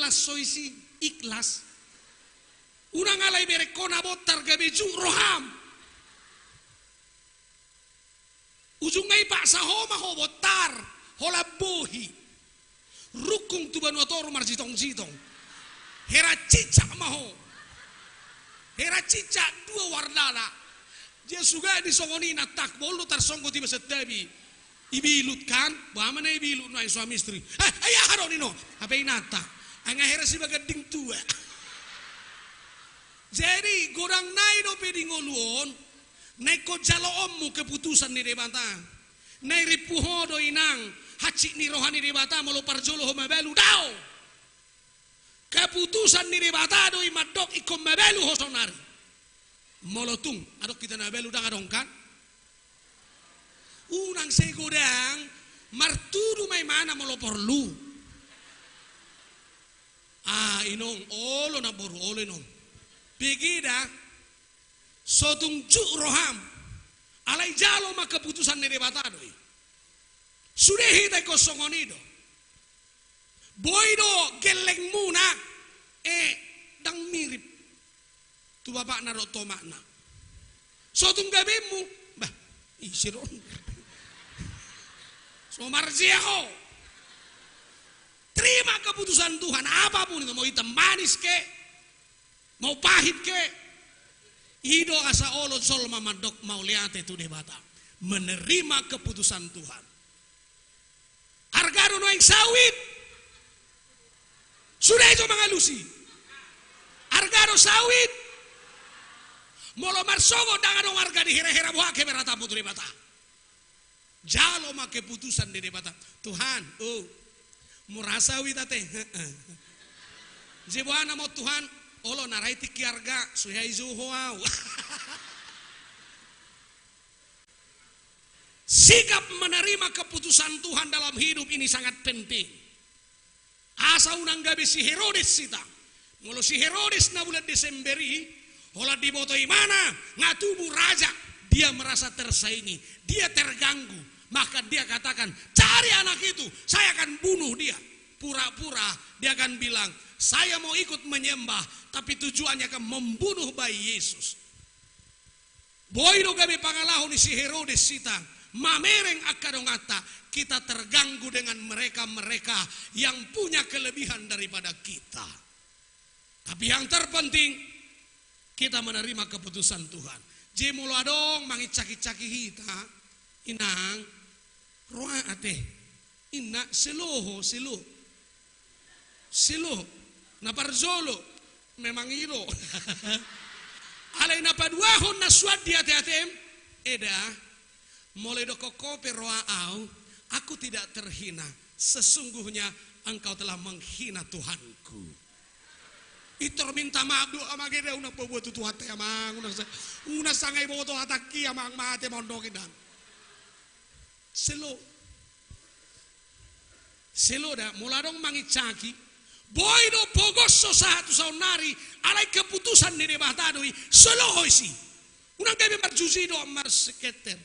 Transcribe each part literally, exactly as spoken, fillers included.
ikhlas so isi, ikhlas. Unang alai bereng ho na bontar gabe jut roham. Ujungna i paksa ho ma ho bontar, holan bohi. Rungkung tu banua toru marjitong-jitong. Heran cicak ma ho. Heran cicak dua warnana. Dia suka di songon i na tak, molo tarsonggot iba santabi. Ibilut kan, boha ma na ibilut nuaeng suami istri. Eh, ai aha do ninna ho? Hape inanta. Ai nga heran si baganding tua. Jadi, godang nai dope di ngolu on, na ingkon jaloonmu keputusan ni Debata. Na irimpu ho do inang, hansit ni roha ni Debata molo parjolo ho mabalu, daong. Keputusan ni Debata do i mandok ingkon mabalu ho saonari. Molo tung, adong hita na mabalu ndang adong kan? Unang sai godang, martudu ma imana molo porlu. Ah, inong, olo na boru, olo inong. Begeda, so tung jut roham, alai jalo ma keputusan ni Debata do i. Sude hita ingkon songon i do. Boi do gellengmuna, eh, ndang mirip tu bapakna dohot tu omakna. So tung gabemu, bah, ise do on? So marjea ho. Terima keputusan Tuhan, apapun itu, mau hitam manis ke, mau pahit ke, i do asa olo jolma mandok mauliate tu Debata. Menerima keputusan Tuhan. Arga do nuaeng sawit. Sude jo mangalusi. Arga do sawit. Molo marsogot ndang adong arga, dihera-hera, boha keberatan mu tu Debata? Jalo ma keputusan ni Debata. Tuhan, oh, mura sawit ate. Heeh. Jei boha nama on Tuhan, olo na ra i tingki arga, so hea i jou ho au. Sikap menerima keputusan Tuhan dalam hidup ini sangat penting. Asa unang gabe si Herodes hita. Molo si Herodes na bulan Desember i, holan diboto imana nga tubu raja, dia merasa tersaingi, dia terganggu. Bahkan dia katakan, "Cari anak itu, saya akan bunuh dia." Pura-pura dia akan bilang, "Saya mau ikut menyembah," tapi tujuannya akan membunuh bayi Yesus. Boi do gabe pangalaho ni si Herodes hita, mamereng angka donganta, kita terganggu dengan mereka-mereka yang punya kelebihan daripada kita. Tapi yang terpenting, kita menerima keputusan Tuhan. Jei molo adong mangincak-incaki hita, inang, ro ate. Inna, selo ho, selo. Selo. Na parjolo. Memang i do. Alai na paduahon na suan di ate-atem. Eda. Molo idokkon ho pe ro au, aku tidak terhina. Sesungguhnya engkau telah menghina Tuhanku. Pintor minta maaf do amang eda, unang paboa tu Tuhanta i amang, unang sa-, unang sanga iboto hatangki amang, mate ma on do inang. Selo. Selo da, molo adong mangincaki. Boi do pogos ho sahat tu saonnari, alai keputusan ni Debata do i, selo ho isi. Unang gabe marjuji dohot marsekenter.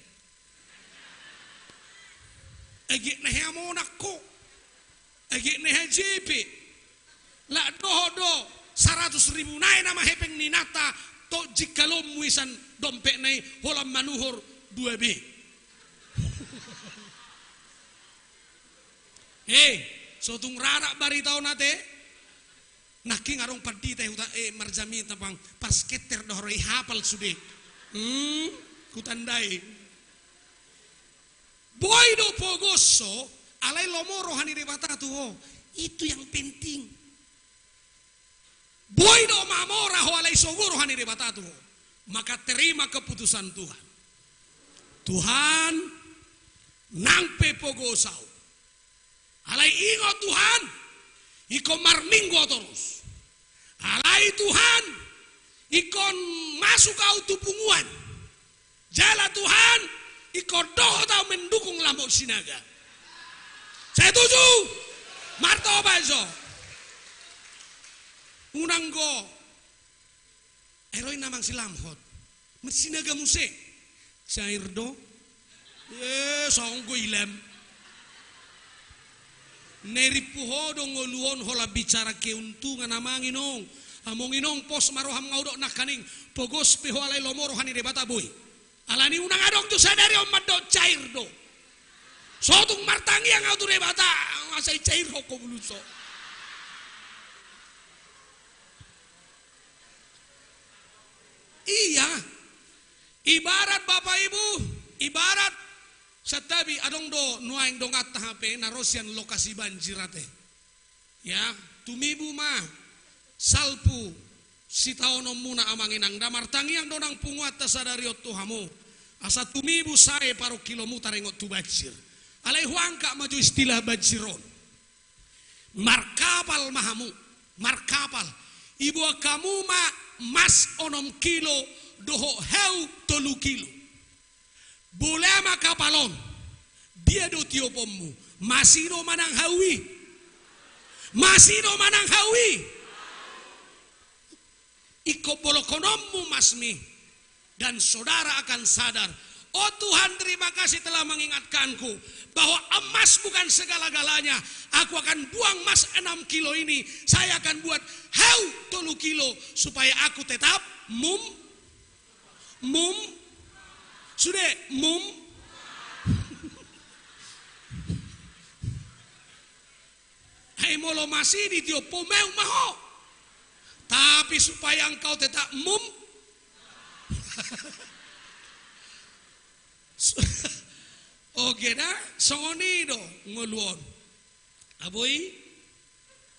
Eget na hea monang ho. Eget na hea jepe. Lak dohot do saratus ribu nai nama hepeng ni inanta, tok jingkalonmu i sian dompetna i holan manuhor dua B. Eh, so tung rarak barita on ate. Nangkin adong pandita i huta, eh, marjamitang, pas kenter do ro i hapal sude. Hmm, hutandai. Boi do pogos ho, alai lomo roha ni Debata tu ho. Itu yang penting. Boi do mamora ho alai sogo roha ni Debata tu ho. Maka terima keputusan Tuhan. Tuhan, nang pe pogos au. Alai ingot Tuhan, ingkon marminggu au torus. Alai Tuhan, ingkon masuk au tu punguan. Jala Tuhan, ingkon dohot au mendukung Lambok Sinaga. Setuju? Martoba jo. Unang go. Ero inna amang si Lamhot. Met Sinaga muse. Cair do. Eh, songgo ilam. Na irimpu ho do ngolu on holan bicara keuntungan, amang inong. Among inong, pos ma roham, nga hudok nangkaning pogos pe ho alai lomo roha ni Debata, boi. Alani unang adong tu sadari on mandok cair do. So tung martangiang ahu tu Debata, nga sai cair ho ko buluso. Iya. Ibarat, Bapak Ibu, ibarat, santabi, adong do nuaeng donganta hape na ro sian lokasi banjir ate. Ya, tumibu ma salpu sitaononmuna, amang inang, da martangiang do nang punguanta sadari on tu hamu, asa tumibu sae parungkilomu taringot tu banjir. Alai huangkat ma jo istilah banjir on. Markapal ma hamu, markapal. Iboan hamu ma mas onom kilo dohot hau tolu kilo. Bola ma kapal on. Dia do tioponmu? Masino manang hau i? Masino manang hau i? Ingkon bolongkononmu masmi, dan saudara akan sadar. Oh Tuhan, terima kasih telah mengingatkanku bahwa emas bukan segala-galanya. Aku akan buang mas enam kilo ini, saya akan buat hau tolu kilo supaya aku tetap mum, mum, sude, mum. Ai molo mas i ditiop ho, meong ma ho. Tapi supaya engkau tetap mum. Oke da, songon i do ngolu on. Aboi,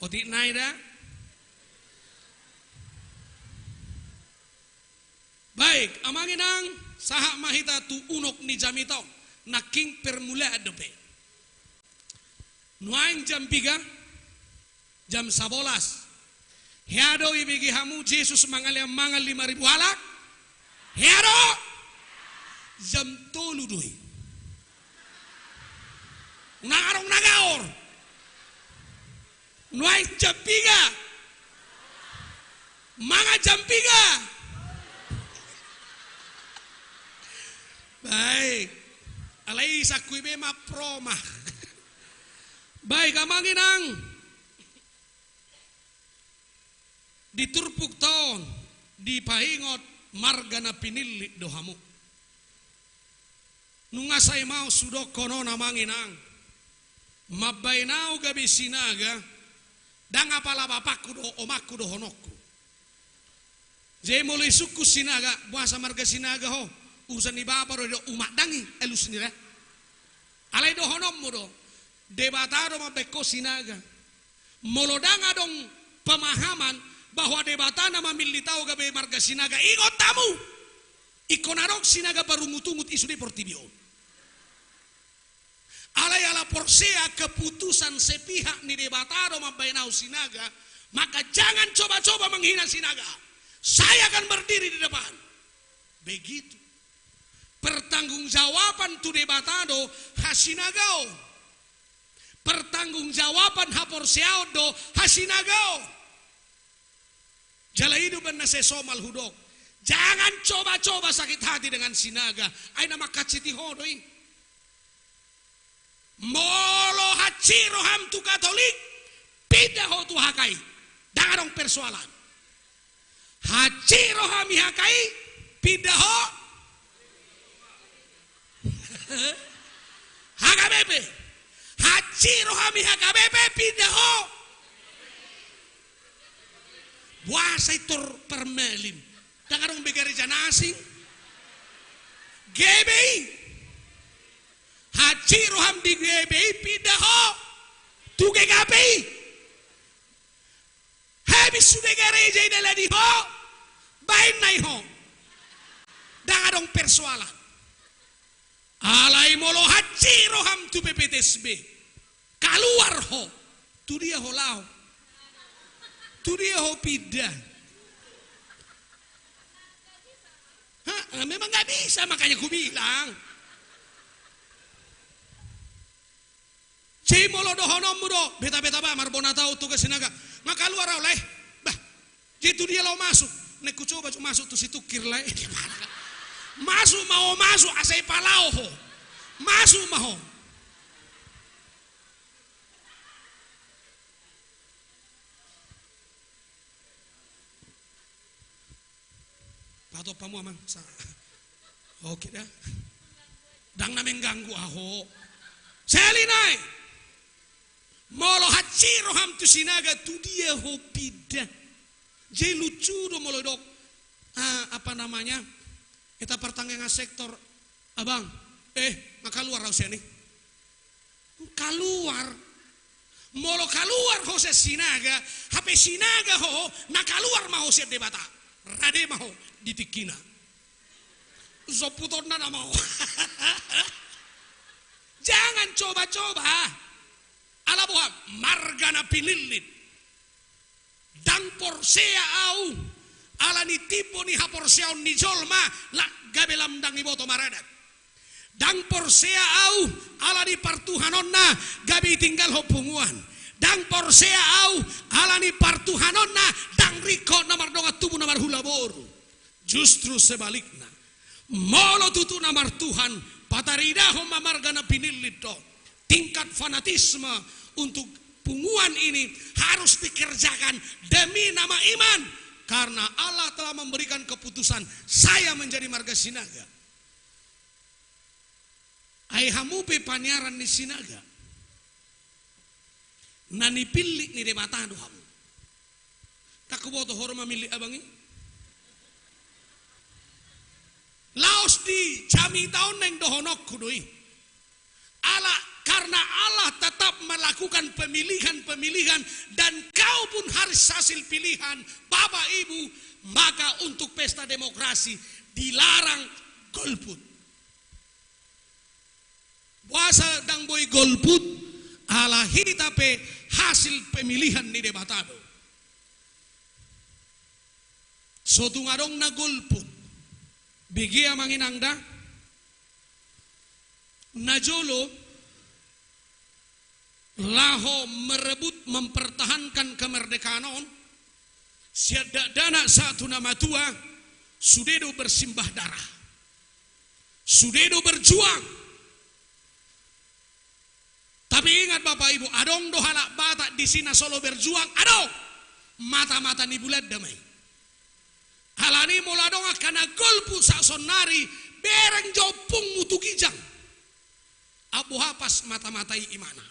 otik nai da. Baik, amang inang, sahat ma hita tu unok ni jamita on, nangkin permulaan dope. Nuaeng jam piga? Jam sabolas. Hea do ibege hamu Jesus mangalean mangan lima ribu halak? Hea do? Jam tolu do i. Unang adong na gaor. Nuaeng jam piga? Mangan jam piga? Baik. Alai isangku i be ma pro ma. Baik, amang inang. Di turpukta on dipaingot marga na pinillit do hamu. Nunga sai maos hudokkon on, amang inang. Mambaen ahu gabe Sinaga, ndang apala bapakku dohot omakku dohononku. Jadi molo isungkun Sinaga, boasa marga Sinaga ho? Urusan ni bapa do, didok umak, ndang i alus ni ra. Alai dohononmu do, Debata do mambaen ho Sinaga. Molo ndang adong pemahaman bahwa Debata na mamillit ahu gabe marga Sinaga, ingot hamu, ingkon adong Sinaga parungutungut i sude portibi on. Alai ala porsea keputusan sepihak ni Debata do mambaen ahu Sinaga, maka jangan coba-coba menghina Sinaga. Saya akan berdiri di depan. Begitu. Pertanggungjawaban tu Debata do hasinagaon. Pertanggungjawaban haporseaon do hasinagaon. Jala i do umbahen na sai somal hudok. Jangan coba-coba sakit hati dengan Sinaga. Ai na mangkansiti ho do i. Molo hansit roham tu Katolik, pinda ho tu H K I. Ndang adong persoalan. Hansit roham i H K I, pinda ho H K B P. Hansit roham i H K B P, pinda ho. Boasa i tor parmalim? Ndang adong be gareja na asing? G B I. Hansit roham di G B I, pinda ho tu G K P I. Habis sude gareja i, dalani ho, baen nai ho. Ndang adong persoalan. Alai molo hansit roham tu P P T S B, kaluar ho. Tu dia ho laho? Tu dia ho pinda? Ha, memang nggak bisa, makanya kubilang. Jadi molo dohononmu do, beta-beta ba, marbona taon tu Sinaga, nga kaluar au lae. Bah, jadi tu dia laho masuk? Naeng hucoba jo masuk tu Situngkir lae. Masuk ma ho, masuk, asa ipalaho ho. Masuk ma ho. Atau pamu amang sa. Oke da. Ndang na mengganggu aho. Seli nai. Molo hansit roham tu Sinaga, tu dia ho pindah? Jadi lucu do molo didok, ah, apa namanya, hita partangiangan sektor, "Abang, eh, nga kaluar ahu sian i." Kaluar. Molo kaluar ho sian Sinaga, hape Sinaga ho, na kaluar ma ho sian Debata. Rade ma ho di tingkina. Somputonna nama ho. Jangan coba-coba. Ala boha? Marga na pinillit. Ndang porsea ahu, ala ni timbo ni haporseaon ni jolma, la gabe lam ndang diboto maradat. Ndang porsea ahu, ala ni partuhanonna, gabe ditinggalhon punguan. Ndang porsea ahu, ala ni partuhanonna, ndang ringkot na mardongan tubu na marhula boru. Justru sebalikna, molo tutu na martuhan, pataridahon ma marga na pinillit do. Tingkat fanatisme untuk punguan ini harus dikerjakan demi nama iman, karena Allah telah memberikan keputusan saya menjadi marga Sinaga. Ai hamu pe paniaran ni Sinaga, na nipillit ni Debata do hamu. Ndang huboto ho do mamillit abang i. Laos di jamita on naeng dohononku do i. Ala, karena Allah tetap melakukan pemilihan-pemilihan, dan kau pun harus hasil pilihan Bapak Ibu, maka untuk pesta demokrasi dilarang golput. Boasa ndang boi golput? Ala hita pe hasil pemilihan ni Debata do. So tung adong na golput. Bege amang inang da. Najolo laho merebut mempertahankan kemerdekaan on, sian dakdanak sahat tu na matua, sude do bersimbah darah. Sude do berjuang. Tapi ingat Bapak Ibu, adong do halak Batak disi na so laho berjuang, adong. Mata-mata ni Bulanda ma i. Alani molo adong angka na golput sahat saonnari, bereng jo ompungmu tu ginjang. Ai boha? Pas mata-matai imana.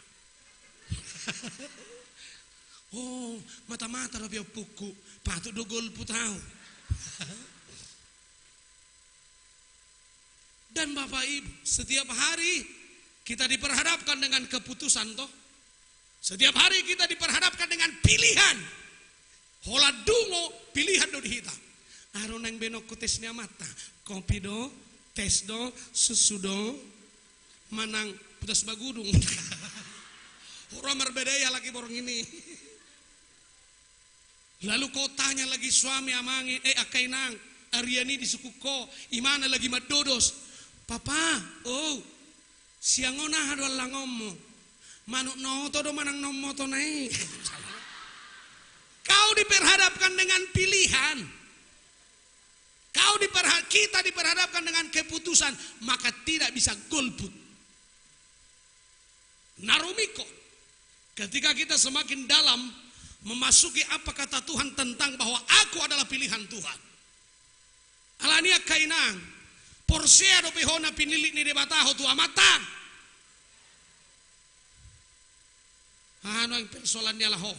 Oh, mata-mata dope ompungku, patut do golput ahu. Dan Bapak Ibu, setiap hari kita diperhadapkan dengan keputusan, toh. Setiap hari kita diperhadapkan dengan pilihan. Holan dungo pilihan do di hita. Ai ro naeng baenonku tes ni amanta. Kopi do, tes do, susu do, manang putas bagudung. Hura marbadai halak i borngin i. Lalu kau tanya lagi suami, amang i, eh, angka inang, arian i disungkun ho, imana lagi mandodos. Papa, oh, siang on aha do allangonmu? Manuk na oto do manang na ummotona i? Kau diperhadapkan dengan pilihan. Kau diperha-, kita diperhadapkan dengan keputusan, maka tidak bisa golput. Na rumingkot, ketika kita semakin dalam memasuki apa kata Tuhan tentang bahwa aku adalah pilihan Tuhan. Alani i angka inang, porsea dope ho na pinillit ni Debata ho tu amanta? Aha nuaeng persoalan ni ala ho?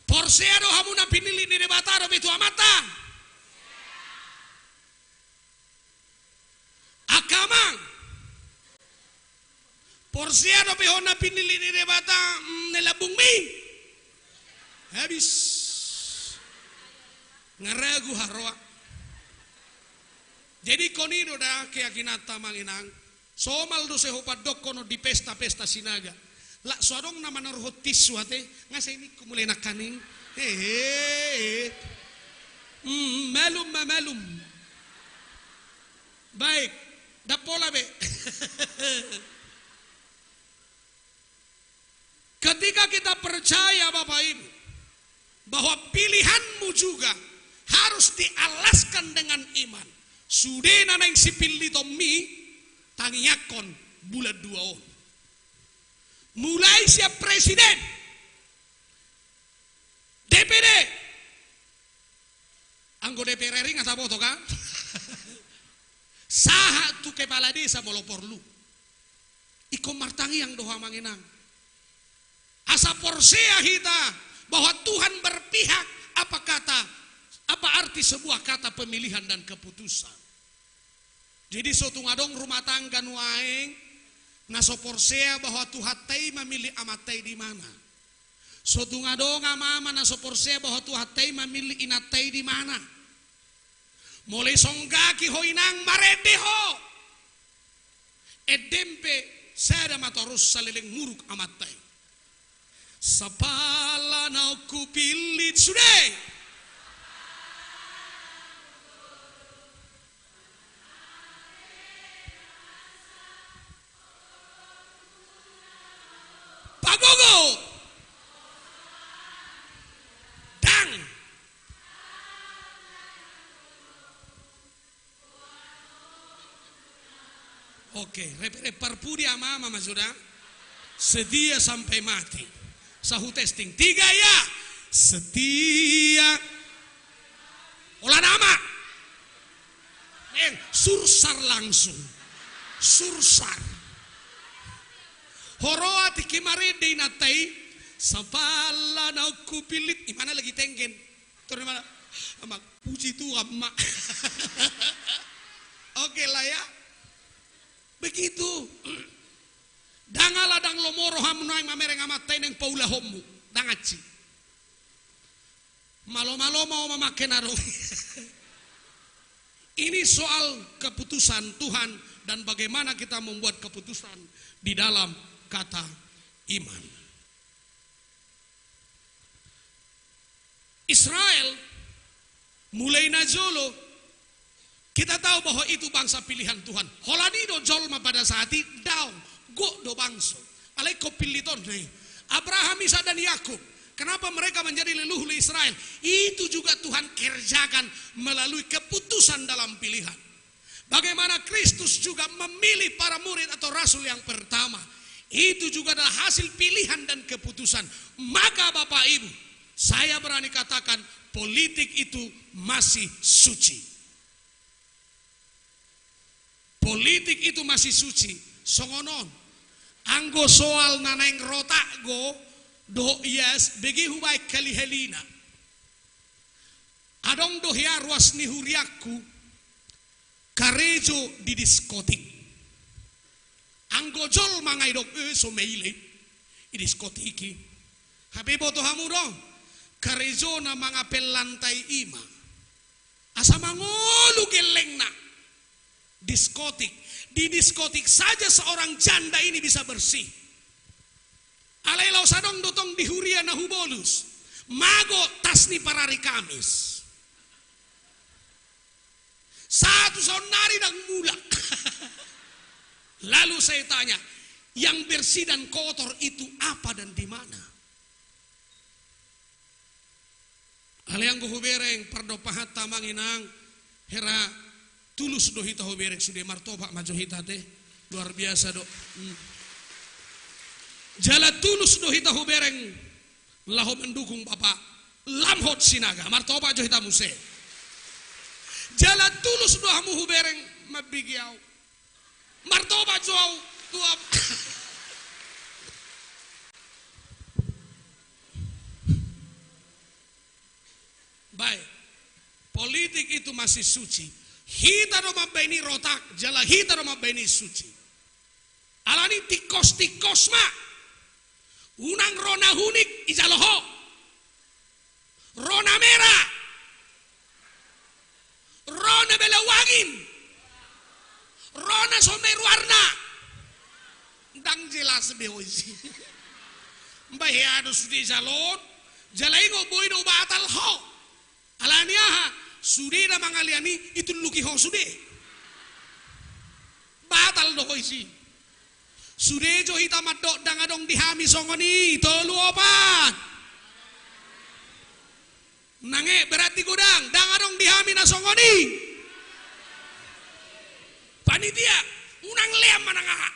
Porsea do hamu na pinillit ni Debata dope tu amanta? Angka amang, porsea dope ho na pinillit ni Debata, mm, na i lambungmi? Habis. Nga ragu haroa. Jadi ingkon i do da keyakinanta amang inang. Somal do sai hupandokkon on di pesta-pesta Sinaga. Lak so adong na manoruhon tisu ate, nga sai ningku mulai nangkaning. Hehe. Hmm, malum ma malum. Baik, ndang pola be. Ketika kita percaya, Bapak Ibu, bahwa pilihanmu juga harus dialaskan dengan iman. Sude na naeng sipillitonmi, tangiangkon bulan dua on. Mulai sian presiden, D P D, anggo D P R R I nga taboto kan? Sahat tu kepala desa molo porlu. Ingkon martangiang do ho amang inang. Asa porsea hita bahwa Tuhan berpihak apa kata, apa arti sebuah kata pemilihan dan keputusan. Jadi so tung adong rumah tangga nuaeng na so porsea bahwa Tuhanta i mamillit amanta i di mana. So tung adong ama-ama na so porsea bahwa Tuhanta i mamillit inanta i di mana. Molo isonggaki ho inang, marende ho. Endem pe sada ma torus saleleng muruk amanta i. Sapala naung hupillit sude. Pagogo. Dang. Oke, rep-, rep parpudi ama-ama ma sudah. Setia sampai mati. Sahu testing. Tiga ya. Setia. Ola nama. Eh, sursar langsung. Sursar. Huroa tingki marende inanta i. Sapala naung hupillit. Imana lagi tenggen. Terus mana? Ama, puji Tuhan, Mak. Oke lah ya. Begitu. Dang ala dang lomo rohamu naeng mamereng amanta i naeng paulahonmu. Dang hansit. Malo-malo ma ho mamangke na ro. Ini soal keputusan Tuhan dan bagaimana kita membuat keputusan di dalam kata iman. Israel, mulai najolo, kita tahu bahwa itu bangsa pilihan Tuhan. Holan i do jolma pada saat i, daong, gok do bangso. Alai ingkon pillitonna i. Abraham, Ishak, dan Yakub. Kenapa mereka menjadi leluhur Israel? Itu juga Tuhan kerjakan melalui keputusan dalam pilihan. Bagaimana Kristus juga memilih para murid atau rasul yang pertama. Itu juga adalah hasil pilihan dan keputusan. Maka Bapak Ibu, saya berani katakan politik itu masih suci. Politik itu masih suci. Songon on. Anggo soal na naeng rotak do, dohot ias, bege hubaen hali-halina. Adong do hea ruas ni huriangku, karejo di diskotik. Anggo jolma nga idok, eh, so maila i, i diskotik i. Hape boto hamu do, karejona mangapel lantai i ma. Asa mangolu gellengna. Diskotik. Di diskotik saja seorang janda ini bisa bersih. Alai laos adong do tong di huria na hubolus. Mago tas ni parari Kamis. Satu saonnari dang mulak. Lalu saya tanya, yang bersih dan kotor itu apa dan di mana? Alai anggo hubereng pardompahanta amang inang, hera tulus do hita hubereng sude, martopak ma jo hita te. Luar biasa do. Hmm. Jala tulus do hita hubereng laho mendukung Bapak. Lam hot Sinaga, martopak jo hita muse. Jala tulus do hamu hubereng mambege au. Martopak jo au tu Ap-, bae. Politik itu masih suci. Hita do mambaen i rotak, jala hita do mambaen i suci. Alani tingkos-tingkos ma. Unang ro na hunik ijalo ho. Ro na mera. Ro na bela wangin. Ro na so meru arna. Ndang jelas be ho isi. Mba hea do sude ijalo on. Jala ingot boi do batal ho. Alani aha? Sude na mangalean i, itulluki ho sude. Batal do ho isi. Sude jo hita mandok ndang adong di hami songon i, tolu opat. Nang e, berarti godang, ndang adong di hami na songon i. Panitia, unang lean manang aha.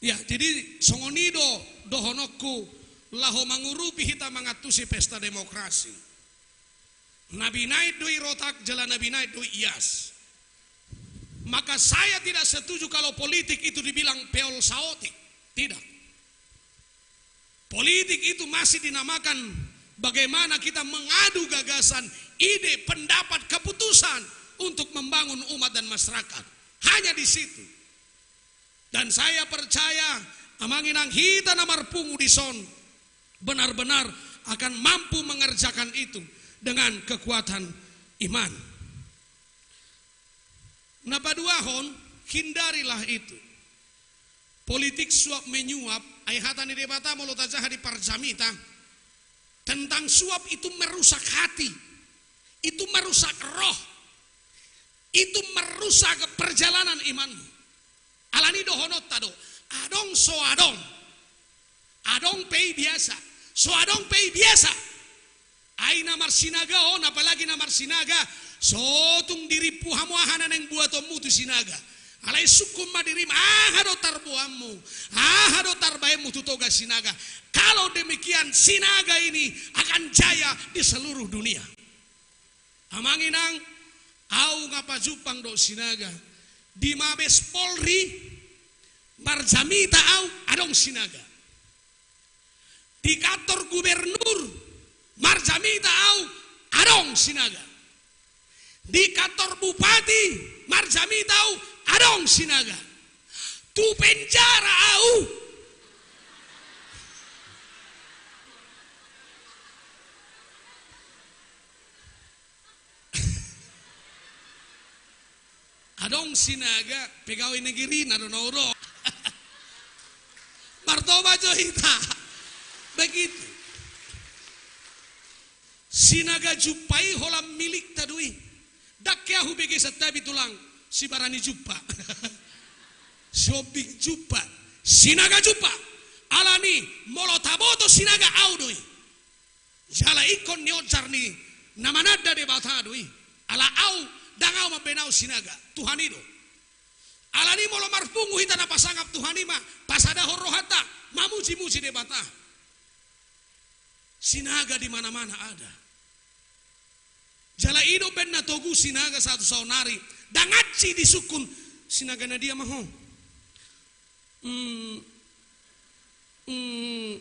Ya, jadi songon i do dohononku laho mangurupi hita mangantusi pesta demokrasi. Na binaen do i rotak, jala na binaen do i ias. Maka saya tidak setuju kalau politik itu dibilang peol saotik. Tidak. Politik itu masih dinamakan bagaimana kita mengadu gagasan, ide, pendapat, keputusan untuk membangun umat dan masyarakat. Hanya di situ. Dan saya percaya, amang inang, hita na marpungu dison benar-benar akan mampu mengerjakan itu dengan kekuatan iman. Na paduahon, hindarilah itu. Politik suap menyuap, ai hata ni Debata molo tajaha di Parjamita, tentang suap itu merusak hati, itu merusak roh, itu merusak perjalanan imanmu. Alani dohononta do, adong so adong, adong pe i biasa, so adong pe i biasa. Ai na marsinaga on, apalagi na marsinaga, so tung dirimpu hamu aha na naeng buatonmu tu sinaga. Alai sungkun ma dirim, aha do tarboanmu, aha do tarbaenmu tu Toga Sinaga. Kalau demikian, Sinaga ini akan jaya di seluruh dunia. Amang inang, au nga pajumpang do sinaga. Di Mabes Polri, marjamita au, adong sinaga. Di kantor gubernur, marjamita au, adong sinaga. Di kantor bupati, marjamita au, adong sinaga. Tu penjara au. Adong sinaga, pegawai negeri na do na olo. Martoba jo hita. Begitu. Sinaga jumpa i holan milikta do i. Ndang hea hubege santabi tulang, si barani jumpa. Si ombing jumpa. Sinaga jumpa. Alani molo taboto sinaga au do i. Jala ingkon niojar ni na mananda Debata do i. Ala au, ndang au mambaen au sinaga, Tuhan i do. Alani molo marpungu hita na pasangap Tuhan i ma pasadahon rohanta, mamuji-muji Debata. Sinaga di mana-mana ada. Jala i do umbahen na togu sinaga sahat tu saonari, ndang ansi disungkun, sinaga na dia ma ho. Hmm. Hmm.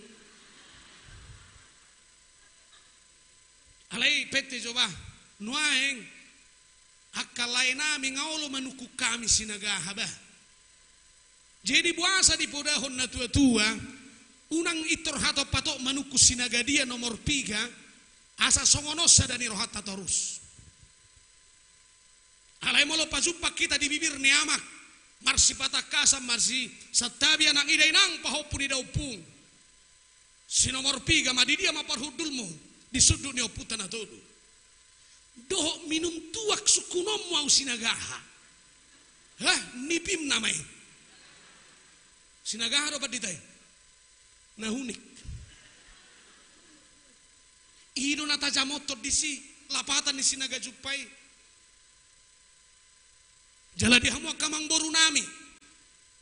Alai pette jo bah, nuaeng angka laenami nga olo manungkun hami sinaga aha bah. Jadi boasa dipodahon na tua-tua, unang pintor hatop-hatop manungkun sinaga dia nomor piga, asa songon on sada ni rohanta torus. Alai molo pajumpang hita di bibir ni amak, marsipatangkasan, marsisantabi anak ni dainang, pahompu ni daompung. Si nomor piga ma, di dia ma parhundulmu? Di sundut ni ompunta na tolu. Dohot minum tuak sungkunonmu au sinaga aha? Hah, nipim nama i. Sinaga aha do pandita i? Na unik. I do na tajamothon disi, lapatan ni sinaga jumpa i. Jala di hamu angka amangborunami,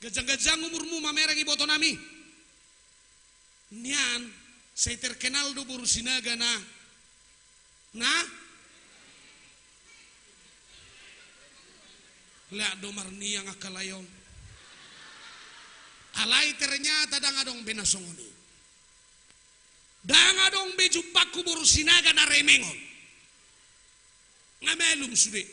ganjang-ganjang umurmu, mamereng ibotonami. Nian, sai terkenal do boru sinaga na, na? Leak do marniang angka lae on. Alai ternyata ndang adong be na songon i. Ndang adong be jumpangku boru sinaga na remengon. Nga malum sude.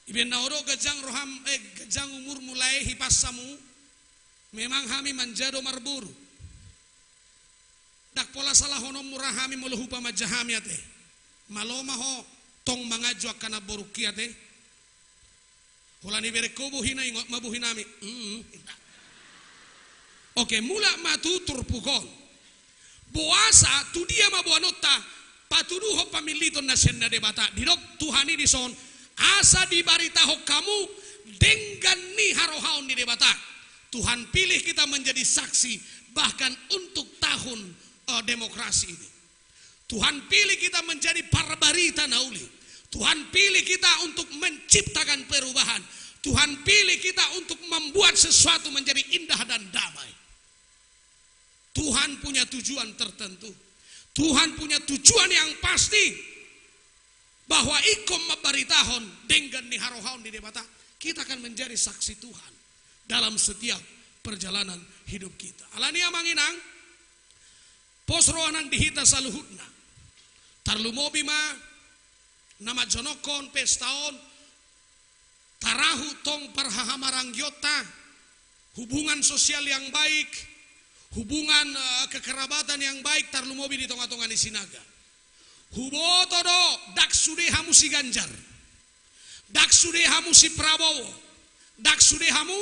Ibaen na hudok ganjang roham, eh, ganjang umurmu lae, hipas hamu. Memang hami manja do marboru. Ndang pola salahononmu ra hami molo hupamanja hami ate. Malo ma ho tong manganju angka namborungki ate. Holan ibereng ho bohina, ingot ma bohinami. Mm. Oke, mulak ma tu turpuk on. Boasa, tu dia ma boanonta patuduhon pamilliton na sian na Debata? Didok Tuhan i dison, asa dibaritahon hamu denggan ni harohaon ni Debata. Tuhan pilih kita menjadi saksi bahkan untuk tahun, eh, demokrasi ini. Tuhan pilih kita menjadi parbarita na uli. Tuhan pilih kita untuk menciptakan perubahan. Tuhan pilih kita untuk membuat sesuatu menjadi indah dan damai. Tuhan punya tujuan tertentu. Tuhan punya tujuan yang pasti, bahwa ingkon mambaritahon denggan ni harohaon ni Debata, kita akan menjadi saksi Tuhan dalam setiap perjalanan hidup kita. Alani i, amang inang, pos roha nang di hita saluhutna. Tarlumobi ma na manjonokhon pesta on, tarahut tong parhahamaranggianta, hubungan sosial yang baik, hubungan, eh, kekerabatan yang baik, tarlumobi di tongatonga ni Sinaga. Huboto do, ndang sude hamu si Ganjar, ndang sude hamu si Prabowo, ndang sude hamu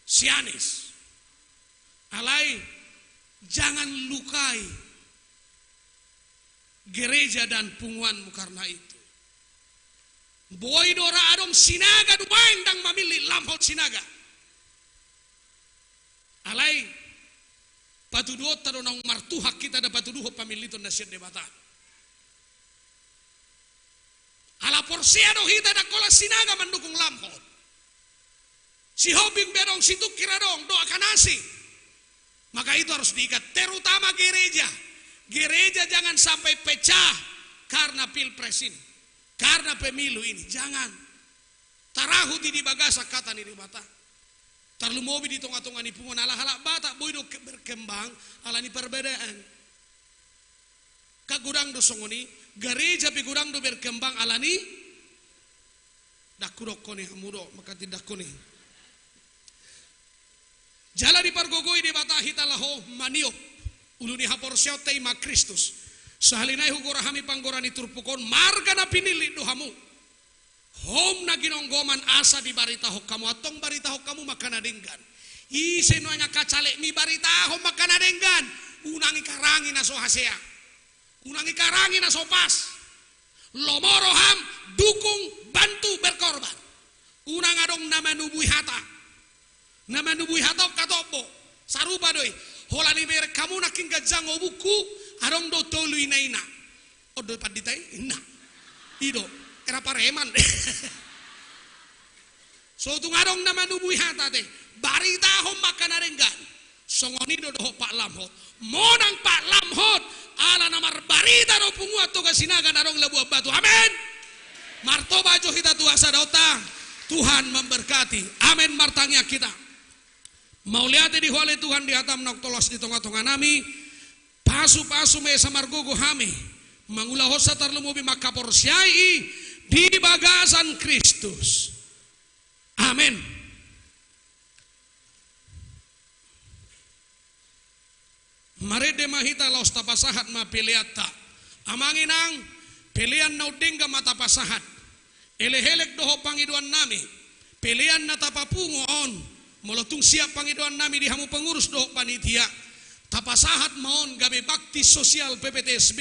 si Anies. Alai, jangan lukai gereja dan punguanmu karena itu. Boi do ra adong Sinaga nuaeng ndang mamillit Lamhot Sinaga. Alai, patuduhonta do naung martuhak hita do patuduhon pamilliton na sian Debata. Ala porsea do hita ndang holan Sinaga mandukung Lamhot. Sihombing pe adong, Situngkir adong, dohot Akanasing. Maka itu harus diikat, terutama gereja. Gereja jangan sampai pecah karena pilpres ini, karena pemilu ini. Jangan. Tarahut i di bagasan hata ni Debata. Tarlumobi di tongatonga ni punguan, ala halak Batak boi do ke-, berkembang alani perbedaan. Kan godang do songon i, gereja pe godang do berkembang alani, ndang hudokkon i, hamu do manghatindanghon i. Jala dipargogoi Debata hita laho maniop ulu ni haporseaonta i ma Kristus. Sahali nai hugora hami panggora ni turpuk on, marga na pinillit do hamu. Houm na ginonggoman asa dibaritahon hamu, antong baritahon hamu ma angka na denggan. Ise nuaeng angka calegmi, baritahon ma angka na denggan. Unang ikarangi na so hasea. Unang ikarangi na so pas. Lomo roham, dukung, bantu, berkorban. Unang adong na manubui hata. Na manubui hata on hatop do. Sarupa do i. Holan iberek hamu nangkin ganjang obukku, adong do tolu inaina. On do pandita i, ninna. I do. Era pareman. So tung adong na manubui hata ate. Baritahon ma angka na denggan. Songon i do dohot Pak Lamhot. Monang Pak Lamhot, ala na marbarita do punguan Toga Sinaga na adong Labuan Batu. Amen. Martoba jo hita tu hasadaonta. Tuhan memberkati. Amen. Martangiang hita. Mauliate di Ho ale Tuhan di hataM naung tolhas di tongatonganami. Pasupasu ma i asa margogo hami mangulahon sa tarlumobi manghaporseai i di bagasan Kristus. Amen. Marende ma hita laos tapasahat ma peleanta. Amang inang, pelean naung denggan ma tapasahat. Elek-elek dohot pangidoannami, pelean na tapapungu on, molo tung siap pangidoannami di hamu pengurus dohot panitia, tapasahat ma on gabe bakti sosial P P T S B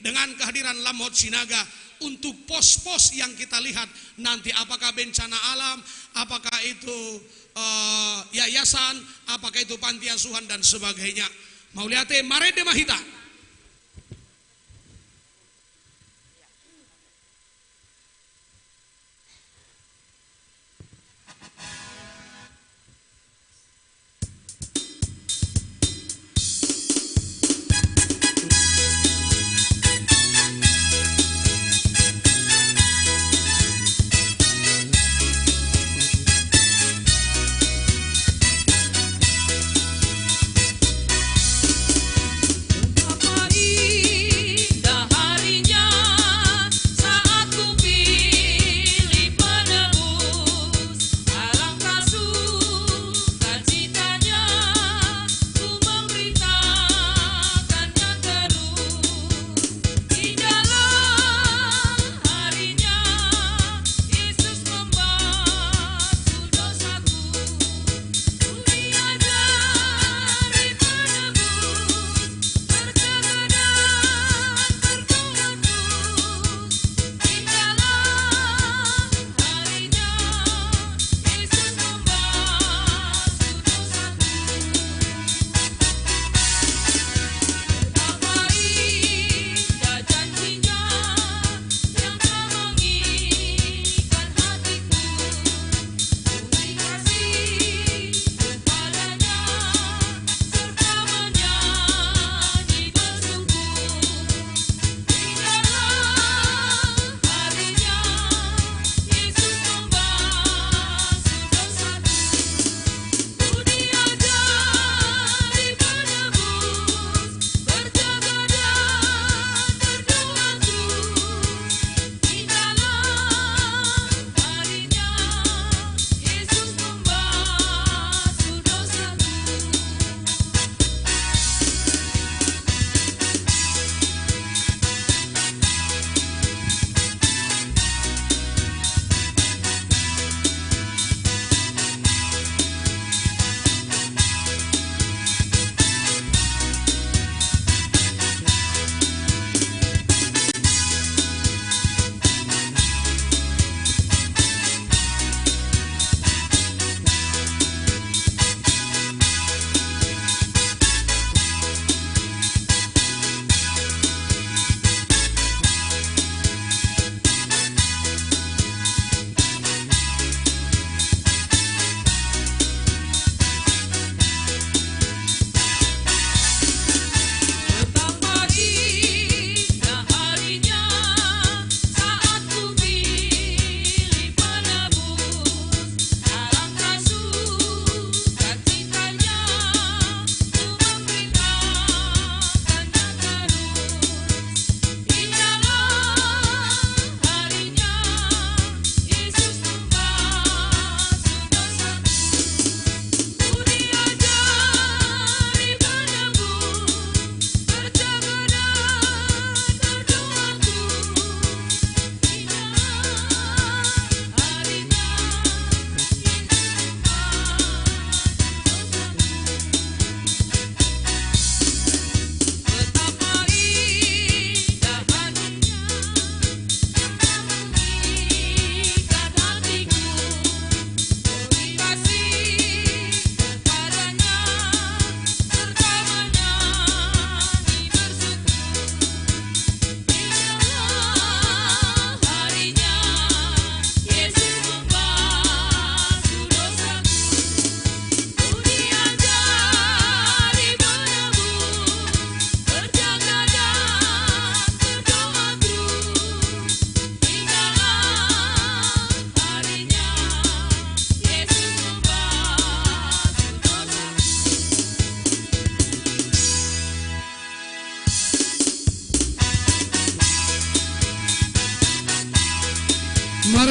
dengan kehadiran Lamhot Sinaga untuk pos-pos yang kita lihat nanti, apakah bencana alam, apakah itu, eh, yayasan, apakah itu panti asuhan dan sebagainya. Mauliate, marende ma hita.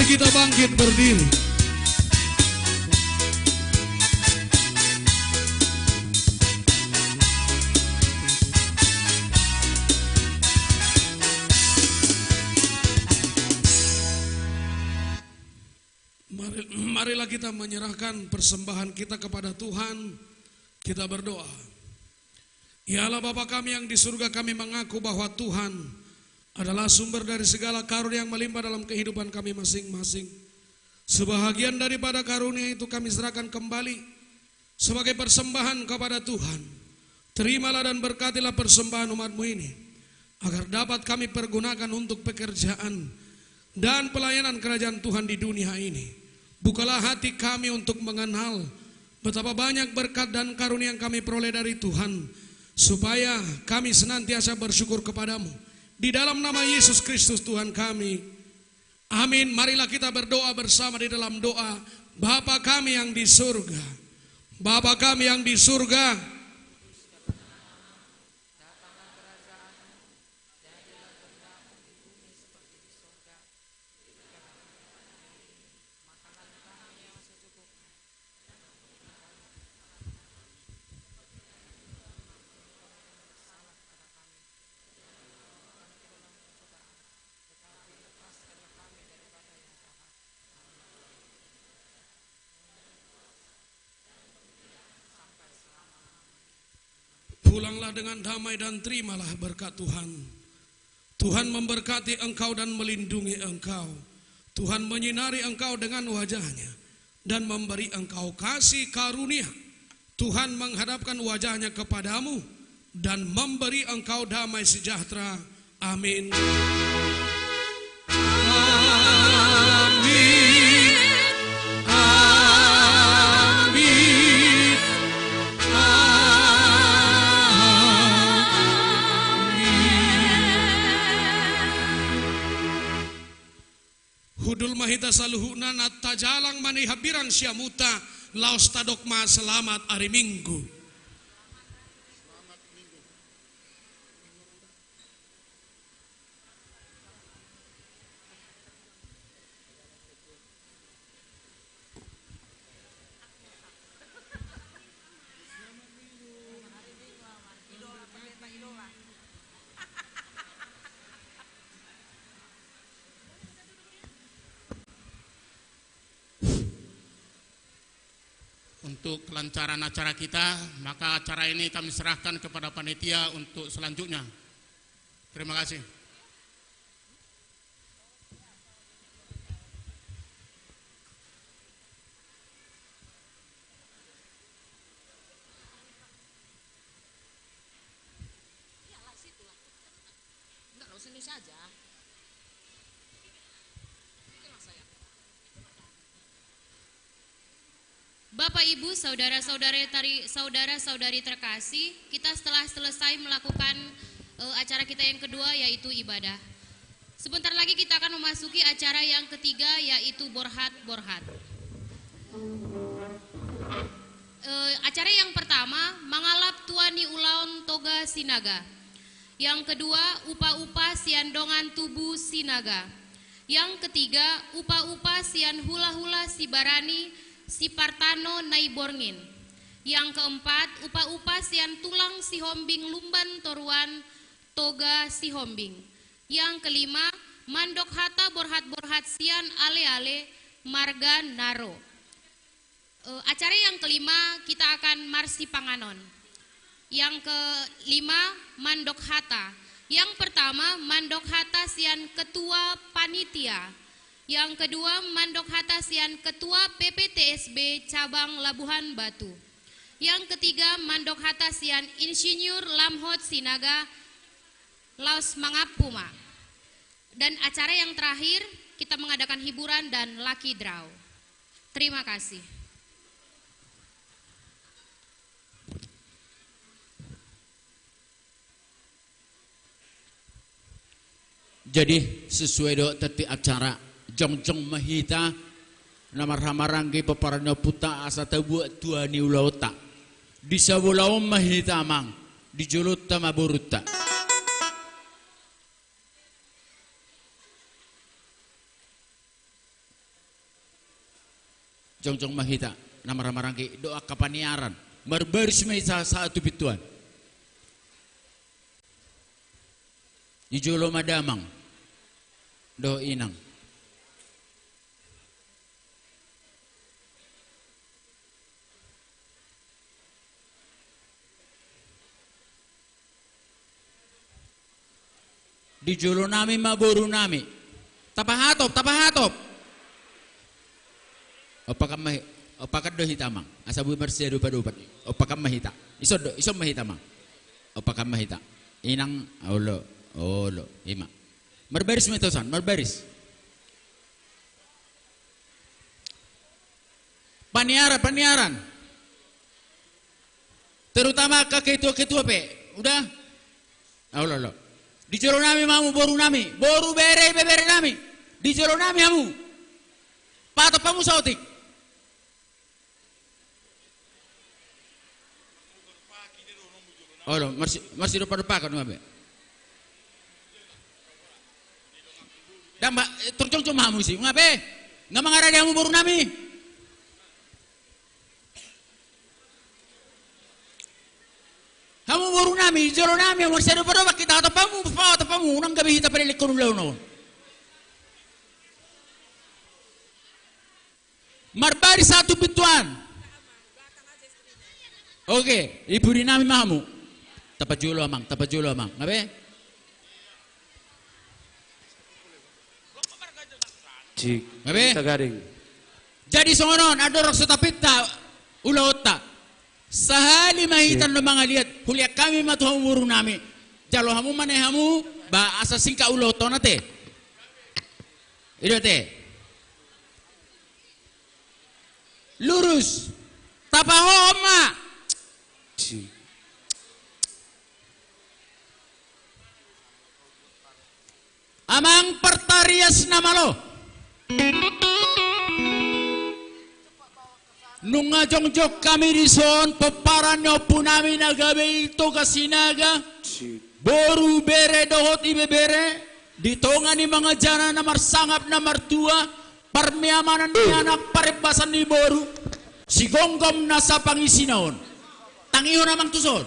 Kita bangkit berdiri. Mari, marilah kita menyerahkan persembahan kita kepada Tuhan. Kita berdoa. Ya Allah Bapa kami yang di surga, kami mengaku bahwa Tuhan adalah sumber dari segala karunia yang melimpah dalam kehidupan kami masing-masing. Sebahagian daripada karunia itu kami serahkan kembali sebagai persembahan kepada Tuhan. Terimalah dan berkatilah persembahan umat-Mu ini, agar dapat kami pergunakan untuk pekerjaan dan pelayanan kerajaan Tuhan di dunia ini. Bukalah hati kami untuk mengenal betapa banyak berkat dan karunia yang kami peroleh dari Tuhan, supaya kami senantiasa bersyukur kepada-Mu. Di dalam nama Yesus Kristus Tuhan kami. Amin. Marilah kita berdoa bersama di dalam doa Bapa kami yang di surga. Bapa kami yang di surga. Pulanglah dengan damai dan terimalah berkat Tuhan. Tuhan memberkati engkau dan melindungi engkau. Tuhan menyinari engkau dengan wajah-Nya dan memberi engkau kasih karunia. Tuhan menghadapkan wajah-Nya kepadamu dan memberi engkau damai sejahtera. Amin. Amin. Amin. Amin. Hundul ma hita saluhutna, na tajalang ma na i hambirang siamunta, laos tadok ma selamat ari Minggu. Untuk kelancaran acara kita, maka acara ini kami serahkan kepada panitia untuk selanjutnya. Terima kasih. Bapak, Ibu, saudara-saudari tari-, saudara-saudari terkasih, kita setelah selesai melakukan, eh, acara kita yang kedua, yaitu ibadah. Sebentar lagi kita akan memasuki acara yang ketiga, yaitu borhat-borhat. Eh, acara yang pertama, mangalap tua ni ulaon Toga Sinaga. Yang kedua, upa-upa sian dongan tubu Sinaga. Yang ketiga, upa-upa sian hula-hula Sibarani, Sipartano, Naiborngin. Yang keempat, upa-upa sian tulang Sihombing Lumban Toruan, Toga Sihombing. Yang kelima, mandok hata borhat-borhat sian ale-ale marga Naro. Eh, acara yang kelima, kita akan marsipanganon. Yang kelima, mandok hata. Yang pertama, mandok hata sian ketua panitia. Yang kedua, mandok hata sian ketua P P T S B cabang Labuhan Batu. Yang ketiga, mandok hata sian Insinyur Lamhot Sinaga, laos mangampu ma. Dan acara yang terakhir, kita mengadakan hiburan dan lucky draw. Terima kasih. Jadi, sesuai dohot tertib acara, jongjong ma hita na marhahamaranggi pomparan ni ompunta asa tabuat tua ni ulaonta. Di sabola on ma hita, Amang, di jolonta ma borunta. Jongjong ma hita na marhahamaranggi dohot angka paniaran. Marbaris ma hita sahat tu pintuan. Di jolo ma damang dohot inang. Di jolo nami ma boru nami. Tapahatop, tapahatop. Ompakan ma hi-, ompakan do hita, Amang. Asa boi marsiadopadopan. Ompakan ma hita. Ison do, ison ma hita, Amang. Ompakan ma hita. Inang, olo, olo, ima. Marbaris ma hita hosan, marbaris. Paniaran, paniaran. Terutama angka ketua-ketua pe. Udah? Ah, olo, olo. Di jolo nami ma hamu boru nami. Boru, bere, ibebere nami. Di jolo nami hamu. Pahatop hamu saotik. Olo, marsi-, marsidopadopakan nunga be. Ndang ba, eh, tor jongjong ma hamu disi, nunga be. Nunga mangarade hamu boru nami. Hamu boru nami, jolo nami, hamu marsiadopadopan, hita hatop hamu, pahatop hamu, unang gabe hita palelekkon ulaon on. Marbaris sahat tu pintuan. Oke, ibebere nami ma hamu. Tapajolo, Amang, tapajolo, Amang. Nunga be? Cik. Nunga be? Tagading. Jadi songon on, andorang so tapinta ulaonta. Sahali ma hita na mangaliat, hulean hami ma tu hamu boru nami. Jalo hamu ma na hamu, ba asa singkat ulaonta on ate. I do ate. Lurus. Tapahohom ma. Amang partarias na malo. Nunga jongjong hami dison, pomparan ni ompu nami na gabe Ito Gasinaga, boru, bere dohot ibebere, di tonga ni mangajana na marsangap na martua, parmeamanan ni anak, parembasan ni boru, sigomgom nasa pangisina on. Tangihon, Amang, tuson.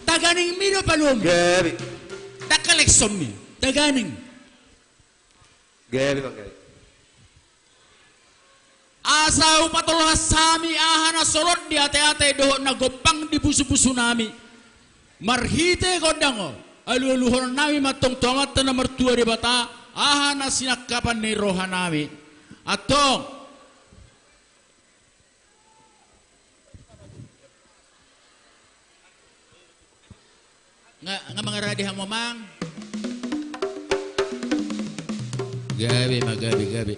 Taganingmi do paluaonmi. Gabe. Ndang kaleksonmi. Taganing. Gabe, Bang, gabe. Asa hupatolhas hami aha na solot di ateate dohot na gompang di pusupusu nami. Marhite gondang on, alualuhon nami ma antong tu Amanta na martua Debata, aha na sinangkapan ni roha nami. Antong. Nga, nga mangarade hamu, Amang. Gabe ma, gabe, gabe.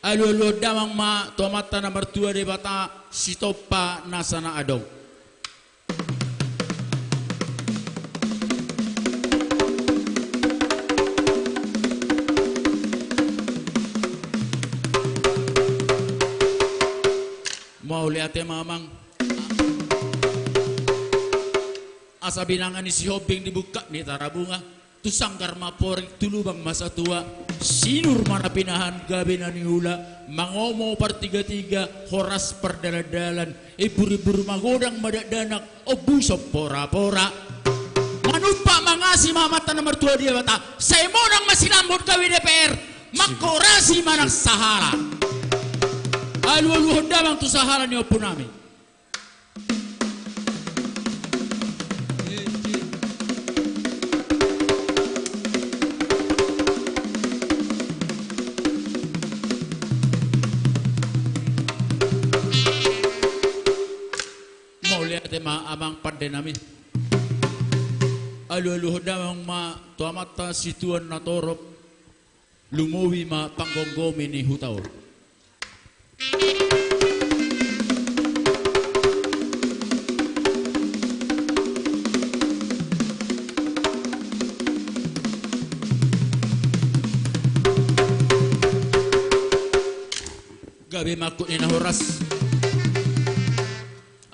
Alualuhon damang ma tu Amanta na martua Debata, sitompa nasa na adong. Mauliate ma, Amang. Asa binanga ni Sihombing di bungkak ni Tarabunga, tu sanggar ma porik, tu lubang ma satua, sinur ma na pinahan, gabe na niula, mangomo partigatiga, horas pardalandalan, imburimbur magodang ma dakdanak, ombuson porapora. Manumpak mangasi ma Amanta na martua Debata, sai monang ma sinambut gabe D P R, mangkorasi ma na sahala. Alualuhon damang tu sahala ni ompu nami. Mauliate ma, Amang pande nami. Alualuhon damang ma tu Amanta situan na torop. Lumobi ma panggomgomi ni huta on. Gabe ma angkup ni na horas.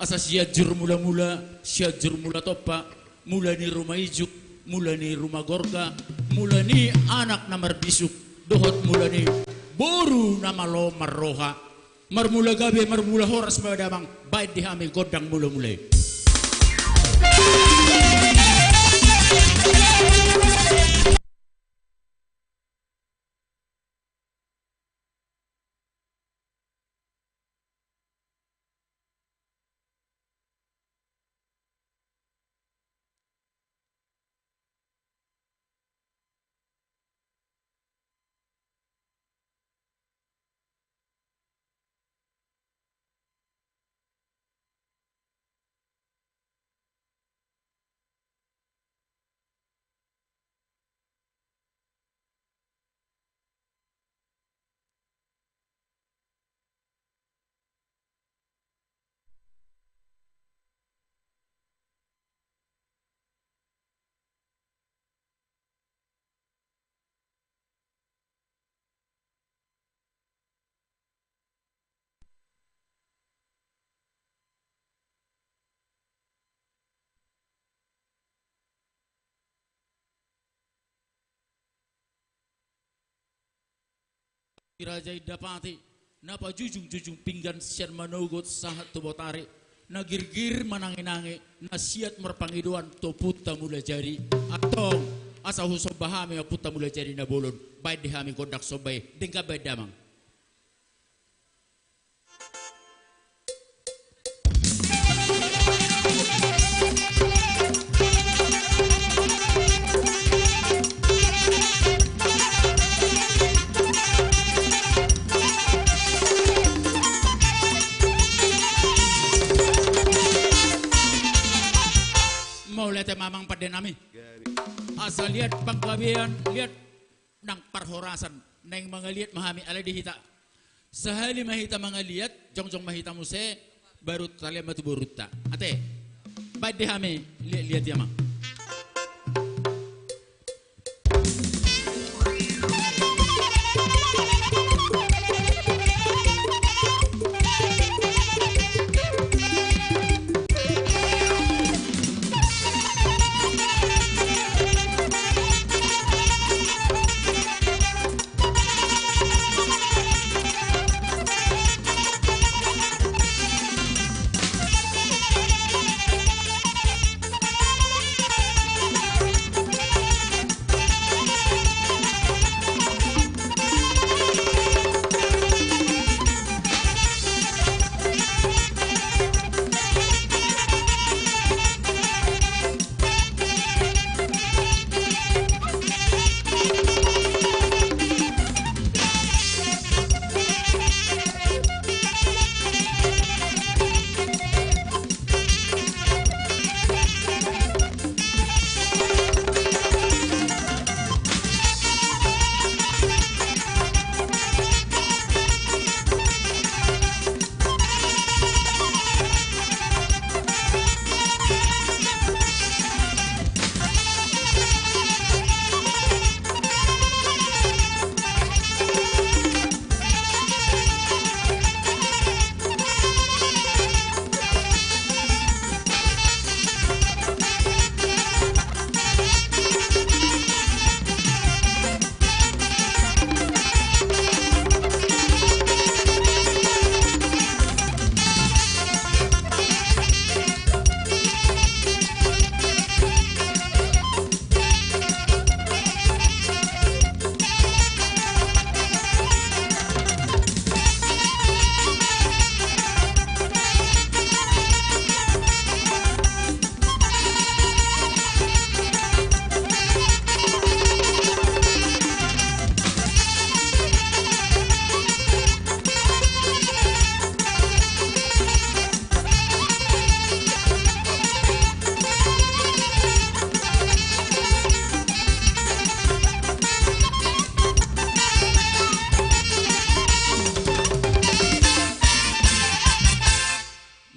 Asa Sianjur Mulamula, Sianjur Mulatompa, mula ni ruma ijuk, mula ni ruma gorga, mula ni anak na marbisuk, dohot mula ni boru na malo marroha. Marmula gabe, marmula horas ma damang, baen di hami gondang mula-mula i. Raja Indapati, na pajujung-jujung pinggan sian manogot sahat tu botari, na girgir manangi-nangi, na siat marpangidoan tu Ompunta Mulajadi. Antong, asa husomba hami Ompunta Mulajadi na bolon, baen di hami gondang somba i, denggan baen damang. Mauliate ma amang pande nami. Asa liat panggabean, liat nang parhorasan, naeng mangaliat ma hami alai di hita. Sahali ma hita mangaliat, jongjong ma hita muse, baru talean ma tu borunta. Ate, baen di hami liat-liat i amang.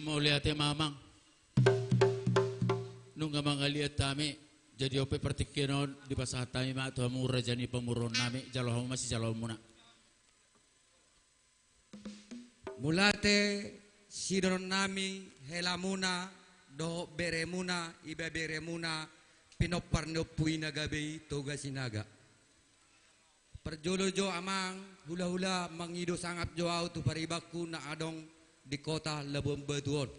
Mauliate ma amang. Nunga mangaliat hami, jadi on pe partingkian on dipasahat hami ma tu hamu raja ni pamoruon nami, jalo hamu ma sijaloonmuna. Mauliate sidohononnami, helamuna dohot beremuna, ibeberemuna, pinompar ni Ompu i na gabe i Toga Sinaga. Parjolo jo amang, hula-hula, mangido sangap jo ahu tu paribanku na adong di kota Labuan Batu on.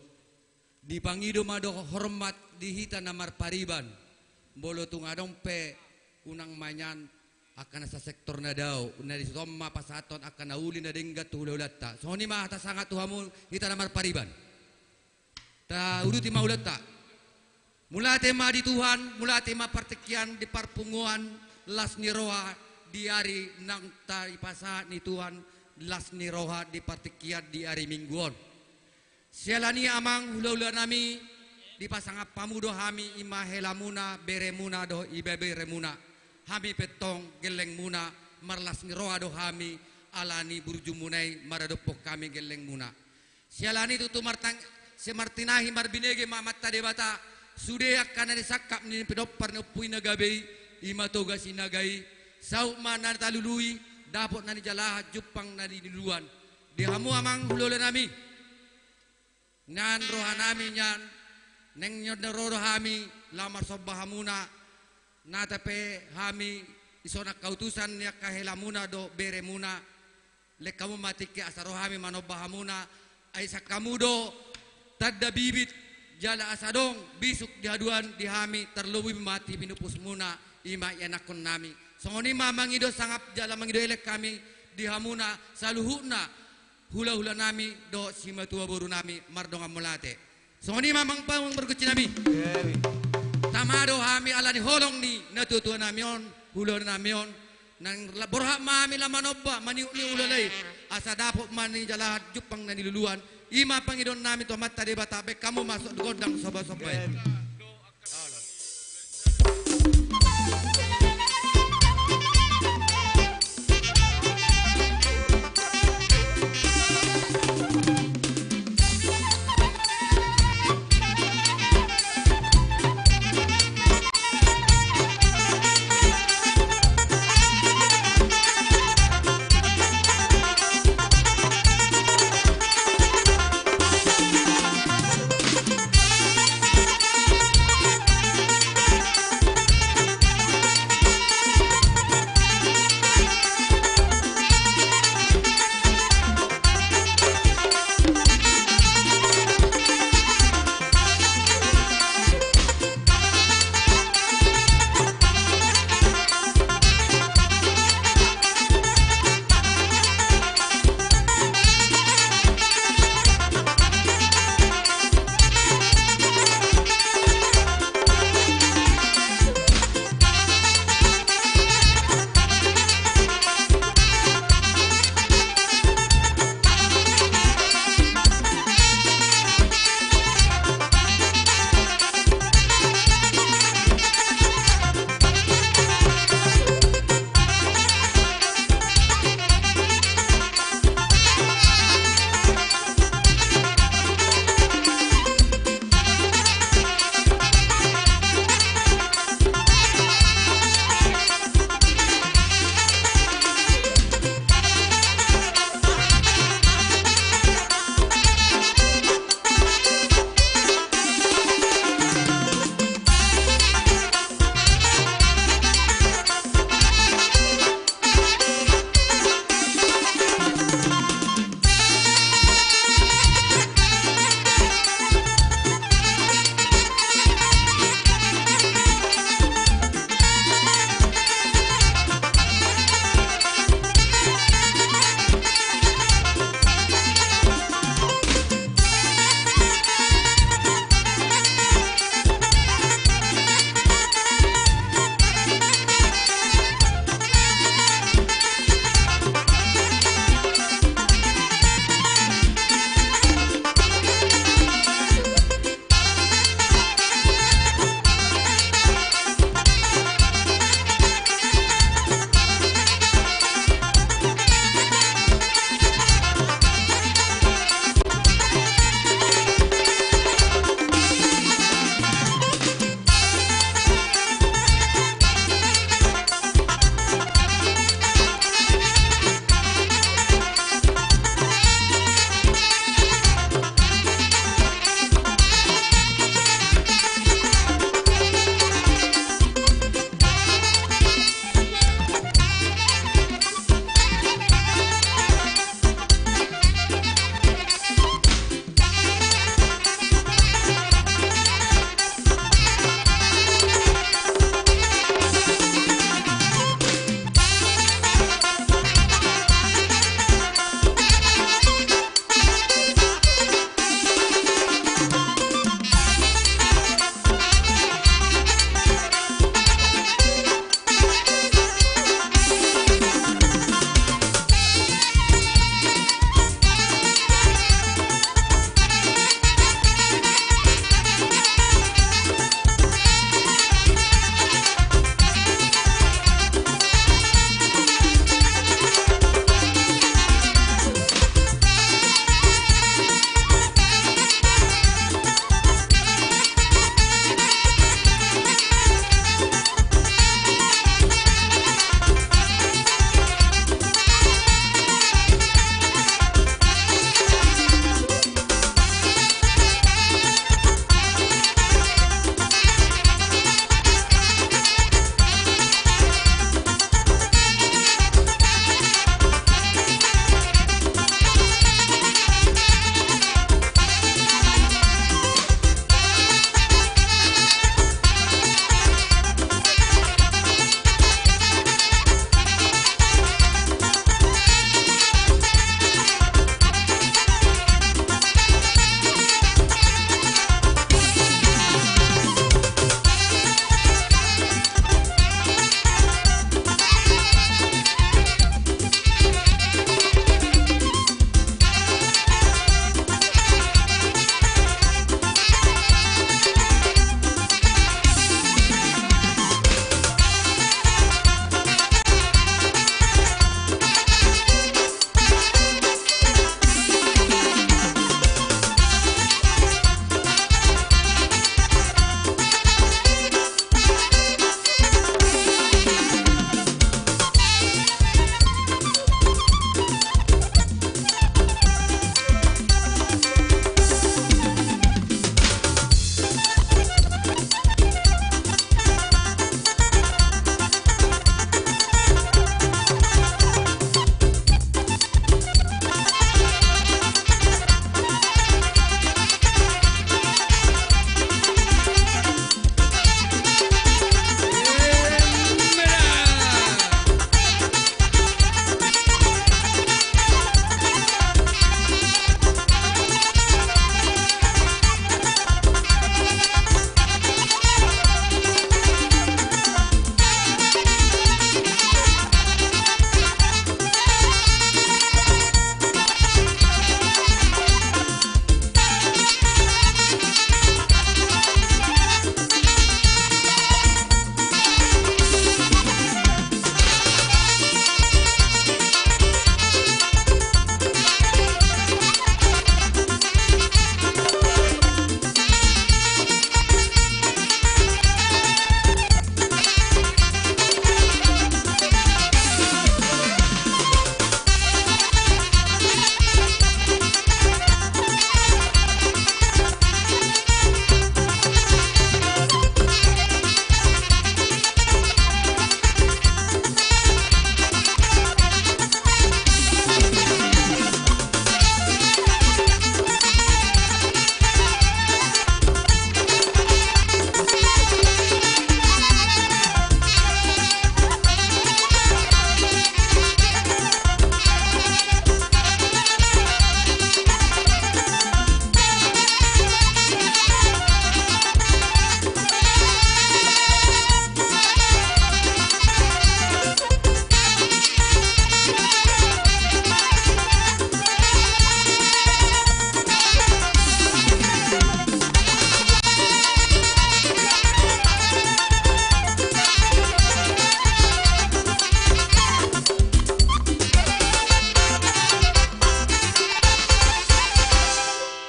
Dipangido ma do hormat di hita na marpariban. Molo tung adong pe unang ma nian angka na sasektor na dao, na dison ma pasahathon angka na uli na denggan tu hula-hulanta. Songon i ma hata sangap tu hamu hita na marpariban. Tauduti ma ulaonta. Mauliate ma di Tuhan, mauliate ma partingkian di parpunguan, las ni roha di ari naung tarpasahat ni Tuhan, las ni roha di partingkian di ari Minggu on. Siala ni i amang hula-hula nami, dipasangap hamu do hami, i ma helamuna, beremuna dohot ibebere muna. Hami pe tong gellengmuna, marlas ni roha do hami, ala ni burjumuna i maradophon hami gellengmuna. Siala ni i tutu martang-, sai martinahi marbinege ma Amanta Debata, sude angka na nisangkap ni pinompar ni ompu i na gabe i, i ma Toga Sinaga i, saut ma na talului, dapot na nijalahan, jumpang na niluluan. Di hamu amang hula-hula nami, nian roha nami nian, naeng nian ro do hami, laho marsomba hamuna, nata pe hami, dison angka utusan ni angka helamuna dohot beremuna, lehon hamu ma tingki asa ro hami manomba hamuna, ai sian hamu do tanda bibit, jala asa adong bisuk di haduan di hami, tarlobi ma di pinupusmuna, i ma ianakhon nami. Songon i ma mangido sangap jala mangido elek hami di hamuna saluhutna, hula-hula nami dohot simatua boru nami, mardongan mauliate. Songon i ma amang pangarahuthu nami. Tama do hami ala ni holong ni natua-tua nami on, hula-hula nami on. Naeng la-, borhat ma hami laho manomba, maniuk-niuk hulahula i, asa dapot ma na nijalahan, jumpang na niluluan. I ma pangidoan nami tu Amanta Debata, bahen hamu ma so gondang somba-somba i.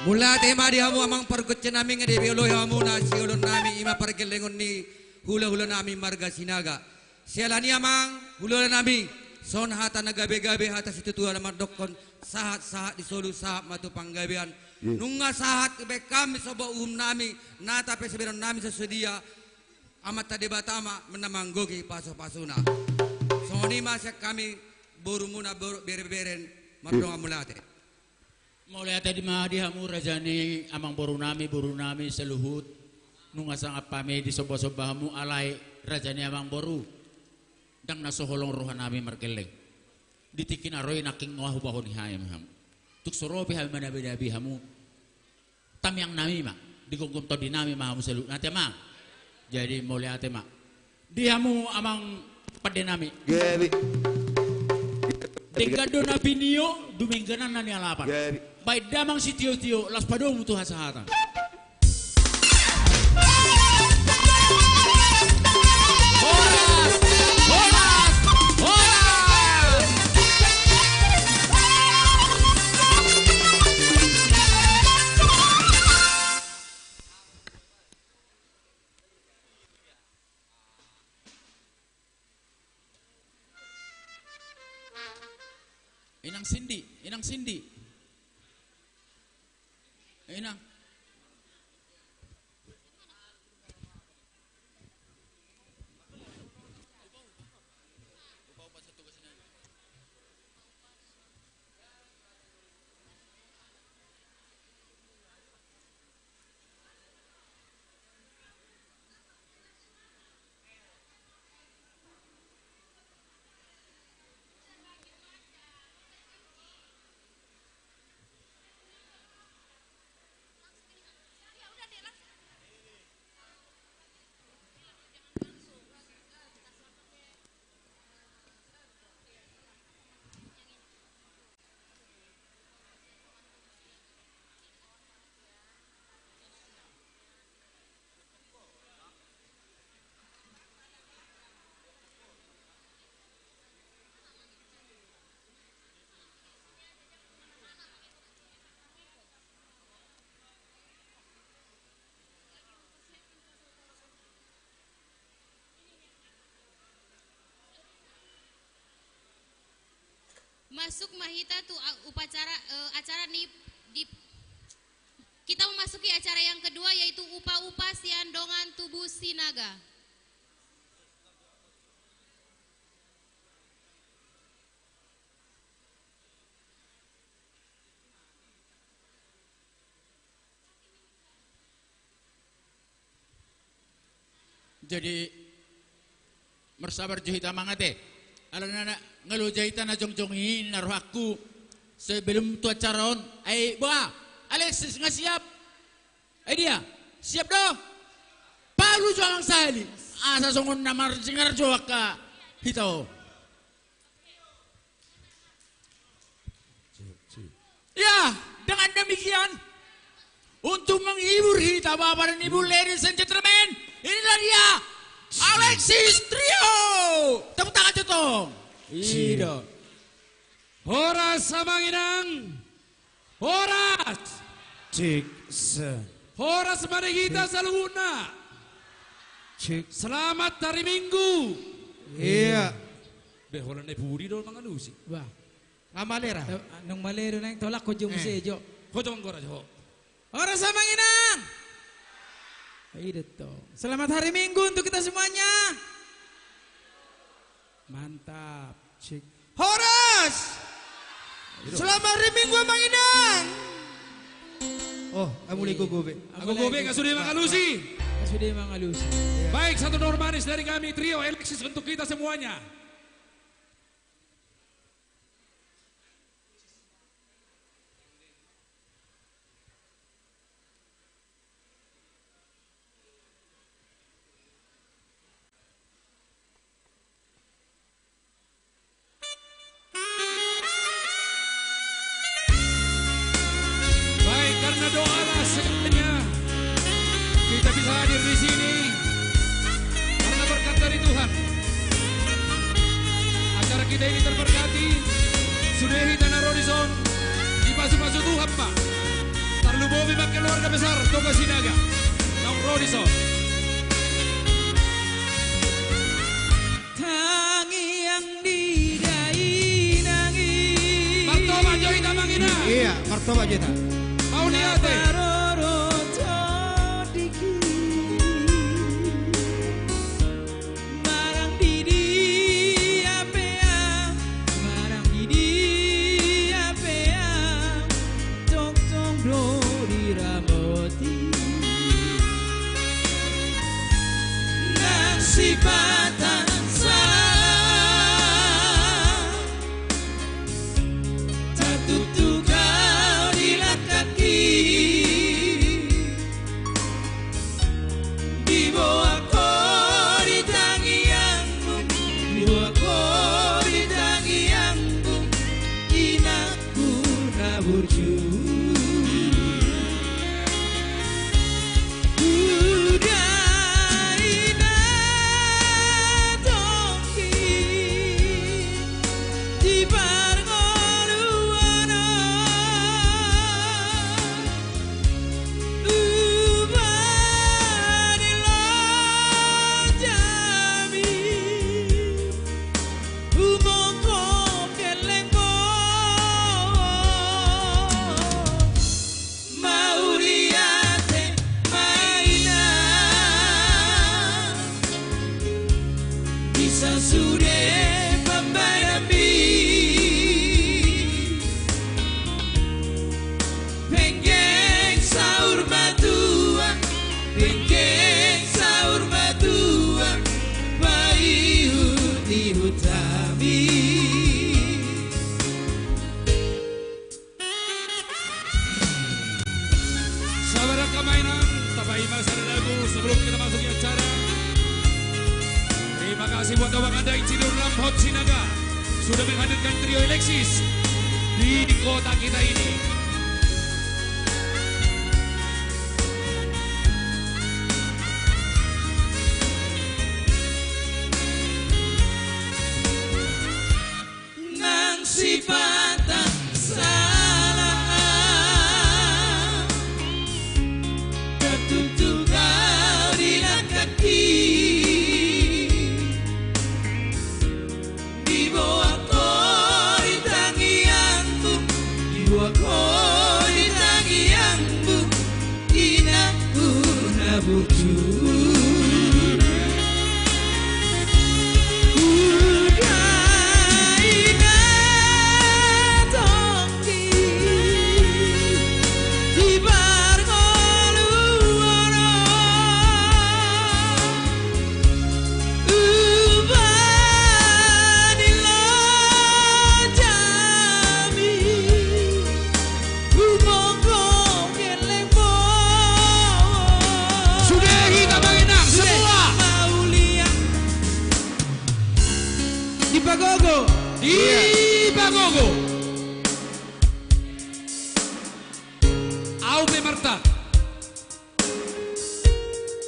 Mauliate ma di hamu amang pargonsi nami, nga dioloi hamuna sioloi nami, ima pargellengon ni hulahula nami marga Sinaga. Siala ni i amang hulahula nami, songon hata na gabegabe, hata situatua na mandokkon, sahat-sahat di solu sahat ma tu panggabean. Nunga sahat dibaen hami somba uhum nami, nata pe sibaenon nami songon dia, Amanta Debata ma na manggohi pasupasuna. Songon i ma sian hami borumuna, boru, bere-, bere, mardongan mauliate. Mauliate ma di hamu raja ni amangboru nami, boru nami saluhut. Nunga sangap hami disombasomba hamu, alai raja ni amangboru, ndang na so holong roha nami margelleng. Di tingki na ro i nangkin nga hubahen hami hamu. Tung so ro pe hami manabidabi hamu. Tamiang nami ma, di gomgom tondi nami ma hamu saluhutna, ate amang. Jadi mauliate ma di hamu amang pande nami. Gabe. Denggan do na pinio, dumenggan na nialapan. Gabe. Baen damang sitiotio, laos padomu tu hasahatan. Horas! Horas! Horas! Inang Sindi, Inang Sindi. Inang. Masuk ma hita tu a-, upacara, eh, acara ni, di, kita memasuki acara yang kedua, yaitu upa-upa sian dongan tubu Sinaga. Jadi, marsabar jo hita amang ate. Alana nga loja hita na jongjong i na rohangku. Sebelum tu acara on, ai boha, Alexis nga siap? Ai dia, siap do? Palu jo amang sahali. Asa songon na marsingar jo angka hita on. Ya, dengan demikian, untuk menghibur hita, Bapak dan Ibu, ladies and gentlemen, inilah dia Alexis Trio. Tepuk tangan, Cotong. Cik. I do. Horas, amang inang. Horas. Cik, se. Horas ma di hita saluhutna. Cik. Selamat hari Minggu. Iya. Be, holan na i pudi do mangalusi. Bah. Nga male ra. Eh, nung male do naeng tolak ho jo muse jo. Ho jo manggora jo. Horas amang inang. I do tong. Selamat hari Minggu untuk kita semuanya. Mantap. Cik. Horas. Selamat hari Minggu amang inang. Oh, nga mulai gogo be. Nga gogo be, nga sude mangalusi. Nga sude mangalusi. Baik, satu doa manis dari kami Trio Alexis untuk kita semuanya. Baik, karena doalah segalanya kita bisa hadir di sini. Karena berkat dari Tuhan, acara kita ini terberkati. Sude hita na ro dison dipasupasu Tuhan ma. Tarlumobi Keluarga besar Toga Sinaga. Naung ro di son. Tangiang di dainang i. Martopak jo hita, Amang Inang. Iya, martopak jo hita. Mauliate. Naparoro tondingki. Manang di dia pe au, manang di dia pe au, tongtong do diramoti. Nang sipata sala, tatutu ho di langkangki. Diboan ho di tangiangmu, diboan ho di tangiangmu, inangku na burju. Huda ina tonggi di parngoluan on. Uba ni lonjami, umongkop gellengmu. Mauliate ma inang. Di sasude pambahenanmi, penggeng saur matua, penggeng saur matua, paihutihut hami. Sabar angka ma inang, tapaima sada lagu sebelum kita masuk di acara. Terima kasih buat Abang Anda Insinyur Lamhot Sinaga sudah menghadirkan Trio Alexis di kota kita ini. Nang sipata sala, tatutu ho di langkangki. Diboan ho di tangiangmu, diboan ho di tangiangmu, inangku na burju. Huda ina tonggi di parngoluan on. Uba ni lonjami, umongkop gellengmu. Sude hita ma inang semua. Mauliate. Dipagogo. Dipagogo. Au pe marta.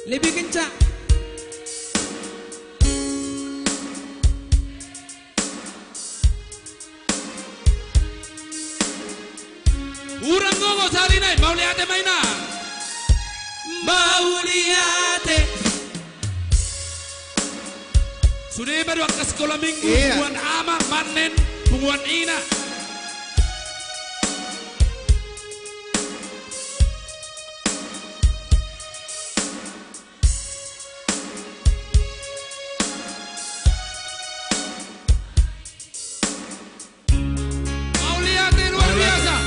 Lebih kencang. Hurang gogo sahali nai, mauliate ma inang. Mauliate. Sude ma do angka sikola minggu, iya, punguan ama, manen, punguan ina. Mauliate luar biasa.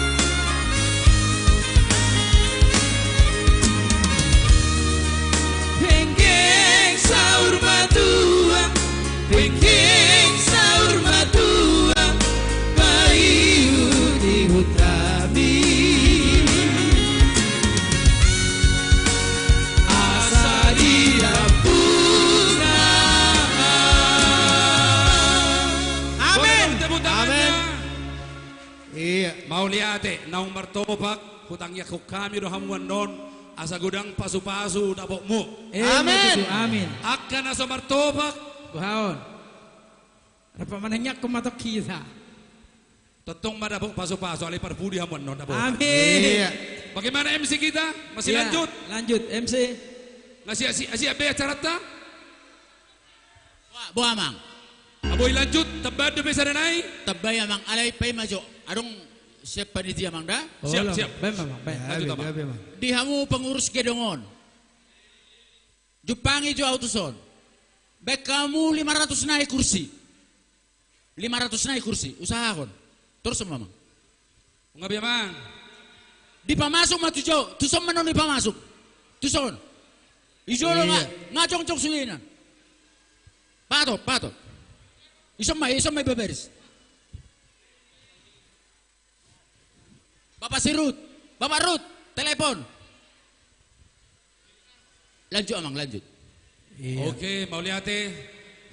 Penggeng saur matua, penggeng saur matua, paihutihut hami. Asa didampuna. Amin. Boleh dong tepuk tangannya. Amin. Iya. Mauliate, naung martopak, hutangiangkon hami do hamu annon, asa godang pasupasu dapotmu. Amin. Amin. Angka na so martopak. Boha on. Rap manangiangkon ma tong hita. Tongtong ma dapot pasupasu, alai parpudi hamu annon dapot. Amin. Iya. Bagaimana M C kita? Masih lanjut? Lanjut, M C. Nga siap, siap, siap be acaranta? Boa, boa, Amang. Nga boi lanjut, tambahan dope sada nai? Tambai, Amang, alai paima jo. Adong siap panitia, Amang, da? Siap, siap. Baen, Amang, baen. Lanjut, Amang. Di hamu pengurus gedong on. Jumpangi jo ahu tuson. Baen hamu lima ratus nai kursi. Lima ratus nai kursi, usahahon. Torus ma, Amang. Nga be, Amang. Dipamasuk ma tu jo, tuson ma annon dipamasuk. Tuson. Ijo do nga, nga jongjong sude nian. Pato, pato. Ison ma, ison ma ibabaris. Bapak si Rut, Bapak Rut, telepon. Lanjut, Amang, lanjut. Oke, mauliate.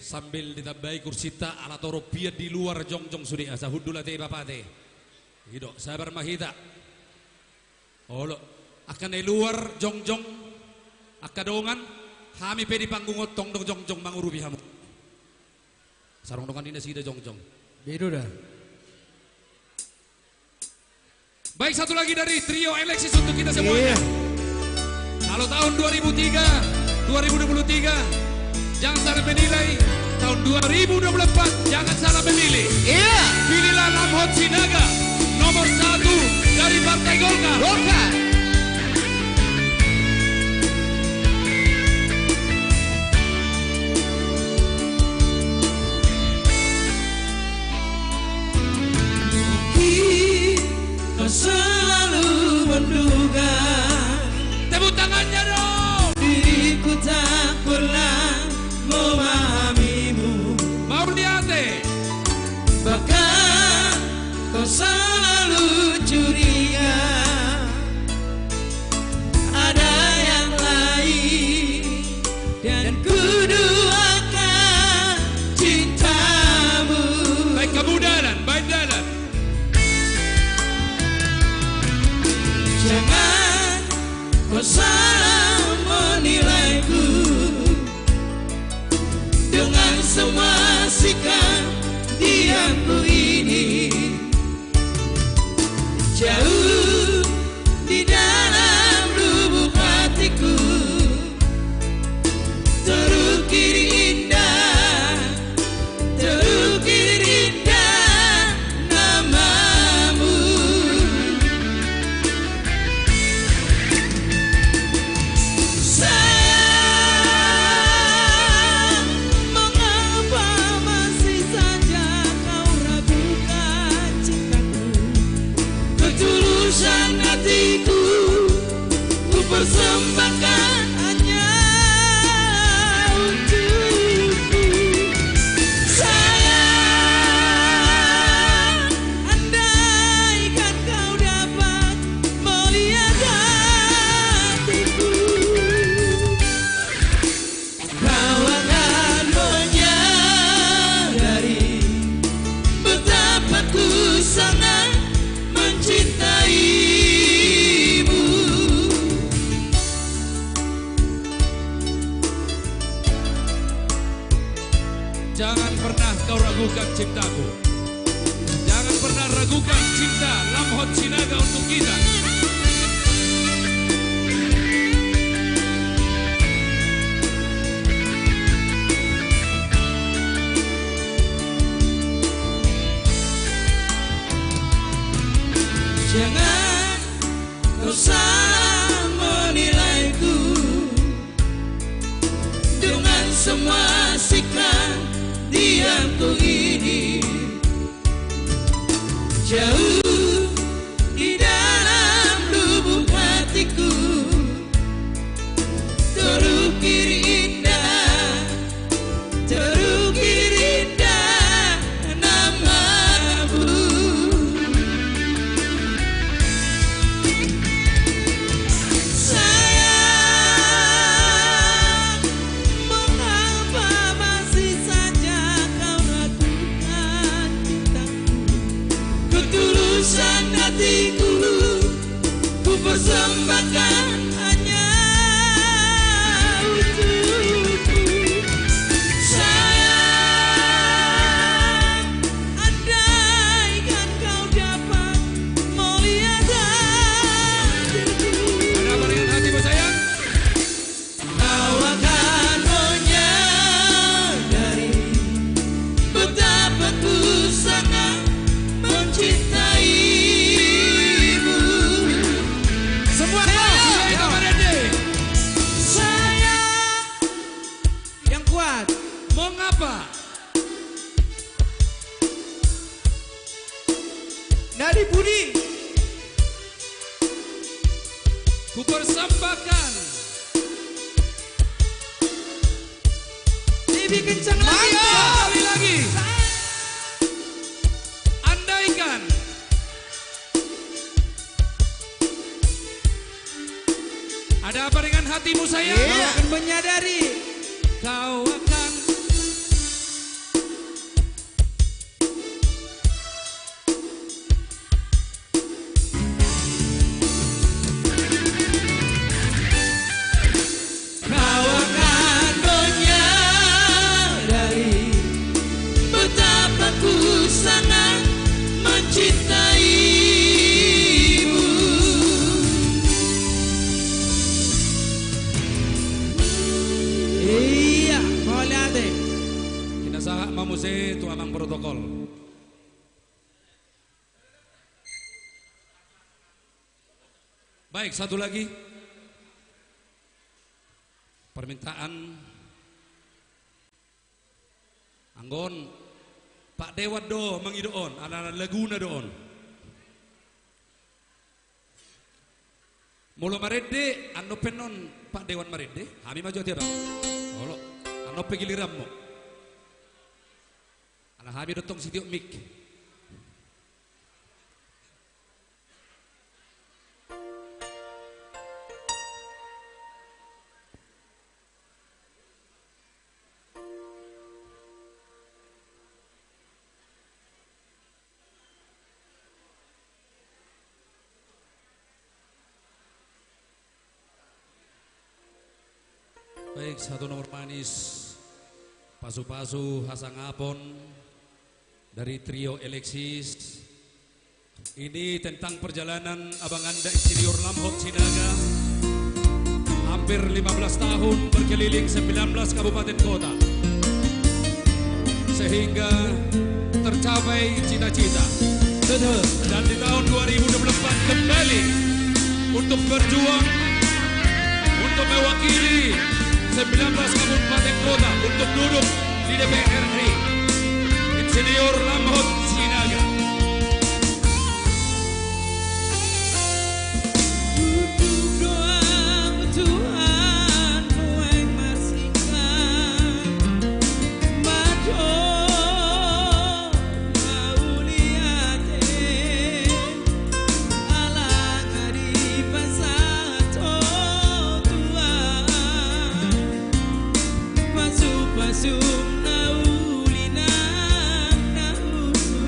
Sambil ditambai kursinta, ala torop pian di luar jongjong sude, asa hundul ate bapak ate. I do, sabar ma hita. Olo, angka na i luar jongjong, angka dongan, hami pe di panggung on tong do jongjong mangurupi hamu. Sarong dongan ni nasida jongjong. Bedo da. Baik, satu lagi dari Trio Alexis untuk kita semuanya. Iya. Kalau tahun dua ribu tiga, dua ribu dua puluh tiga, jangan salah menilai. Tahun dua ribu dua puluh empat, jangan salah memilih. Iya. Pilihlah Lamhot Sinaga, nomor satu dari Partai Golkar. Golkar. Mungkin kau selalu menduga. Tepuk tangannya dong. Diriku tak pernah memahamimu. Mauliate. Bahkan kau selalu curiga. Ada yang lain. Dan kuduakan cintamu. Baik, kamu dalan, baik dalan. Jangan kau salah menilaiku dengan semua sikap diamku ini. Jauh di dalam lubuk hatiku terukir indah, terukir indah namamu. Sayang, mengapa masih saja kau ragukan cintaku? Ketulusan hatiku, ku persembahkan hanya untukmu. Sayang, andaikan kau dapat melihat hatiku. Kau akan menyadari betapa ku sangat mencintaimu. Jangan pernah kau ragukan cintaku. Jangan pernah ragukan cinta Lamhot Sinaga untuk kita. Jangan kau salah menilaiku dengan semua sikap diamku ini. Jauh di dalam lubuk hatiku terukir indah, terukir indah namamu. Sayang, mengapa masih saja kau ragukan cintaku? Ketulusan hatiku, ku persembahkan hanya untukmu. Sayang, andaikan kau dapat melihat hatiku. Pak. Nadi Budi. Kupersembahkan. Lebih kencang lagi, mantap, Pak. Sekali lagi. Andaikan. Ada apa dengan hatimu, sayang? Iya. Kau akan menyadari. Kau akan. Kau akan menyadari betapa ku sangat mencintaimu. Iya, mauliate. Pinasahat ma muse tu amang protokol. Baik, satu lagi permintaan. Anggo on, Pak Dewan do mangido on, ala laguna do on. Molo marende, annon pe on Pak Dewan marende, hami ma jo tiap. Olo, annon pe giliranmu. Ala hami do tong sitiop mik. Baik, satu nomor manis, pasu-pasu hasangapon dari Trio Alexis. Ini tentang perjalanan Abang Anda Insinyur Lamhot Sinaga, hampir lima belas tahun berkeliling sembilan belas kabupaten kota, sehingga tercapai cita-cita. Betul. Dan di tahun dua ribu dua puluh empat kembali untuk berjuang, untuk mewakili sembilan belas kabupaten kota, untuk duduk di D P R RI. Insinyur Lamhot Sinaga. Unduk do ahu Tuhan, nuaeng marsingkat ma domu mauliate, ala nga dipasahat Ho Tuhan pasu-pasum na uli nang na husuk.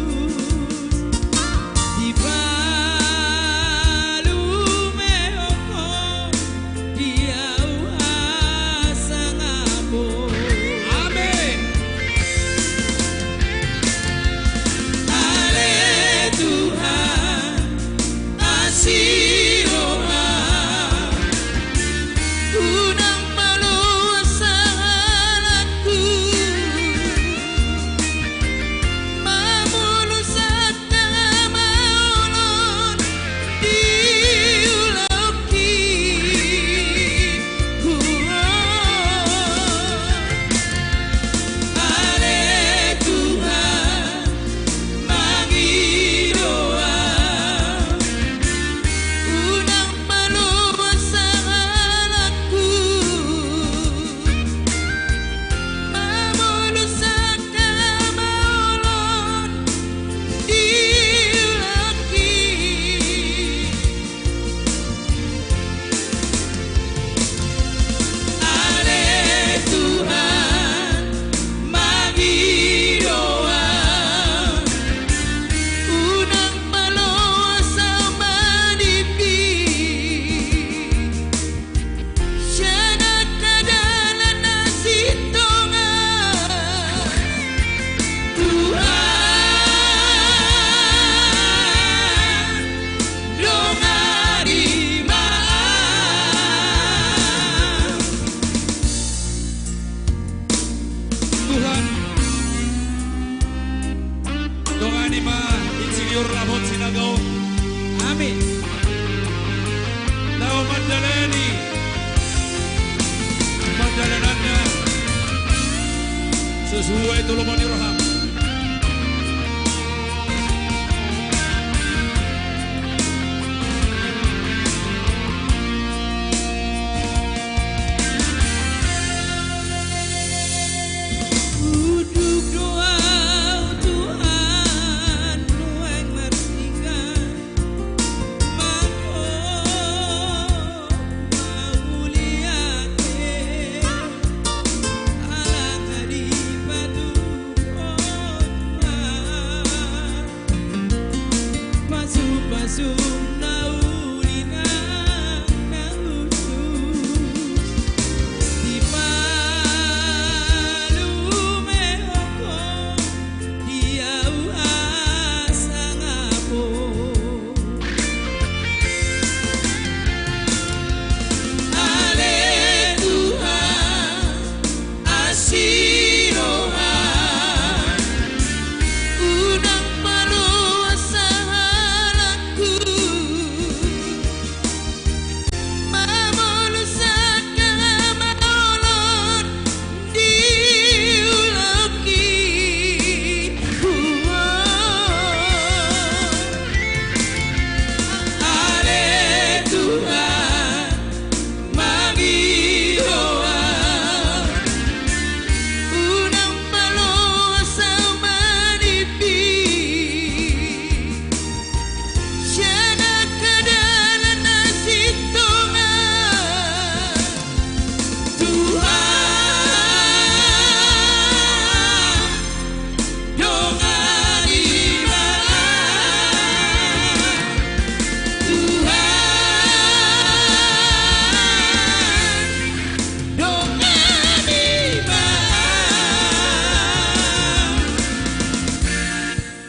Tua itu lomo ni roha. Unduk do au Tuhan nuaeng marsinggah.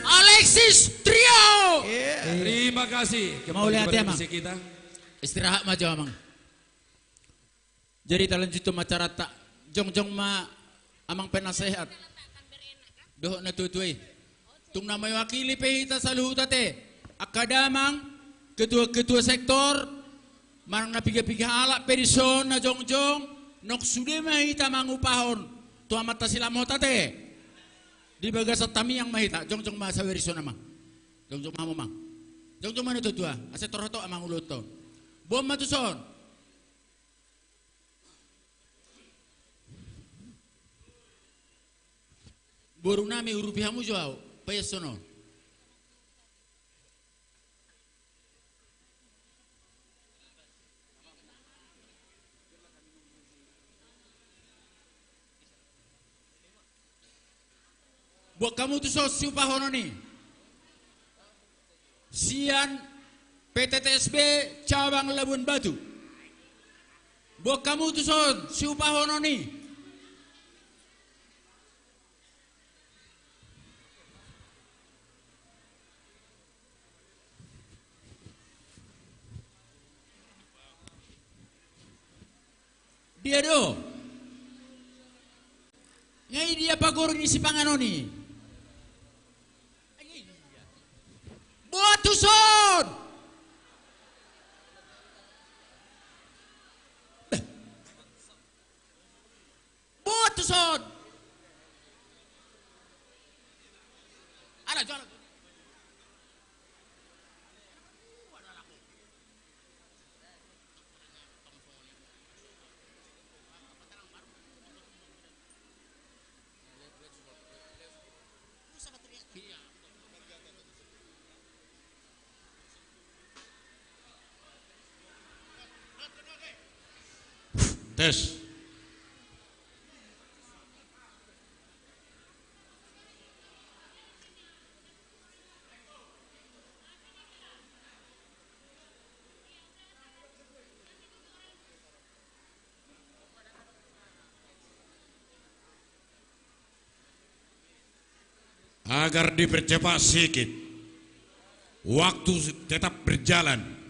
Alexis Trio. Terima kasih. Kembali kepada musik kita. Istirahat ma jo, Amang. Jadi talanjuthon ma acaranta. Jongjong ma amang penasehat dohot natuatua i. Tung na mewakili pe hita saluhut ate, angka damang, ketua-ketua sektor, manang na piga-piga halak pe dison na jongjong, nunga sude ma hita mangupahon tu amanta Silamot ate. Di bagasan tamiang ma hita, jongjong ma sawer dison amang. Jongjong ma hamu amang. Jongjong ma natuatua, asa torhot amang uluhon. Boan ma tuson. Boru nami, urupi hamu jo au, paias sonon. Boan hamu tuson siupahonon i. Sian P T T S B cabang Labuan Batu. Boan hamu tuson siupahonon i. Dia do? Nga i dia pagoru ni sipanganon i? Boan tuson! Boan tuson! Ala jo, ala jo. Tes. Agar dipercepat sikit, waktu tetap berjalan.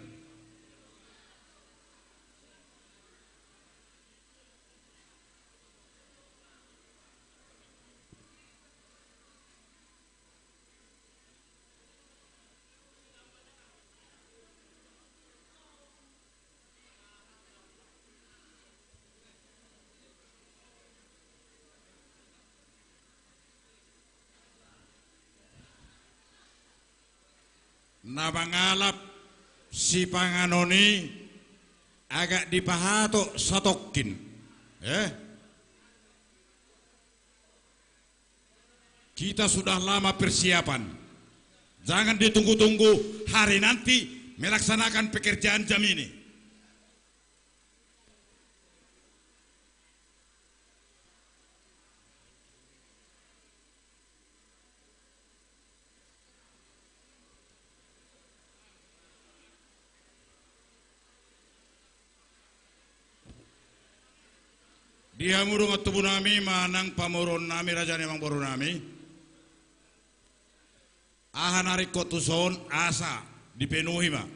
Na mangalap sipanganon i agak dipahato satongkin. Eh? Kita sudah lama persiapan. Jangan ditunggu-tunggu hari nanti melaksanakan pekerjaan jam ini. Di hamu dongan tubu nami manang pamoruon nami, raja ni amangboru nami. Aha na ringkot tuson asa dipenuhi ma.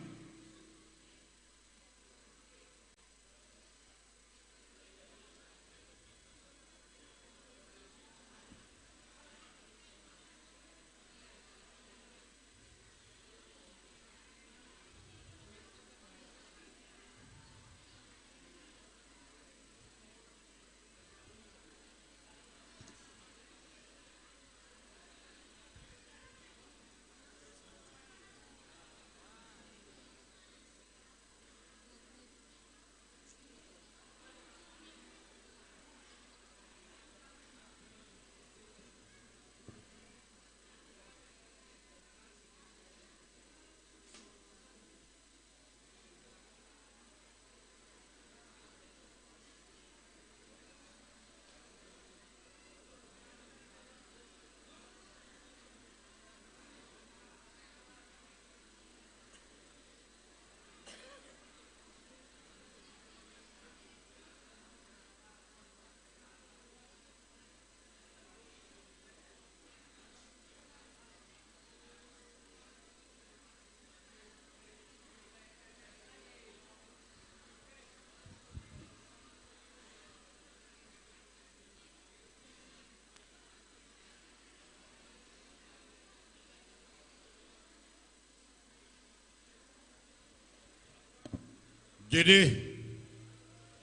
Jadi,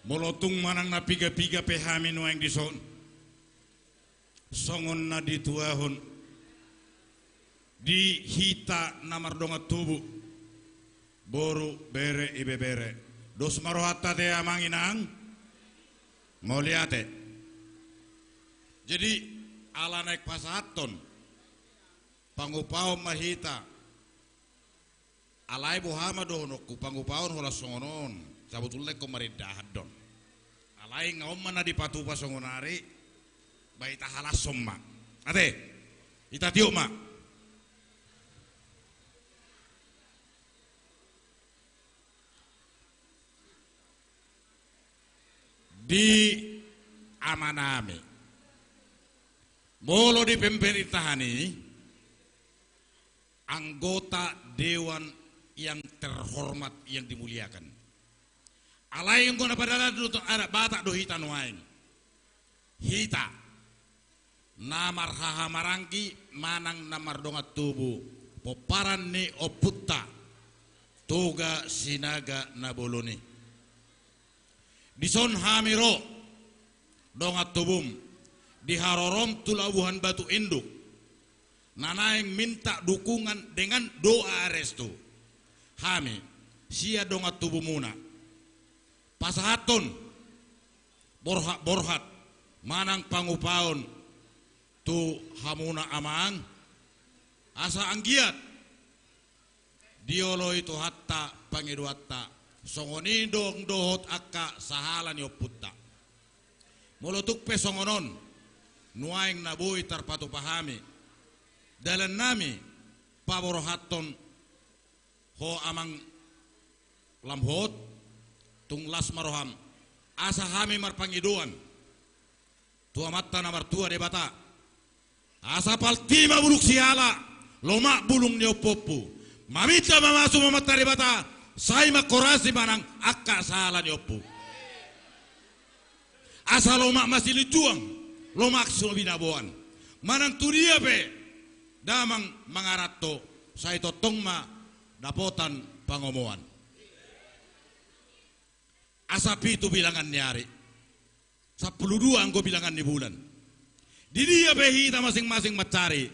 molo tung manang na piga-piga pe hami nuaeng dison, songon na dituahon di hita na mardongan tubu, boru, bere, ibebere. Dos ma rohanta ate, amang, inang. Mauliate. Jadi, ala naeng pasahathon pangupaon ma hita. Alai boha ma dohononku, pangupaon holan songon on. Sabotulna ingkon marindahan do on. Alai nga on ma na dipatupa songon ari, ba ita halashon ma. Ate, ita tiop ma. Di amanami. Molo di pemerintahan i, anggota dewan yang terhormat, yang dimuliakan. Alai anggo na padalan do adat Batak do hita nuaeng. Hita na marhahamaranggi manang na mardongan tubu, pomparan ni ompunta Toga Sinaga na bolon i. Dison hami ro, dongan tubum, di harorom tu Labuhan Batu Induk, na naeng minta dukungan dengan doa restu. Hami sian dongan tubumuna pasahathon borhat-borhat manang pangupaon tu hamuna, amang, asa anggiat dioloi Tuhanta pangidoanta, songon i do dohot angka sahala ni ompunta. Molo tung pe songon on, nuaeng na boi tarpatupa hami, dalannami paborhathon ho, amang, lam hot, tung las ma roham, asa hami marpangidoan tu Amanta na martua Debata, asa palti ma bulung siala, lomak bulung ni ompuompu. Maminta mamasu ma Amanta Debata, sai mangkorasi manang angka sahala ni ompu. Asa lomak ma silinjuang, lomak so binaboan. Manang tu dia pe damang mangaranto, sai tongtong ma dapotan pangomoan. Asa pitu bilangan ni ari, sampulu dua anggo bilangan ni bulan. Di dia pe hita masing-masing mansari,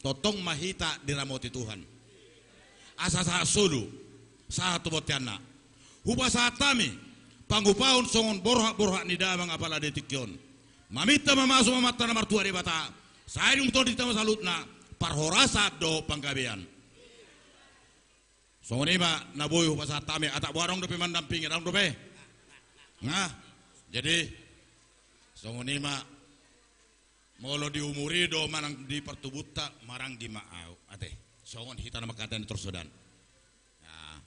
tongtong ma hita diramoti Tuhan. asa sahat solu, sahat tu bonteanna. Hupasahat hami pangupahon songon borhat-borhat ni damang apala di tingki on. Maminta mamasu ma Amanta na martua Debata, sai dung tondinta ma saluhutna, parhorasan dohot panggabean. Songon i ma na boi hupasahat hami, atak boha adong dope mandampingi, adong dope? Nah, jadi songon i ma, molo di umur i do manang di partubuhonta, maranggi ma ahu. Ate, songon hita na mangkatai na torus on. Nah.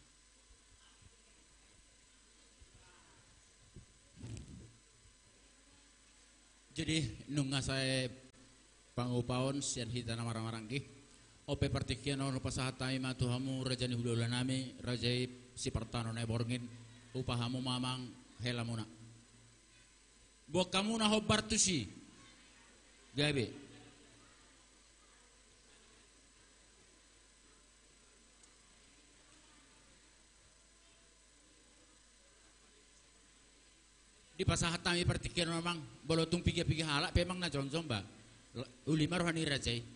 Jadi, nunga sae pangupahon sian hita na marhahamaranggi. On pe partingkian on hupasahat hami ma tu hamu raja ni hulahula nami, raja i Sipartano Naiborngin, hupasahat hamu ma amang helamuna. Boan hamu na hombar tusi. Gabe. Dipasahat hami partingkian on amang, molo tung piga-piga halak pe amang na jongjong ba. Uli ma roha ni raja i.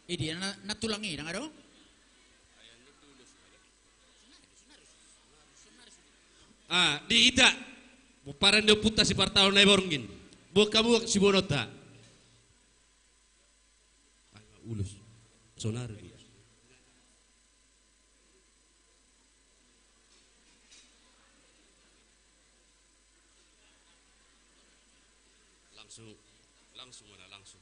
Idia na, na tulang i, ndang adong? Ah, di hita. Pomparan ni ompunta Sipartano Naiborngin. Boan hamu siboanonta. Ulos. Sonari ulos. Langsung, langsung mana, langsung.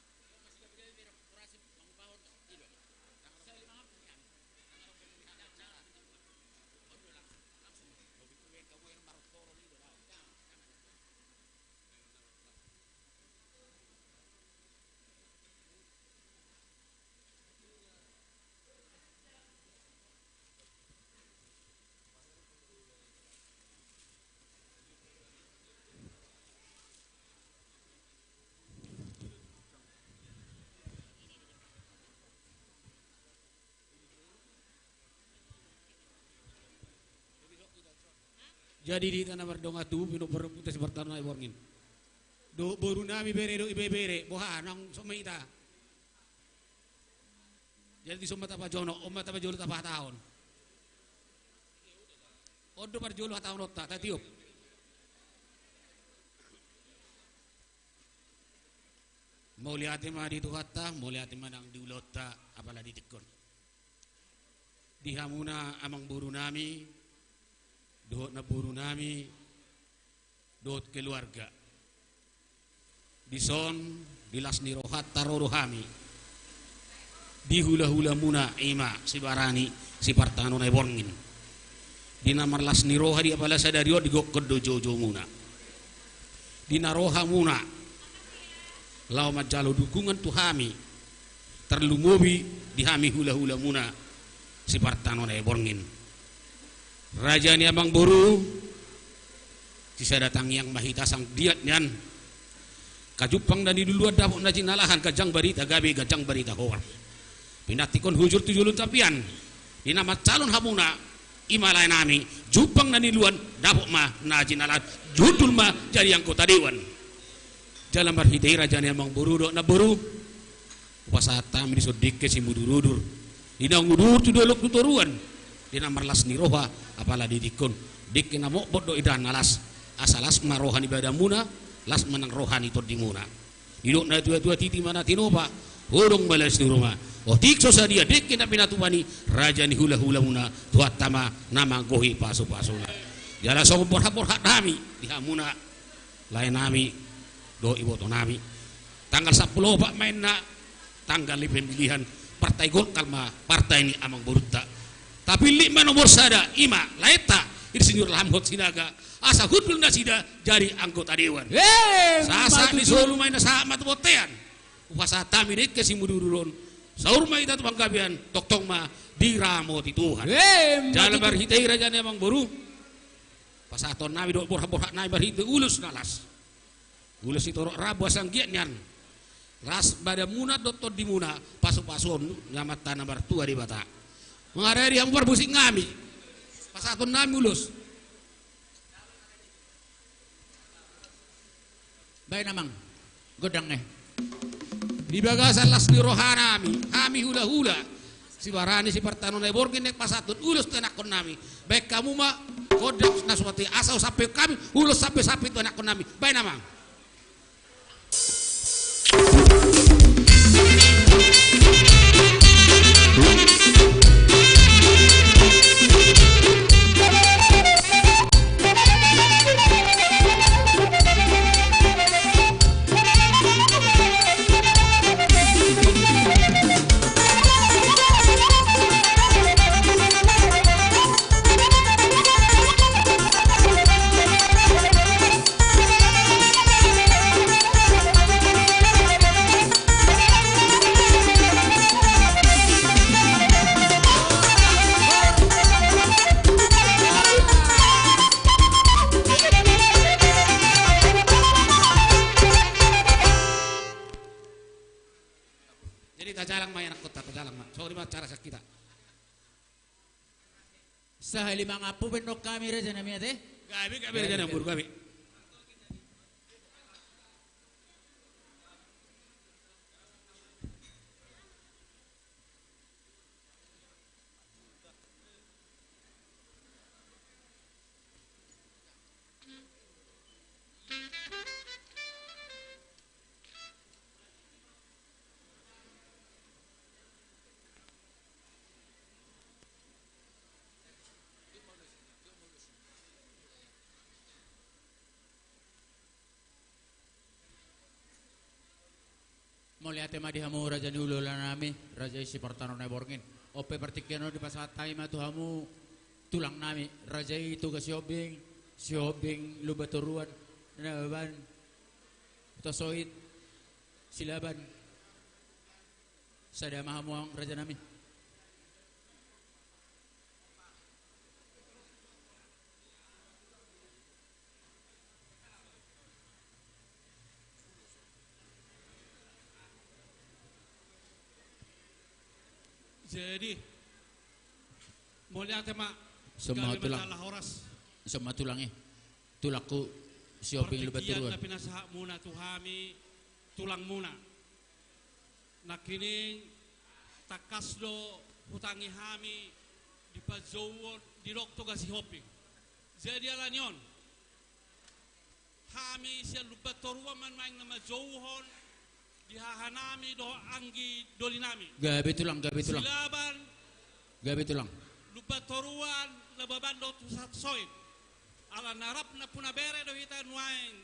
Jadi di hita na mardongan tubu, pinompar ni ompunta Sipartano Naiborngin. Dohot boru nami, bere dohot ibebere, boha nang so ma hita. Jadi dison ma tapajonok, on ma tapajolo tapahatahon. On do parjolo hatahononta, tatiop. Mauliate ma di Tuhanta, mauliate ma nang di ulaonta, apala di tingki on. Di hamuna amangboru nami, dohot namboru nami, dohot keluarga. Dison, di las ni rohanta ro do hami. Di hulahulamuna, i ma Sibarani, Sipartano Naiborngin. Di na marlas ni roha di apala sadari on, digokkon do joujoumuna. Di na ro hamuna laho manjalo dukungan tu hami, tarlumobi di hami hulahulamuna Sipartano Naiborngin. Raja ni amangboru, sisada tangiang ma hita asa anggiat nian. Angka jumpang na niluluan dapot na jinalahan, ganjang barita gabe, ganjang barita horas. Pinantikhon hujur tu jolonta pian, di na mancalon hamuna, i ma lae nami, jumpang na niluluan dapot ma na jinalahan, hundul ma jadi anggota dewan. Jala marhite i raja ni amangboru dohot namboru, hupasahat hami dison dengke simudurudur. Di na udur tu dolok tu toruan, di na marlas ni roha, apala di tingki on, dengke na mokbot dohot indahan na las. Asa las ma roha ni badanmuna, las ma nang roha ni tondimuna. Didok natuatua, titi ma na tinopa, hodong ma las ni roha. Otik so sadia dengke na pinatupa ni raja ni hulahulamuna, Tuhanta ma na manggohi pasupasuna. Jala songon borhatborhat nami di hamuna, lae nami dohot iboto nami. Tanggal sampulu opat ma inna tanggal ni pemilihan, partai Golkar ma partai ni amangborunta. Tapillit ma nomor sada, i ma laenta Insinyur Lahamhot Sinaga, asa hundul nasida jadi anggota dewan. Sahat-sahat ni solu ma inna, sahat ma tu bontean. Hupasahat hami dengke simudurudur on. Saur ma hita tu panggabean, tongtong ma diramoti Tuhan. Jala marhite i raja ni amangboru, pasahaton nami dohot borhatborhat nami marhite ulos na las. Ulos sitorop rambu asa anggiat nian las badanmuna dohot tondimuna, pasupasuon ni Amanta na martua Debata. Mangaradi hamu parmusik nami, pasahaton nami ulos. Baen amang gondang e. Di bagasan las ni rohanami, hami hulahula Sibarani Sipartano Naiborngin, naeng pasahathon ulos tu anakkonnami. Baen hamu ma gondang na suhat i asa husampehon hami ulos sampesampe tu anakkonnami. Baen amang. Jadi tajalang ma, anakkon, tajalang ma. Songon i ma acara sian hita. Sahali mangampu pe annon hami, rajanami, ate. Gabe, gabe, rajanami, gabe. Mauliate ma di hamu raja ni hulahulanami, raja i Sipartano Naiborngin. On pe partingkian on dipasahat hami ma tu hamu tulangnami, raja i Toga Sihombing, Sihombing Lumban Toruan, Nababan, Hutasoit, Silaban. Sada ma hamu, amang rajanami. Jadi, mauliate ma. Dison ma, gabe ma tulang, jala horas. Dison ma tulang i. Tulangku Sihombing Lumban Toruan. Partingkian na pinasahatmuna tu hami, tulangmuna. Nangkining tangkas do hutangi hami di panjouon, didok Toga Sihombing. Jadi alani on, hami sian Lumban Toruan ma nuaeng na manjouhon di hahanami dohot anggi dolinami. Gabe tulang, gabe tulang. Silaban, gabe tulang. Lumban Toruan, Nababan dohot Hutasoit. Ala na rap nampuna bere do hita nuaeng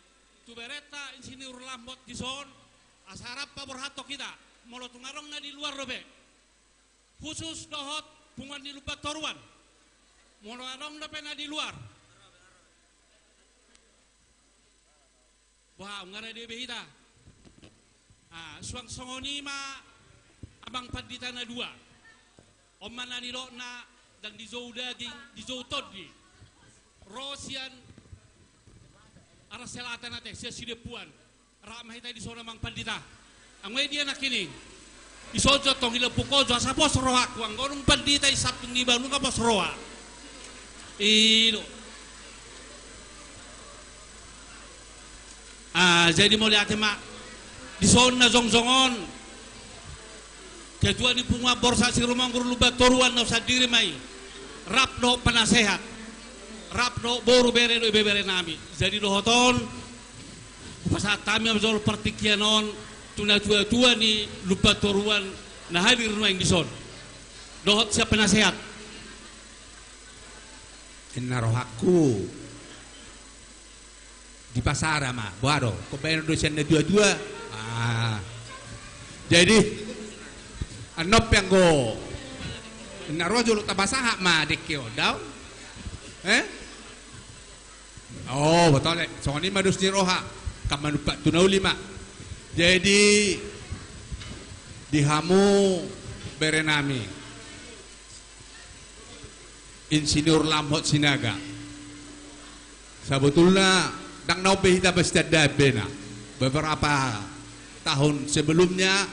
tu berenta Insinyur Lambot dison, asa rap paborhathon hita, molo tung adong na di luar dope. Khusus dohot punguan ni Lumban Toruan. Molo adong dope na di luar. Boha, nunga rade be hita? Ah, suang songon i ma amang pandita na dua. On ma na nidokna, ndang dijou daging, dijou tondi. Ro sian arah selatan ate, sian Sidempuan. Rap ma hita dison, amang pandita. Anggo i dia nangkining. Dison jo tong, dilambok ho jo asa pos rohangku, anggo dung pandita i samping niba nunga pos roha. I do. Ah, jadi mauliate ma. Dison na jongjong on, ketua ni punguan Borsak Sirumonggur Lumban Toruan, na au sandiri ma i. Rap dohot penasehat. Rap dohot boru, bere dohot ibebere nami. Jadi dohot on, hupasahat hami ma jolo partingkian on tu natuatua ni Lumban Toruan na hadir nuaeng dison. Dohot sian penasehat. Inna rohangku. Dipasada ma, boha do? Hombaenon do sian natuatua. Ah. Jadi, annon pe anggo inna roha jolo tapasahat ma dengke on, daong? Eh? Oh, botole. Songon i ma dos ni roha. Kan manumpak tu na uli ma. Jadi, di hamu bere nami, Insinyur Lambot Sinaga. Sabotulna, ndang na on be hita basta dambena. Beberapa tahun sebelumnya,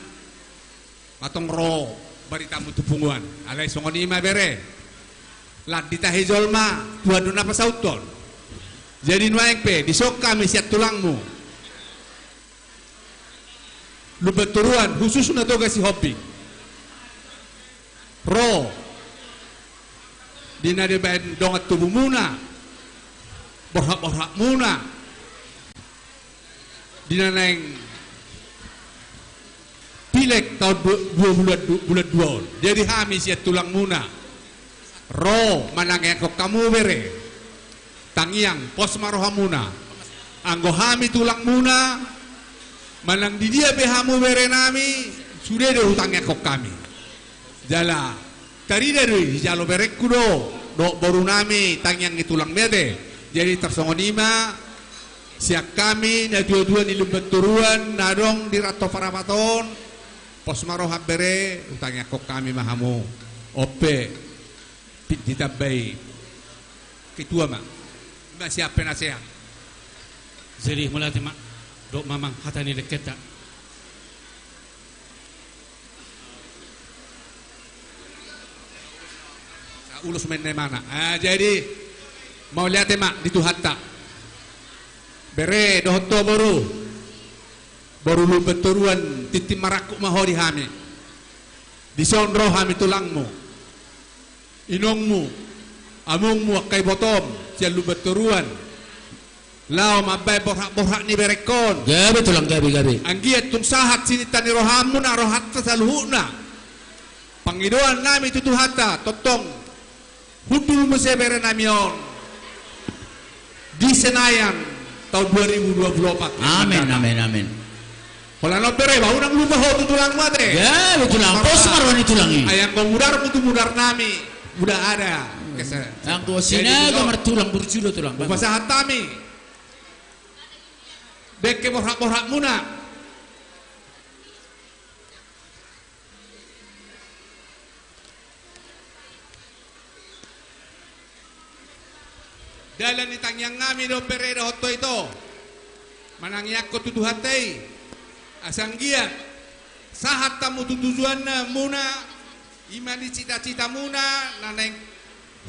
ma tong ro baritamu tu punguan. Alai songon i ma bere. Lan ditahi jolma, Tuhan do na pasauthon. Jadi nuaeng pe, dison hami sian tulangmu. Lumban Toruan, khususna Toga Sihombing, ro di na dibaen dongan tubumuna, borhat-borhatmuna, di na naeng pilek taon dua, dua bulan, du-, bulan dua on. Jadi hami sian tulangmuna ro manangiangkon hamu bere. Tangiang, pos ma rohamuna. Anggo hami tulangmuna, manang di dia pe hamu berenami, sude do hutangiangkon hami. Jala tarida do i, dijalo berengku do dohot borunami tangiang ni tulangmi ate. Jadi tarsongon i ma sian hami natuatua ni Lumban Toruan na adong di Rantau Parapat on, pos ma roham bere, hutangiangkon hami ma hamu. On pe, ditambai ketua ma. Ima sian penasehat. Jadi mauliate ma. Dohot ma amang hata ni dengkenta. Ulos ma inna imana. Ah, jadi mauliate ma di Tuhanta. Bere dohot ho boru, boru Lumban Toruan, tintin marangkup ma ho di hami. Dison ro hami tulangmu, inongmu, amongmu, angka ibotom sian Lumban Toruan, laho mambaen borhat-borhat ni berengkon. Gabe tulang, gabe, gabe. Anggiat tung sahat sininta ni rohamuna, rohanta saluhutna. Pangidoannami tu Tuhanta, tongtong hundul muse berenami on di Senayan taon dua ribu dua puluh opat. Amin, amin, amin. Holan on bere, ba unang lupa ho tu tulangmu ate. Gabe tulang, pos ma roha ni tulang i. Ai anggo mudarmu tu mudarnami, udah ada. Anggo Sinaga martulang burju do tulang. Hupasahat hami dengke borhat-borhatmuna. Dalan ni tangiangnami do bere dohot ho ito, manangiangkon tu Tuhanta i, asa anggiat sahat hamu tu tujuanmuna, ima ni cita-citamuna na naeng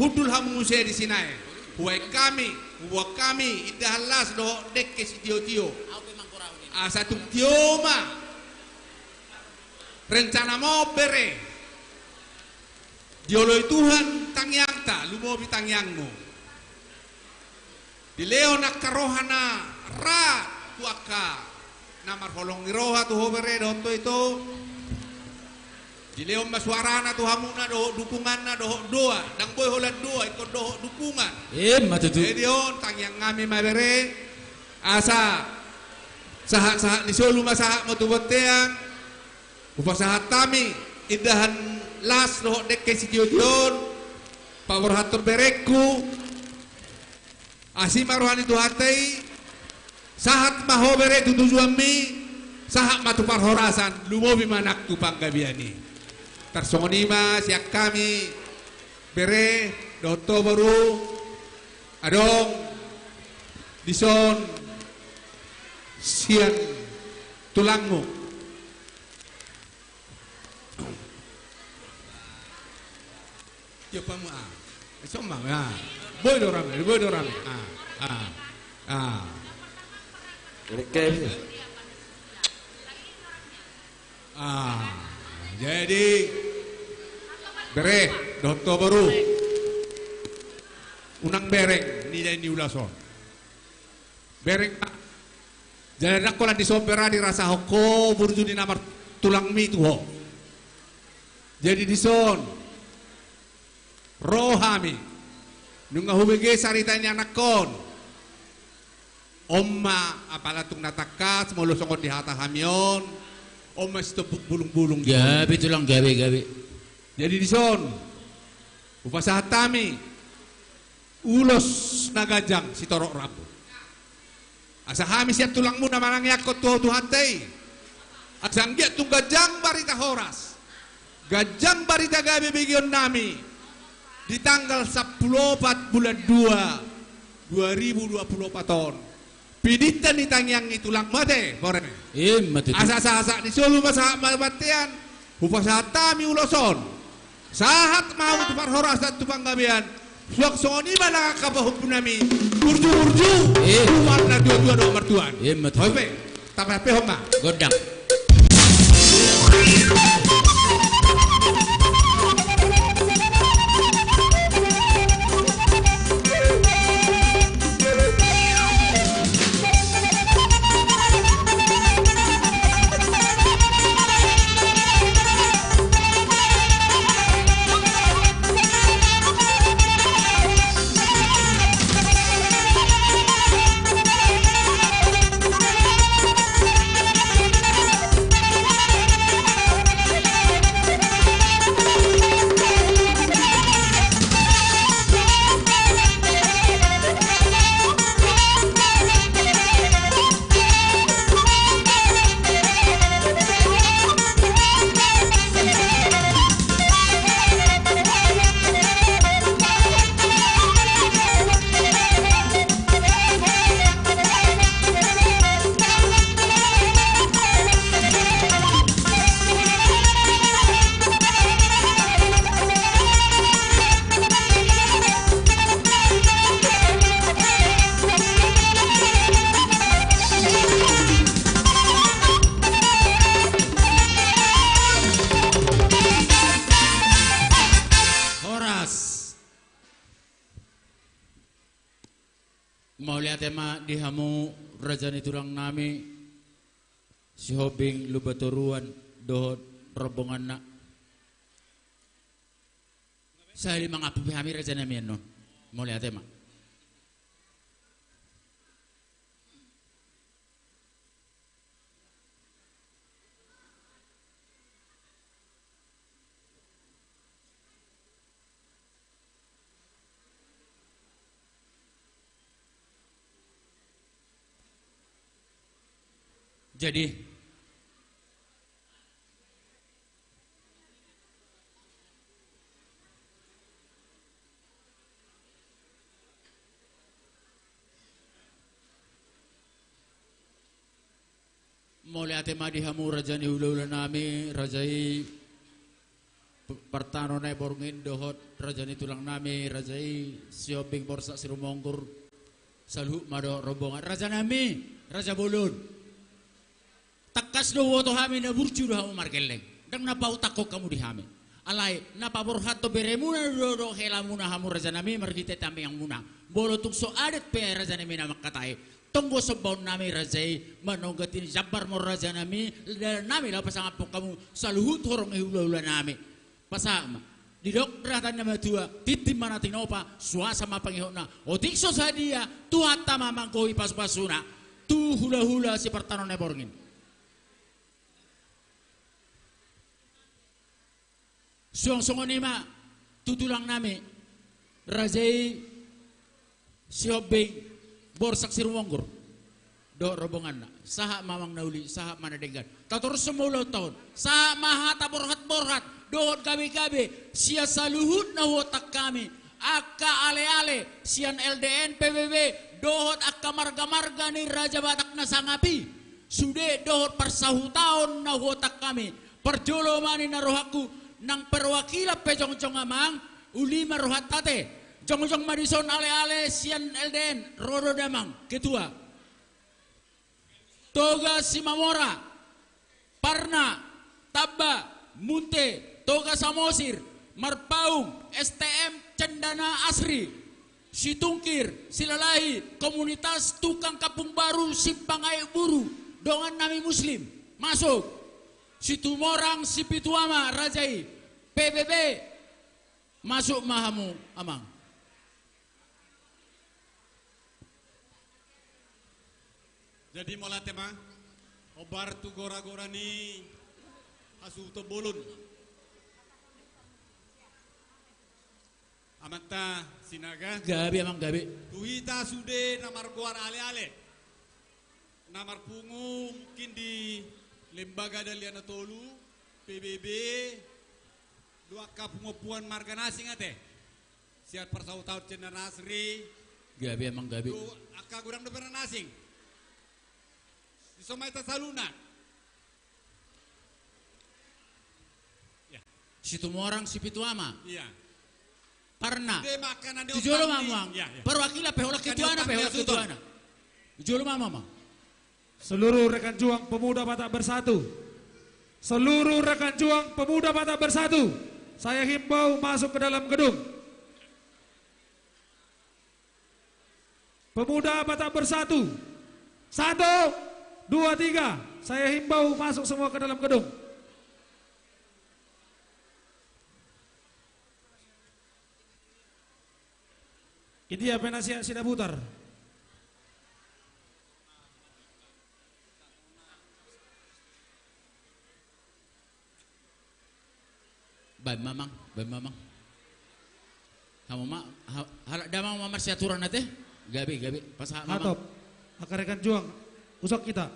hundul hamu muse di Sinayan. Hubaen hami, huboan hami indahan las dohot dengke sitiotio. Asa tung tio ma rencanamu on bere. Dioloi Tuhan tangiangta, lumobi tangiangmu. Dilehon angka roha na ra tu angka na marholong ni roha tu ho bere dohot ho ito. Dilehon ma suarana tu hamuna dohot dukunganna dohot doa, ndang boi holan doa, ingkon dohot dukungan. Ima tutu. Jadi on tangiangnami ma bere, asa sahat-sahat ni solu ma sahatmu tu bontean. Hupasahat hami indahan las dohot dengke sitio-tio on, paborhathon berengku. Asi ma roha ni Tuhanta i, sahat ma ho bere tu tujuanmi, sahat ma tu parhorasan, lumobi ma nang tu panggabean i. Tarsongon i ma sian hami bere dohot ho boru, adong dison sian tulangmu. Yo pamu ah. Somba ah. Boi do rame, boi do rame. Ah, ah, ah. Ini kayak ini. Ah, jadi bere dohot ho boru, unang bereng nida ni ulos on. Bereng ma. Jala ndang holan dison bere dirasahon ho burju ni na martulangmi tu ho. Jadi dison ro hami, nunga hubege sarita ni anakkon. On ma apala tung na tangkas molo songon dihata hami on, on ma sitombuk bulung-bulung. Gabe tulang, gabe, gabe. Jadi dison hupasahat hami ulos na ganjang sitorop rambu. Asa hami sian tulangmuna manangiangkon tu ho Tuhanta i, asa anggiat tung ganjang barita horas, ganjang barita gabe begeonnami di tanggal sampulu opat bulan dua, dua ribu dua puluh opat on. Pidinta ni tangiang ni tulangmu ate, boreme. Ima tutu. Asa sahat-sahat ni solu ma sahat ma bontean, hupasahat hami ulos on. Sahat ma hamu tu parhorasan tu panggabean. Suang songon i ma nang angka pahompunami. Burju-burju. Eh. Umat na tua-tua dohot martua. Ima tutu. Oi pe, tapehon ma. Gondang. Horas. Mauliate ma di hamu raja ni tulang nami, Sihombing Lumbantoruan dohot rombonganna. Sahali mangampu pe hami raja nami annon. Mauliate ma. Jadi, mauliate ma di hamu raja ni hulahula nami, raja i P-, Partanon Borngin dohot raja ni tulang nami, raja i Sihombing Borsak Sirumonggur, saluhut ma dohot rombongan. Raja nami, raja bolon. Tangkas do huboto hami na burju do hamu margelleng. Ndang na pautakhon hamu di hami. Alai, na paborhathon beremuna do dohot helamuna hamu raja nami marhite tangiangmuna. Molo tung so adat pe raja nami na mangkatai. Tonggo sombaon nami raja i, manongga tini jambar ma raja nami, dalan nami laho pasangaphon hamu, saluhut horong ni hulahula nami. Pasahat ma. Didok hata ni na matua, tintin ma na tinopa, suasa ma pangihutna, otik so sadia, Tuhanta ma manggohi pasupasuna, tu hulahula si Partanon Borngin. Suang songon i ma, tu tulang nami, raja i Sihombing Borsak Sirumonggur dohot rombonganna, sahat ma amang na uli, sahat ma na denggan. Tatorushon ma ulaonta on, sahat ma hata borhat-borhat dohot gabe-gabe sian saluhut na huontang hami, angka ale-ale sian L D N, P B B, dohot angka marga-marga ni Raja Batak na sangap i, sude dohot parsahutaon na huontang hami. Parjolo ma ninna rohangku, nang perwakilan pe jongjong amang, uli ma rohanta ate. Jongjong ma dison ale-ale sian L D N, ro do damang, ketua. Toga Simamora, Parna, Tamba, Munte, Toga Samosir, Marpaung, S T M Cendana Asri, Situngkir, Silalahi, komunitas tukang Kampung Baru, Simpang Aek Buru, dongan nami Muslim, masuk. Situmorang Sipitu Ama, raja i, P B B, masuk ma hamu, amang. Jadi mauliate ma, hombar tu gora-gora ni hasuhuton bolon. Amanta Sinaga. Gabe, amang, gabe. Tu hita sude na margoar ale-ale. Na marpungu mungkin di Lembaga Dalihan Na Tolu, P B B, dohot angka punguan-punguan marga na asing ate. Sian parsahutaon Cendana Asri. Gabe, amang, gabe. Dohot angka godang dope na asing. Dison ma hita saluhutna. Ya. Situmorang Sipitu Ama. Iya. Parna. Sude ma angka na di... Tu jolo ma, amang. Iya, iya. Perwakilan pe holan ketuana pe, holan ketuana. Tu jolo ma, amang. Seluruh rekan juang Pemuda Batak Bersatu. Seluruh rekan juang Pemuda Batak Bersatu, saya himbau masuk ke dalam gedung. Pemuda Batak Bersatu, satu, dua, tiga, saya himbau masuk semua ke dalam gedung. Idia penasihat Sidabutar? Baen ma amang, baen ma amang. Hamu ma, ha-, halak damang ma marsiaturan ate. Gabe, gabe, pasahat ma amang. Hatop. Angka rekan juang, usok hita.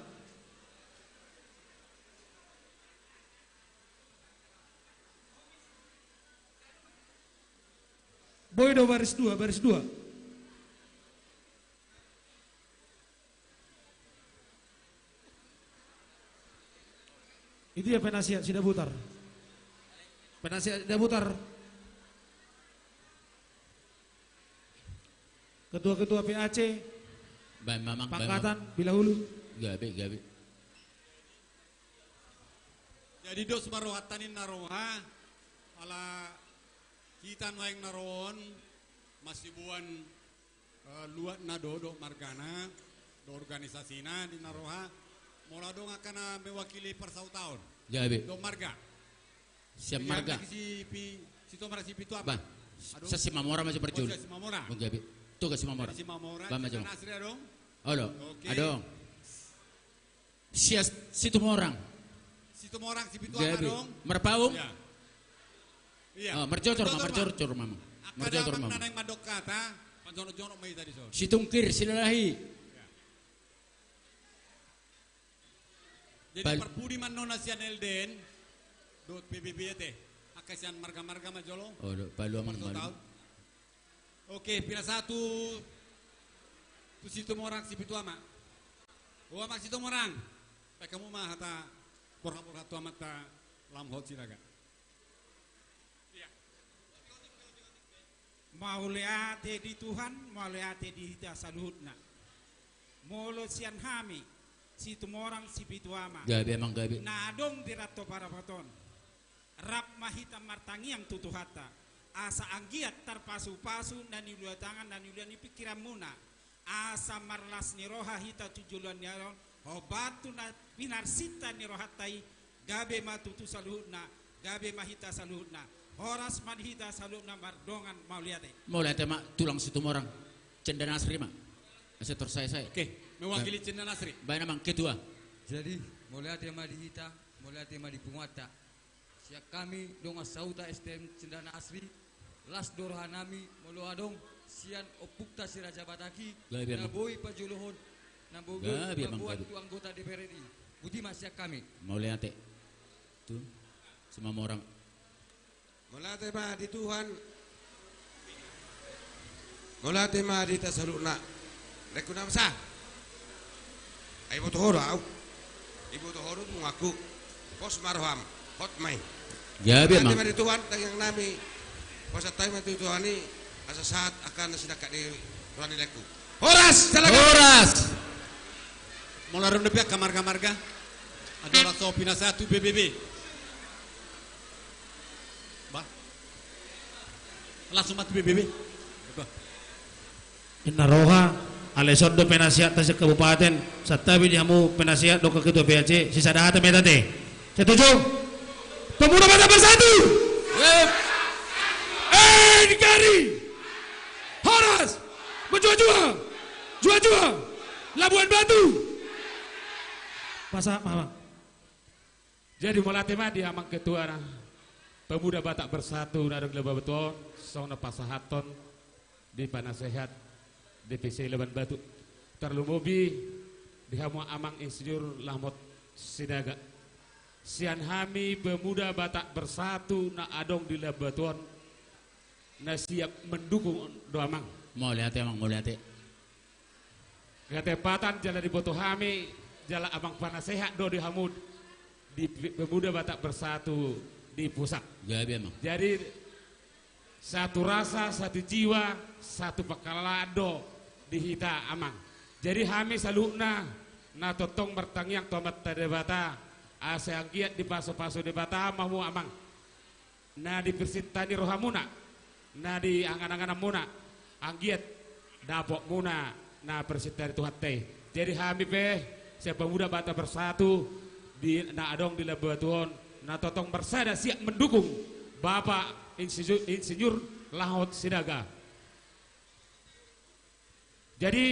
Boi do baris dua, baris dua. Idia penasihat Sidabutar? Penasihat Sidabutar. Ketua-ketua P A C. Baen ma amang, baen ma amang. Pangkatan, Bilahulu. Gabe, gabe. Jadi dos ma rohanta ninna roha, ala hita nuaeng na ro on, masiboan, eh, luat na do, dohot margana, dohot organisasina ninna roha, molo adong angka na mewakili parsahuton. Gabe. Dohot marga. Sian marga. Jadi, si Pi-, Situmorang Sipituama. Bah, adong. Sian Simamora ma jo parjolo. Oh, sian Simamora. Oh, gabe. Tu ga Simamora. Jadi Simamora, baen ma jo. Nasri adong. Olo, oke. Adong. Sian Situmorang. Situmorang Sipituama adong. Gabe. Marpaung? Iya. Iya. Oh, marjojor ma, marjojor ma. Marjojor ma. Angka damang na naeng mandok hata, panjonok-jonok ma hita dison. Situngkir, Silalahi. Iya. Jadi parpudi ma annon na sian L D N dohot P B B ate. Angka sian marga-marga ma jolo. Oh, do, palu amang, palu. Oke, pinasahat tu Situmorang Sipituama. O amang Situmorang, baen hamu ma hata borhat-borhat tu amanta Lamhot Sinaga. Iya. Mauliate di Tuhan, mauliate di hita saluhutna. Molo sian hami Situmorang Sipituama, gabe amang, gabe, na adong di Rantau Parapat on, rap ma hita martangiang tu Tuhanta, asa anggiat tarpasu-pasu na niula ni tangan, na niula ni pingkiranmuna, asa marlas ni roha hita tu joloan ni ari on, hombar tu na pinarsinta ni rohanta i, gabe ma tutu saluhutna, gabe ma hita saluhutna, horas ma di hita saluhutna mardongan mauliate. Mauliate ma tulang Situmorang, Cendana Asri ma. Asa tor sae-sae. Oke, mewakili Cendana Asri. Baen amang ketua. Jadi, mauliate ma di hita, mauliate ma di punguanta. Sian hami dongan sahuta S T M Cendana Asri, las do rohanami molo adong sian ompunta Si Raja Batak i, gabe amang, na boi pajolohon, na boi, gabe amang, mamboan, gabe, tu anggota D P R R I. Boti ma sian hami. Mauliate. Tu Simamora. Mauliate ma di Tuhan. Mauliate ma di hita saluhutna. Laengku na masa. Ai iboto ho do au. Iboto ho do punguanku. Pos ma roham. Hot ma i. Gabe amang. Mauliate ma di Tuhan, tangiangnami. Pasahat hami ma tu Tuhan i, asa sahat angka na sinangkap ni roha ni laengku. Horas, jala gabe. Horas. Molo adong dope angka marga-marga. Adong laos pinasahat tu P B B. Bah. Langsung ma tu P B B. Bah. Ninna roha, alai songon do penasihat ta sian kabupaten, santabi di hamu penasihat dohot ketua P A C, sisada hata ma hita ate. Setuju? Pemuda Batak Bersatu! Hep! N K R I! Horas! Menjua-jua! Jua-jua! Labuan Batu! Pasahat ma amang. Jadi mauliate ma di amang ketua na Pemuda Batak Bersatu na adong di Lebak Batu on, songon na pasahathon di panasehat D P C Labuan Batu. Tarlumobi di hamu amang Insinyur Lamhot Sinaga. Sian hami Pemuda Batak Bersatu na adong di Lebak Batu on, na siap mendukung do amang. Mauliate amang, mauliate. Ketepatan jala diboto hami, jala amang panasehat do di hamu di P-, Pemuda Batak Bersatu di pusat. Gabe amang. Jadi satu rasa, satu jiwa, satu pangkalaan do di hita amang. Jadi hami saluhutna na tongtong martangiang tu Amanta Debata, Asa anggiat dipasupasu Debata ma hamu amang, na di pirsita ni rohamuna, na di angan-angananmuna, anggiat dapotmuna na pirsita ni Tuhanta i. Jadi hami pe sian Pemuda Batak Bersatu di, na adong di Labuan Batu on, na tongtong marsada siap mendukung Bapak Insinyur, Insinyur Lamohot Sinaga. Jadi,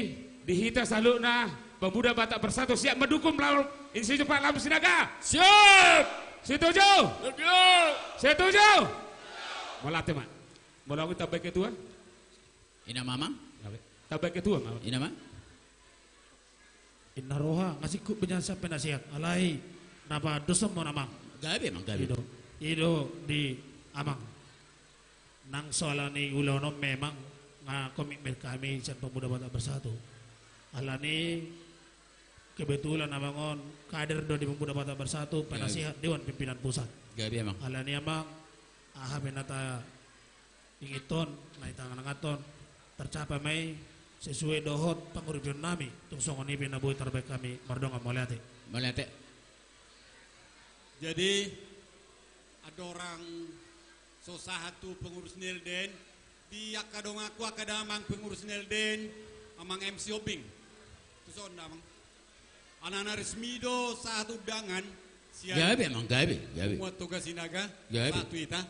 di hita saluhutna, Pemuda Batak Bersatu siap mendukung Lam-, Insinyur Pak Lamohot Sinaga. Siap! Setuju? Setuju! Setuju? Mauliate ma. Molo au tambai ketua? Ina ma amang. Tambai ketua ma. Ina ma. Inna roha, nga singkop be nian sian penasehat. Alai, na padoshon ma on amang. Gabe amang, gabe. I do, i do di amang. Nang so alani ulaon on memang nga komitmen hami sian Pemuda Batak Bersatu. Alani kebetulan amang on kader do di Pemuda Batak Bersatu, gabe, penasehat Dewan Pimpinan Pusat. Gabe amang. Alani amang, aha pe na taingothon, na taangan-anganhon, tercapai ma i sesuai dohot pangurupionnami. Tung songon i pe na boi tarbahen hami mardongan, mauliate. Mauliate. Jadi, andorang so sahat tu pengurus ni L D N, di angka donganku, angka damang pengurus ni L D N, amang M C Obing. Tuson damang. Alana resmi do sahat undangan sian, gabe amang, gabe, gabe, punguan Toga Sinaga. Gabe. Sahat tu hita.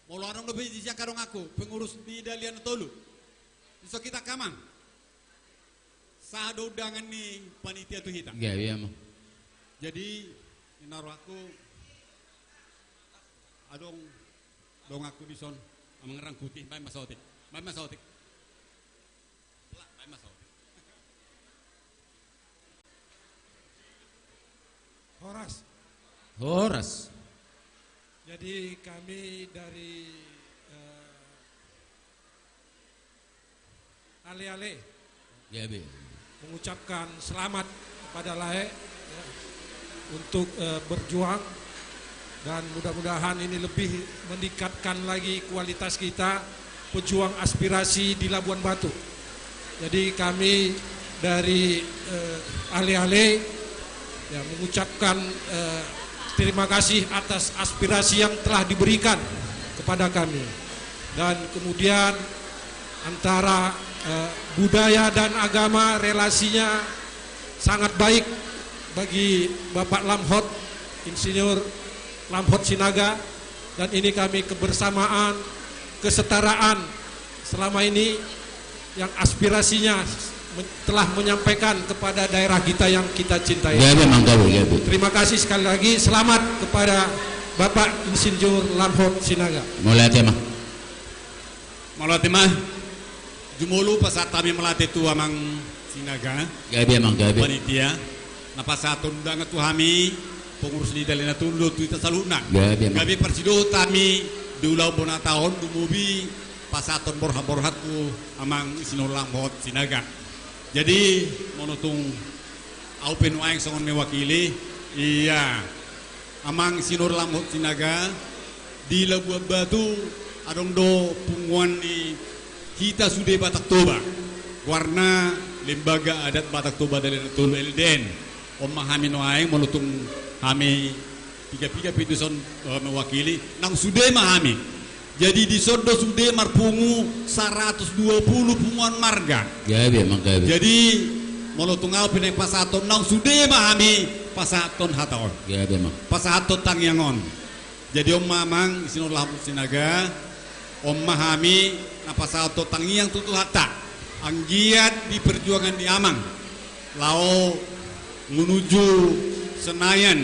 Molo adong dope di sian angka donganku, pengurus di Dalihan Tolu, dison hita amang. Sahat do undangan ni panitia tu hita. Gabe amang. Jadi, inna rohangku, adong donganku dison, amang Rangkuti, baen ma saotik. Baen ma saotik. Horas. Horas. Jadi kami dari, eh, Ale Ale, ya, Be, mengucapkan selamat kepada Lae, ya, untuk, eh, berjuang, dan mudah-mudahan ini lebih meningkatkan lagi kualitas kita pejuang aspirasi di Labuan Batu. Jadi kami dari, eh, Ale Ale, ya, mengucapkan, eh, terima kasih atas aspirasi yang telah diberikan kepada kami. Dan kemudian antara, eh, budaya dan agama, relasinya sangat baik bagi Bapak Lamohot, Insinyur Lamohot Sinaga, dan ini kami kebersamaan, kesetaraan selama ini yang aspirasinya men-, telah menyampaikan kepada daerah kita yang kita cintai. Gabe, Mang, gabe, gabe. Terima kasih sekali lagi, selamat kepada Bapak Insinyur Lamohot Sinaga. Mauliate ma. Mauliate ma. Jumolo pasahat hami mauliate tu Amang Sinaga. Gabe, Amang, gabe. Panitia na pasahathon undangan tu hami, pengurus ni Dalihan Tolu dohot tu hita saluhutna. Gabe, Amang. Gabe parsidohot hami di ulaon bona taon, lumobi pasahathon borhat-borhat tu Amang Insinyur Lamohot Sinaga. Jadi, molo tung au pe nuaeng songon mewakili, ia, Amang Insinyur Lamohot Sinaga, di Labuan Batu adong do punguan ni hita sude Batak Toba, goarna Lembaga Adat Batak Toba Dalihan Tolu, L D N. On ma hami nuaeng, molo tung hami piga-piga pe dison, eh, mewakili, naung sude ma hami. Jadi dison do sude marpungu saratus dua pulu punguan marga. Gabe, Amang, gabe. Jadi molo tung au pe naeng pasahathon, naung sude ma hami pasahathon hata on. Gabe, Amang. Pasahathon tangiang on. Jadi on ma, Amang Insinyur Lamohot Sinaga, on ma hami na pasahathon tangiang tu Tuhanta, anggiat di perjuangan ni Amang laho menuju Senayan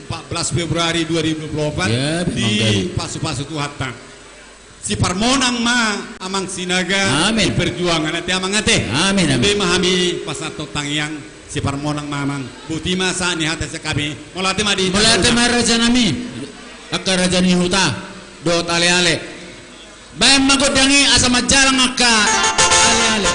empat belas Februari dua ribu dua puluh empat, ya, Amang, di gabe. Pasu-pasu Tuhanta. Siparmonang ma Amang Sinaga, amin, di perjuangan, ate Amang, ate. Amin, amin. Sude ma hami pasahathon tangiang, siparmonang ma, Amang. Boti ma sahat ni hata sian hami. Mauliate ma di, mauliate ma, raja nami. Angka raja ni huta dohot ale-ale. Baen ma gondang i asa manjalang angka ale-ale.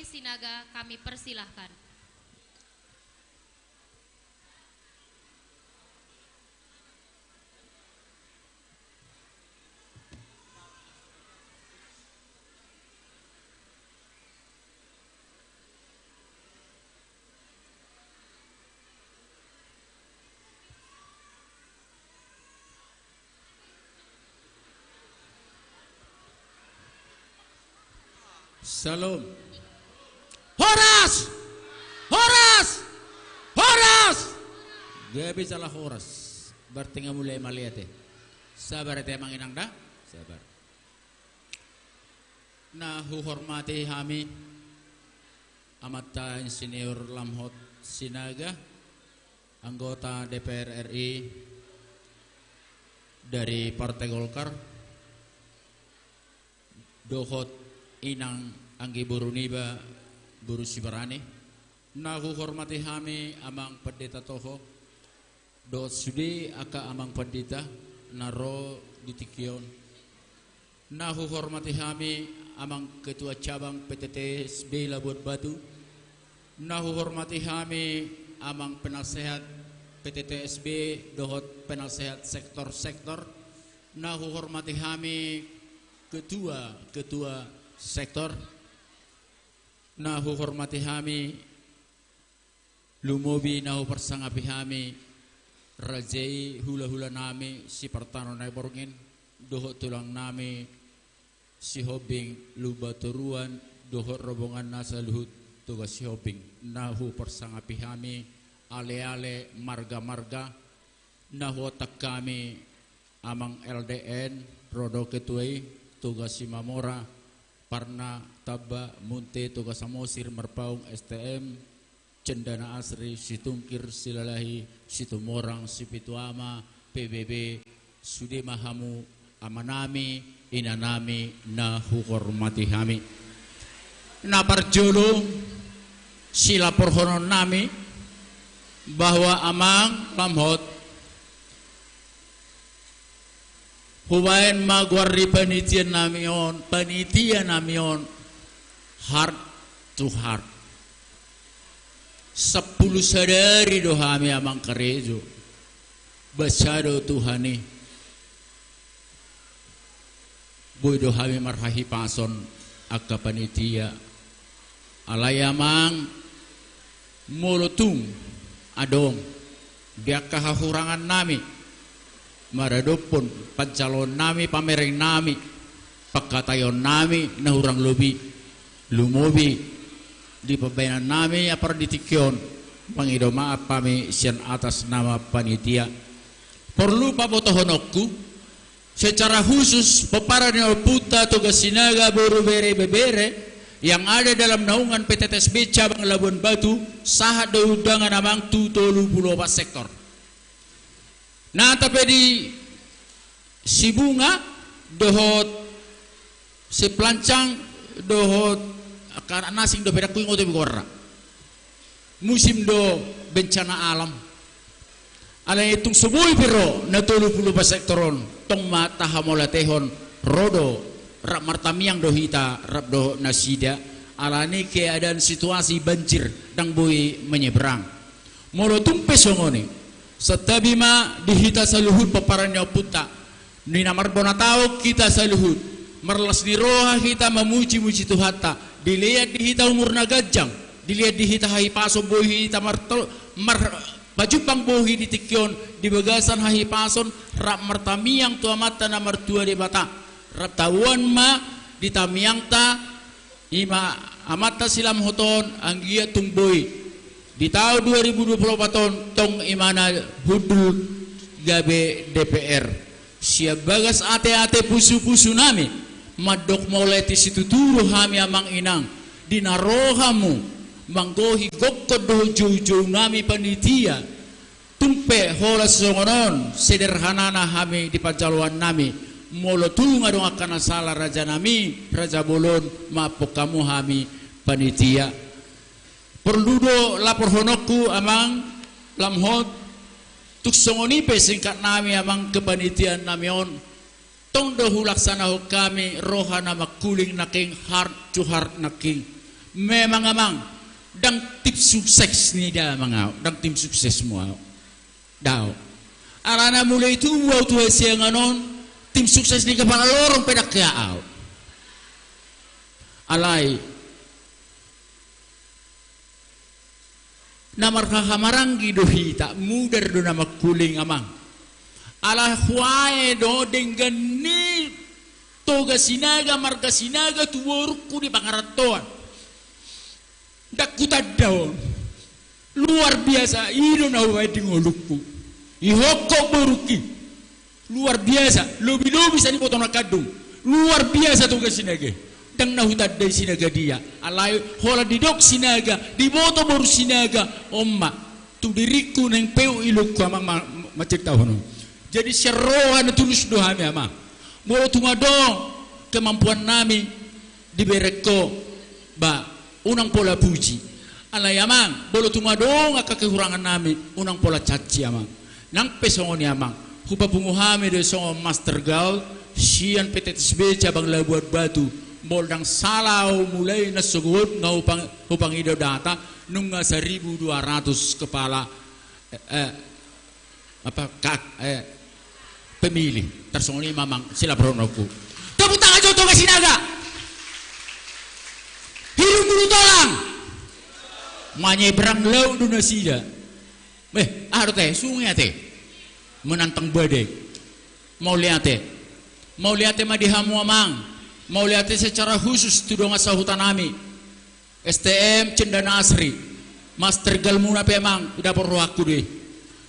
Sinaga, kami persilahkan. Syalom. Horas! Horas! Horas! Gabe jala horas. Berarti nga mulai mauliate. Sabar ate amang inang da. Sabar. Na huhormati hami Amanta Insinyur Lamhot Sinaga, anggota D P R R I dari Partai Golkar, dohot inang anggi boru niba, boru Sibarani. Na huhormati hami amang Pandita Toho, dohot sude angka amang pandita na ro di tingki on. Na huhormati hami amang ketua cabang P T T S B Labuan Batu. Na huhormati hami amang penasehat P T T S B dohot penasehat sektor-sektor. Na huhormati hami ketua-ketua sektor. Na huhormati hami, lumobi na huparsangapi hami, raja i, hula-hula nami Sipartano Naiborngin, dohot tulang nami Sihombing Lumban Toruan, dohot rombongan na saluhut Toga Sihombing. Na huparsangapi hami, ale-ale, marga-marga, na huontang hami, amang L D N, ro do ketua i, Toga Simamora, Parna, Tamba, Munte, Toga Samosir, Marpaung, S T M, Cendana Asri, Situngkir, Silalahi, Situmorang, Sipitu Ama, P B B, sude ma hamu amanami, inanami, na huhormati hami. Na parjolo, silaporhonon nami, bahwa amang Lamhot, hubaen ma goar ni panitia nami on, panitia nami on, heart to heart. Sampulu sadari do hami amang karejo. Basa do Tuhan i. Boi do hami marhahipason angka panitia. Alai amang, molo tung adong di angka hahurangan nami, maradophon panjaloon nami, pamereng nami, pangkataion nami na hurang lobi, lumobi di pambaenan nami apar di tingki on, mangido maaf hami sian atas nama panitia. Porlu pabotohononku, secara khusus, pomparan ni ompunta Toga Sinaga, boru, bere, ibebere, yang ada dalam naungan P T T S B cabang Labuan Batu, sahat do undangan amang tu tolu pulu opat sektor. Na tape di Sibunga, dohot Siplancang, dohot angka na asing dope, ndang huingot be goarna. Musim do bencana alam. Alai tung so boi pe ro na tolu pulu opat sektor on, tong ma tahamauliatehon, ro do, rap martamiang do hita, rap dohot nasida, alani keadaan situasi banjir, ndang boi menyeberang. Molo tung pe songon i, santabi ma di hita saluhut pomparan ni ompunta, di na marbona taon hita saluhut, marlas ni roha hita mamuji-muji Tuhanta, dilean di hita umur na ganjang, dilean di hita hahipason, boi hita marto-, mar-, pajumpang bohi di tingki on di bagasan hahipason, rap martamiang tu Amanta na martua Debata, rap taboan ma di tamiangta, i ma Amanta si Lamhot on, anggiat tung boi di taon dua ribu dua pulu opat on, tong imana hundul gabe D P R. Sian bagas ate-ate pusu-pusu nami, mandok mauliate situtu do hami amang inang, di na ro hamu manggohi gokhon dohot jou-jou nami panitia. Tung pe holan songon on sederhanana hami di panjaloan nami, molo tung adong angka na sala raja nami, raja bolon, maaphon hamu hami panitia. Porlu do laporhononku amang Lamhot, tung songon i pe singkat nami amang kepanitiaan nami on, tong do hulaksanahon hami roha na mangkuling nangkin, heart to heart nangkin. Memang amang, ndang tim sukses ni damang ahu, ndang tim suksesmu ahu. Daong. Alana mulai tubu ahu tu hasiangan on, tim sukses ni kepala lorong pe ndang hea ahu. Alai na marhahamaranggi do hita, mudar do na mangkuling amang. Ala huae do denggan ni Toga Sinaga, marga Sinaga tu borungku di pangarantoan. Ndang hutanda on. Luar biasa, i do na hubaen di ngolungku. Ihophop borungki. Luar biasa, lobi-lobi sian iboto na kandung. Luar biasa Toga Sinaga. Ndang na hutanda i Sinaga dia. Alai holan didok Sinaga, diboto boru Sinaga, on ma. Tu diringku naeng peu ilungku amang ma-, ma-, manceritahon on. Jadi sian roha na tulus do hami amang. Molo tung adong kemampuannami, dibereng ho, ba, unang pola puji. Alai amang, molo tung adong angka kehurangannami, unang pola caci amang. Nang pe songon i amang, hupapungu hami do songon Master Gal, sian P T T S B cabang Labuan Batu, molo ndang sala ahu mulai na sogot nga hupang-, hupangido data, nunga saribu dua ratus kepala, eh, eh, apa, kak, eh, pemilih. Tarsongon i ma amang silaporhononku. Tepuk tangan jo Toga Sinaga. Hirim bulu tolang. Manyeberang laut do nasida. Eh, aha do ate, sunge ate. Menantang badai. Mauliate. Mauliate ma di hamu amang. Mauliate secara khusus tu dongan sahutanami. S T M Cendana Asri, Master Galmuna pe amang, dapot rohangku do i.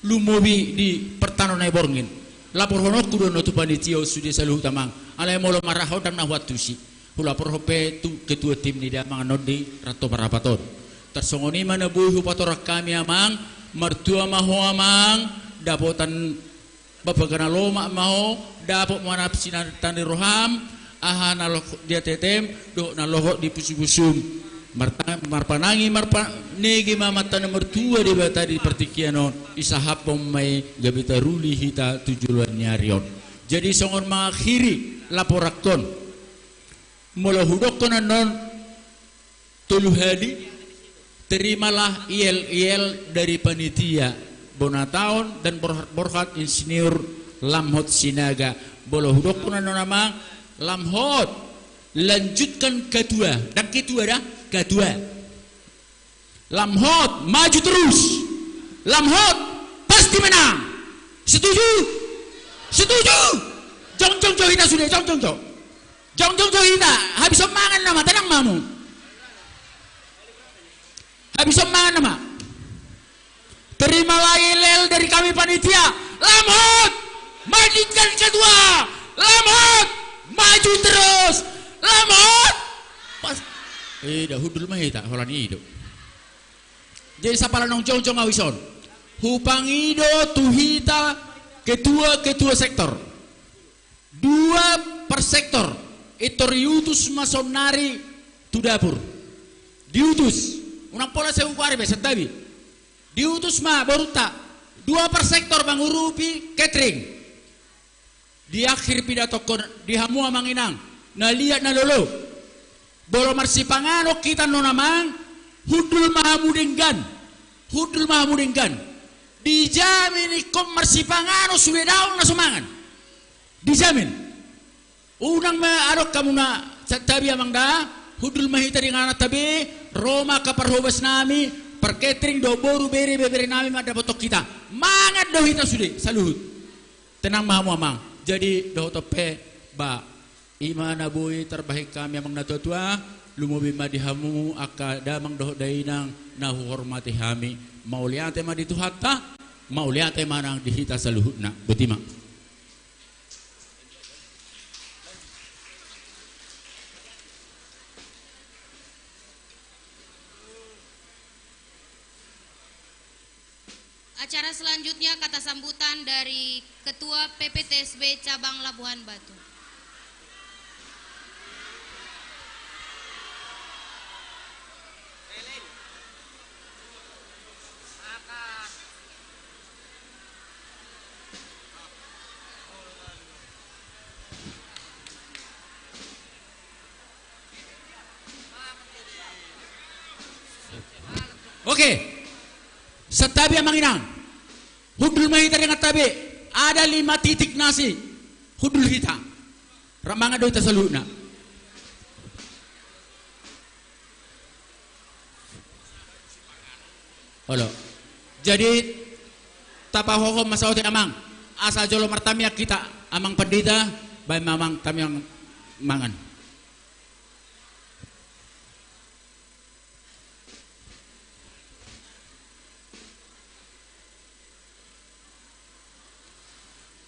Lumobi di partanon na i borngin. Laporhononku do on tu panitia on sude saluhut amang. Alai molo marahon ndang na huantusi. Hulaporhon pe tu ketua tim ni damang annon di ranto parrapat on. Tarsongon i ma na boi hupatorang hami amang, martua ma ho amang, dapotan Bapa gana lomak ma ho, dapot ma nafsi na tano ni roham, aha na lohot di ateatem, dohot na lohot di pusupusum. Marta-, marpanangi, marpa-, nege ma amanta na martua Debata di partingkian on, isahaphon ma i gabe taruli hita tu joloan ni ari on. Jadi songon mangakhiri laporanhon. Molo hudokkon annon, tolu hali, terimalah yel-yel dari panitia, bona taon dan borhat-borhat Insinyur Lamhot Sinaga. Molo hudokkon annon amang, Lamhot, lanjutkan ketua. Ndang ketua da, ketua. Lamhot, maju terus. Lamhot, pasti menang. Setuju? Setuju? Jongjong jo hita sude, jongjong jo. Jongjong jo hita, habis on mangan nama, tenang ma hamu. Habis on mangan nama. Terimalah yel-yel dari kami panitia. Lamhot! Maju jadi ketua! Lamhot! Maju terus! Lamhot! Pas. Eh, da hundul ma hita, holan i do. Jadi sapala naung jongjong ahu dison. Hupangido tu hita ketua-ketua sektor. Dua per sektor, pintor iutus ma saonnari tu dapur. Diutus, unang pola sai hugoari be, santabi. Diutus ma borunta, dua per sektor mangurupi catering. Di akhir pidatohon di hamu amang inang, na liat na lolo. Molo marsipanganon hita annon amang, hundul ma hamu denggan. Hundul ma hamu denggan. Dijamin ingkon marsipanganon sude daong na so mangan. Dijamin. Unang ma adong hamu na, santabi amang da, hundul ma hita di ingananta be, ro ma angka parhobas nami, par catering dohot boru bere, bebere nami mandapothon hita. Mangan do hita sude, saluhut. Tenang ma hamu amang. Jadi dohot on pe, ba, i ma na boi tarbahen hami amang na tua-tua, lumobi ma di hamu angka damang dohot dainang na huhormati hami. Mauliate ma di Tuhanta, mauliate ma nang di hita saluhutna. Boti ma. Acara selanjutnya kata sambutan dari Ketua P P T S B Cabang Labuhan Batu. Oke. Santabi amang inang. Hundul ma hita dengan tabe. Ada lima titik nasi. Hundul hita. Rap mangan do hita saluhutna. Olo. Jadi, tapahohom ma saotik amang. Asa jolo martamiang hita, amang pandita, baen ma amang tamiang mangan.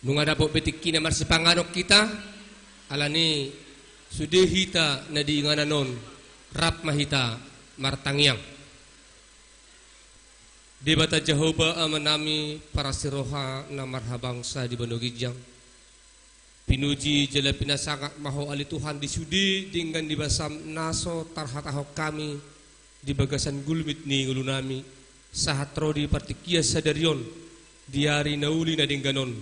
Nunga dapot be tingkina marsipanganon hita, alani sude hita na di inganan on, rap ma hita martangiang. Debata Jahowa Amanami, parasi roha na marhabangsa di banua ginjang. Pinuji jala pinasangap ma Ho ale Tuhan di sude denggan ni basam na so tarhatahon hami di bagasan gulmit ni ngolunami, sahat ro di partingkian sadari on, di ari na uli na denggan on,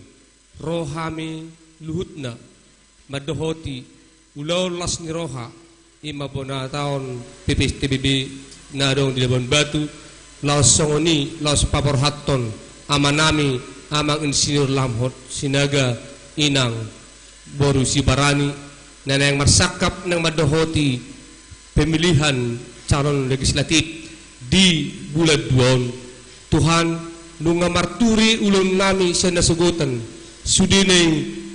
ro hami luhutna mandohoti ulaon las ni roha, i ma bona taon P P S T B B na adong di Labuan Batu, laos songon i laos paborhathon amanami Amang Insinyur Lamhot Sinaga, Inang boru Sibarani, na naeng marsangkap naeng mandohoti pemilihan calon legislatif di bulan dua on. Tuhan, nunga marture ulaonnami sian nasogotan, sudena i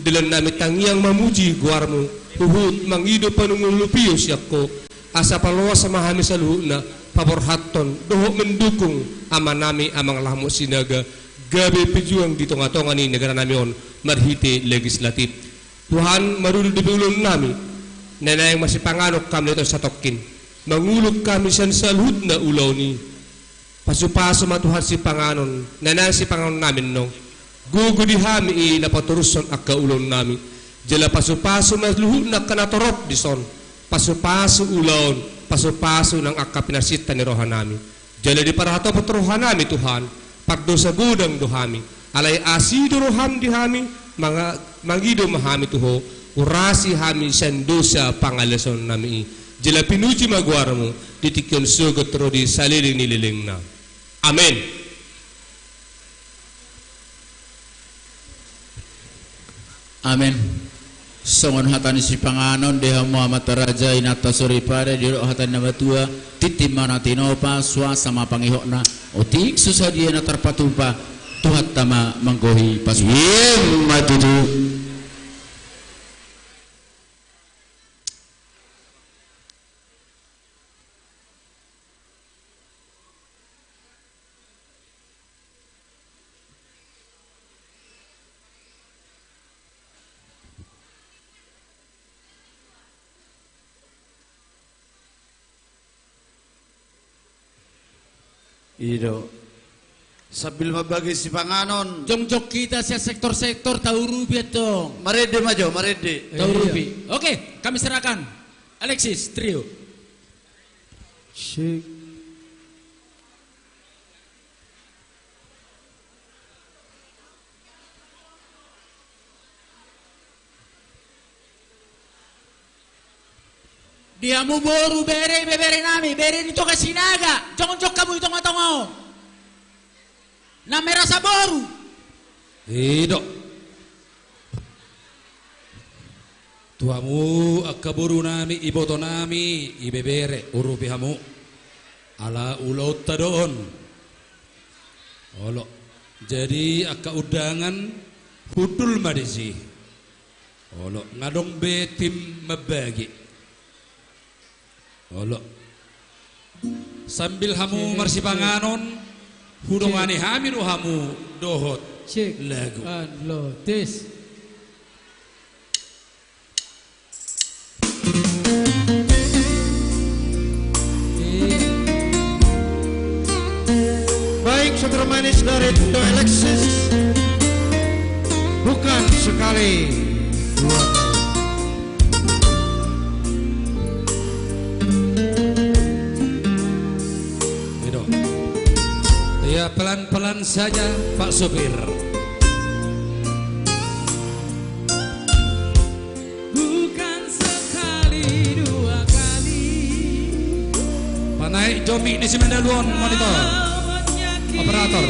dalannami tangiang mamuji goarmu, huhut mangido panungkulipion sian Ho, asa paloas ma hami saluhutna, paborhathon dohot mendukung amanami Amang Lamhot Sinaga, gabe pejuang di tongatonga ni negaranami on marhite legislatif. Tuhan, marudut dope ulaonnami, na naeng marsipanganon hami di tonga satongkin. Mangulung hami sian saluhutna ulaon i. Pasupasu ma Tuhan sipanganon, na naeng sipanganonnami annon. Gogo di hami i na patorushon angka ulaonnami. Jala pasupasu ma luhutna angka na torop dison. Pasupasu ulaon, pasupasu nang angka pinarsinta ni rohanami. Jala diparhatopot rohanami Tuhan, pardosa godang do hami. Alai asi do roham di hami, manga-, mangido ma hami tu Ho, urasi hami sian dosa pangalaosion nami i. Jala pinuji ma goarmu, di tingki on sogot ro di saleleng ni lelengna. Amen. Amen. Songon hata ni sipanganon, di hamu amanta raja, inanta soripada, didok hata ni na matua, tintin ma na tinopa, suasa ma pangihotna, otik so sadia na tarpatupa, Tuhanta ma manggohi pasu. Ima tutu. I do. Sambil mambagi sipanganon. Jongjong hita sian sektor-sektor, taurupi antong. Marende ma jo, marende. Taurupi. Iya. Oke, kami serahkan. Alexis, trio. Sik. Di hamu boru, bere, ibebere nami, bere ni Toga Sinaga, jongjong hamu di tongatonga on. Na merasa boru. I do. Tu hamu angka boru nami, iboto nami, ibebere, urupi hamu. Ala ulaonta do on. Olo. Jadi angka undangan hundul ma disi. Olo, nga adong be tim mambagi. Olo. Sambil hamu marsipanganon, hudongani hami do hamu dohot lagu. Cek. Halo, tes. Baik, Sutra Manis dari Tito Alexis. Bukan sekali, dua kali. Gitu. Ya, pelan-pelan saja, Pak Supir. Bukan sekali dua kali. Panai Jomi ni si Manalu on, monitor. Operator. Operator.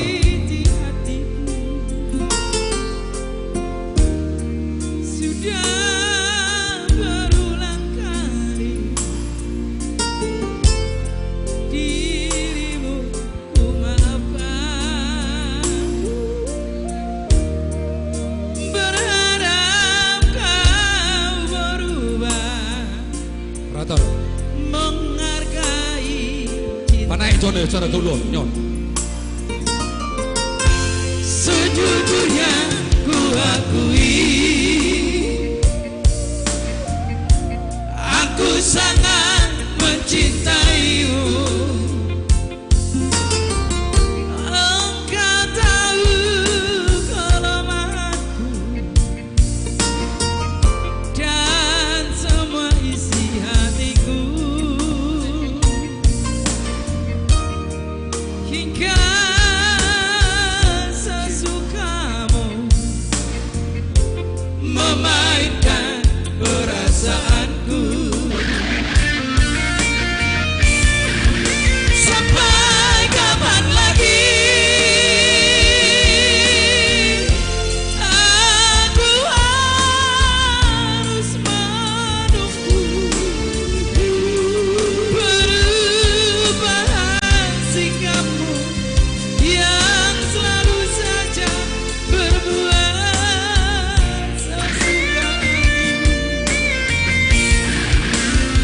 Panaek jolo, cara tulun, nyon. Sejujurnya ku akui, aku sangat mencintaimu. Engkau tahu kelemahanku dan semua isi hatiku. Hingga sesukamu memainkan perasaanku. Sampai kapan lagi aku harus menunggu perubahan sikapmu yang selalu saja berbuat sesuka hati.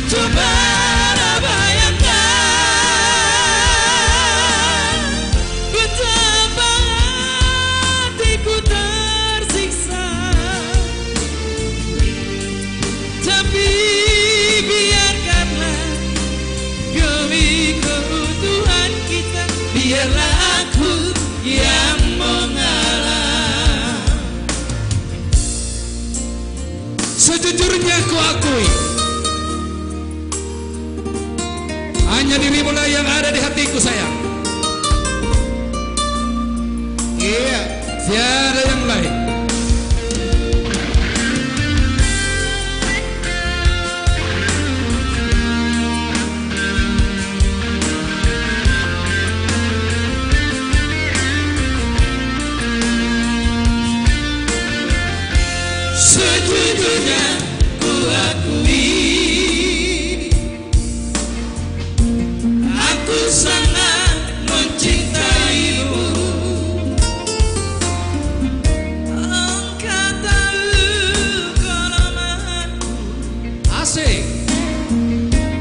Cobalah bayangkan betapa hatiku tersiksa. Tapi biarkanlah demi keutuhan kita, biarlah aku yang mengalah. Sejujurnya ku akui, hanya dirimulah yang ada di hatiku, sayang. Iya. Tiada yang lain. Sejujurnya ku akui, aku sangat mencintaimu. Engkau tahu kelemahanku. Asik.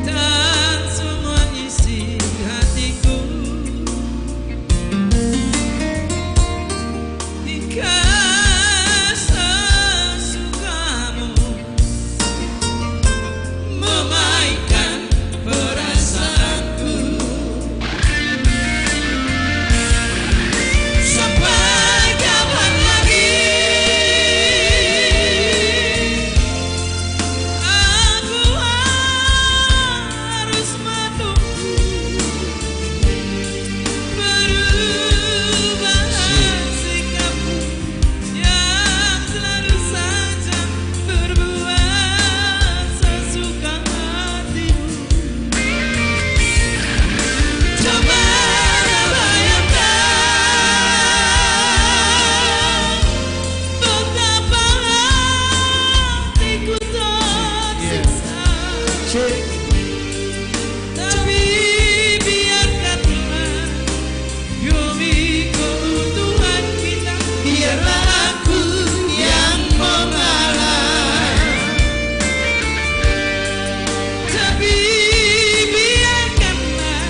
Dan semua isi hatiku. Hingga sesukamu memainkan perasaanku. Sampai kapan lagi aku harus menunggu perubahan sikapmu yang selalu saja berbuat sesuka hatimu. Coba bayangkan betapa hatiku tersiksa. Tapi biarkanlah demi keutuhan kita, biarlah aku yang mengalah. Tapi biarkanlah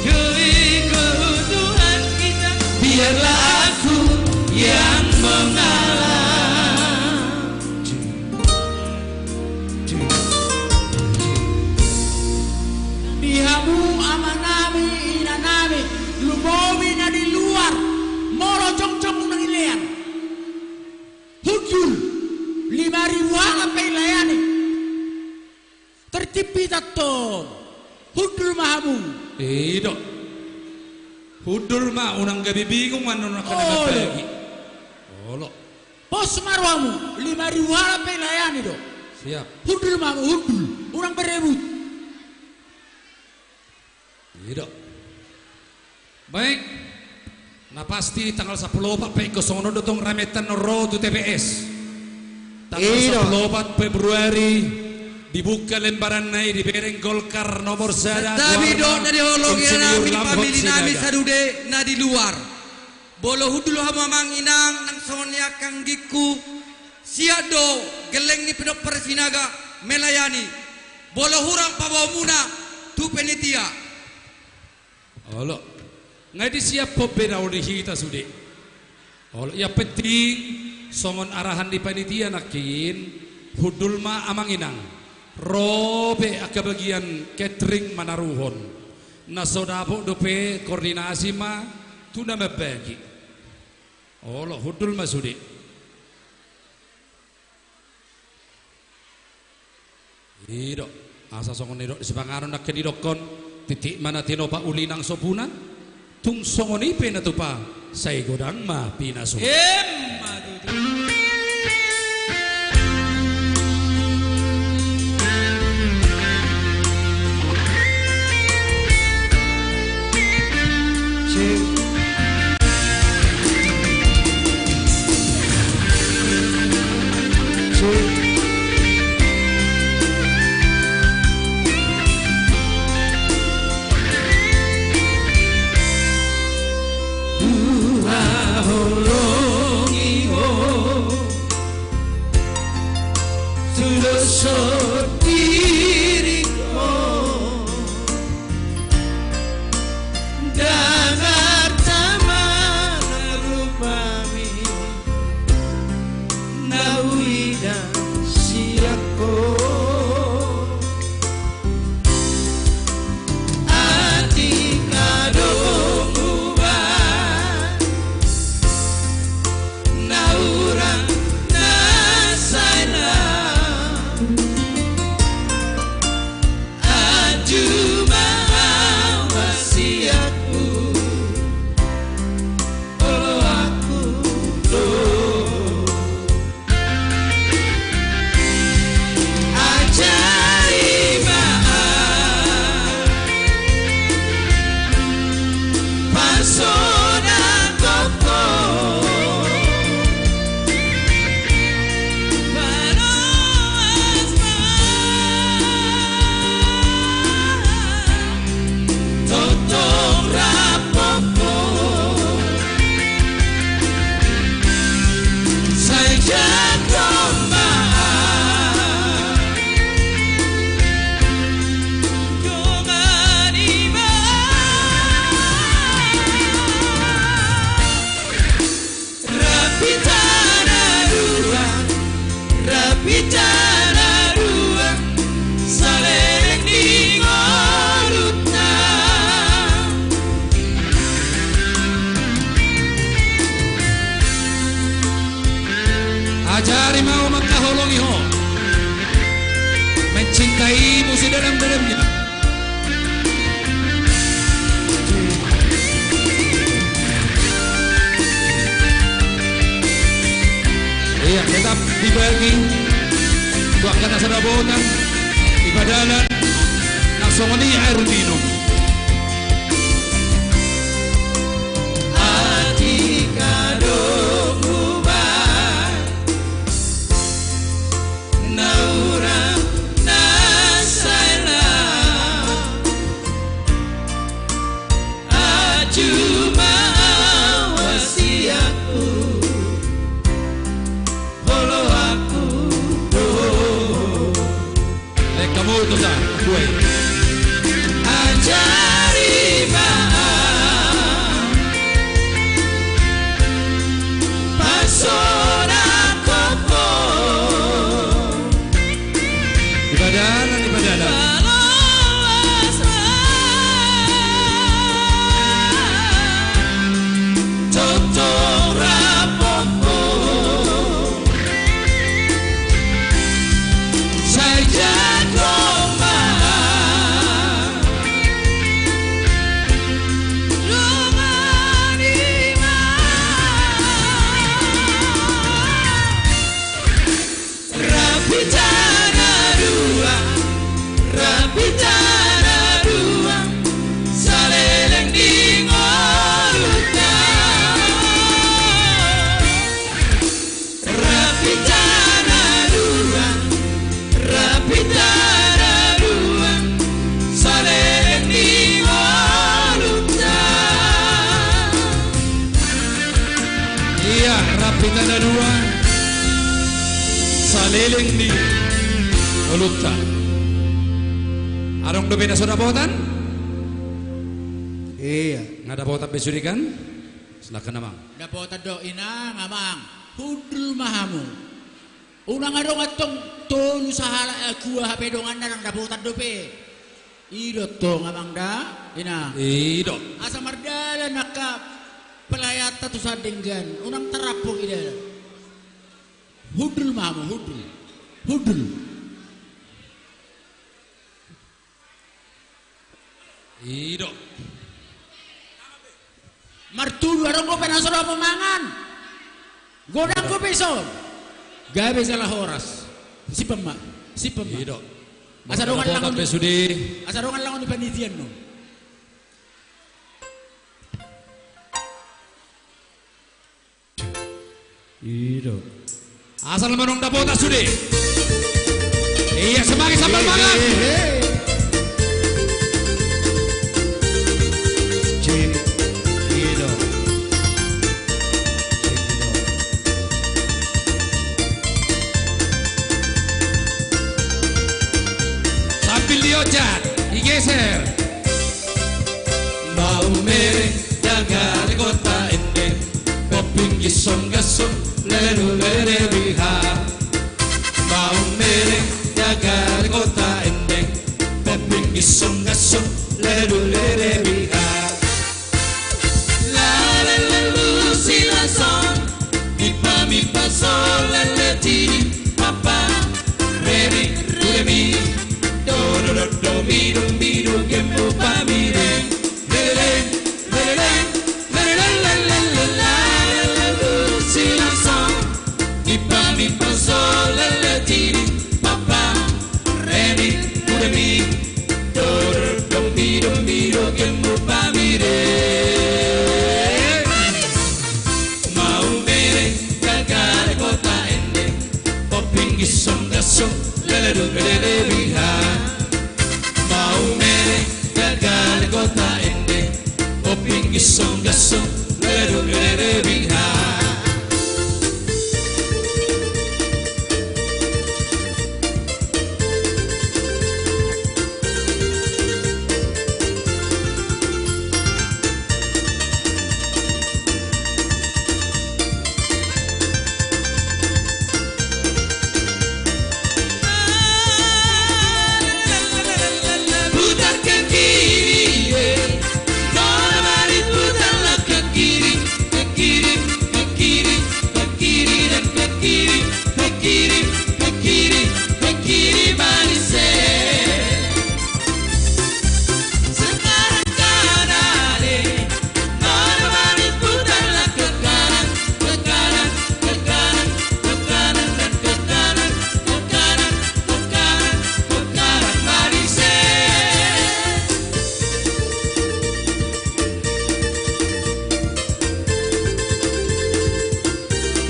demi keutuhan kita, biarlah aku yang mengalah. Di hamu amanami, inanami, lumobi na di luar, molo jongjong unang ilean. Hundul, lima ribu halak pe ilayani. Tertib hita tong. Hundul ma hamu. I do. Hundul ma, unang gabe bingung annon angka na mambagi. Olo. Pos ma rohamu, lima ribu halak pe ilayani do. Siap. Hundul ma hamu, hundul. Unang berebut. I do. Baik. Na pasti tanggal sampulu opat pe ingkon songon on do tong rame annon ro tu T P S. Tanggal sampulu opat Februari dibuka lembaranna i, dibereng Golkar nomor sada. Tapi do na di holong i, inang nami, pamili nami sadude na di luar. Molo hundul hamu amang inang nang songon i angka anggingku, sian do gelleng ni Pinompar Sinaga melayani. Molo hurang paboamuna tu panitia. Olo. Nga disiaphon be na ro di hita sude. Olo, yang penting songon arahan ni panitia nangkin, hundul ma amang inang. Ro pe angka bagian catering manaruhon. Na so dapot dope koordinasi ma tu na mambagi. Olo, hundul ma sude. I do, asa songon i do sipanganon nangkin didokkon, titik ma na tinopa uli nang so puna, tung songon i pe na tupa, sai godang ma pinasuna. Emma tutu. Huhaholongi ho tudoshon diringku, ndang arta ma na rupami na huida sian ho. Atik adong hubahen na hurang na sai lam. Anju ma au hasianku, oloanku do. Ajari ma au pasonang gokhon. Manoas ma tongtong rap gokhon. Sai jangkon ma au. Dongani ma au. Rap hita na dua, rap hita na dua, saleleng ni ngolunta. Ajari ma au mangkaholongi ho, mencintaimu sedalam-dalamnya. Ia, tetap dibagi tu angka na so dapotan, di padalan, na songon i air minum. Atik adong hubahen na hurang na sai lam. Anju ma au hasianku, oloanku do. Lengkamu tu sa, gue. Aja Leleng ni ngolunta. Adong dope na so dapotan? Ia. Nga dapotan be sude kan? Silahkan amang. Dapotan do inang, amang. Hundul ma hamu. Unang adong antong tolu sahalak, eh, dua hape donganna ndang dapotan dope. I do tong amang da, inang. I do. Asa mardalan angka pelayanta tu sandenggan, unang tarampok i dalan. Hundul ma hamu, hundul. Hundul. I do. Martudu, adong dope na so dapotan mangan. Godang dope ison. Gabe jala horas. Simpan ma. Simpan ma. I do. Asa dongan langon, asa dongan langon ni panitia on. I do. Asal ma adong dapotan sude. Ia, semanggi sambal mangan. He, he, he. Cik, i do. Cik, i do. Sambil diojat, digeser. Maumere, dagare kota ende, popping gisong gasong, lele lele biha. Maumere, dagare kota ende, popping gisong gasong, lele lele biha. La la la lu si la son, mi pa mi pa sol la la ti pa pa, re mi re mi, do do do do mi do mi do, gemmo pa mi re. Lelele, lelele, lelele, la la la la lu si la son, mi pa mi pa sol la la ti pa pa, re mi re mi, do do do mi do mi do, gemmo pa mi re. Maumere, dagare kota ende, popping gisong gasong, lele lele biha. Maumere, dagare kota ende, popping gisong gasong, lele lele biha.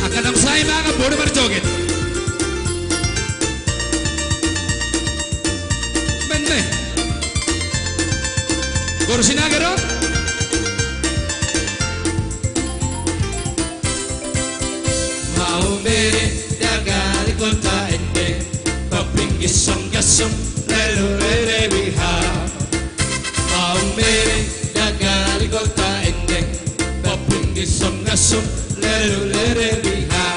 Angka na sai mangan boi do marjoget. Bente. Gor Sinaga do. Maumere, dagare kota ende, popping gisong gasong, lele lele biha. Maumere, dagare kota ende, popping gisong gasong, lele lele biha.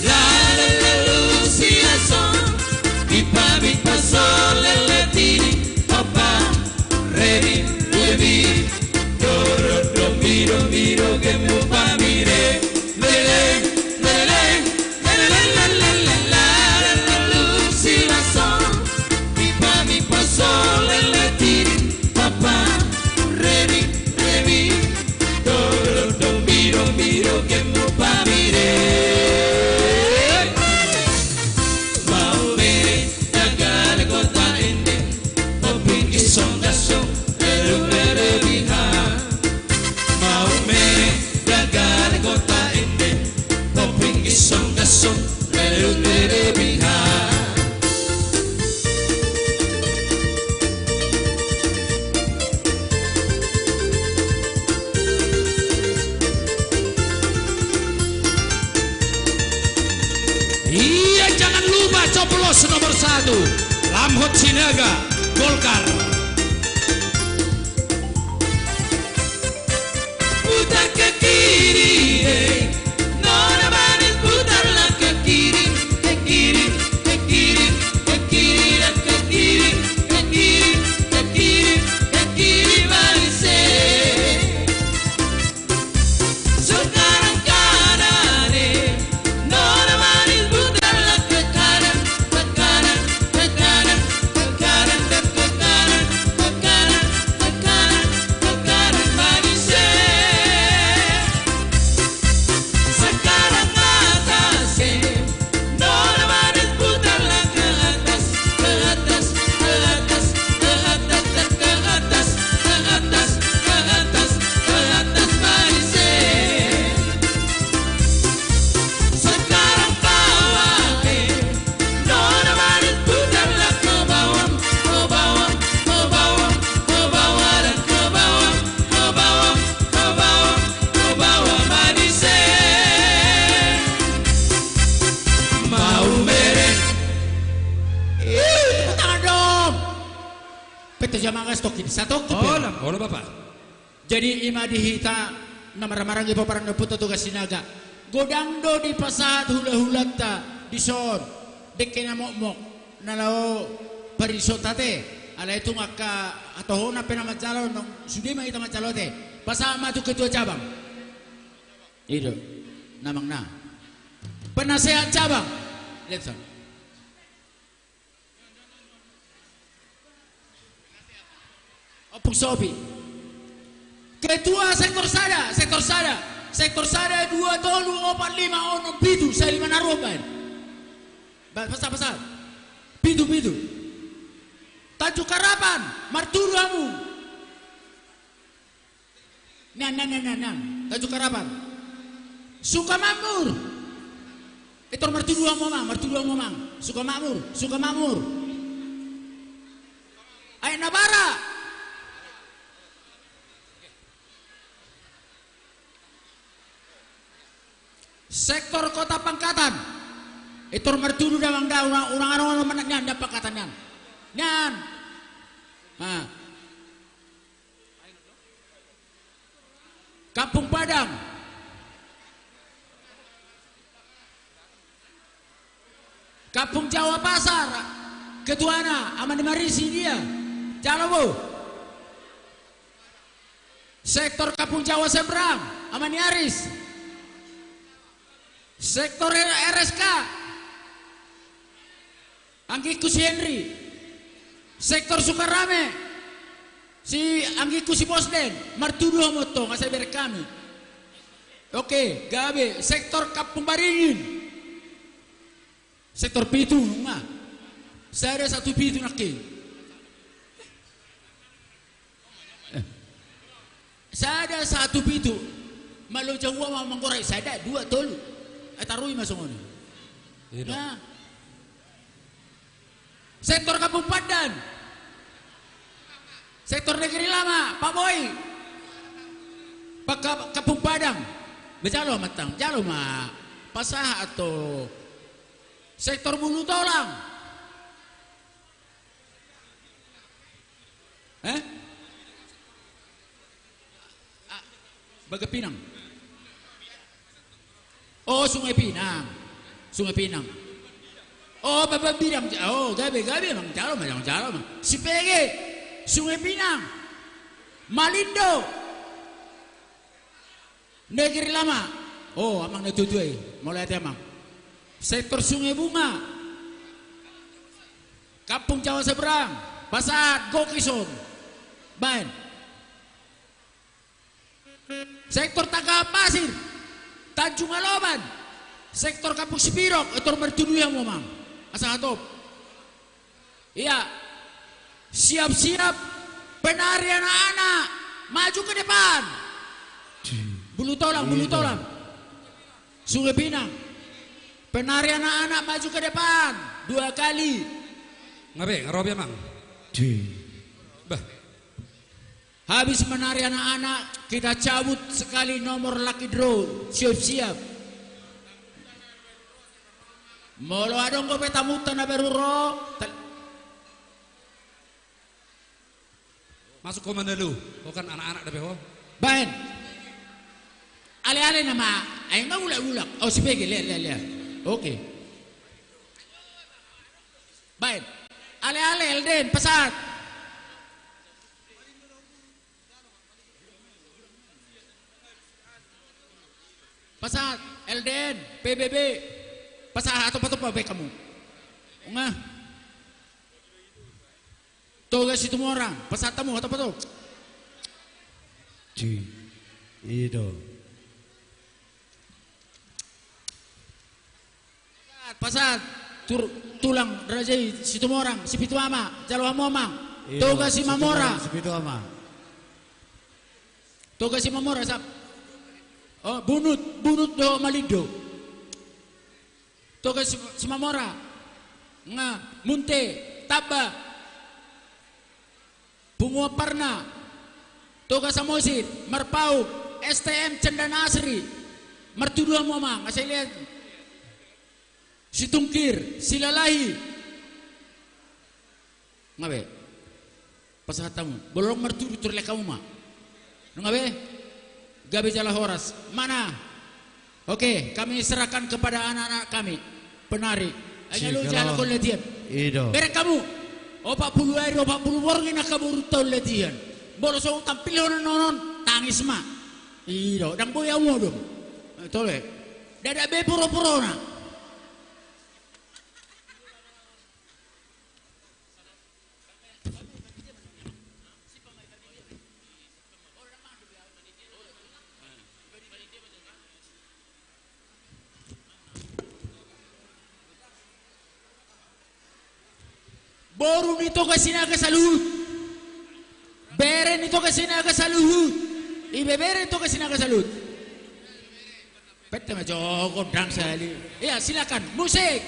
La la la lu si la son, mi pa mi pa sol la la ti pa pa, re mi re mi, do do do mi do mi do, gemmo pa mi re. Lele lele, lele lele, la la la la lu si la son, mi pa mi pa sol la la ti pa pa, re mi re mi, do do do mi Pos nomor satu, Lamhot Sinaga, Golkar. Putar ke kiri, eh. Nona manis, putarlah ke kiri, ke kiri, ke kiri, ke kiri, dan ke kiri, ke kiri, ke kiri, ke kiri, manis, eh. Sekarang kanan, eh. Nona manis, putarlah ke kanan, ke kanan, ke kanan, ke kanan, ke kanan, ke kanan, ke kanan, manis, eh. Sekarang atas, eh. Nona manis, putarlah ke atas, ke atas, ke atas, ke atas, dan ke atas, ke atas, ke atas, ke atas, manis, eh. Sekarang bawah, eh. Nona manis, putarlah ke bawah, ke bawah, ke bawah, ke bawah, dan ke bawah, ke bawah, ke bawah, ke bawah, manis, eh. Mau mereng. Ih, tepuk tangan dong. Peto jamaah, satongkin, satongkin, Peto. Hola. Hola, Bapak. Jadi, i ma di hita na marhahamaranggi pomparan ni ompunta Toga Sinaga. Godang do dipasahat hulahulanta dison, dengke na mokmok na laho parisonta te. Alai tung angka hatohonan pe na manjalo, nang sude ma hita manjalo te. Pasahat ma tu ketua cabang. I do, na manang na. Penasehat cabang. Lihat, son. Ompung Sopi. Ketua sektor sada, sektor sada, sektor sada, dua, tolu, opat, lima, onom, pitu, sai lima na ro baen. Ba, pasahat, pasahat. Pitu, pitu. Tanjung Harapan, martudu hamu. Nian, nian, nian, nian, nian. Tanjung Harapan. Sukamakmur. Etor martudu hamu, amang, martudu hamu, amang. Sukamakmur, Sukamakmur. Aek Nabara. Sektor Kota Pangkatan. Etor martudu damang da, unang, unang, unang, unang, nian, nian Pangkatan, nian. Nian. Ah. Kampung Padang. Kampung Jawa Pasar. Ketuana, Ama ni Marisi dia. Jalo, bo. Sektor Kampung Jawa Seberang, Ama ni Aris. Sektor R S K. Anggingku si Henry. Sektor Sukarame. Si anggingku si Bosden. Martudu hamu tong, asa bereng hami. Oke, gabe. Sektor Kampung Baringin. Sektor pitu, nunga. Sada satu pitu nangkin. Eh. Sada satu pitu. Malo jawa ma manggorai, sada, dua, tolu. Eh, tarui ma songon i. Iya, dong. Nah. Sektor Kampung Pandan. Sektor Negeri Lama, Pak Boy. Pak Ka-, Kampung Padang. Bejalo ma tang, jalo ma. Pasahat to. Sektor Bulu Tolang. Eh? Ah, Bagan Pinang. Oh, Sungai Pinang. Sungai Pinang. Oh, Bagan Pinang. Oh, gabe, gabe, amang, jalo ma, jalo ma. Sipege. Sungai Pinang. Malindo. Negeri Lama. Oh, amang na tuatua i. Mauliate, amang. Sektor Sungai Bunga. Kampung Jawa Seberang. Pasahat, gokison. Baen. Sektor Tanggahan Pasir. Tanjung Aloban. Sektor Kampung Sipirok. Etor martudu hamu, amang. Asa hatop. Iya. Siap-siap. Penari anak-anak. Maju ke depan. Bulu Tolang, Bulu Tolang. Sungai Pinang. Penari anak-anak maju ke depan. Dua kali. Ngabe, ngarobi, amang. Bah. Habis menari anak-anak, kita cabut sekali nomor lucky draw. Siap-siap. Molo adong dope tamunta na baru ro, tal- Masuk ho ma na lu, ho kan anak-anak dope ho. Baen. Ale-ale nama, ai ma ulak-ulak. Oh, si Pege, lea, lea, lea. Oke. Baen. Ale-ale, Elden, pasahat. Pasahat, Elden, P B B. Pasahat, atop-atop baen hamu. Nga. Toga Situmorang, pasahat hamu, atop-atop. Ci. I do. Pasahat, pasahat. Tur-, tulang raja i Situmorang, Sipitu Ama, jalo hamu amang. I do, Toga Simamora. Situmorang, Sipitu Ama. Toga Simamora, sap. Oh, Bunut, Bunut dohot Malindo. Toga Sim-, Simamora. Nga, Munte, Tamba. Punguan Parna, Toga Samosir, Marpaung, S T M Cendana Asri, martudu hamu amang, asa i lehen. Situngkir, Silalahi. Nga be. Pasahat hamu. Molo adong martudu, tor lehen hamu ma. Nga be. Gabe jala horas. Mana? Oke, kami serahkan kepada anak-anak kami. Penari. Hanya lu jalan kau latihan. I do. Bereng hamu. Opat pulu ari, opat pulu borngin angka borunta on latihan. Molo so tampil on, on, on, tangis ma. I do, ndang boi hamu adong. Eh, tole. Ndada be poro-porona. Boru ni Toga Sinaga saluhut. Bere ni Toga Sinaga saluhut. Ibebere ni Toga Sinaga saluhut. Pette ma jo gondang sali. Iya, silakan. Musik.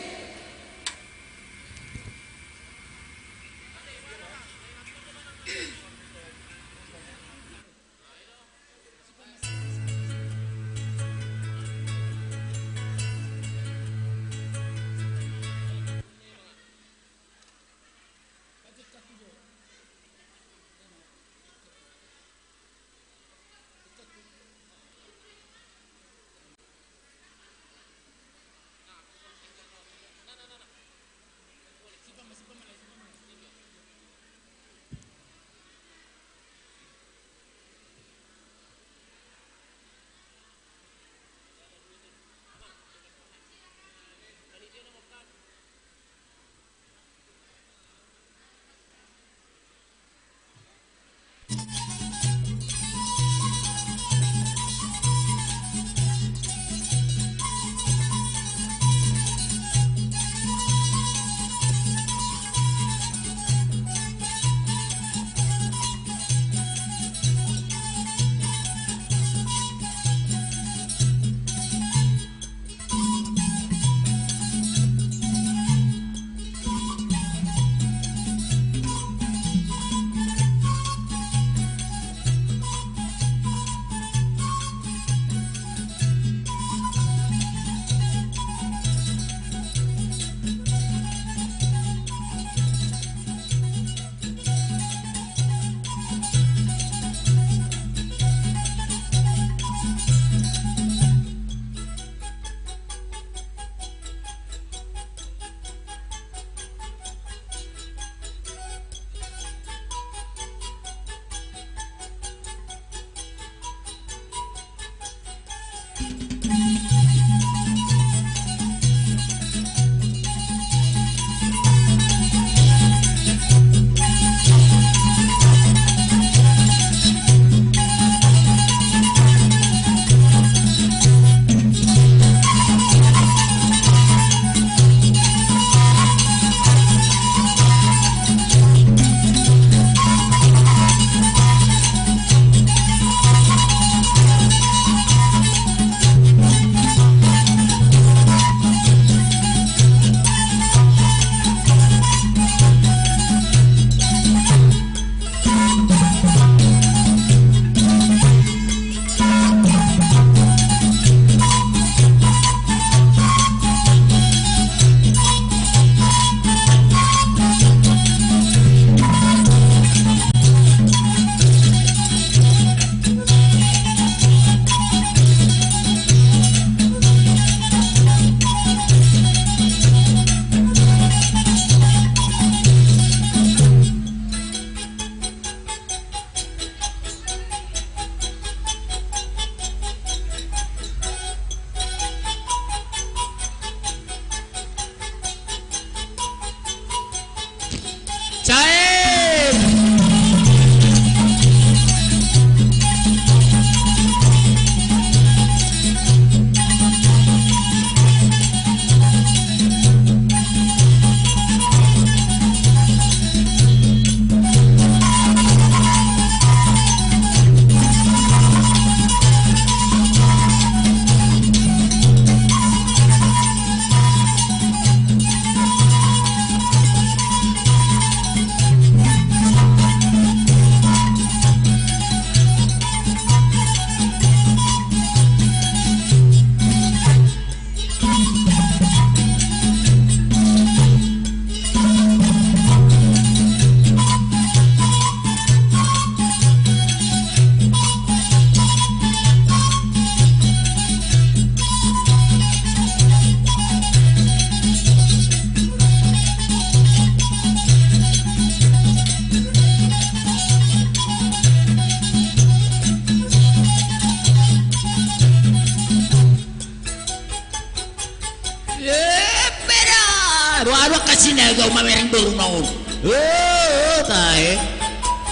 Sinaga mamereng boru na on. Oh, tahe.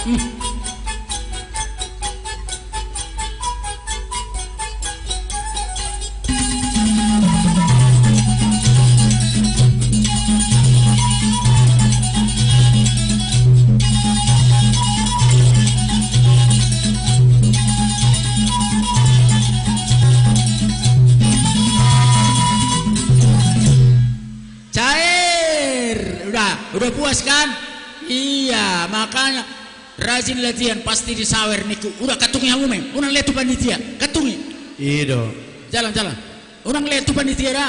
Hmm. Cair. Udah, udah puas kan? Iya, makanya rajin latihan, pasti disawer ningku. Udah, kantungi hamu, Meng. Unang lehet tu panitia. Kantungi. I do. Jalan, jalan. Unang lehet tu panitia da.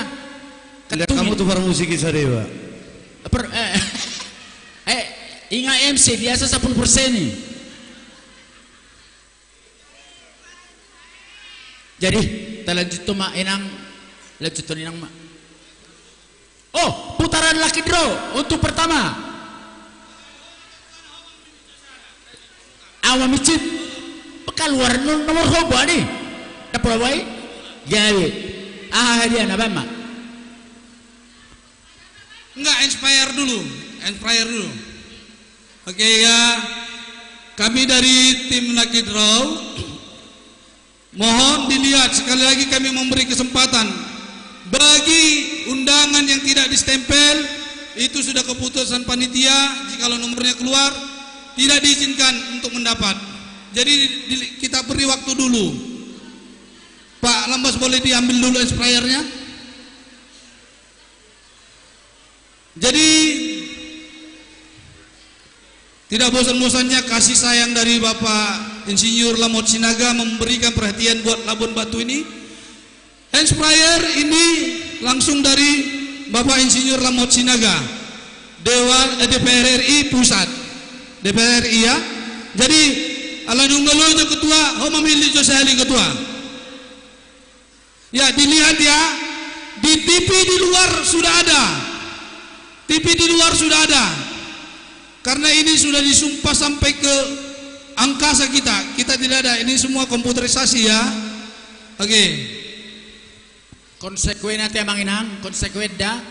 Lehet hamu tu parmusik i sada, Pak. Per-, eh, eh, inga M C biasa sapuluh persen i. Jadi, talanjuthon ma, Inang. Lanjuthon, Inang, ma. Oh, putaran lucky draw untuk pertama. Awa micit. Kaluar no-, nomor ho, Bani. Dapot, Bani? Jadi. Ah, dia na, Bang, ma. Enggak, Inspire dulu. Inspire dulu. Oke, ya. Kami dari tim Lucky Draw, mohon dilihat, sekali lagi kami memberi kesempatan bagi undangan yang tidak distempel, itu sudah keputusan panitia, jikalau nomornya keluar, tidak diizinkan untuk mendapat. Jadi, di-, kita beri waktu dulu. Pak Lambas, boleh diambil dulu Inspire-nya? Jadi, tidak bosan-bosannya kasih sayang dari Bapak Insinyur Lamot Sinaga memberikan perhatian buat Labuan Batu ini. Inspire ini langsung dari Bapak Insinyur Lamot Sinaga, Dewan, eh, D P R R I Pusat. D P R R I, ya. Jadi, ala nunga loja ketua, ho ma milih jo sahali ketua. Ya, dilihat ya, di T V di luar sudah ada. T V di luar sudah ada. Karena ini sudah disumpah sampai ke angkasa kita. Kita tidak ada. Ini semua komputerisasi ya. Oke. Konsekuen ate, Amang Inang, konsekuen da.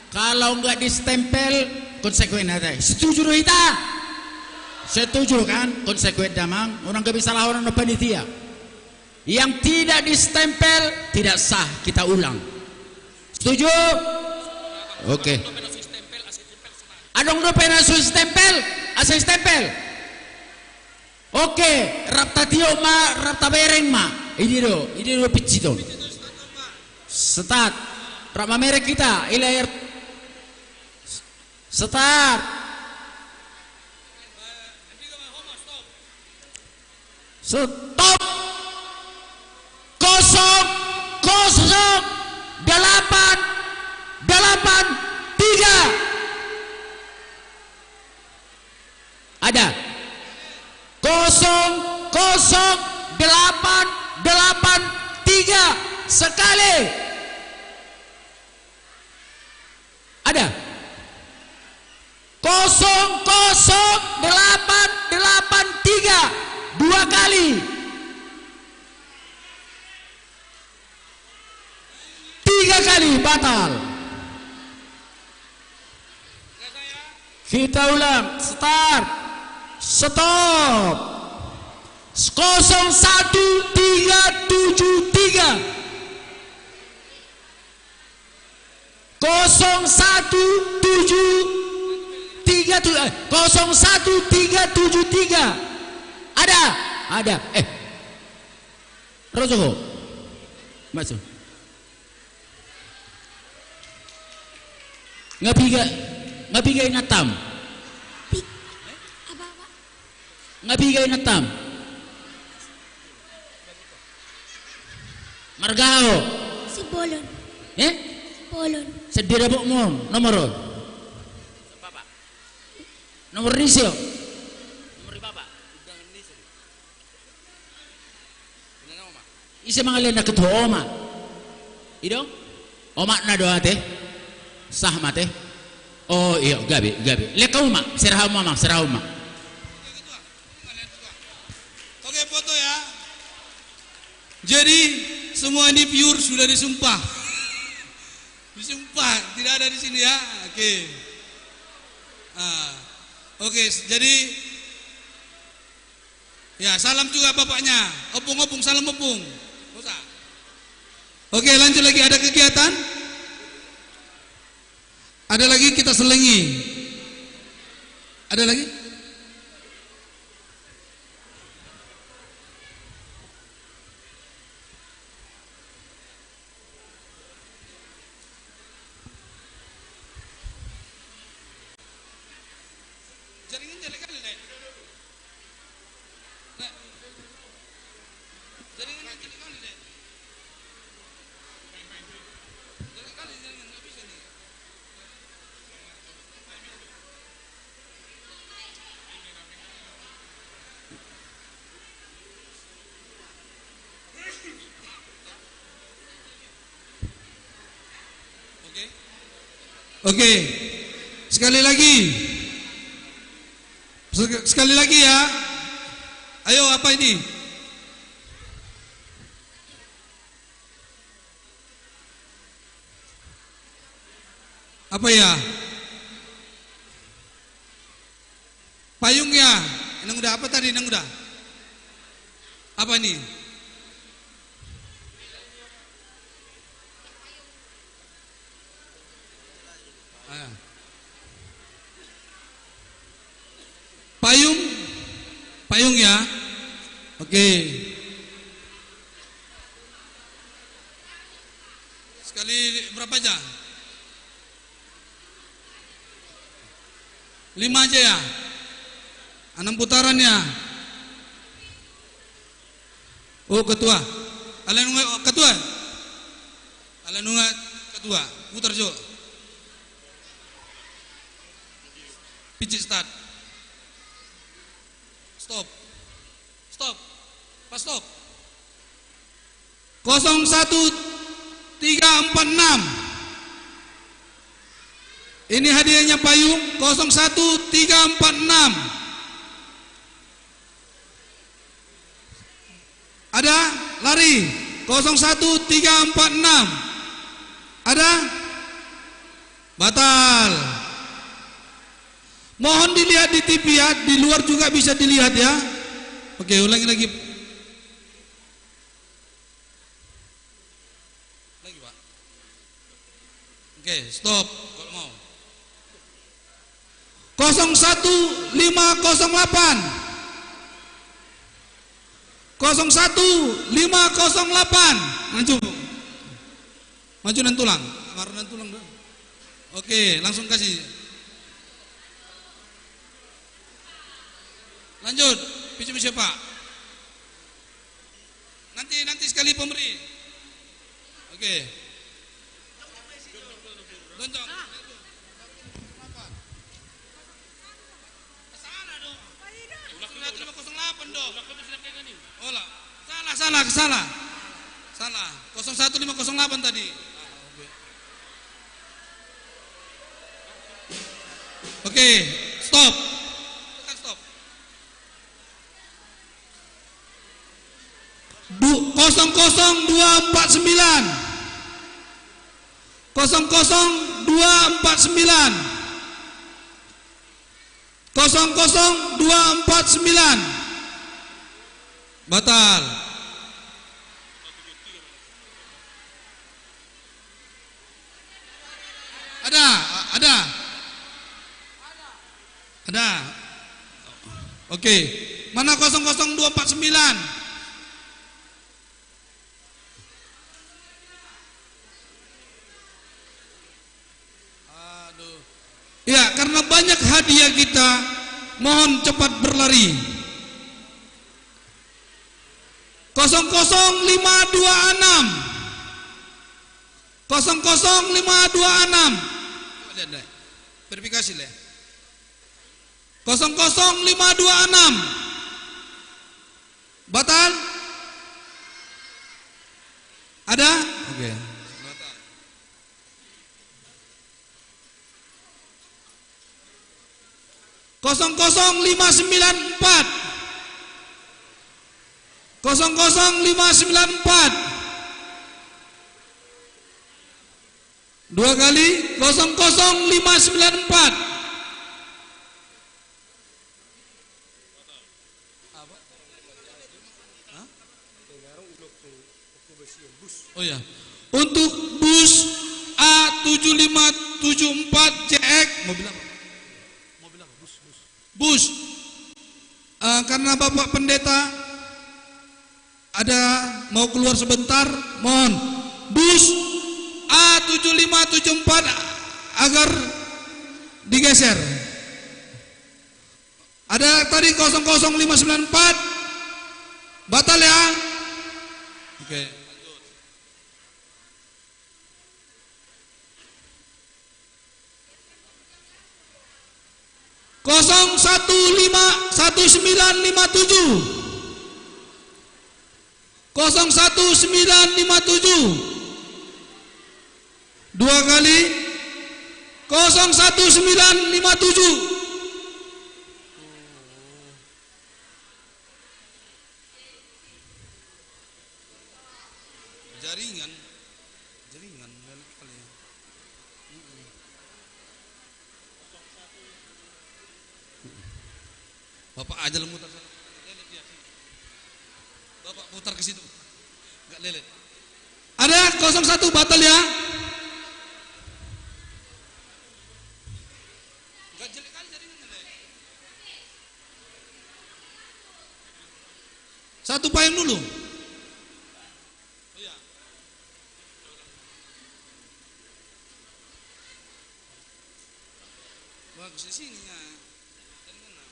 Kalau nggak distempel, konsekuen ate. Setuju do hita? Setuju kan? Konsekuen da, Amang. Unang gabe salah orang no panitia. Yang tidak distempel tidak sah, kita ulang. Setuju? Oke. Adong dope na so distempel, asa distempel. Oke, rap tatiop ma, rap tabereng ma. Ini do, ini do piccit on. Start. Rap mamereng hita, i layar. Start. Stop. Kosong, kosong, delapan, delapan, tiga. Ada. Kosong, kosong, delapan, delapan, tiga. Sekali. Ada. Kosong, kosong, delapan, delapan, tiga. Dua kali. Tiga kali, batal. Kita ulang, start. Stop. Kosong satu tiga tujuh tiga. Kosong satu tujuh tiga tu-, eh, kosong satu tiga tujuh tiga. Ada? Ada. Eh. Rojo ho. Masuk. Nga piga, nga piga inantam? Pi-, apa, apa? Nga piga inantam? Marga aha ho? Simbolon. Eh? Simbolon. Sandiri, Bok, mon. Nomor on? Nomor ni si ho? Nomor ni bapa. Ise mangalehon na ketua? Oma. I do? Omakna do ate. Sah ma ate. Oh, iyo, gabe, gabe. Lehon hamu ma, serahon ma, Amang, serahon ma. Oke, foto ya. Jadi, semua ini pure sudah disumpah. Disumpah, tidak ada di sini ya. Oke. Ah, oke, s-, jadi, ya, salam juga bapaknya. Ompung, ompung, salam ompung. Oke, lanjut lagi, ada kegiatan? Ada lagi kita selingi. Ada lagi? Jaringan jelek kali, Lek. Lek. Jaringan jelek kali, Lek. Jelek kali jaringan, nggak bisa nih. Oke. Oke. Sekali lagi. Sek-, sekali lagi ya. Ayo, apa ini? Apa ya? Payung ya. Nang uda, apa tadi, nang uda? Apa ini? Ah. Payung, payung ya. Oke. Sekali berapa aja? Lima aja ya. Enam putaran ya. Oh, ketua. Alai nunga ketua. Alai nunga ketua. Putar jo. Picit start. Stop. Stop. Pas stop. Kosong satu tiga empat enam. Ini hadiahnya payung kosong satu tiga empat enam. Ada? Lari. Kosong satu tiga empat enam. Ada? Batal. Mohon dilihat di T V ya, di luar juga bisa dilihat ya. Oke, ulangi lagi. Lagi, Pak. Oke, stop kalau mau. Kosong satu lima kosong delapan. Kosong satu lima kosong delapan. Maju. Maju, Nantulang. Amar Nantulang do. Oke, langsung kasih. Lanjut. Pijam siapa? Nanti, nanti sekali pemberi. Oke. Donjong. Salah dong. Lima kosong delapan dong. Olah. Salah, salah, salah. Salah. Kosong satu lima kosong delapan tadi. Oke, stop. Tekan stop. Du-, kosong kosong dua empat sembilan. Kosong kosong dua empat sembilan. Kosong kosong dua empat sembilan. Batal. Ada, ada. Ada. Oke. Mana kosong kosong dua empat sembilan? Aduh. Ya, karena banyak hadiah kita, mohon cepat berlari. Kosong kosong lima dua enam. Kosong kosong lima dua enam. Coba lihat deh. Verifikasi deh. Kosong kosong lima dua enam. Batal? Ada? Oke. Kosong kosong lima sembilan empat. Kosong kosong lima sembilan empat. Dua kali, kosong kosong lima sembilan empat. Oh ya, untuk bus A tujuh lima tujuh empat C X, mobil apa? Mobil apa? Bus, bus. Bus. Eh, karena Bapak Pendeta ada mau keluar sebentar, mohon bus A tujuh lima tujuh empat agar digeser. Ada tadi kosong kosong lima sembilan empat, batal ya? Oke. Kosong satu lima, satu sembilan lima tujuh. Kosong satu sembilan lima tujuh. Dua kali. Kosong satu sembilan lima tujuh. Jaringan, jaringan, lain kali. Mm-mm. Bapak aja lo mutar sana. Lelet dia, sini. Bapak putar ke situ. Nggak lelet. Ada kosong satu, batal ya? Nggak jelek kali jaringannya, Le. Satu payung dulu. Iya. Bagus di sini ya. Dari mana?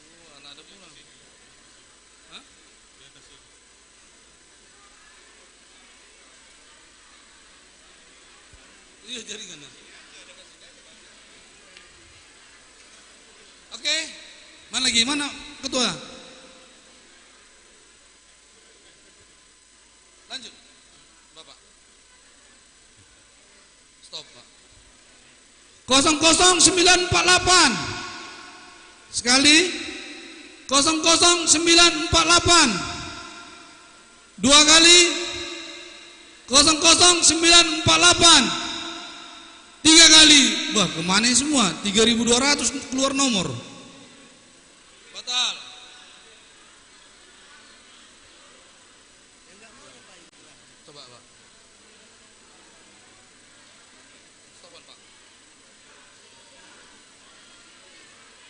Oh, anak ada pulang. Hah? Iya, jaringan. Oke, mana lagi? Mana ketua? Lanjut, Bapak. Stop, Pak. Kosong kosong sembilan empat delapan. Sekali. Kosong kosong sembilan empat delapan. Dua kali. Kosong kosong sembilan empat delapan. Tiga kali. Wah, kemana semua? Tiga ribu dua ratus keluar nomor. Batal. Coba, Pak. Stop, Pak.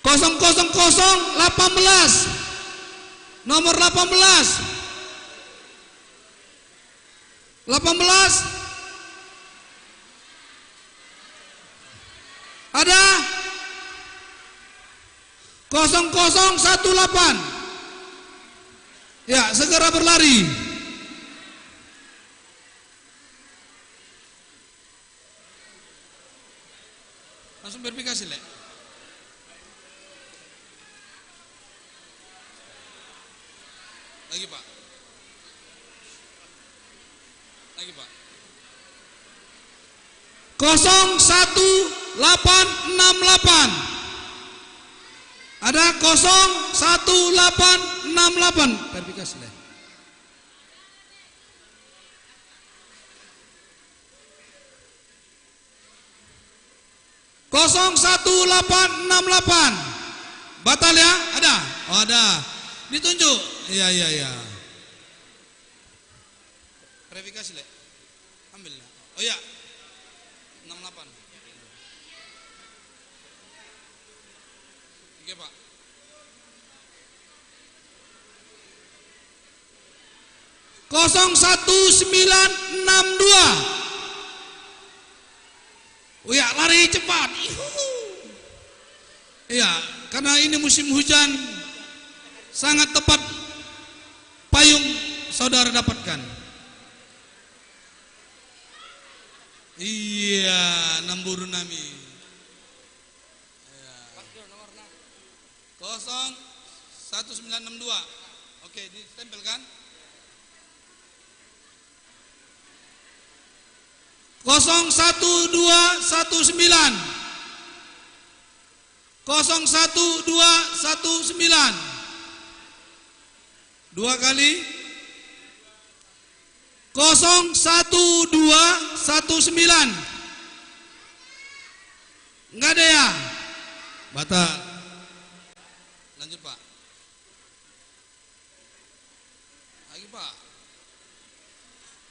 Kosong kosong kosong delapan belas. Nomor delapan belas. Delapan belas. Ada? Kosong kosong satu delapan. Ya, segera berlari. Langsung verifikasi, Le. Lagi, Pak. Lagi, Pak. Kosong satu delapan enam delapan. Ada kosong satu delapan enam delapan. Verifikasi, Le. Kosong satu delapan enam delapan. Batal ya? Ada? Oh, ada. Ditunjuk. Iya, iya, iya. Verifikasi, Le. Ambil, Le. Oh, iya. Enam delapan. Oke, Pak. Kosong satu sembilan enam dua. Oh ya, lari cepat. Ihuhu. Iya, karena ini musim hujan, sangat tepat payung saudara dapatkan. Iya, namboru nami. Iya. Kosong satu sembilan enam dua. Oke, distempel kan? Kosong satu dua satu sembilan. Kosong satu dua satu sembilan. Dua kali. Kosong satu dua satu sembilan. Enggak ada ya? Batal. Lanjut, Pak.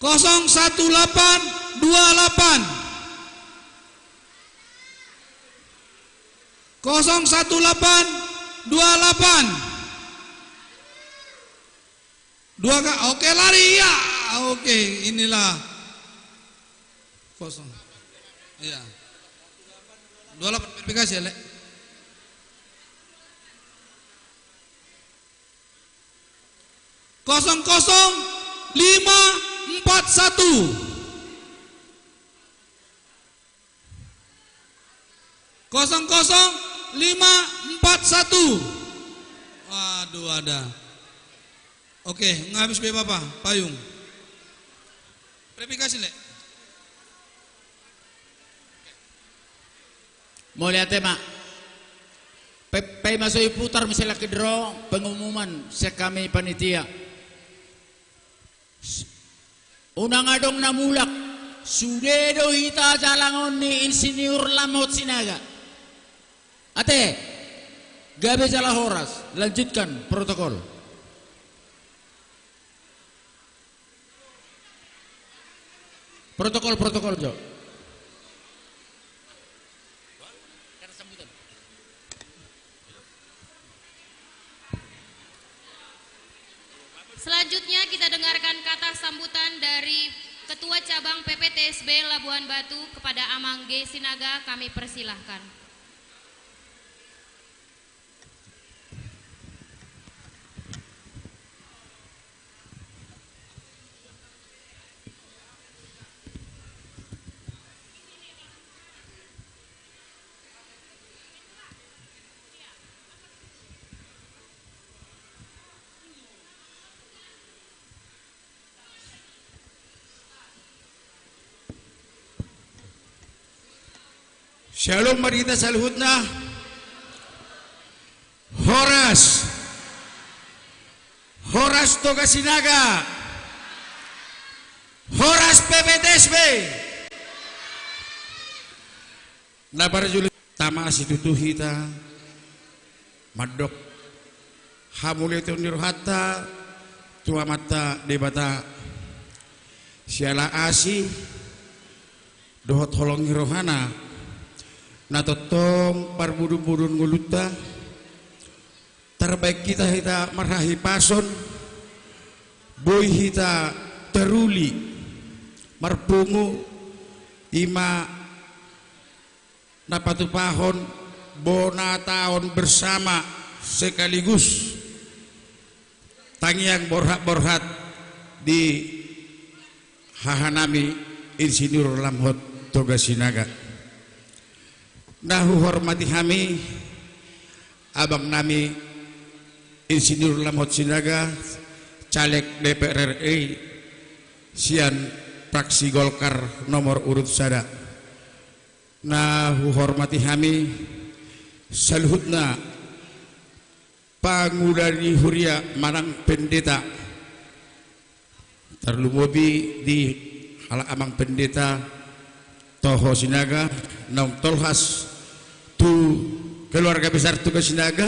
Kosong satu delapan dua delapan. Kosong satu delapan dua delapan. Dua ka, oke, lari, ya. Oke, inilah. Kosong. Iya. Dua delapan, verifikasi ya, Lek. Kosong kosong lima empat satu. Kosong kosong lima empat satu. Waduh, ada. Oke, ngabis be, Bapak, payung. Verifikasi, Lek. Mauliate ma. Pe-, paima so diputar misalna, kidro pengumuman sian hami panitia. S-, unang adong na mulak, sude do hita jalangon ni Insinyur Lamhot Sinaga. Ate, gabe jala horas, lanjutkan protokol. Protokol, protokol, jo. Selanjutnya kita dengarkan kata sambutan dari Ketua Cabang P P T S B Labuhan Batu kepada Amang G Sinaga, kami persilahkan. Syalom ma di hita saluhutna. Horas. Horas Toga Sinaga. Horas P P T S B. Na parjolo tama asi tutu hita mandok hamuliateon ni rohanta tu Amanta Debata, siala asi dohot holong ni rohana na tongtong parbudunbudun ngolunta, tarbaen hita, hita marhahipason, boi hita taruli marpungu, i ma na patupahon bona taon bersama sekaligus tangiang borhat-borhat di hahanami Insinyur Lamhot Toga Sinaga. Na huhormati hami abangnami Insinyur Lamhot Sinaga, caleg D P R R I sian fraksi Golkar nomor urut sada. Na huhormati hami saluhutna pangula ni huria manang pendeta, tarlumobi di halak amang pendeta Toho Sinaga, naung tolhas tu keluarga besar Toga Sinaga,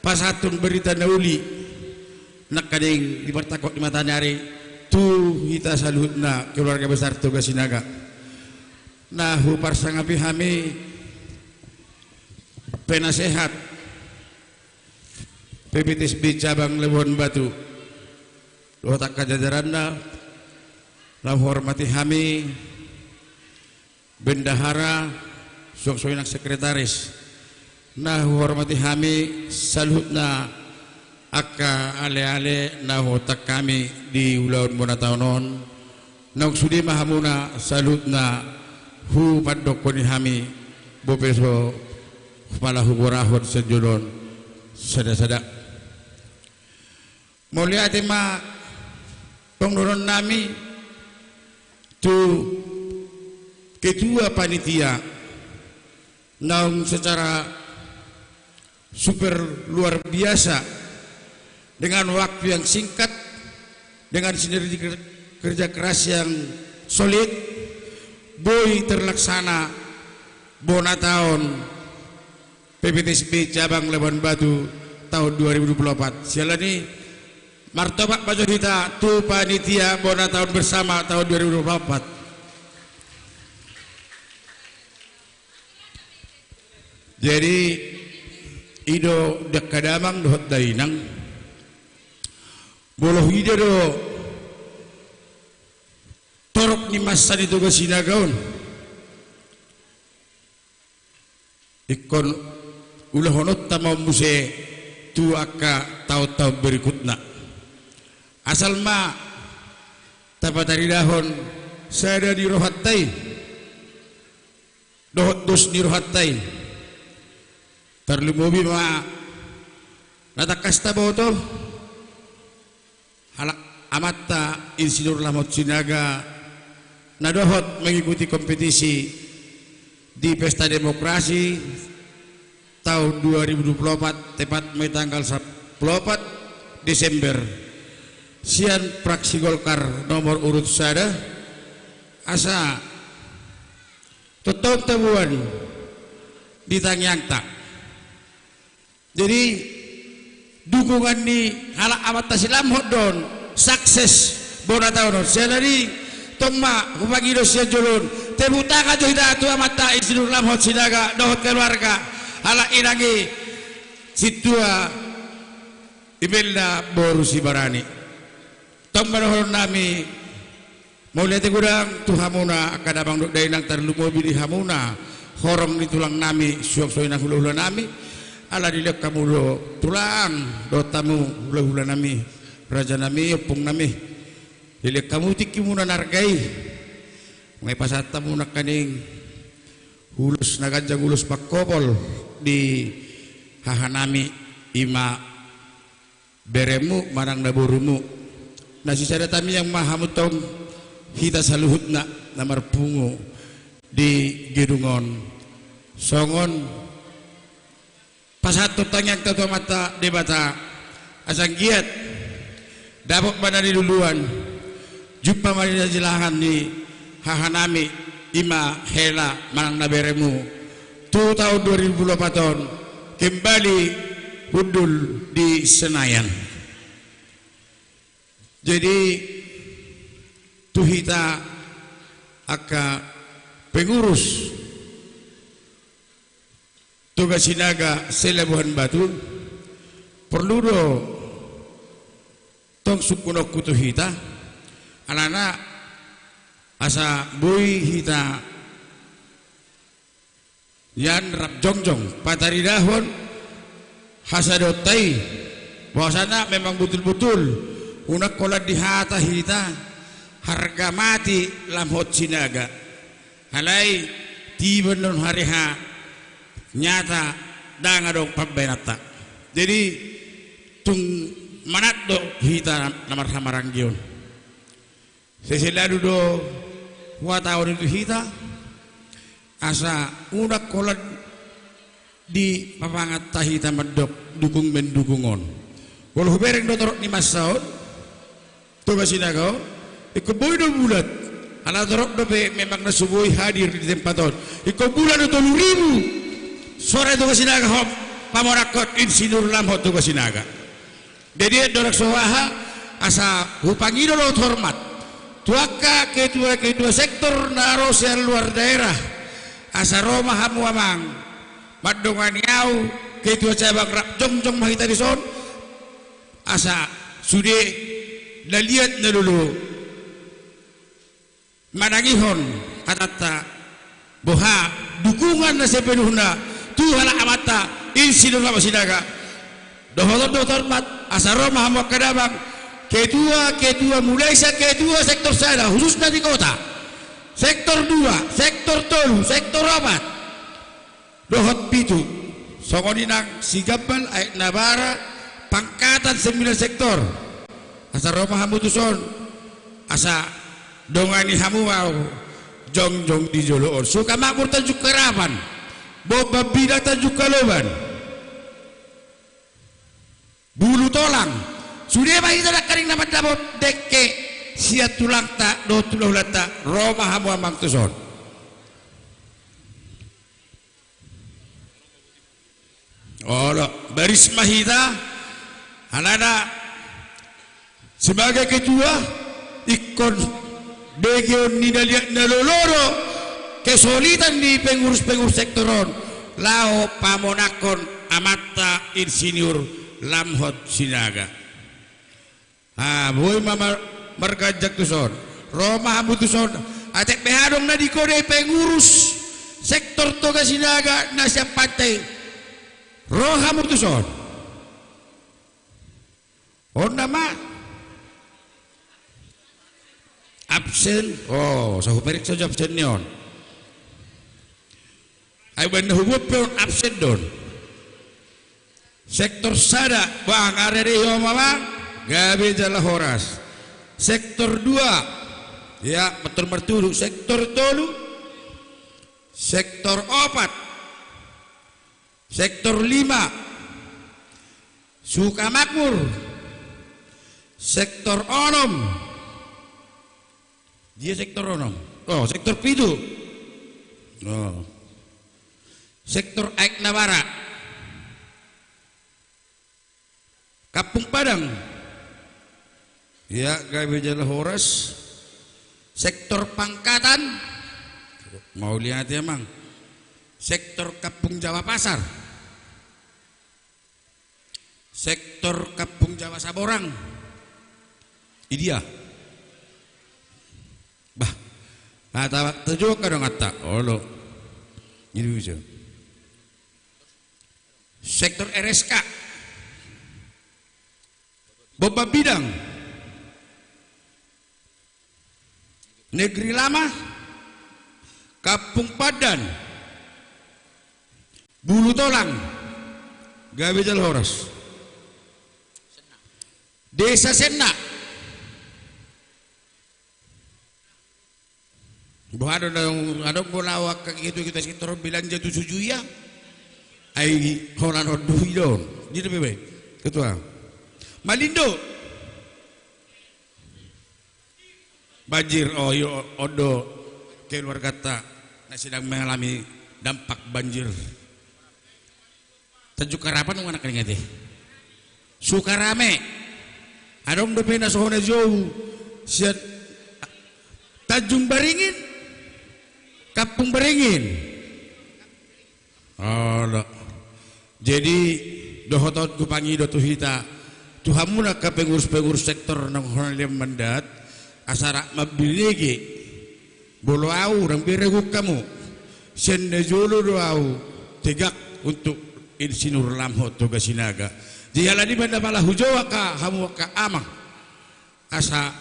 pasahathon berita na uli nangkaning di martangkok ni mataniari tu hita saluhutna keluarga besar Toga Sinaga. Na huparsangapi hami penasehat P P T S B cabang Labuhan Batu dohot angka jajaranna, na huhormati hami bendahara, suang songon i nang sekretaris. Na huhormati hami saluhutna angka aleale na huontang hami di ulaon bona taon on. Naung sude ma hamuna saluhutna hupandokkon i hami, bope so pala huborahon sian jolo on sadasada. Mauliate ma pangulahon nami tu ketua panitia, naung secara super luar biasa, dengan waktu yang singkat, dengan sinergi ker-, kerja keras yang solid, boi terlaksana bona taon P P T S B cabang Labuhan Batu tahun dua ribu dua puluh empat. Siala ni Martopak ma jo hita tu panitia bona taon bersama taon dua ribu dua puluh empat. Jadi, i do di angka damang dohot dainang. Molo huida do torop ni masa ni Toga Sinaga on, ingkon ulahononta ma on muse tu angka taon-taon berikutna. Asal ma tapataridahon sada ni rohanta i dohot dos ni rohanta i. Tarlumobi ma na tangkas taboto halak amanta Insinyur Lamhot Sinaga na dohot mengikuti kompetisi di Pesta Demokrasi taon dua ribu dua puluh empat, tepatna tanggal sampulu opat Desember, sian fraksi Golkar nomor urut sada, asa tongtong taboan di tangiangta. Jadi, dukungan ni halak amanta si Lamhot do on sukses bona taon on. Siala ni i tong ma hupangido sian jolo on, tepuk tangan jo hita tu amanta Insinyur Lamhot Sinaga dohot keluarga, halak inang i, sintua Imelda boru Sibarani. Tong ma dohonon nami, mauliate godang tu hamuna angka damang dohot dainang, tarlumobi di hamuna horong ni tulang nami, suang songon i nang hula-hula nami. Ala dilehon hamu do tulang dohot hamu hula-hula nami, raja nami, ompung nami, dilehon hamu tingkimuna na arga i. Nunga hupasahat hamu nangkaning ulos na ganjang, ulos pangkopol di haha nami, i ma beremu manang na borumu. Na sisada tangiang ma hamu tong, hita saluhutna na marpungu di gedung on. Songon pasahathon tangiangta tu Amanta Debata, asa anggiat dapot ma na niluluan, jumpa ma na nisilahan ni haha nami, i ma hela manang na beremu, tu taon dua ribu dua puluh empat on kembali hundul di Senayan. Jadi, tu hita angka pengurus Toga Sinaga se-Labuhan Batu, porlu do tong sungkunonku tu hita, alana asa boi hita nian rap jongjong pataridahon hasadonta i, bahwasana memang botul-botul unang holan di hata hita harga mati Lamhot Sinaga. Alai tiba on hariha nyata, ndang adong pambaenanta. Jadi tung manat do hita na marhahamaranggi on. Sai selalu do huhatahon i tu hita, asa unang holan dipapanganta hita mandok dukung mendukung on. Molo hubereng do torop ni masa on, Toga Sinaga on, ingkon boi do bulat. Ala torop dope memang na so boi hadir di tempat on. Ingkon bulat do tolu ribu suara Toga Sinaga on, pamorakhon Insinyur Lamhot Toga Sinaga. Jadi, andorang so aha, asa hupangido dohot hormat tu angka ketua-ketua sektor na ro sian luar daerah, asa ro ma hamu amang mandongani ahu, ketua cabang, rap jongjong ma hita dison, asa sude na liat na lolo manangihon hatanta, boha, dukungan na sepenuhna tu halak amanta Insinyur Lamhot Sinaga. Dohonon dohot hormat, asa ro ma hamu angka damang, ketua-ketua, mulai sian ketua sektor sada, khususna di kota, sektor dua, sektor tolu, sektor opat dohot pitu. Songon i nang Sigambal, Aek Nabara, Pangkatan, sembilan sektor. Asa ro ma hamu tuson, asa dongani hamu ahu jongjong di jolo on. Sukamakmur Tanjung Harapan, Bombabidang Tanjung Haloban, Bulu Tolang. Sude ma hita nangkaning na mandapot dengke sian tulangta dohot hulahulanta, ro ma hamu amang tuson. Olo, baris ma hita, alana Sebagai ketua, ingkon begeon ni na liat na lolo do kesolitan ni pengurus-pengurus sektor on laho pamonangkon amanta Insinyur Lamhot Sinaga. Ah, boi ma mar-, marganjang tuson. Ro ma hamu tuson. Atik beha adong na digodai pengurus sektor Toga Sinaga na sian Pantai, ro hamu tuson. On nama absen. Oh, sai huperiksa jo absen ni on. Ai baen na hubuat pe on absen do on. Sektor sada, bang, ari-ari ho ma bang, gabe jala horas. Sektor dua, ya, betul martudu. Sektor tolu, sektor opat, sektor lima, Sukamakmur. Sektor onom. Dia sektor onom. Oh, sektor pitu. Oh. Sektor Aek Nabara. Kampung Padang. Ya, gabe jala horas. Sektor Pangkatan. Mauliate, Amang. Sektor Kampung Jawa Pasar. Sektor Kampung Jawa Saborang. Idia. Bah. Kata, tajuak kadang kata. Olo. Jadi bisa. Sektor R S K. Bombabidang. Negeri Lama, Kampung Pandan, Bulu Tolang, gabe jala horas. Desa Senna. Boha do na adong bola awak ketua-ketua sektor belanja tu sujuia. Ai holan on do i do on. Dia do bebe. Ketua. Malindo. Banjir, oh, iyo, on do keluargata na sedang mengalami dampak banjir. Tanjung Harapan, nunga nangkaning ate. Sukarame. Adong dope na so hona jou sian Tanjung Baringin, Kampung Baringin. Olo. Jadi, dohot on hupangido tu hita, tu hamu angka pengurus-pengurus sektor naung hona lean mandat, asa rap mambinege. Molo au, ndang boi ragu hamu. Sian na jolo do au tegak untuk Insinyur Lamhot Toga Sinaga. Jadi, alani i ma na pala hujou angka hamu angka amang. Asa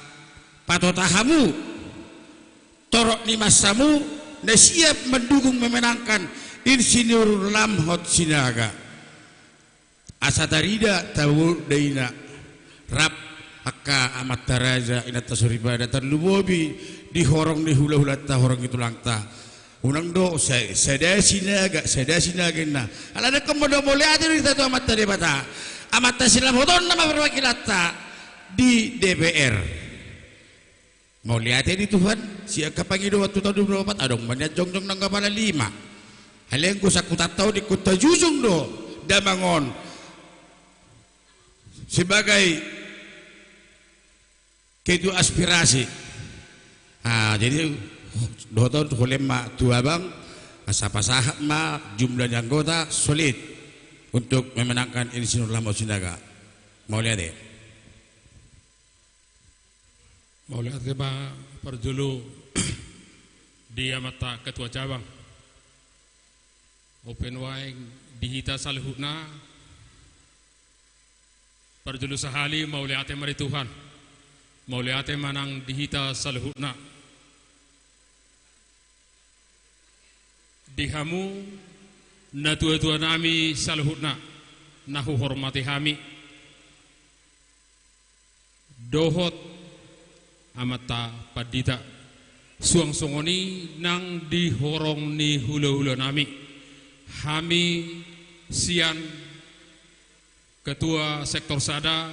patota hamu torop ni mansamu na siap mendukung memenangkan Insinyur Lamhot Sinaga. Asa tarida tabo daina rap angka amanta raja, inanta soripada, tarlumobi di horong ni hula-hulanta, horong ni tulangta. Unang do sa-, sada Sinaga, sada Sinaga inna. Alana ingkon mandok mauliate do hita tu Amanta Debata. Amanta si Lamhot on nama perwakilanta di D P R. Mauliate di Tuhan, sian angka pangidoan tu taon dua ribu dua puluh empat, adong ma nian jongjong nang apala lima. Alai anggo sangkutanta on ingkon tajujung do damang on sebagai ketua aspirasi. Ah, jadi, dohot on hulean ma tu abang, asa pasahat ma jumlah ni anggota solid untuk memenangkan Insinyur Lamhot Sinaga. Mauliate. Mauliate ma parjolo di amanta ketua cabang. Open wine di hita saluhutna. Parjolo sahali mauliate ma di Tuhan. Mauliate ma nang di hita saluhutna. Di hamu natua-tua nami saluhutna na huhormati hami. Dohot amanta pandita. Suang songon i nang di horong ni hula-hula nami. Hami sian ketua sektor sada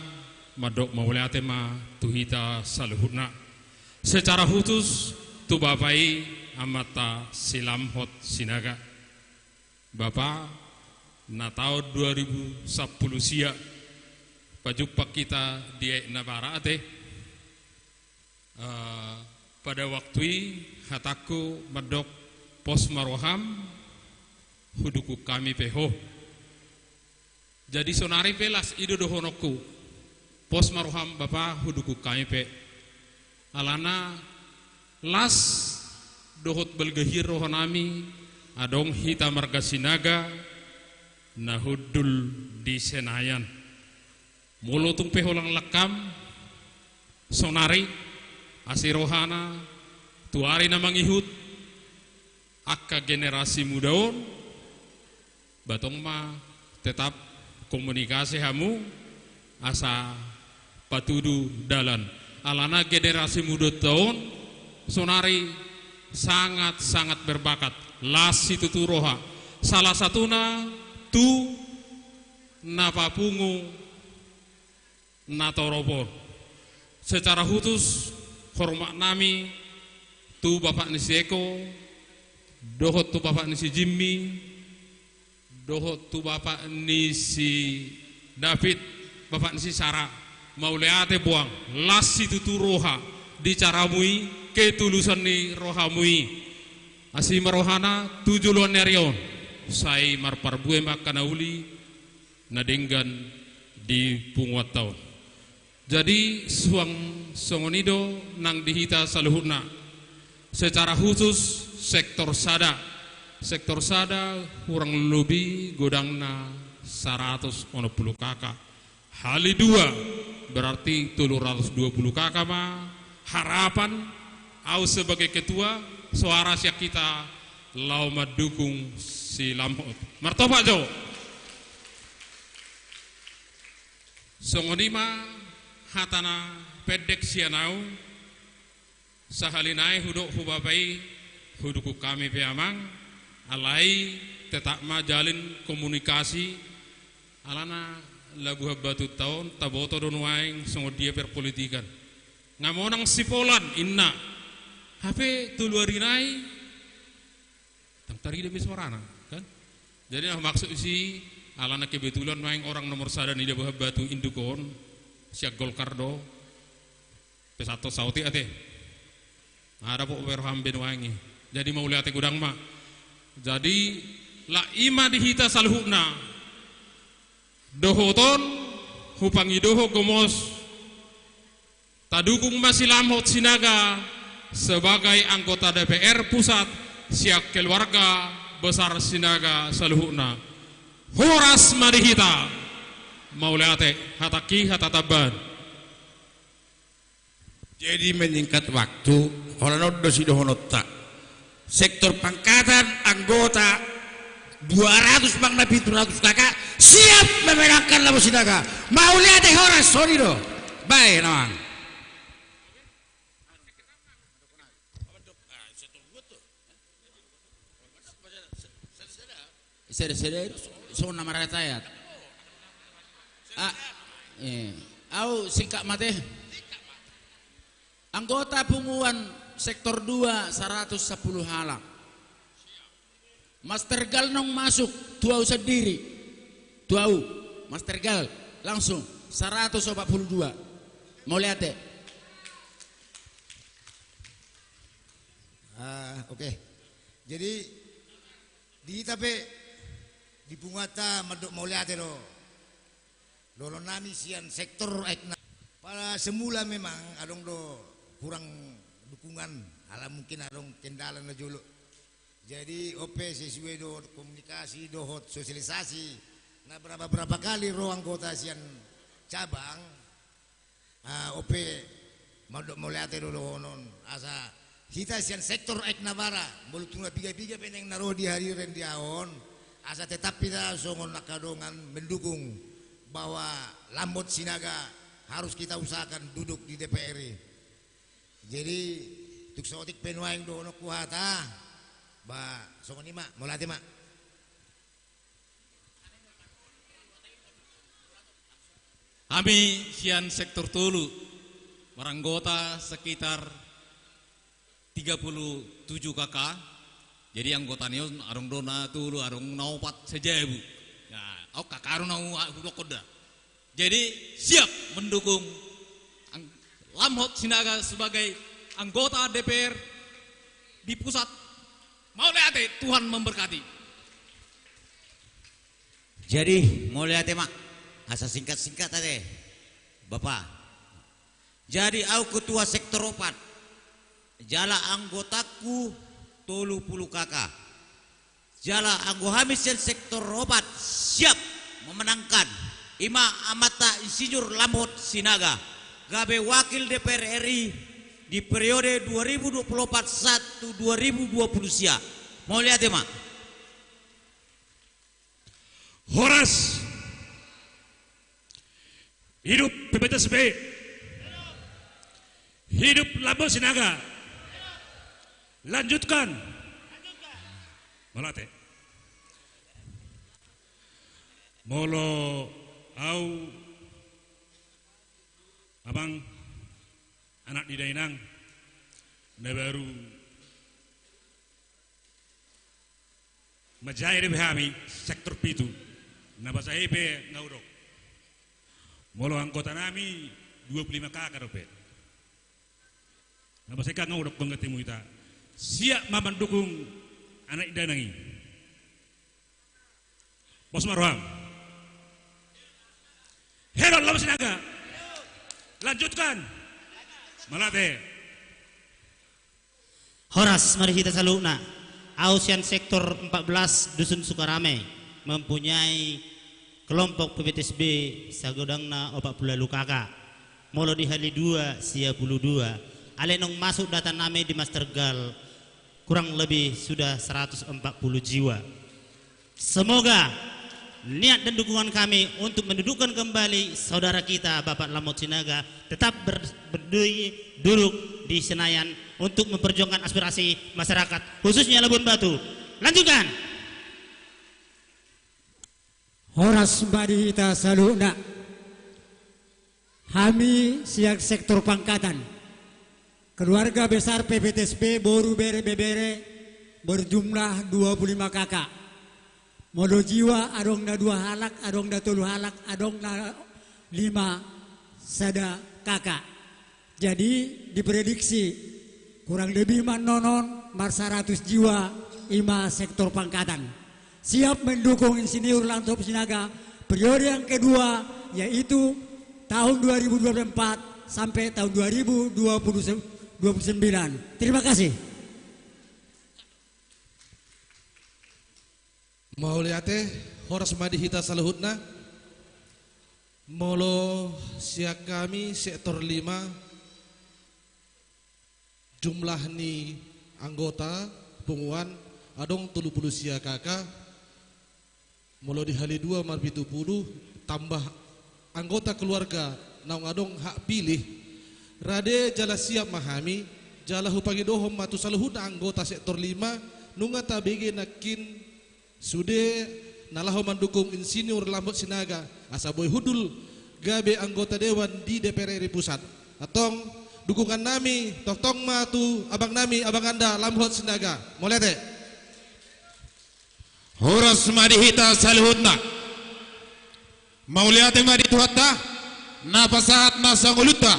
mandok mauliate ma tu hita saluhutna. Secara khusus tu bapa i amanta si Lamhot Sinaga. Bapa, na taon dua ribu sampulu sia pajumpang hita di Aek Nabara ate. Eh, pada waktu i hatangku mandok, pos ma roham, hudukung hami pe ho. Jadi sonari pe las i do dohononku, pos ma roham bapa, hudukung hami pe. Alana las dohot balga hian rohanami, adong hita marga Sinaga na hundul di Senayan. Molo tung pe holan langkam, sonari, asi rohana, tu ari na mangihut, angka generasi muda on, ba tong ma tetap komunikasi hamu, asa patudu dalan. Alana generasi muda on, sonari sangat-sangat berbakat. Las situtu roha. Salah satuna tu na papungu na torop on. Secara khusus, hormat nami tu bapak ni si Eko, dohot tu bapak ni si Jimmy, dohot tu bapak ni si David, bapak ni si Sara. Mauliate boang, las situtu roha di caramu i, ketulusan ni rohamu i. Asi ma rohana tu joloan ni ari on, sai marparbue ma angka na uli na denggan di punguanta on. Jadi suang songon i do nang di hita saluhutna. Secara khusus sektor sada. Sektor sada kurang lobi godangna saratus onom pulu K K. Hali dua, berarti tolu ratus dua pulu K K ma harapan au sebagai ketua, suara sian hita laho mandukung si Lamhot. Martopak jo. Songon i ma hata na pendek sian au. Sahali nai hudok hu bapa i, hudukung hami pe amang, alai tetap ma jalin komunikasi, alana labuhan batu taon, taboto do nuaeng songon dia perpolitikan. Nga monang si Polan, inna. Hape tolu ari nai, tang tarida be suarana, kan? Jadi na maksud si, alana kebetulan nuaeng orang nomor sada ni Labuhan Batu induk on, sian Golkar do, pesato saotik ate. Ada po berham be nuaeng i. Jadi mauliate godang ma. Jadi, la i ma di hita saluhutna. Dohot on, hupangidohon gomos. Tadukung ma si Lamhot Sinaga sebagai anggota D P R pusat sian keluarga besar Sinaga saluhutna. Horas ma di hita. Mauliate, hatangki hata tambahan. Jadi menyingkat waktu, holan on do sidohononta. Sektor pangkatan anggota dua ratus manang na pitu ratus K K siap memenangkan Lamhot Sinaga. Mauliate, horas, songon i do. Bae, naeng. Sada-sada songon na marhatahata. Ah, eh, au singkat ma ate. Anggota punguan sektor dua saratus sampulu halak. Master Gal naung masuk, tu au sandiri. Tu au, Master Gal, langsung saratus opat pulu dua. Mauliate. Ah, oke. Jadi, di hita pe, di punguanta mandok mauliate do. Dohononnami sian sektor Aekna. Pada semula memang adong do kurang dukungan, ala mungkin adong kendala na jolo. Jadi, on pe sesuai dohot komunikasi, dohot sosialisasi. Na berapa-berapa kali ro anggota sian cabang, ah, on pe mandok mauliate do dohonon. Asa hita sian sektor Aekna Barat, molo tung na piga-piga pe naeng na ro di hariren di ahu on, asa tetap hita songon angka dongan mendukung bahwa Lamhot Sinaga harus kita usahakan duduk di D P R i. Jadi, tung saotik pe nuaeng dohononku hata, ba, songon i ma, mauliate ma. Hami sian sektor tolu, maranggota sekitar tiga puluh tujuh K K. Jadi anggota ni on adong do na tolu, adong na opat sajabu. Nah, au K K do na hu-, hudokkon da. Jadi siap mendukung ang-, Lamhot Sinaga sebagai anggota D P R di pusat. Mauliate, Tuhan memberkati. Jadi, mauliate ma. Asa singkat-singkat ate, Bapa. Jadi, au ketua sektor opat. Jala anggotangku tolu pulu K K. Jala anggo hami sian sektor opat siap memenangkan, ima amanta Insinyur Lamhot Sinaga, gabe wakil D P R R I di periode dua ribu dua puluh empat sahat tu dua ribu dua puluh sia. Mauliate ma. Horas. Hidup P P T S B. Hidup Lamhot Sinaga. Lanjutkan. Mauliate. Molo au, abang, anak ni dainang, na baru manjae dope hami sektor pitu. Na basa i pe nga hudok. Molo anggota nami dua pulu lima K K dope. Na basa i pe nga hudok, gong gatimu ita. Siap ma mandukung anak ni dainang i. Pos ma roham. Hidup Lamhot Sinaga. Lanjutkan. Mauliate. Horas ma di hita saluhutna. Au sian sektor empat belas Dusun Sukarame, mempunyai kelompok P P T S B sagodangna opat pulu ualu K K. Molo di hali dua, sia pulu dua. Alai nunga masuk data nami di Master Gal, kurang lebih sudah seratus empat puluh jiwa. Semoga niat dan dukungan kami untuk mendudukkan kembali saudara kita, Bapak Lamhot Sinaga, tetap ber-, berdiri duduk di Senayan untuk memperjuangkan aspirasi masyarakat, khususnya Labuan Batu. Lanjutkan. Horas ma di hita saluhutna. Hami sian sektor Pangkatan. Keluarga besar P P T S B, boru, bere, ibebere, berjumlah dua pulu lima K K. Molo jiwa, adong na dua halak, adong na tolu halak, adong na lima sada K K. Jadi, diprediksi kurang lebih ma annon marsaratus jiwa, ima sektor Pangkatan. Siap mendukung Insinyur Lamhot Sinaga periode yang kedua, yaitu tahun dua ribu dua puluh empat sampai tahun dua ribu dua puluh, dua puluh sembilan. Terima kasih. Mauliate, horas ma di hita saluhutna. Molo sian hami sektor lima, jumlah ni anggota punguan adong tolu pulu sia K K. Molo di hali dua marpitu pulu, tambah anggota keluarga naung adong hak pilih. Rade jala siap ma hami, jala hupangidohon ma tu saluhutna anggota sektor lima, nunga tabege nangkin sude na laho mandukung Insinyur Lamhot Sinaga, asa boi hundul gabe anggota dewan di D P R R I pusat. Antong, dukungan nami tongtong ma tu abang nami, abang anda Lamhot Sinaga. Mauliate. Horas ma di hita saluhutna. Mauliate ma di Tuhanta, na pasahat nasa ngolunta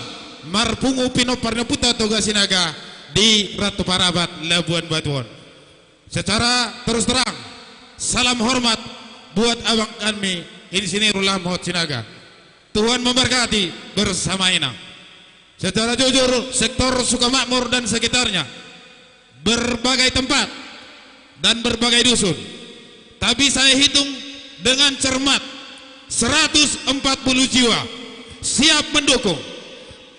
marpungu pinompar ni ompunta Toga Sinaga di Ratu Parapat Labuan Batu on. Secara terus terang, salam hormat buat abang kami, Insinyur Lamhot Sinaga. Tuhan memberkati bersama Inang. Secara jujur, sektor Sukamakmur dan sekitarnya, berbagai tempat dan berbagai dusun, tapi saya hitung dengan cermat, seratus empat puluh jiwa siap mendukung.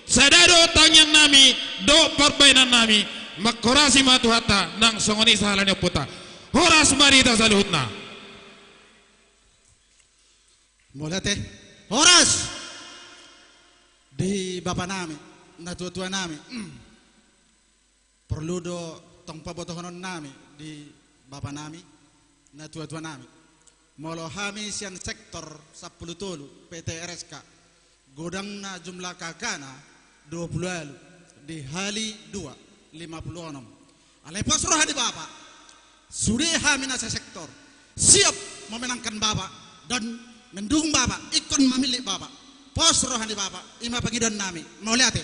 Sada do tangiang nami dohot pambahenan nami, manghorasi ma Tuhanta nang songon i sahala ni ompunta. Horas ma di hita saluhutna. Mauliate. Horas di bapa nami, natuatua nami. Porlu do tong pabotohonon nami di bapa nami, natuatua nami. Molo hami sian sektor sampulu tolu P T R S K, godangna jumlah K K-na dua pulu ualu, di hali dua, lima pulu onom. Alai pos roha ni bapa, sude hami na sesektor siap memenangkan bapa dan mendukung bapa, ingkon mamillit bapa. Pos roha ni bapa, ima pangidoan nami. Mauliate.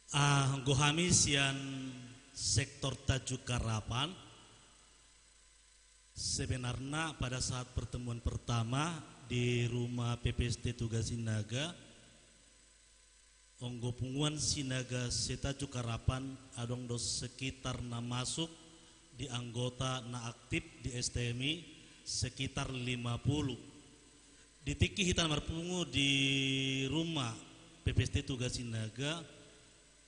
Ah, anggo hami sian sektor Tanjung Harapan, sebenarna pada saat pertemuan pertama di rumah P P S T Toga Sinaga, anggo punguan Sinaga se-Tanjung Harapan adong do sekitar na masuk di anggota na aktif di S T M I sekitar lima puluh. Di tingki hita na marpungu di rumah P P S T Toga Sinaga,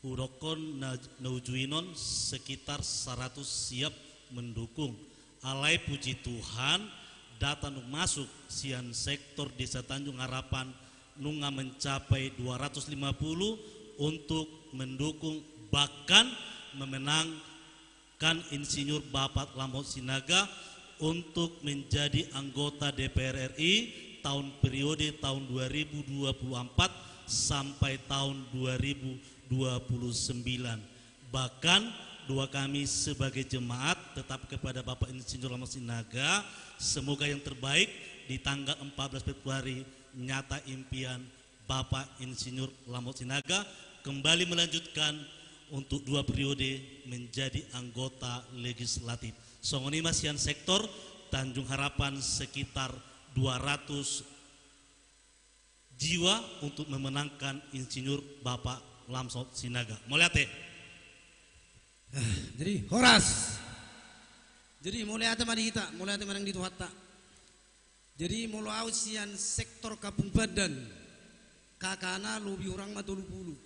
hudokkon na, na uju i on sekitar saratus siap mendukung. Alai puji Tuhan, data na masuk sian sektor Desa Tanjung Harapan nunga mencapai dua ratus lima puluh untuk mendukung, bahkan memenangkan Insinyur Bapak Lamhot Sinaga untuk menjadi anggota D P R R I tahun periode tahun dua ribu dua puluh empat sampai tahun dua ribu dua puluh sembilan. Bahkan doa kami sebagai jemaat tetap kepada Bapak Insinyur Lamhot Sinaga, semoga yang terbaik di tanggal empat belas Februari nyata impian Bapak Insinyur Lamhot Sinaga kembali melanjutkan untuk dua periode menjadi anggota legislatif. Songon i ma sian sektor Tanjung Harapan sekitar dua ratus jiwa untuk memenangkan Insinyur Bapak Lamhot Sinaga. Mauliate. Ah, jadi horas. Jadi mauliate ma di hita, mauliate ma nang di Tuhanta. Jadi molo au sian sektor Kampung Pandan, K K-na lobi hurang ma tolu puluh.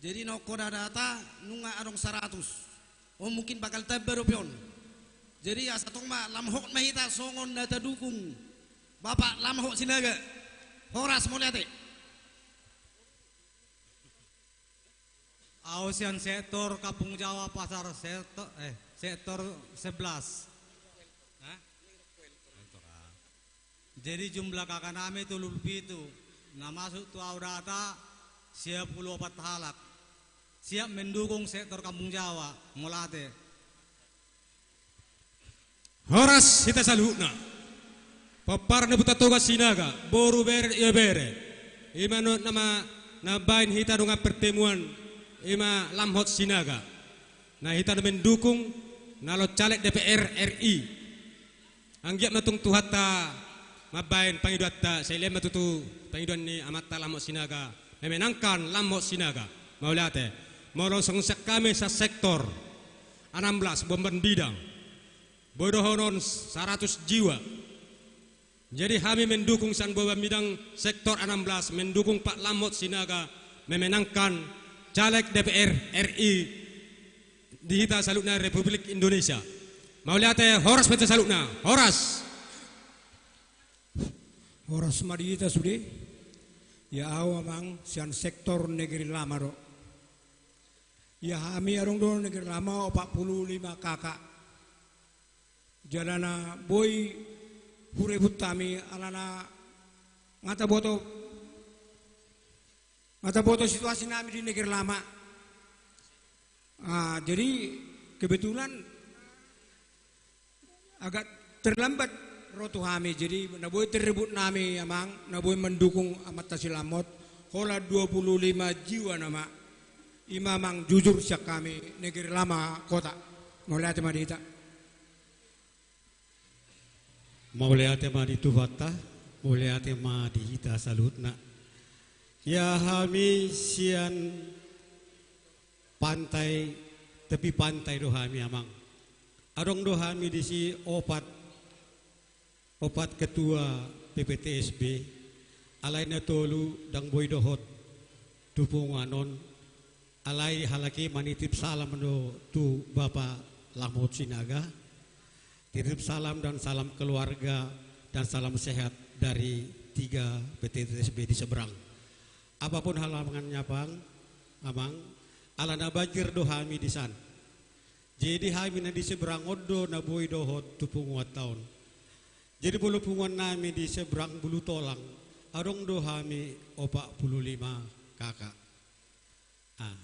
Jadi nongko data nunga adong saratus. Oh, mungkin bakal tamba dope on. Jadi asa tong ma lamhot ma hita songon na tadukung Bapak Lamhot Sinaga. Horas, mauliate. Au sian sektor Kampung Jawa Pasar sektor, eh, sektor sebelas. Hah? Jadi jumlah K K nami tolu puluh pitu, na masuk tu au data sia puluh opat halak. Siap mendukung sektor Kampung Jawa, mauliate. Horas hita saluhutna. Pomparan ni Ompunta Toga Sinaga, boru, bere, ibebere. I ma na, na mambahen hita dongan pertemuan, i ma Lamhot Sinaga. Na hita na mendukung, na olo caleg D P R R I. Anggiat ma tung Tuhanta mambahen pangidoanta, sai lean ma tutu pangidoan ni amanta Lamhot Sinaga, memenangkan Lamhot Sinaga. Mauliate. Molo songon sian hami sian sektor enam belas Boban Bidang, boi dohonon saratus jiwa. Jadi hami mendukung sian Boban Bidang sektor enam belas, mendukung Pak Lamhot Sinaga memenangkan caleg D P R R I di hita saluhutna Republik Indonesia. Mauliate, horas ma hita saluhutna. Horas. Horas ma di hita sude. Ia au, amang, sian sektor Negeri Lama do. Ia hami adong do Negeri Lama opat puluh lima K K. Jala na boi hurebut hami alana nga taboto, nga taboto situasi nami di Negeri Lama. Ah, jadi kebetulan agak terlambat ro tu hami, jadi na boi terrebut nami, amang, na boi mendukung amanta si Lamhot, holan dua puluh lima jiwa nama. I ma, amang, jujur sian hami Negeri Lama Kota. Mauliate ma di hita. Mauliate ma di Tuhanta, mauliate ma di hita saluhutna. Ia hami sian pantai, tepi pantai do hami, amang. Adong do hami disi opat, opat ketua P P T S B, alai na tolu ndang boi dohot tu punguan on, alai halak i manitip salam do tu Bapak Lamhot Sinaga. Titip salam dan salam keluarga dan salam sehat dari tiga P T T S B di seberang. Apapun halangannya, Bang, Amang, alana banjir do hami di san. Jadi hami na di seberang on do na boi dohot tu punguanta on. Jadi molo punguan nami di seberang Bulu Tolang, adong do hami opat puluh lima K K. Ah,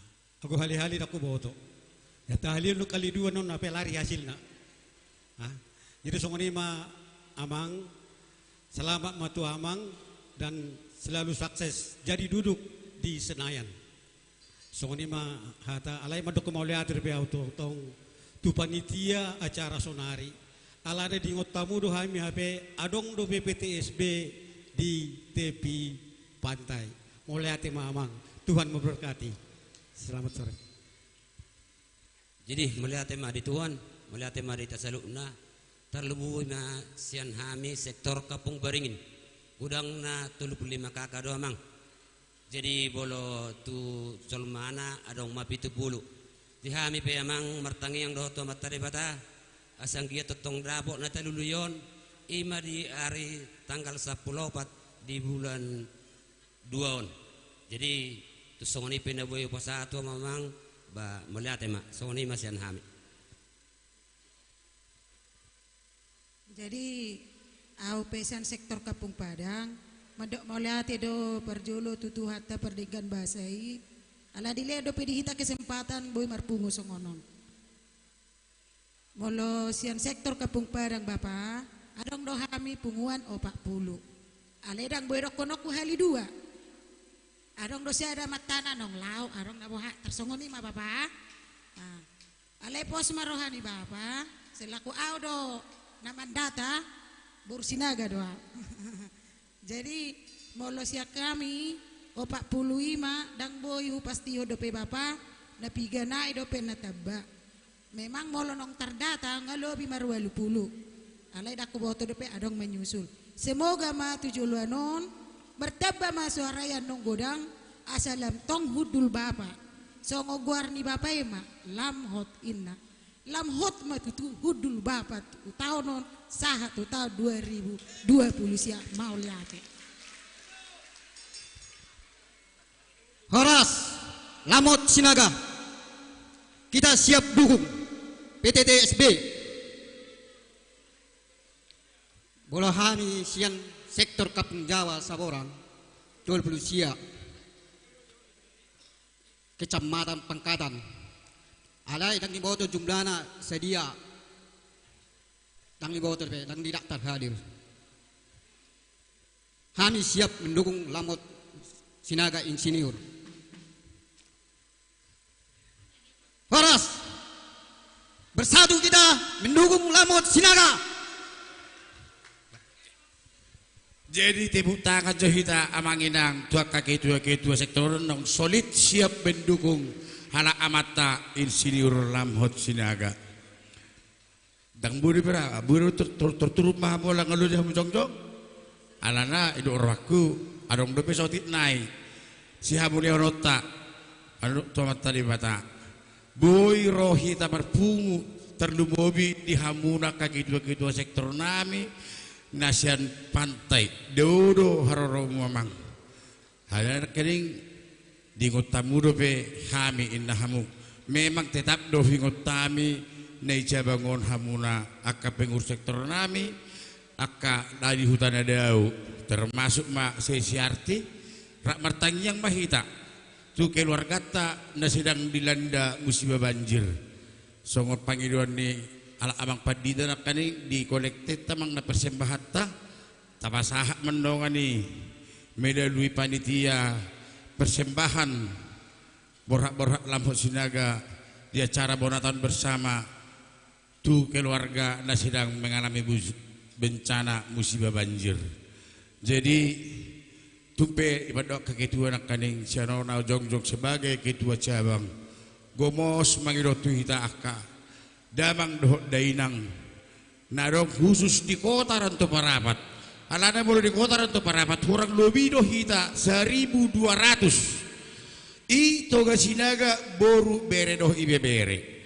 anggo hali-hali ndang huboto. Ia tahalihon do kali dua non, hape lari hasilna. Ah, jadi songon i ma, Amang, selamat ma tu Amang dan selalu sukses jadi duduk di Senayan. Songon i ma hata, alai mandok mauliate dope au tongtong tu panitia acara sonari. Alana diingot hamu do hami hape adong dope P T S B di tepi pantai. Mauliate ma amang, Tuhan memberkati. Selamat sore. Jadi mauliate ma di Tuhan, mauliate ma di hita saluhutna. Tarlumobi ma sian hami sektor Kampung Baringin. Godangna tolu pulu lima K K do amang. Jadi molo tu jolmana adong ma pitu pulu. Di hami pe amang martangiang dohot tu Amanta Debata, asa anggiat tongtong dapot na talului on, i ma di ari tanggal sampulu opat di bulan dua on. Jadi tu songon i pe na boi hupasahat tu amang, ba mauliate ma, songon i ma sian hami. Jadi au pe sian sektor Kampung Padang, mandok mauliate do parjolo tu Tuhanta pardenggan basa i, ala dilehon dope di hita kesempatan boi marpungu songon on. Molo sian sektor Kampung Padang bapa, adong do hami punguan opat pulu. Alai ndang boi dohononku hali dua. Adong do sada amantana naung laho, adong na boha, tarsongon i ma bapa. Alai pos ma roha ni bapa, selaku au do na mandata, boru Sinaga do au. Jadi molo sian hami opat pulu i ma, ndang boi hupastihon dope bapa, na piga nai dope na tamba. Memang molo naung tardata nga lobi marualu pulu. Alai ndang huboto dope adong manyusul. Semoga ma tu joloan on martamba ma suara i annon godang, asa lam tong hundul bapa. Songon goar ni bapa i ma, lam hot inna. Lam hot ma tutu hundul bapa tu taon on, sahat tu taon dua ribu dua pulu sia. Mauliate. Horas, lam hot Sinaga. Kita siap dukung P T T S B. Molo hami sian sektor Kampung Jawa Saborang, tolu pulu sia, Kecamatan Pangkatan. Alai ndang diboto jumlahna sadia. Ndang diboto pe, ndang didaftar hadir. Hami siap mendukung lam hot Sinaga Insinyur. Horas. Bersatu kita mendukung lam hot Sinaga. Jadi tepuk tangan jo hita amang inang tu angka ketua-ketua sektor naung solid siap mendukung halak amanta Insinyur lam hot Sinaga. Ndang boi bera, boi tor-, tor-, torturuk ma hamu ala nga lobi hamu jongjong. Alana idok rohangku, adong dope saotik nai sihamu ni ononta, anu tu Amanta Debata. Boi ro hita marpungu, tarlumobi di hamuna angka ketua-ketua sektor nami na sian pantai, dao do haroromu amang. Alana nangkining diingot hamu dope hami inna hamu. Memang tetap do huingot hami na i cabang on hamuna angka pengurus sektor nami, angka na di huta na dao, termasuk ma sesi arti, rap martangiang ma hita tu keluarganta na sedang dilanda musiba banjir. Songon pangidoan ni halak amang pandita nangkining di kolektenta amang na persembahanta, tapasahat ma dongan i melalui panitia persembahan borhat-borhat lam hot Sinaga di acara bonatan bersama tu keluarga na sedang mengalami bus-, bencana musibah banjir. Jadi tung pe i pandok ketua nangkining sian on au jongjong sebagai ketua cabang, gomos mangido tu hita angka damang dohot dainang na adong khusus di kota Rantau Parapat. Alana molo di kota Rantau Parapat hurang lobi do hita saribu dua ratus. I Toga Sinaga boru bere dohot ibebere.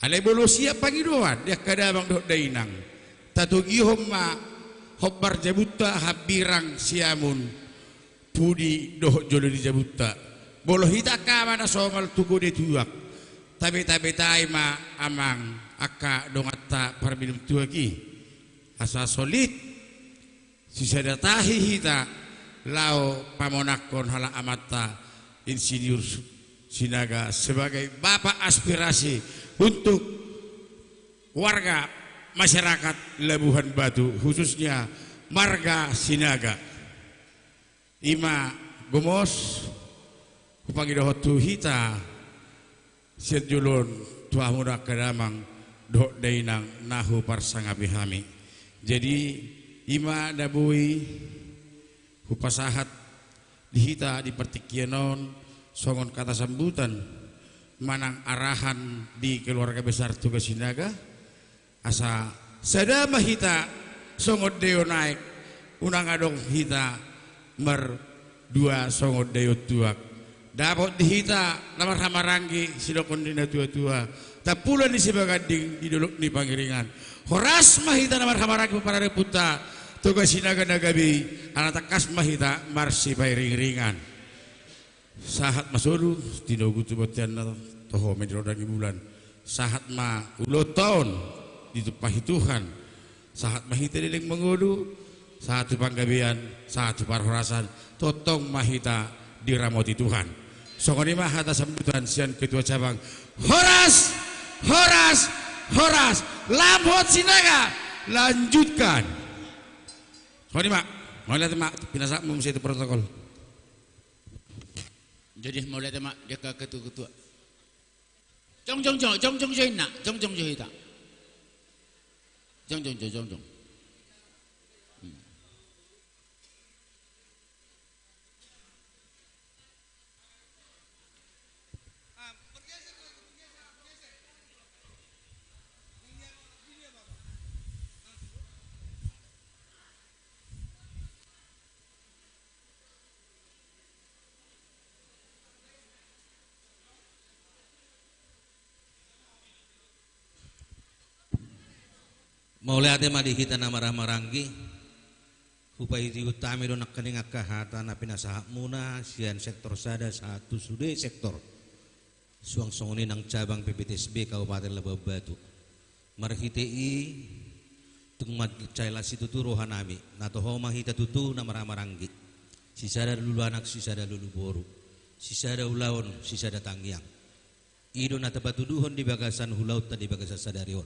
Alai molo siap pangidoan di angka damang dohot dainang, tatogihon ma hombar jabunta, hambirang, siamun, pudi dohot jolo ni jabunta. Molo hita angka ama na somal tu gode tuak, tabeta-betai ma amang angka donganta parminum tuak i, asa solid sisada tahi hita laho pamonangkon halak amanta Insinyur Sinaga sebagai bapak aspirasi untuk warga masyarakat Labuhan Batu, khususnya marga Sinaga. I ma gomos, Hupangidohon tu hita sian jolo on, tu hamuna angka damang dohot dainang na huparsangapi hami. Jadi, i ma na boi hupasahat di hita di partingkian on, songon kata sambutan manang arahan di keluarga besar Toga Sinaga, asa sada ma hita songon daion aek, unang adong hita mardua songon daion tuak. Dapot di hita na marhamaranggi, sidohonon ni na tuatua, tampulon ni sibaganding di dolok ni pangiringan. Horas ma hita na marhamaranggi, pomparan ni ompunta Toga Sinaga na gabe i, ala tangkas ma hita marsipairingiringan. Sahat ma solu tinogu tu bonteanna, toho ma di roda ni bulan. Sahat ma ulaonta on ditumpahi Tuhan. Sahat ma hita leleng mangolu, sahat tu panggabean, sahat tu parhorasan, tongtong ma hita diramoti Tuhan. Songon i ma hata sambutan sian ketua cabang. Horas, horas, horas. Lam hot Sinaga, lanjutkan. Songon i ma, mauliate ma, pinasahat muse tu protokol. Jadi mauliate ma di angka ketua-ketua. Jongjong jo, jongjong jo inna, jongjong jo hita. Jongjong jo, jongjong. Hmm. Mauliate ma di hita na marhamaranggi. Hupaihutihut hami do nangkaning angka hata na pinasahatmuna sian sektor sada sahat tu sude sektor. Suang songon i nang cabang P P T S B Kabupaten Labuan Batu. Marhite i tung mansai las situtu rohanami, na toho ma hita tutu na marhamaranggi. Sisada lulu anak, sisada lulu boru, sisada ulaon, sisada tangiang. I do na tapatuduhon di bagasan ulaonta di bagasan sadari on.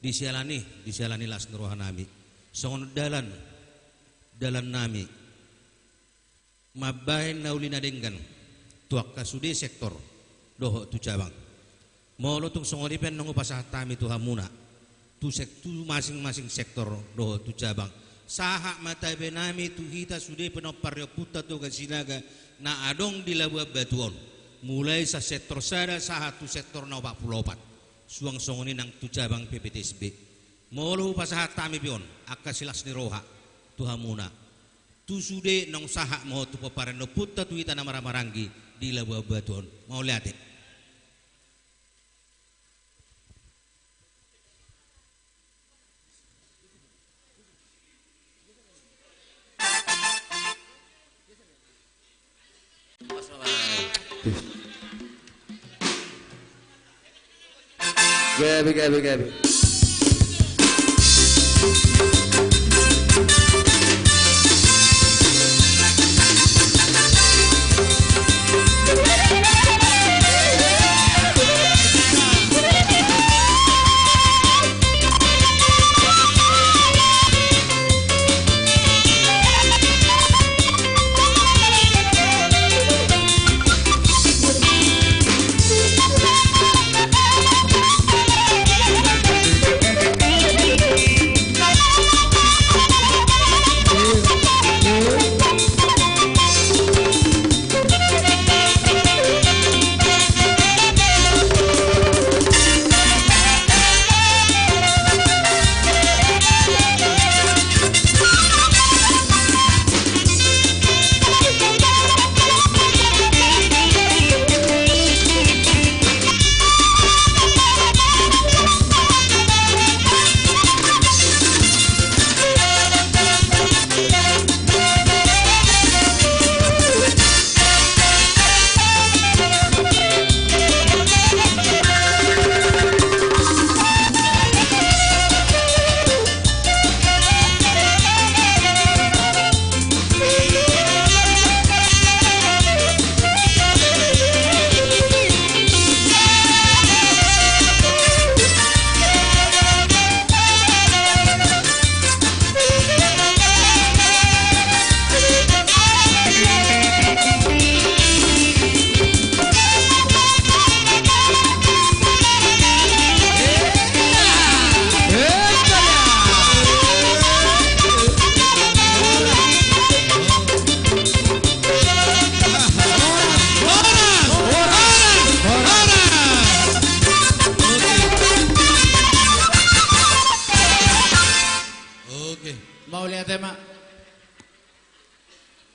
Di siala ni, di siala ni las ni rohanami, songon dalan, dalannami mambahen na uli na denggan tu angka sude sektor dohot tu cabang. Molo tung songon i pe naung hupasahat hami tu hamuna, tu sek-, tu masing-masing sektor dohot tu cabang, sahat ma tabenami tu hita sude pinompar ni ompunta Toga Sinaga na adong di Labuan Batu on, mulai sian sektor sada sahat tu sektor na opat pulu opat, suang songon i nang tu cabang P P T S B. Molo hupasahat hami pe on angka silas ni roha tu hamuna, tu sude naung sahat ma on tu pomparan ni ompunta tu hita na marhamaranggi di Labuan Batu on. Mauliate. Gabe, gabe, gabe.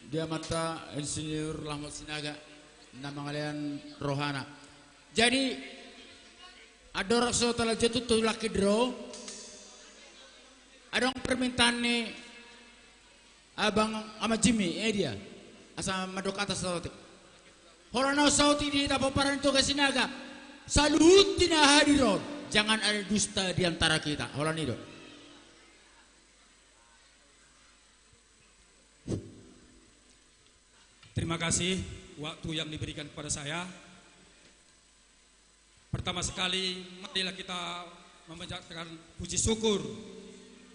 Di amanta Insinyur Lamhot Sinaga na mangalean rohana. Jadi, andorang so talanjut tu lucky draw, adong permintaan ni Abang Ama Jimmy, eh, dia. Asa mandok hata saotik. Holan na saotik di hita pomparan ni Toga Sinaga. Saluhut na hadir on. Jangan ada dusta di antara kita. Holan i do. Terima kasih waktu yang diberikan kepada saya. Pertama sekali, marilah kita memanjatkan puji syukur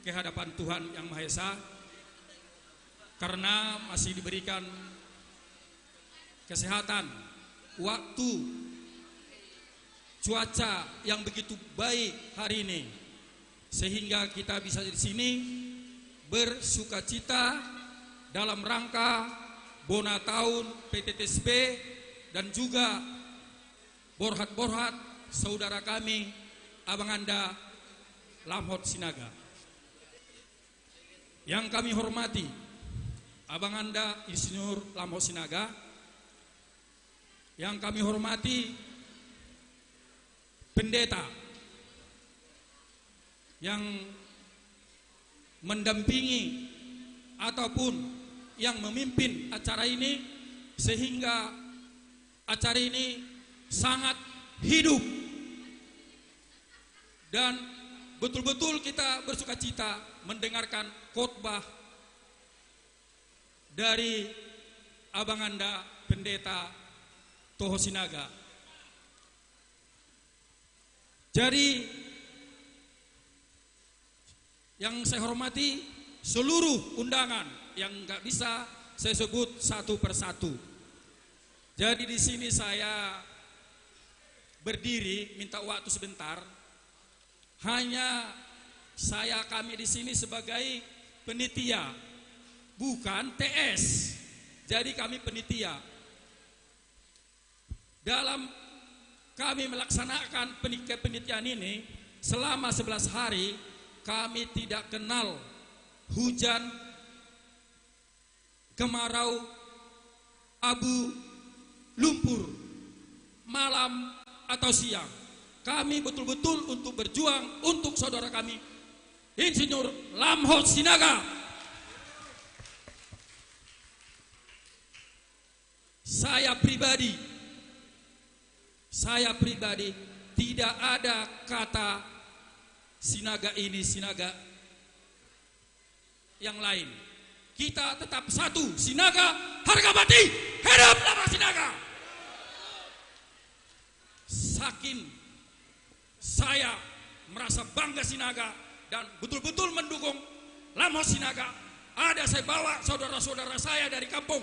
ke hadapan Tuhan Yang Maha Esa, karena masih diberikan kesehatan, waktu, cuaca yang begitu baik hari ini, sehingga kita bisa di sini bersukacita dalam rangka bona taon P T T S B dan juga borhat-borhat saudara kami, Abang Anda Lamhot Sinaga. Yang kami hormati, Abang Anda Insinyur Lamhot Sinaga. Yang kami hormati, pendeta yang mendampingi ataupun yang memimpin acara ini, sehingga acara ini sangat hidup dan betul-betul kita bersukacita mendengarkan khotbah dari Abang Anda Pendeta Toho Sinaga. Jadi, yang saya hormati seluruh undangan yang nggak bisa saya sebut satu per satu. Jadi, di sini saya berdiri, minta waktu sebentar. Hanya saya, kami di sini sebagai penitia, bukan T S. Jadi, kami penitia. Dalam kami melaksanakan peni-, kepenitian ini, selama sebelas hari, kami tidak kenal hujan, kemarau, abu, lumpur, malam atau siang. Kami betul-betul untuk berjuang untuk saudara kami, Insinyur Lamhot Sinaga. Saya pribadi, saya pribadi tidak ada kata Sinaga ini, Sinaga yang lain. Kita tetap satu, Sinaga harga mati, hidup Lamhot Sinaga. Saking saya merasa bangga Sinaga dan betul-betul mendukung Lamhot Sinaga. Ada saya bawa saudara-saudara saya dari kampung.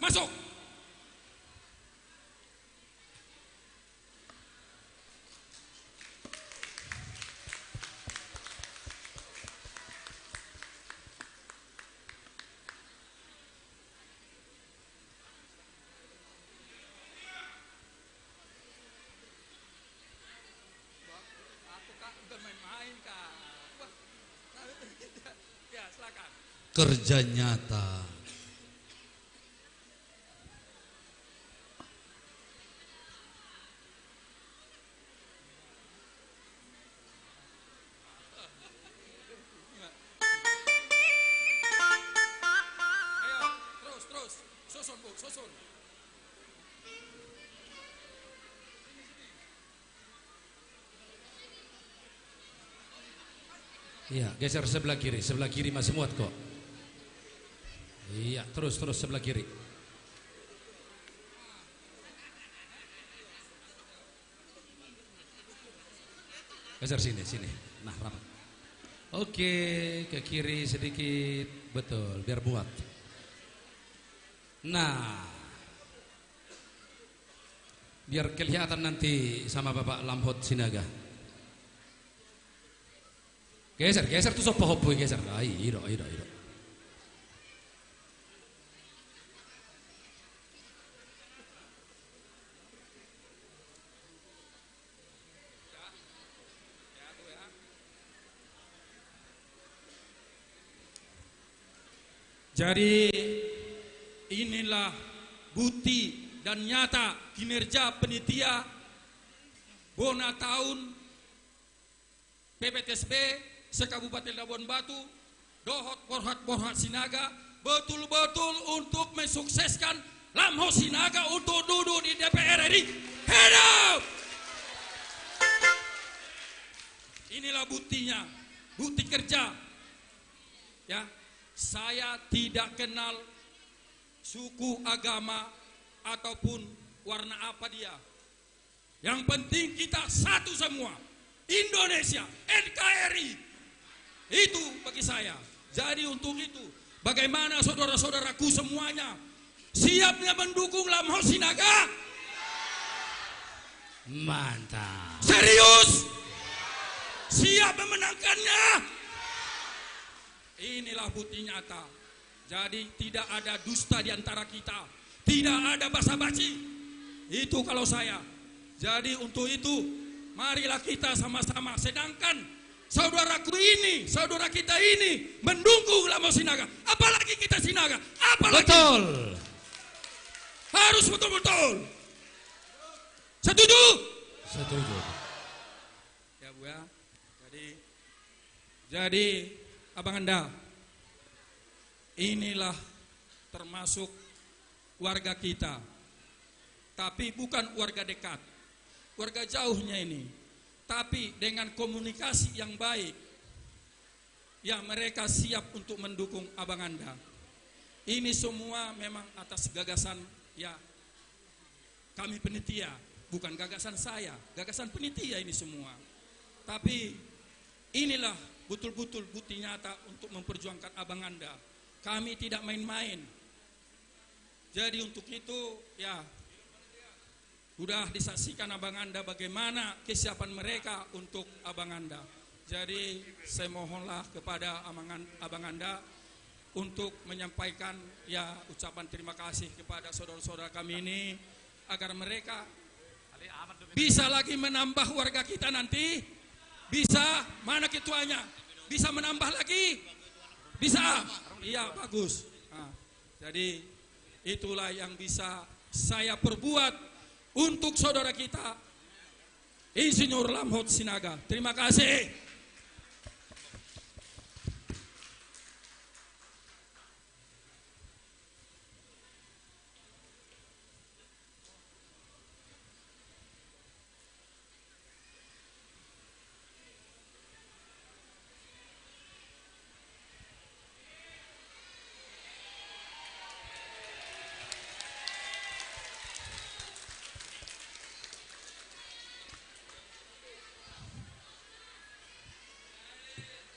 Masuk. Kerja nyata. Ayo, terus, terus. Susun, Bu, susun. Iya, geser sebelah kiri, sebelah kiri masih muat kok. Iya, terus, terus sebelah kiri. Geser sini, sini. Nah, rapat. Oke, ke kiri sedikit. Betul, biar muat. Nah. Biar kelihatan nanti sama Bapak Lamhot Sinaga. Geser, geser tu so pahompu, geser. Ah, i do, i do, i do. Jadi, Inilah bukti dan nyata kinerja panitia bona taon P P T S B se-Kabupaten Labuan Batu, dohot borhat-borhat Sinaga, betul-betul untuk mensukseskan Lamhot Sinaga untuk duduk di D P R R I. Hidup! Inilah buktinya, bukti kerja. Ya, saya tidak kenal suku, agama, ataupun warna apa dia. Yang penting kita satu semua. Indonesia, N K R I. Itu bagi saya. Jadi untuk itu, bagaimana saudara-saudaraku semuanya? Siap nggak mendukung Lamhot Sinaga? Mantap. Serius? Siap memenangkannya? Inilah bukti nyata. Jadi tidak ada dusta di antara kita. Tidak ada basa-basi. Itu kalau saya. Jadi untuk itu, marilah kita sama-sama. Sedangkan saudaraku ini, saudara kita ini mendukung Lamhot Sinaga. Apalagi kita Sinaga. Apalagi. Betul. Harus betul-betul. Setuju? Setuju. Ya, Bu, ya. Jadi, jadi, Abang Anda, inilah termasuk warga kita. Tapi bukan warga dekat. Warga jauhnya ini. Tapi dengan komunikasi yang baik, ya, mereka siap untuk mendukung Abang Anda. Ini semua memang atas gagasan, ya, kami panitia, bukan gagasan saya, gagasan panitia ini semua. Tapi inilah betul-betul bukti nyata untuk memperjuangkan Abang Anda. Kami tidak main-main. Jadi untuk itu, ya, sudah disaksikan Abang Anda bagaimana kesiapan mereka untuk Abang Anda. Jadi saya mohonlah kepada Abang An-, Abang Anda untuk menyampaikan, ya, ucapan terima kasih kepada saudara-saudara kami ini, agar mereka bisa lagi menambah warga kita nanti. Bisa, mana ketuanya? Bisa menambah lagi? Bisa? Iya, bagus. Nah, jadi itulah yang bisa saya perbuat untuk saudara kita, Insinyur Lamhot Sinaga. Terima kasih.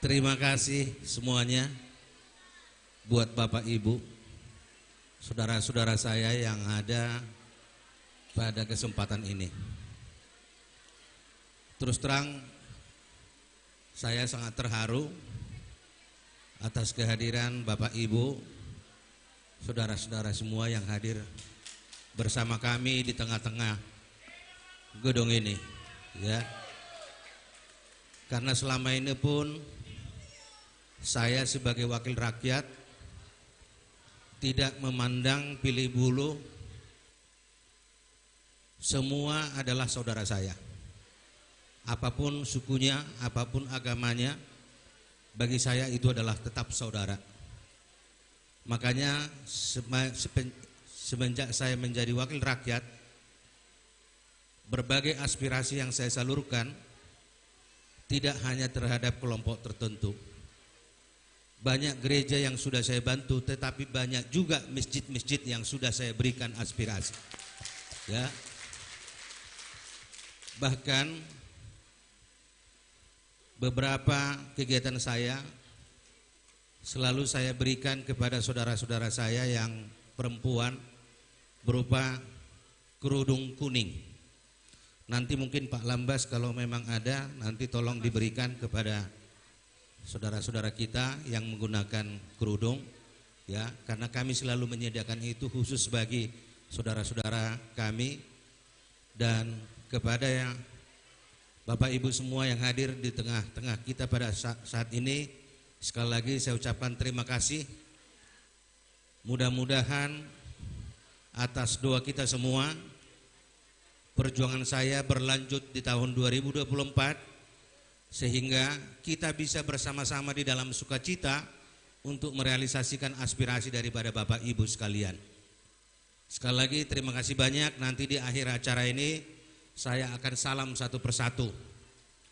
Terima kasih semuanya buat Bapak Ibu, saudara-saudara saya yang ada pada kesempatan ini. Terus terang, saya sangat terharu atas kehadiran Bapak Ibu, saudara-saudara semua yang hadir bersama kami di tengah-tengah gedung ini, ya. Karena selama ini pun saya sebagai wakil rakyat tidak memandang pilih bulu, semua adalah saudara saya. Apapun sukunya, apapun agamanya, bagi saya itu adalah tetap saudara. Makanya, sema-, sepen-, semenjak saya menjadi wakil rakyat, berbagai aspirasi yang saya salurkan tidak hanya terhadap kelompok tertentu. Banyak gereja yang sudah saya bantu, tetapi banyak juga masjid-masjid yang sudah saya berikan aspirasi. Ya. Bahkan beberapa kegiatan saya selalu saya berikan kepada saudara-saudara saya yang perempuan berupa kerudung kuning. Nanti mungkin Pak Lambas, kalau memang ada, nanti tolong diberikan kepada saudara-saudara kita yang menggunakan kerudung, ya, karena kami selalu menyediakan itu khusus bagi saudara-saudara kami. Dan kepada, ya, Bapak Ibu semua yang hadir di tengah-tengah kita pada sa-, saat ini, sekali lagi saya ucapkan terima kasih. Mudah-mudahan atas doa kita semua. Perjuangan saya berlanjut di tahun dua ribu dua puluh empat, sehingga kita bisa bersama-sama di dalam sukacita untuk merealisasikan aspirasi daripada Bapak Ibu sekalian. Sekali lagi, terima kasih banyak. Nanti di akhir acara ini, saya akan salam satu persatu.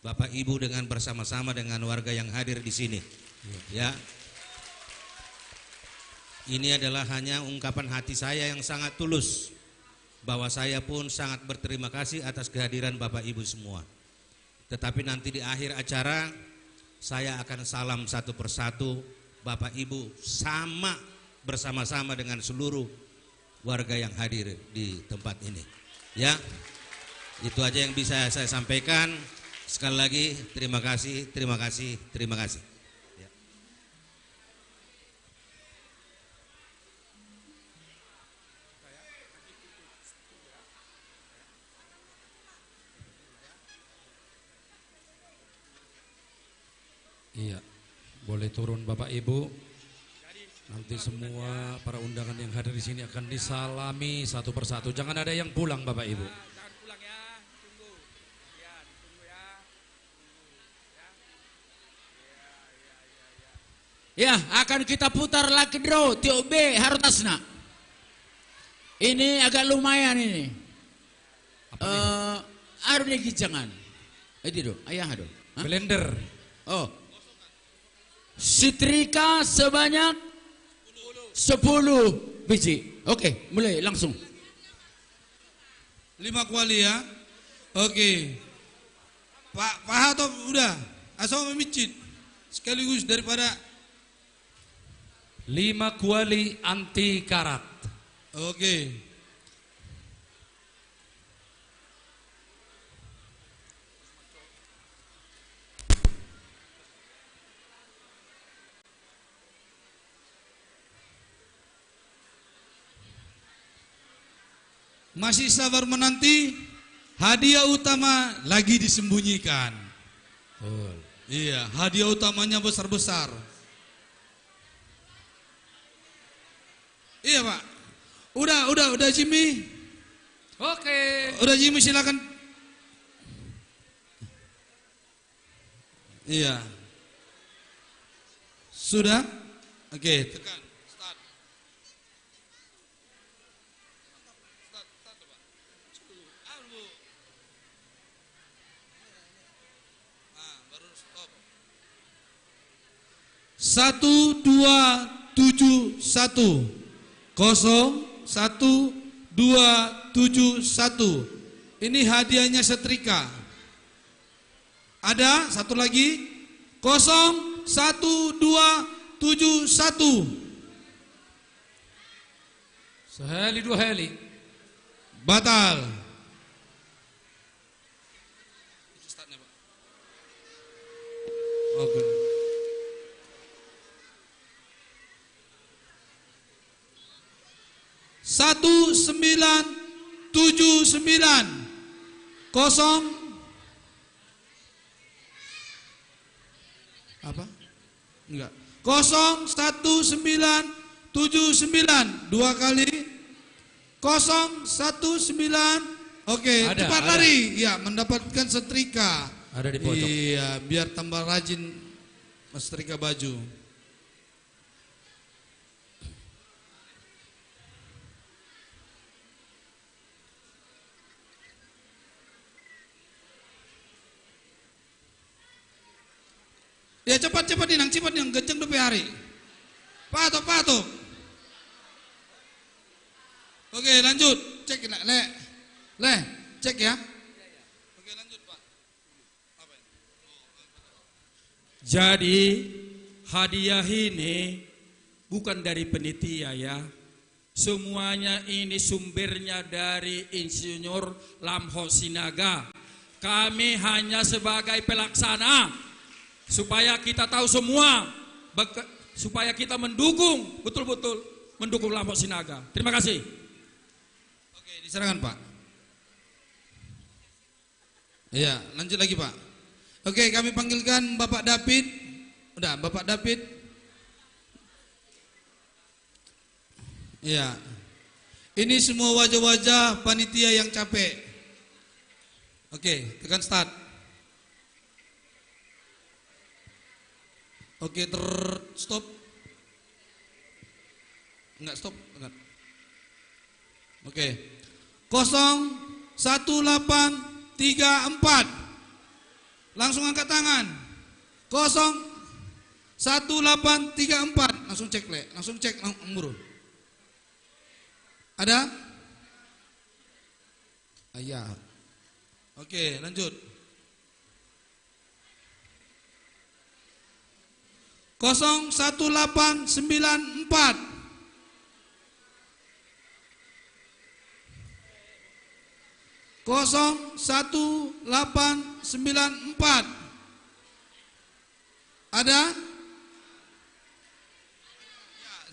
Bapak Ibu dengan bersama-sama dengan warga yang hadir di sini. Ya. Ini adalah hanya ungkapan hati saya yang sangat tulus, bahwa saya pun sangat berterima kasih atas kehadiran Bapak Ibu semua. Tetapi nanti di akhir acara, saya akan salam satu persatu Bapak Ibu sama bersama-sama dengan seluruh warga yang hadir di tempat ini. Ya, itu aja yang bisa saya sampaikan. Sekali lagi, terima kasih, terima kasih, terima kasih. Ya. Iya. Boleh turun, Bapak Ibu. Nanti semua para undangan yang hadir di sini akan disalami satu persatu. Jangan ada yang pulang, Bapak Ibu. Jangan pulang, ya. Tunggu. Ya, tunggu, ya. Ya, akan kita putar lucky draw, tiop be harotasna. Ini agak lumayan ini. Apa nih? Eh, aru ni ginjangan. Eh, dia do, ayah do. Hah? Blender. Oh. Setrika sebanyak sepuluh biji. Oke, mulai langsung. Lima kuali ya. Oke. Pak, Pak Hato udah. Asal memicit. Sekaligus daripada lima kuali anti karat. Oke. Masih sabar menanti, hadiah utama lagi disembunyikan. Betul. Iya, hadiah utamanya besar-besar. Iya, Pak. Udah, udah, udah, Jimmy. Oke. Udah, Jimmy, silakan. Iya. Sudah? Oke, tekan. Start. Start, start, coba. Sepuluh. Ah, dulu. Ah, baru stop. Satu dua tujuh satu. Kosong satu dua tujuh satu. Ini hadiahnya setrika. Ada satu lagi, kosong satu dua tujuh satu. Sehali dua hali. Batal. Oke. Satu sembilan tujuh sembilan. Kosong. Apa? Enggak. Kosong satu sembilan tujuh sembilan. Dua kali. Kosong satu sembilan. Oke, ada, cepat ada. Lari. Ya, mendapatkan setrika. Ada di pojok. Iya, biar tambah rajin setrika baju. Ya, cepat, cepat, Inang, cepat, Inang, ganjang dope ari. Patok, patok. Oke, lanjut. Cek, Le. Le, cek ya. Oke, lanjut, Pak. Jadi, hadiah ini bukan dari penitia, ya. Semuanya ini sumbernya dari Insinyur Lamho Sinaga. Kami hanya sebagai pelaksana, supaya kita tahu semua, beke-, supaya kita mendukung, betul-betul mendukung Lamho Sinaga. Terima kasih. Oke, diserahkan, Pak. Iya, lanjut lagi, Pak. Oke, kami panggilkan Bapak David. Udah, Bapak David. Iya. Ini semua wajah-wajah panitia yang capek. Oke, tekan start. Oke, ter-, stop. Enggak, stop. Enggak. Oke. Kosong satu delapan tiga empat. Langsung angkat tangan. Kosong satu delapan tiga empat. Langsung cek, Le. Langsung cek, lang-, muru. Ada? Ah, iya. Oke, lanjut. Kosong satu delapan sembilan empat. Kosong satu delapan sembilan empat. Ada?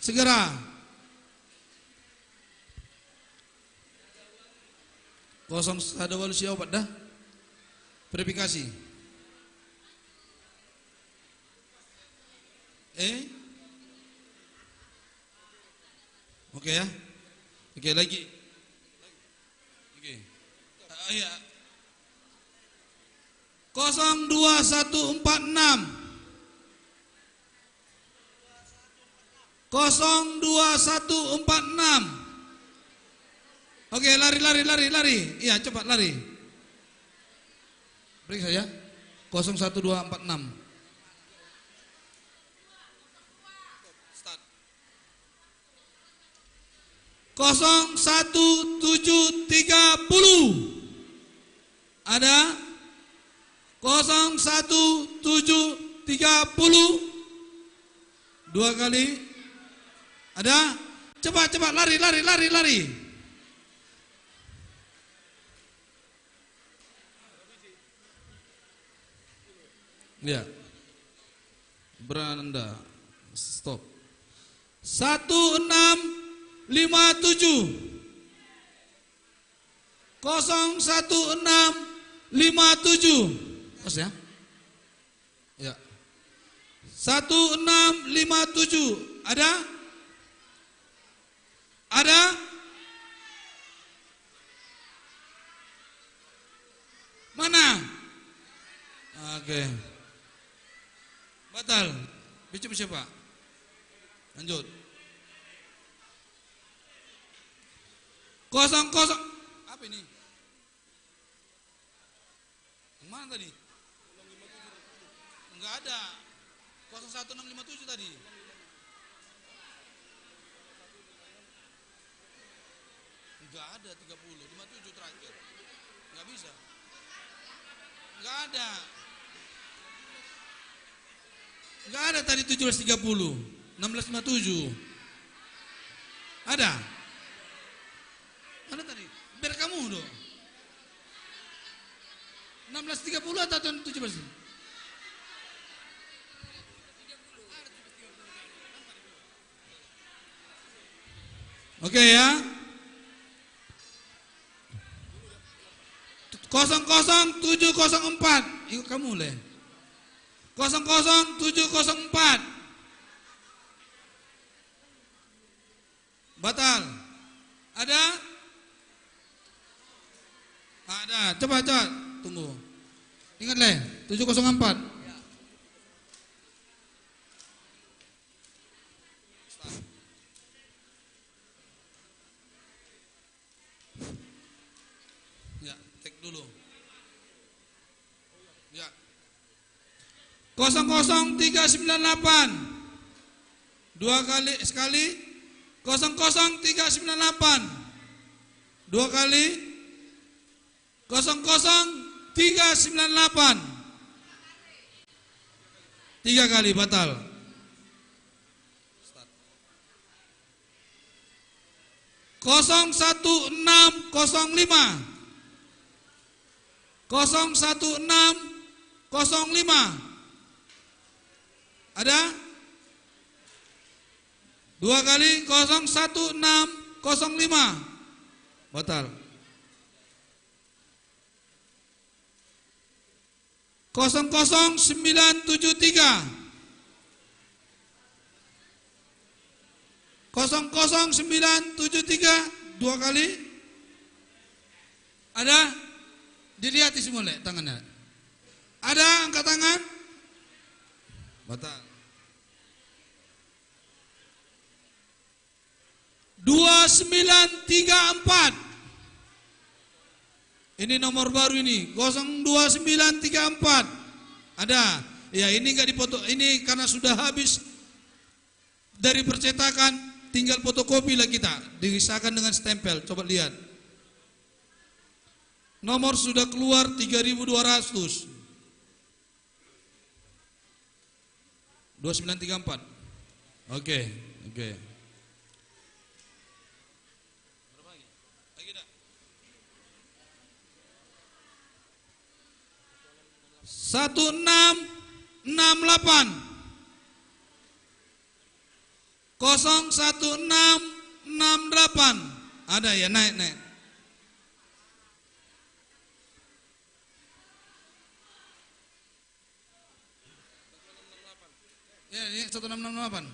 Segera. Kosong sada walu sia opat da. Verifikasi. Eh? Oke ya. Oke, lagi. Oke. Ah, iya. Kosong dua satu empat enam. Kosong dua satu empat enam. Oke, lari, lari, lari, lari. Iya, cepat lari. Periksa ya. Kosong satu dua empat enam. Start. Kosong satu tujuh tiga puluh. Ada? Kosong satu tujuh tiga puluh. Dua kali. Ada? Cepat, cepat, lari, lari, lari, lari. Ya. Beranda. Stop. Satu enam lima tujuh. Kosong satu enam lima tujuh. Pas ya? Ya. Satu enam lima tujuh. Ada? Ada? Mana? Oke. Batal. Besok siapa? Lanjut. Kosong kosong. Apa ini? Yang mana tadi? Enggak ada. Kosong satu enam lima tujuh tadi. Enggak ada tiga puluh, lima tujuh terakhir. Enggak bisa. Enggak ada. Enggak ada tadi tujuh belas tiga puluh, enam belas lima tujuh. Ada? Ada tadi? Biar kamu dong. Enam belas tiga puluh atau tahun tujuh belas? Oke ya. Kosong kosong tujuh kosong empat. Ikut kamu, Le. Kosong kosong tujuh kosong empat. Batal. Ada? Ada. Coba, coba. Tunggu. Ingat, Le. Tujuh kosong empat. Ya, take dulu. Ya. Kosong kosong tiga sembilan delapan. Dua kali, sekali. Kosong kosong tiga sembilan delapan. Dua kali. Kosong kosong tiga sembilan delapan. Tiga kali, batal. Kosong satu enam kosong lima. Kosong satu enam kosong lima. Ada? Dua kali, kosong satu enam kosong lima. Batal. Kosong kosong sembilan tujuh tiga. Kosong kosong sembilan tujuh tiga. Dua kali? Ada? Dilihat isi mulai tangannya. Ada angkat tangan? Batal. Dua sembilan tiga empat. Ini nomor baru ini, kosong dua sembilan tiga empat. Ada. Ya, ini nggak dipoto. Ini karena sudah habis dari percetakan, tinggal fotokopi lah kita. Disahkan dengan stempel. Coba lihat. Nomor sudah keluar tiga ribu dua ratus. Dua sembilan tiga empat. Oke, oke. Satu enam enam delapan. Kosong satu enam enam delapan. Ada ya, naik, naik. Ya, ini satu enam enam delapan.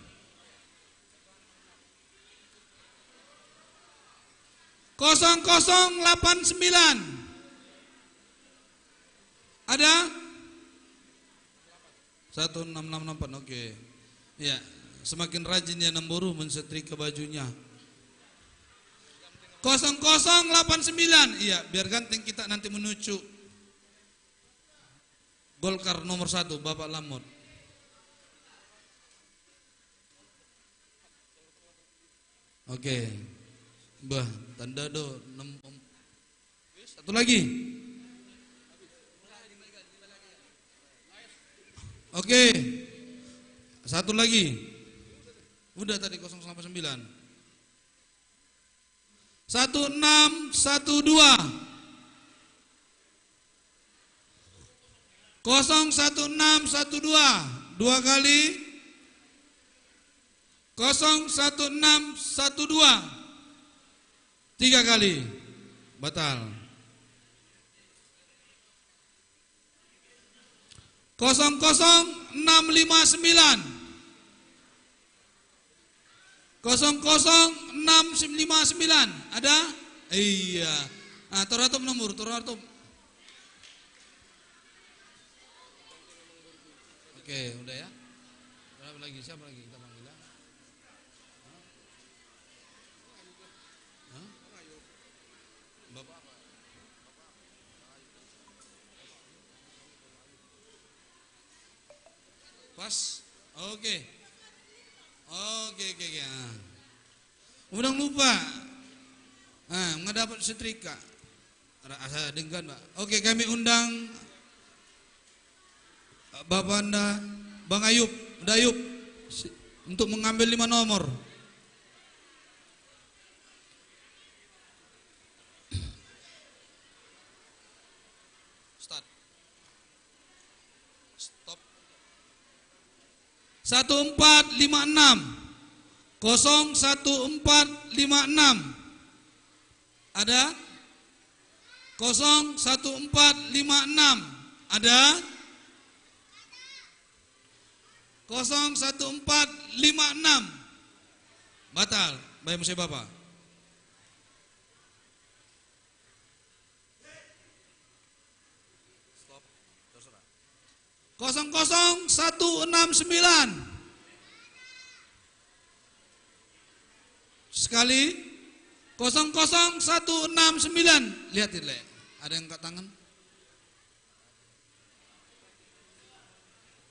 Kosong kosong delapan sembilan. Ada? Satu enam enam delapan, oke. Ya, semakin rajin ya Namboru mensetrika bajunya. Kosong kosong delapan sembilan. Iya, biar ganteng kita nanti menuju Golkar nomor satu, Bapak Lamot. Oke. Bah, tanda do, nem-, em-, satu lagi. Oke. Satu lagi. Udah tadi kosong delapan sembilan. Satu enam satu dua. Kosong satu enam satu dua. Dua kali. Kosong satu enam satu dua. Tiga kali. Batal. Kosong kosong enam lima sembilan. Kosong kosong enam lima sembilan. Ada? Iya. Ah, tor hatop nomor, tor hatop. Oke, udah ya. Berapa lagi? Siapa lagi kita panggil, ya? Hah? Bapak apa? Pas? Oke. Oke, oke, oke. Ah. Undang lupa. Ah, nggak dapat setrika. Ra-, asa denggan, Pak. Oke, kami undang Bapakna Bang Ayub, Dayub, si-, untuk mengambil lima nomor. Start. Stop. Satu empat lima enam. Kosong satu empat lima enam. Ada? Kosong satu empat lima enam. Ada? Kosong satu empat lima enam. Batal. Baik, mesti Bapak. Stop. Terserah. Kosong kosong satu enam sembilan. Sekali. Kosong kosong satu enam sembilan. Lihat, Le. Ada yang angkat tangan?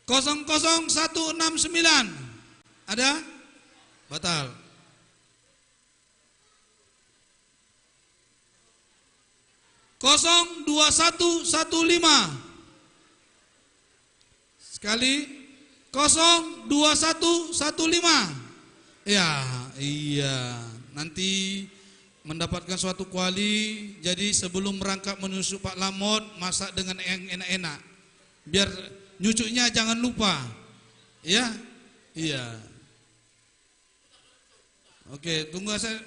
Kosong kosong satu enam sembilan. Ada? Batal. Kosong dua satu satu lima. Sekali, kosong dua satu satu lima. Ya, iya. Nanti mendapatkan suatu kuali, jadi sebelum merangkak menuju Pak Lamot, masak dengan yang enak-enak. Biar nyucuknya jangan lupa. Ya? Iya. Oke, tunggu saya.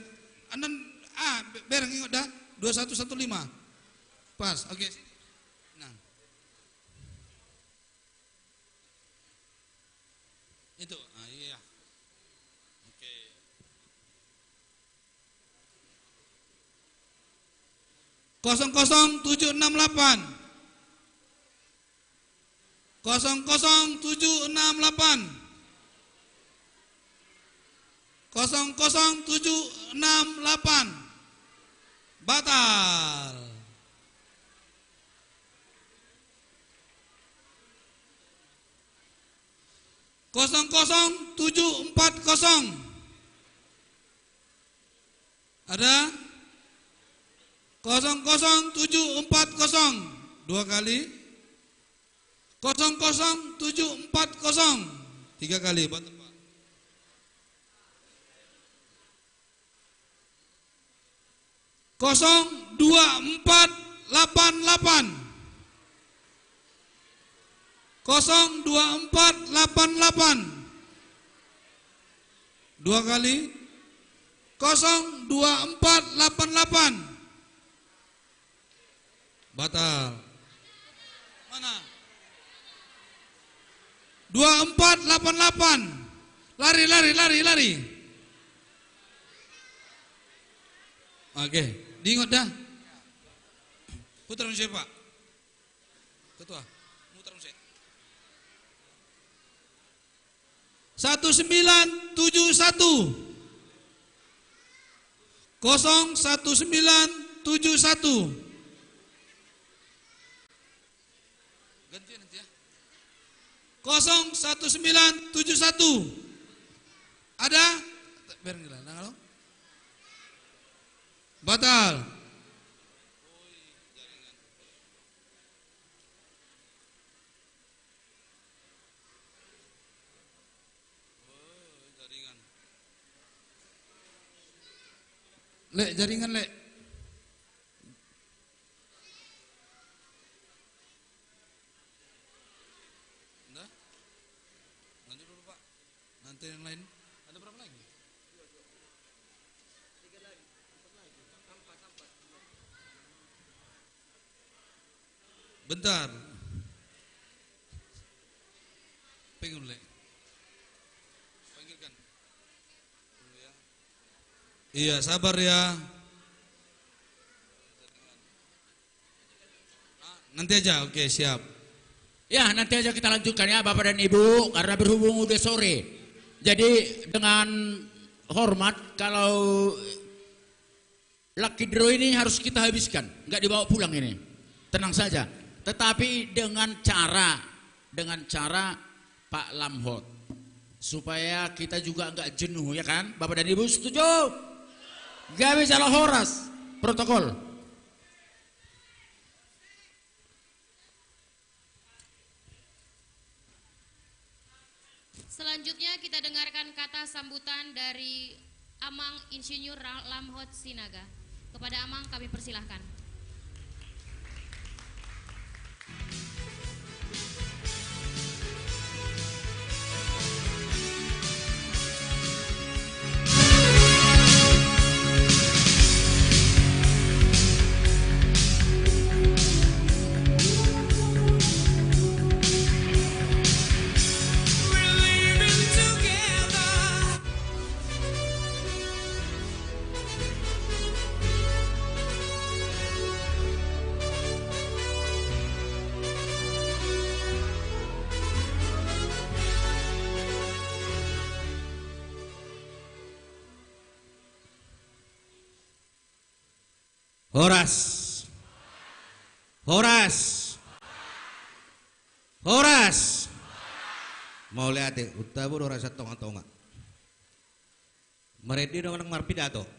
Anan, ah, be-, bereng, ingot dah. Dua satu satu lima. Pas, oke. Nah. Itu, ah, iya. Oke. Kosong kosong tujuh enam delapan. Kosong kosong tujuh enam delapan. Kosong kosong tujuh enam delapan. Batal. Kosong kosong tujuh empat kosong. Ada? Kosong kosong tujuh empat kosong. Dua kali. Kosong kosong tujuh empat kosong. Tiga kali. Batal, Pak. Kosong dua empat delapan delapan. Kosong dua empat delapan delapan. Dua kali. Kosong dua empat delapan delapan. Batal. Mana? Dua empat delapan delapan. Lari, lari, lari, lari. Oke, diingot dah. Putar muse, Pak. Ketua, putar muse. Satu sembilan tujuh satu. Kosong satu sembilan tujuh satu. Ganti nanti ya. Kosong satu sembilan tujuh satu. Ada? Biar nggak, nah, kalau. Batal. Lek, jaringan, Lek. Nda? Lanjut dulu, Pak. Nanti yang lain. Ada berapa lagi? Bentar. Panggil, Lek. Panggilkan. Iya, sabar ya. Ah, nanti aja, oke, siap. Ya, nanti aja kita lanjutkan ya, Bapak dan Ibu, karena berhubung udah sore. Jadi, dengan hormat, kalau lucky draw ini harus kita habiskan, nggak dibawa pulang ini. Tenang saja. Tetapi dengan cara, dengan cara Pak Lamhot. Supaya kita juga nggak jenuh, ya kan? Bapak dan Ibu setuju? Gabe jala horas. Protokol. Selanjutnya kita dengarkan kata sambutan dari Amang Insinyur Ra-, Lamhot Sinaga. Kepada Amang kami persilahkan. Horas. Horas. Horas. Mauliate, untabo do horas sian tonga-tonga. Marende do nang marpidato.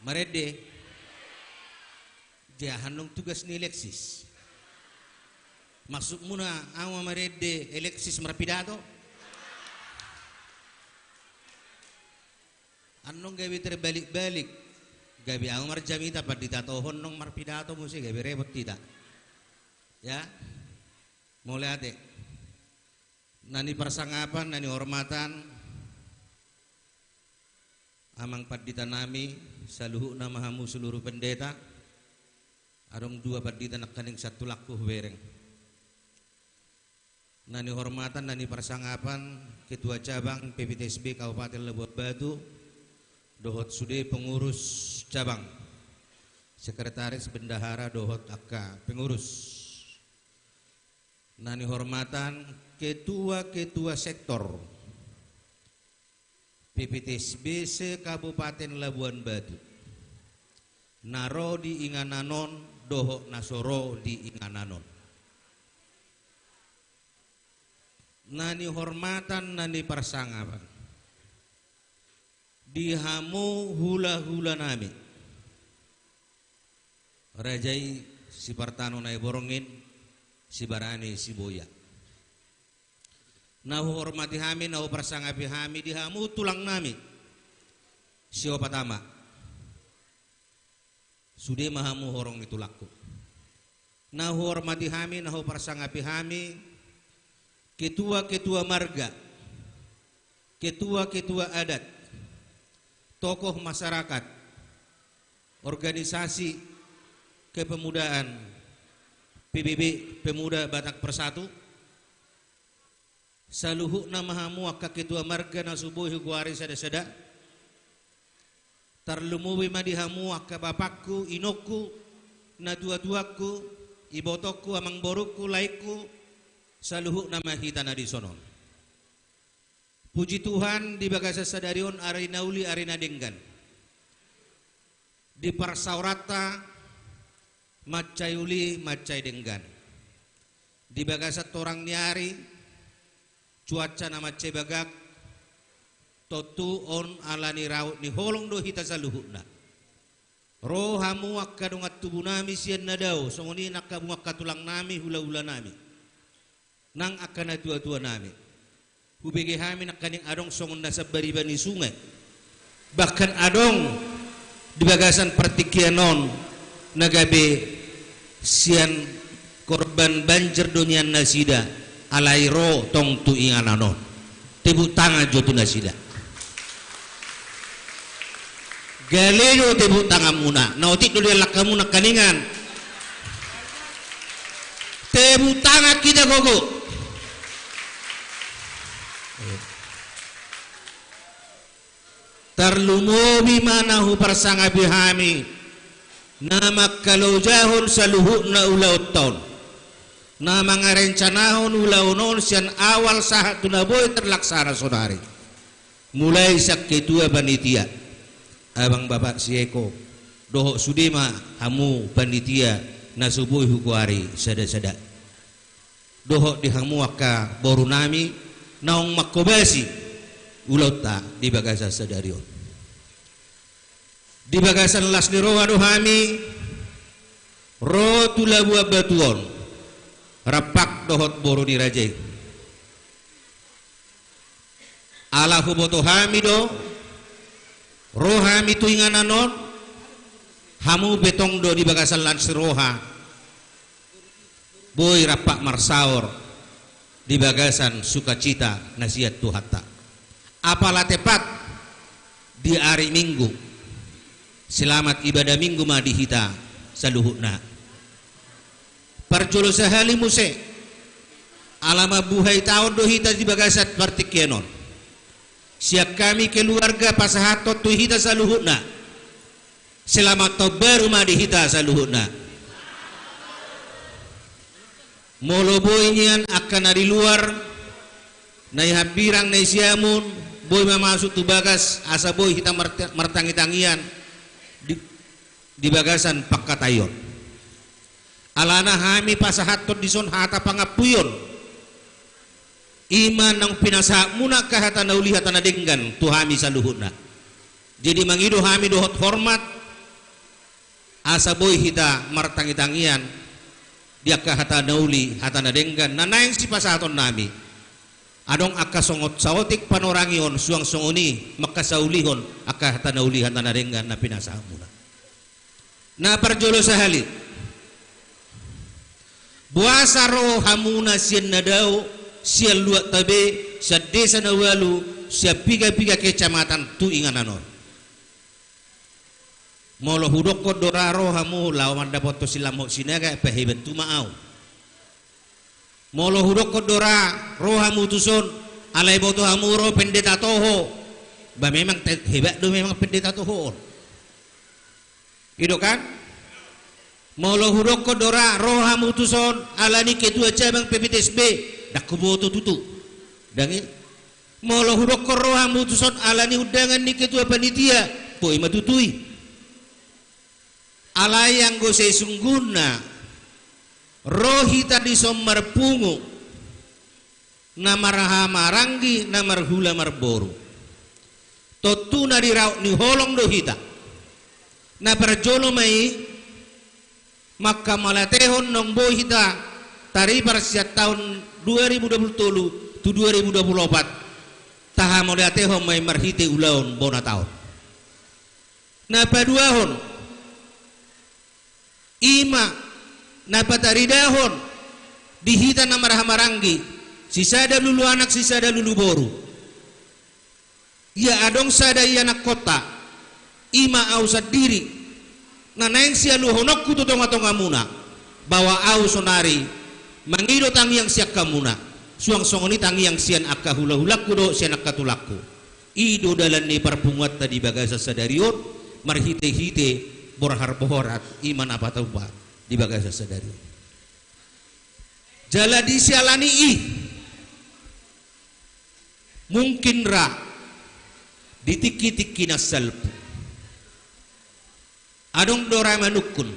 Marende. Dia, annon tugas ni Alexis. Maksudmuna, ahu ma marende, Alexis marpidato? Annon gabe terbalik-balik. Gabe ahu marjamita, pandita Toho annon marpidato muse, gabe repot hita. Ya. Mauliate. Na ni parsangapan, na ni hormatan, amang pandita nami, saluhutna ma hamu seluruh pendeta, adong dua pandita nangkaning sian tulangku hubereng. Na ni hormatan, na ni parsangapan, Ketua Cabang P P T S B Kabupaten Labuan Batu, dohot sude pengurus cabang. Sekretaris bendahara dohot angka pengurus. Na nihormatan ketua-ketua sektor P P T S B se-Kabupaten Labuan Batu, na ro di inganan on dohot na so ro di inganan on. Na nihormatan, na niparsangapan di hamu hula-hula nami, raja i Sipartano Naiborngin, Sibarani Siboya. Na huhormati hami, na huparsangapi hami di hamu tulang nami, siopat ama. Sude ma hamu horong ni tulangku. Na huhormati hami, na huparsangapi hami, ketua-ketua marga, ketua-ketua adat, tokoh masyarakat, organisasi kepemudaan, P B B, Pemuda Batak Persatu, saluhutna ma hamu angka ketua marga na so boi hugoari sada-sada. Tarlumobi ma di hamu angka bapakku, inongku, natua-tuangku, ibotongku, amangborungku, laengku, saluhutna ma hita na dison on. Puji Tuhan, di bagasan sadari on ari na uli, ari na denggan. Di parsaoranta mansai uli, mansai denggan. Di bagasan torang ni ari, cuaca na mansai bagak, tontu on ala ni raut ni holong do hita saluhutna. Ro hamu angka dongan tubu nami sian na dao, songon i nang hamu angka tulang nami, hula-hula nami, nang angka natua-tua nami. Hubege hami nangkaning adong songon na sambariba ni sungai. Bahkan adong di bagasan partingkian on na gabe sian korban banjir do nian nasida, alai ro tong tu inganan on. Tepuk tangan jo tu nasida. Gale do tepuk tanganmuna, na otik do diallang hamu nangkaningan. Tepuk tangan hita gogo. Tarlumobi ma na huparsangapi hami, na mangkalojahon saluhutna ulaonta on, na mangarencanahon ulaon on sian awal sahat tu na boi terlaksana sonari. Mulai sian ketua panitia, abang bapak si Eko, dohot sude ma hamu panitia na so boi hugoari sada-sada. Dohot di hamu angka boru nami naung manghobasi ulaonta di bagasan sadari on. Di bagasan las ni roha do hami ro tu Labuan Batu on, rampak dohot boru ni raja i. Ala huboto hami do, ro hami tu inganan on, hamu pe tong do di bagasan las ni roha boi rampak marsaor di bagasan sukacita na sian Tuhanta. Apala tepat di ari Minggu, selamat ibadah Minggu ma di hita saluhutna. Parjolo sahali muse, ala mambuhai taon do hita di bagasan partingkian on. Sian hami keluarga pasahathon tu hita saluhutna, selamat taon baru ma di hita saluhutna. Molo boi nian angka na di luar, na i hambirang, na i siamun, boi ma masuk tu bagas asa boi hita marte-, martangi-tangian di, di bagasan pangkataion. Alana hami pasahathon dison hata pangampuion. I ma naung pinasahatmuna angka hata na uli, hata na denggan tu hami saluhutna. Jadi mangido hami dohot hormat, asa boi hita martangi-tangian di angka hata na uli, hata na denggan na naeng sipasahaton nami. Adong angka songon saotik panorangion, suang songon i mangkasaulihon angka hata na uli, hata na denggan na pinasahatmuna. Na parjolo sahali, boasa ro hamuna sian na dao, sian luatta be, sian desa na ualu, sian piga-piga kecamatan tu inganan on? Molo hudokkon do ra ro hamu laho mandapothon si Lamhot Sinaga, pahebat tuma au. Molo hudokkon do ra ro hamu tuson, alai boto hamu ro Pendeta Toho. Ba memang te-, hebat do memang Pendeta Toho on. I do kan? Molo hudokkon do ra ro hamu tuson ala ni ketua cabang P P T S B, ndang huboto tutu. Ndang i. Molo hudokkon ro hamu tuson ala ni undangan ni ketua panitia, boi ma tutu i. Alai anggo sesungguhna ro hita dison marpungu, na marhahamaranggi, na marhula marboru. Tontu na diraot ni holong do hita. Na parjolo ma i, manghamauliatehon naung boi hita taripar sian taon dua ribu dua puluh tolu tu dua ribu dua puluh opat, tahamauliatehon ma i marhite ulaon bona taon. Na paduahon, i ma na pataridahon di hita na marhahamaranggi, sisada lulu anak, sisada lulu boru. Ia adong sada ianakkonta, i ma ahu sandiri, na naeng sialuhononku tu tongatongamuna, bahwa ahu sonari mangido tangiang sian hamuna, suang songon i tangiang sian angka hulahulangku dohot sian angka tulangku. I do dalan ni parpunguanta di bagasan sadari on, marhitehite borhat-borhat i ma na patupa di bagasan sadari on. Jala di siala ni i, mungkin ra di tingkitingki na salpu, adong do ra manungkun.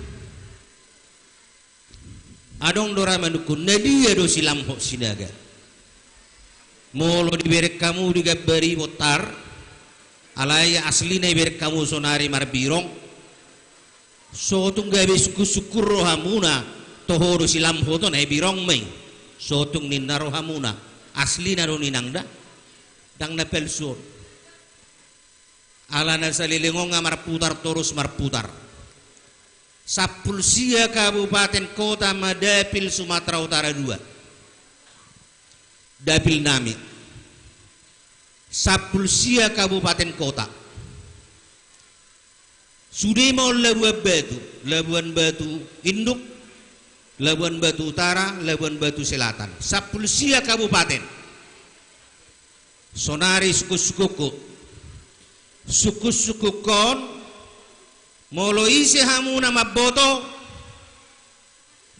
Adong do ra manungkun, na dia do si Lamhot Sinaga? Molo dibereng hamu digambari bontar, alai aslina ibereng hamu sonari marbirong. So tung gabe sungkunsungkun rohamuna, toho do si Lamhot on, ai birong ma i. So tung ninna rohamuna, aslina do ninna, ndang na palsu on. Ala na saleleng on nga marputar torus marputar. Sampulu sia kabupaten kota ma dapil Sumatera Utara dua. Dapil nami. Sampulu sia kabupaten kota. Sude ma on Labuan Batu, Labuan Batu Induk, Labuan Batu Utara, Labuan Batu Selatan. Sampulu sia kabupaten. Sonari sungkunsungkunhu. Sungkunsungkunhon, molo ise hamu na mamboto,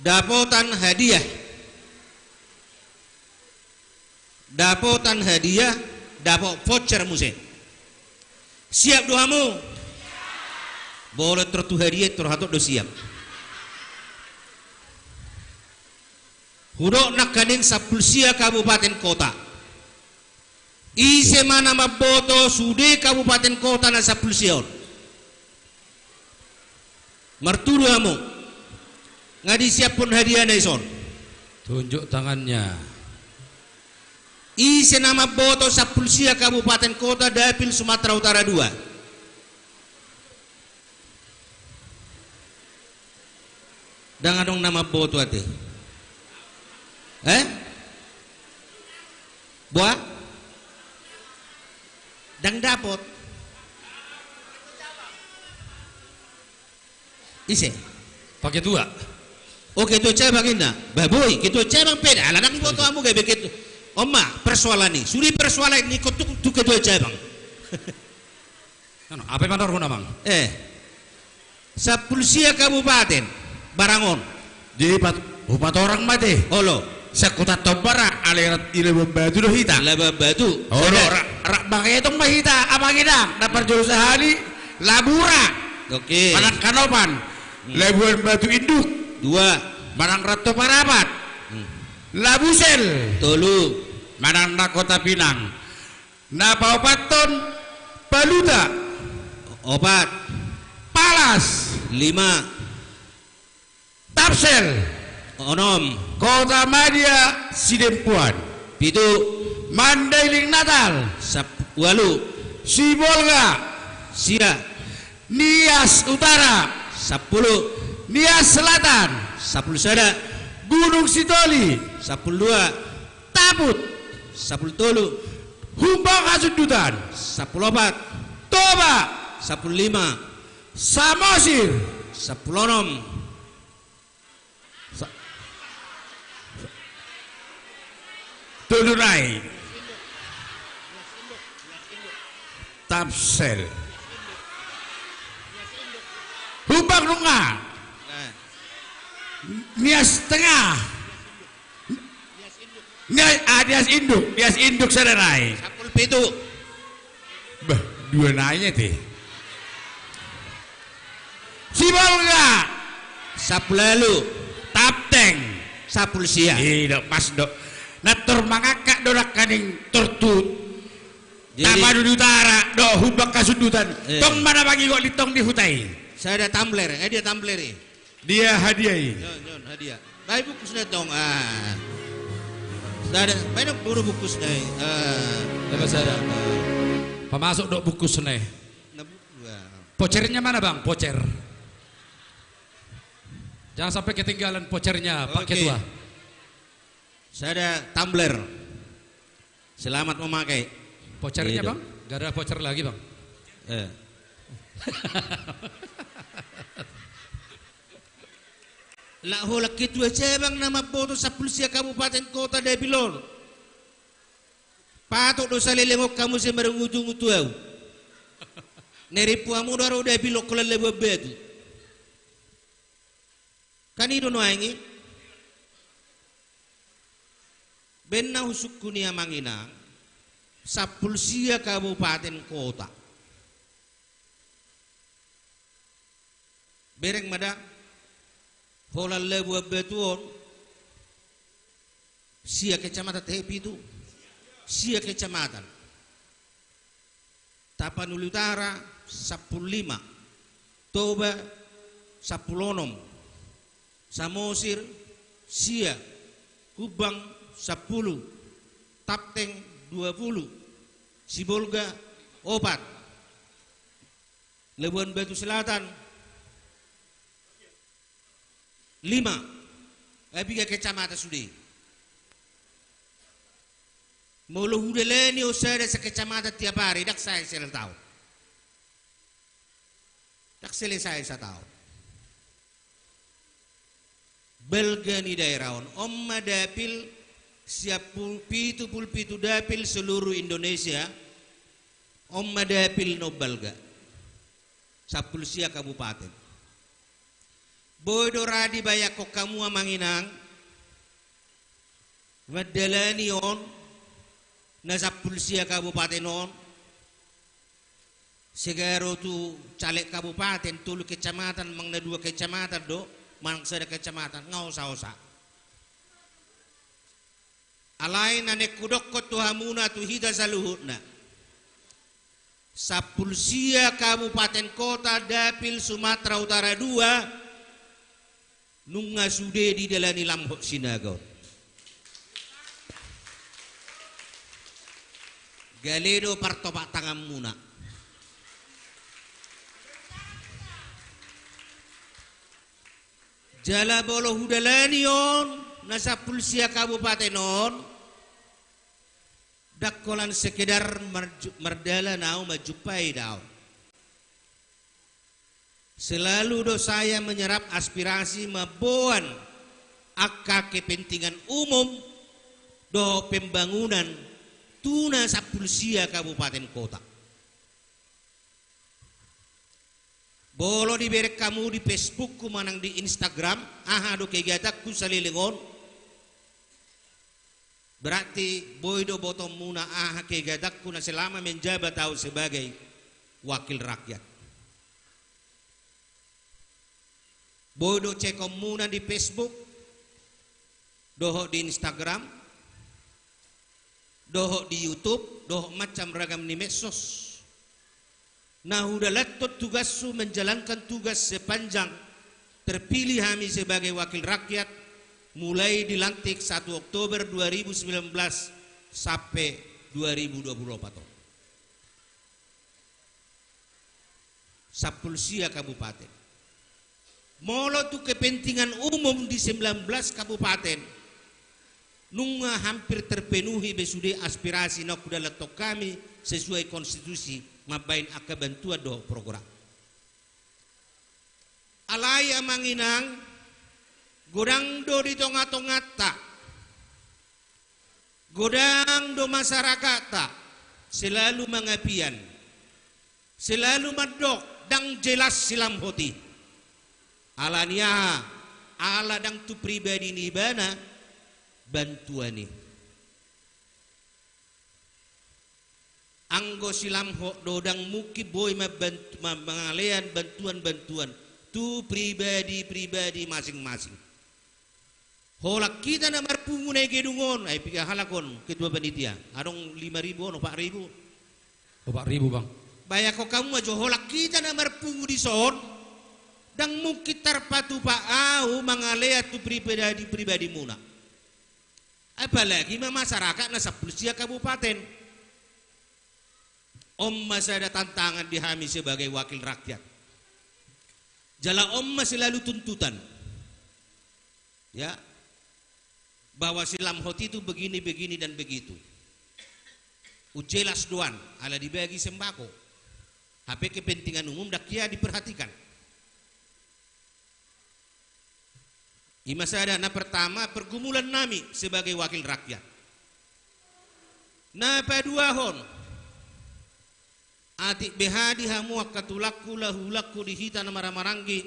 dapotan hadiah. Dapotan hadiah, dapot voucher muse. Siap do hamu? Molo tor tu hadiah, tor hatop do siap. Hudok nangkaning sampulu sia kabupaten kota. Ise ma na mamboto sude kabupaten kota na sampulu sia on? Martudu hamu. Nga disiaphon hadiahna ison. Tunjuk tangannya. Ise na mamboto sampulu sia kabupaten kota dapil Sumatera Utara dua? Ndang adong na mamboto ate. Eh? Boa? Ndang dapot. Ise? Pak Ketua. Oh, ketua cabang inna. Bah, boi, ketua cabang pe da. Ala ndang diboto hamu gabe ketua. On ma, persoalan i. Sude persoalan i, ingkon tu, tu ketua cabang. Anu, ape manorhon, Amang? Eh. Sampulu sia kabupaten, barang on. Di pat-, hupatorang ma ate. Olo. Sian Huta Tombara, alai rap i Labuan Batu do hita. Labuan Batu. Olo, ra-, rap mangetong ma hita, Amang Inang, na parjolo sahali, Labura. Oke. Manang Kanopan. Hmm. Labuan Batu Induk. Dua. Manang Rantopara, apat. Hmm. Labusel. Tolu. Manang na Kota Pinang. Na paopathon, Baluta. Opat. Palas. Lima. Tapsel. Onom. Kotamadya Sidempuan. Pitu. Mandailing Natal. Sap-, ualu. Sibolga. Sia. Nias Utara. Sampulu. Nias Selatan. Sampulu sada. Gunung Sitoli. Sampulu dua. Taput. Sampulu tolu. Humbang Hasundutan. Sampulu opat. Toba. Sampulu lima. Samosir. Sampulu onom. Sa-, tolu nai. Tapsel. Humbang nunga. Nias Tengah. Nias, ah, Nias Induk, Nias Induk sada nai. Sampulu pitu. Bah, dua nai ate. Sibolga. Sampulu ualu. Tapteng. Sampulu sia. Ih, do, pas do. Na tor mangangkat do nangkaning tor tu. Jadi, Tapanuli Utara do, Humbang Hasundutan. Eh. Tong ma na mangingot lintong di huta i. Sada tumbler, eh, dia tumbler i. Dia hadiah i. Nyon, nyon, hadiah. Baen bungkusna tong, ah. Sada, baen dong boru bungkusna i. Ah. Dapat sada. Pamasuk do bungkusna i. Na bu-, ah. Vouchernya mana, Bang? Voucher. Jangan sampai ketinggalan vouchernya, Pak Ketua. Oke. Sada tumbler. Selamat memakai. Vouchernya, Bang? Gak ada voucher lagi, Bang. Eh. Laho holan ketua cabang na mamboto sampulu sia kabupaten kota dapil on. Patut do saleleng on hamu sai marungutungutu ahu. Na rimpu hamu do ro dapil on holan Labuan Batu. Kan i do nuaeng i. Baen na husungkun i, Amang Inang, sampulu sia kabupaten kota. Bereng ma da, holan Labuan Batu on, sia kecamatan, eh, pitu. Sia kecamatan. Tapanuli Utara sampulu lima, Toba sampulu onom, Samosir sia, Humbang sampulu, Tapteng dua pulu, Sibolga opat, Labuan Batu Selatan lima, eh, piga kecamatan sude. Molo hudalani on sada sakecamatan tiap ari, ndang sae sada taon. Ndang selesai sataon. Balga ni daerah on, on ma dapil sian pul-, pitu pulu pitu dapil seluruh Indonesia, on ma dapil na umbalga. Sampulu sia kabupaten. Boi do ra dibayangkon hamu, Amang Inang, mandalani on, na sampulu sia kabupaten on, segaro tu caleg kabupaten, tolu kecamatan, manang na dua kecamatan do, manang sada kecamatan, nga osa-osa. Alai na naeng hudokkon tu hamuna, tu hita saluhutna. Sampulu sia kabupaten kota dapil Sumatera Utara dua, nunga sude didalani lam hot sinaga on. Gale do partopak tanganmuna. Jala molo hudalani on, na sampulu sia kabupaten on, ndang holan sekedar marju-, mardalan ahu manjumpai daon. Selalu do saya menyerap aspirasi mamboan angka kepentingan umum dohot pembangunan tu na sampulu sia kabupaten kota. Molo dibereng hamu di Facebookku manang di Instagram, aha do kegiatanku saleleng on, berarti boi do botoonmuna aha kegiatanku na selama menjabat ahu sebagai wakil rakyat. Boi do cekonmuna di Facebook, dohot di Instagram, dohot di YouTube, dohot macam ragam ni medsos. Na hudalanhon tugashu menjalankan tugas sepanjang terpilih hami sebagai wakil rakyat, mulai dilantik satu Oktober dua ribu sembilan belas sampe dua ribu dua pulu opat on. Sampulu sia kabupaten. Molo tu kepentingan umum di sembilan belas kabupaten, nunga hampir terpenuhi be sude aspirasi na hudalanhon hami sesuai konstitusi mambaen angka bantuan dohot program. Alai, Amang Inang, godang do di tongatonganta, godang do masyarakatta selalu mangapian, selalu mandok ndang jelas silam hot i. Alani aha? Ala ndang tu pribadi ni ibana bantuan i. Anggo si Lamhot do, ndang mungkin boi mambantu, ma-, mangalean bantuan-bantuan tu pribadi-pribadi masing-masing. Holan hita na marpungu na i gedung on, ai piga halak on, ketua panitia? Adong lima ribu on, opat ribu? Opat ribu, Bang. Bayangkon hamu ma jo, holan hita na marpungu dison, ndang mungkin tarpatupa ahu mangalean tu pribadi-pribadimuna. Apalagi ma masyarakat na sampulu sia kabupaten. On ma sada tantangan di hami sebagai wakil rakyat. Jala on ma selalu tuntutan. Ya. Bahwa si Lamhot itu begini, begini, dan begitu. Ujelas doan, ala dibagi sembako. Hape kepentingan umum ndang hea diperhatikan. I ma sada, na pertama, pergumulan nami sebagai wakil rakyat. Na paduahon, atik beha di hamu angka tulangku, hulahulangku, di hita na marhahamaranggi,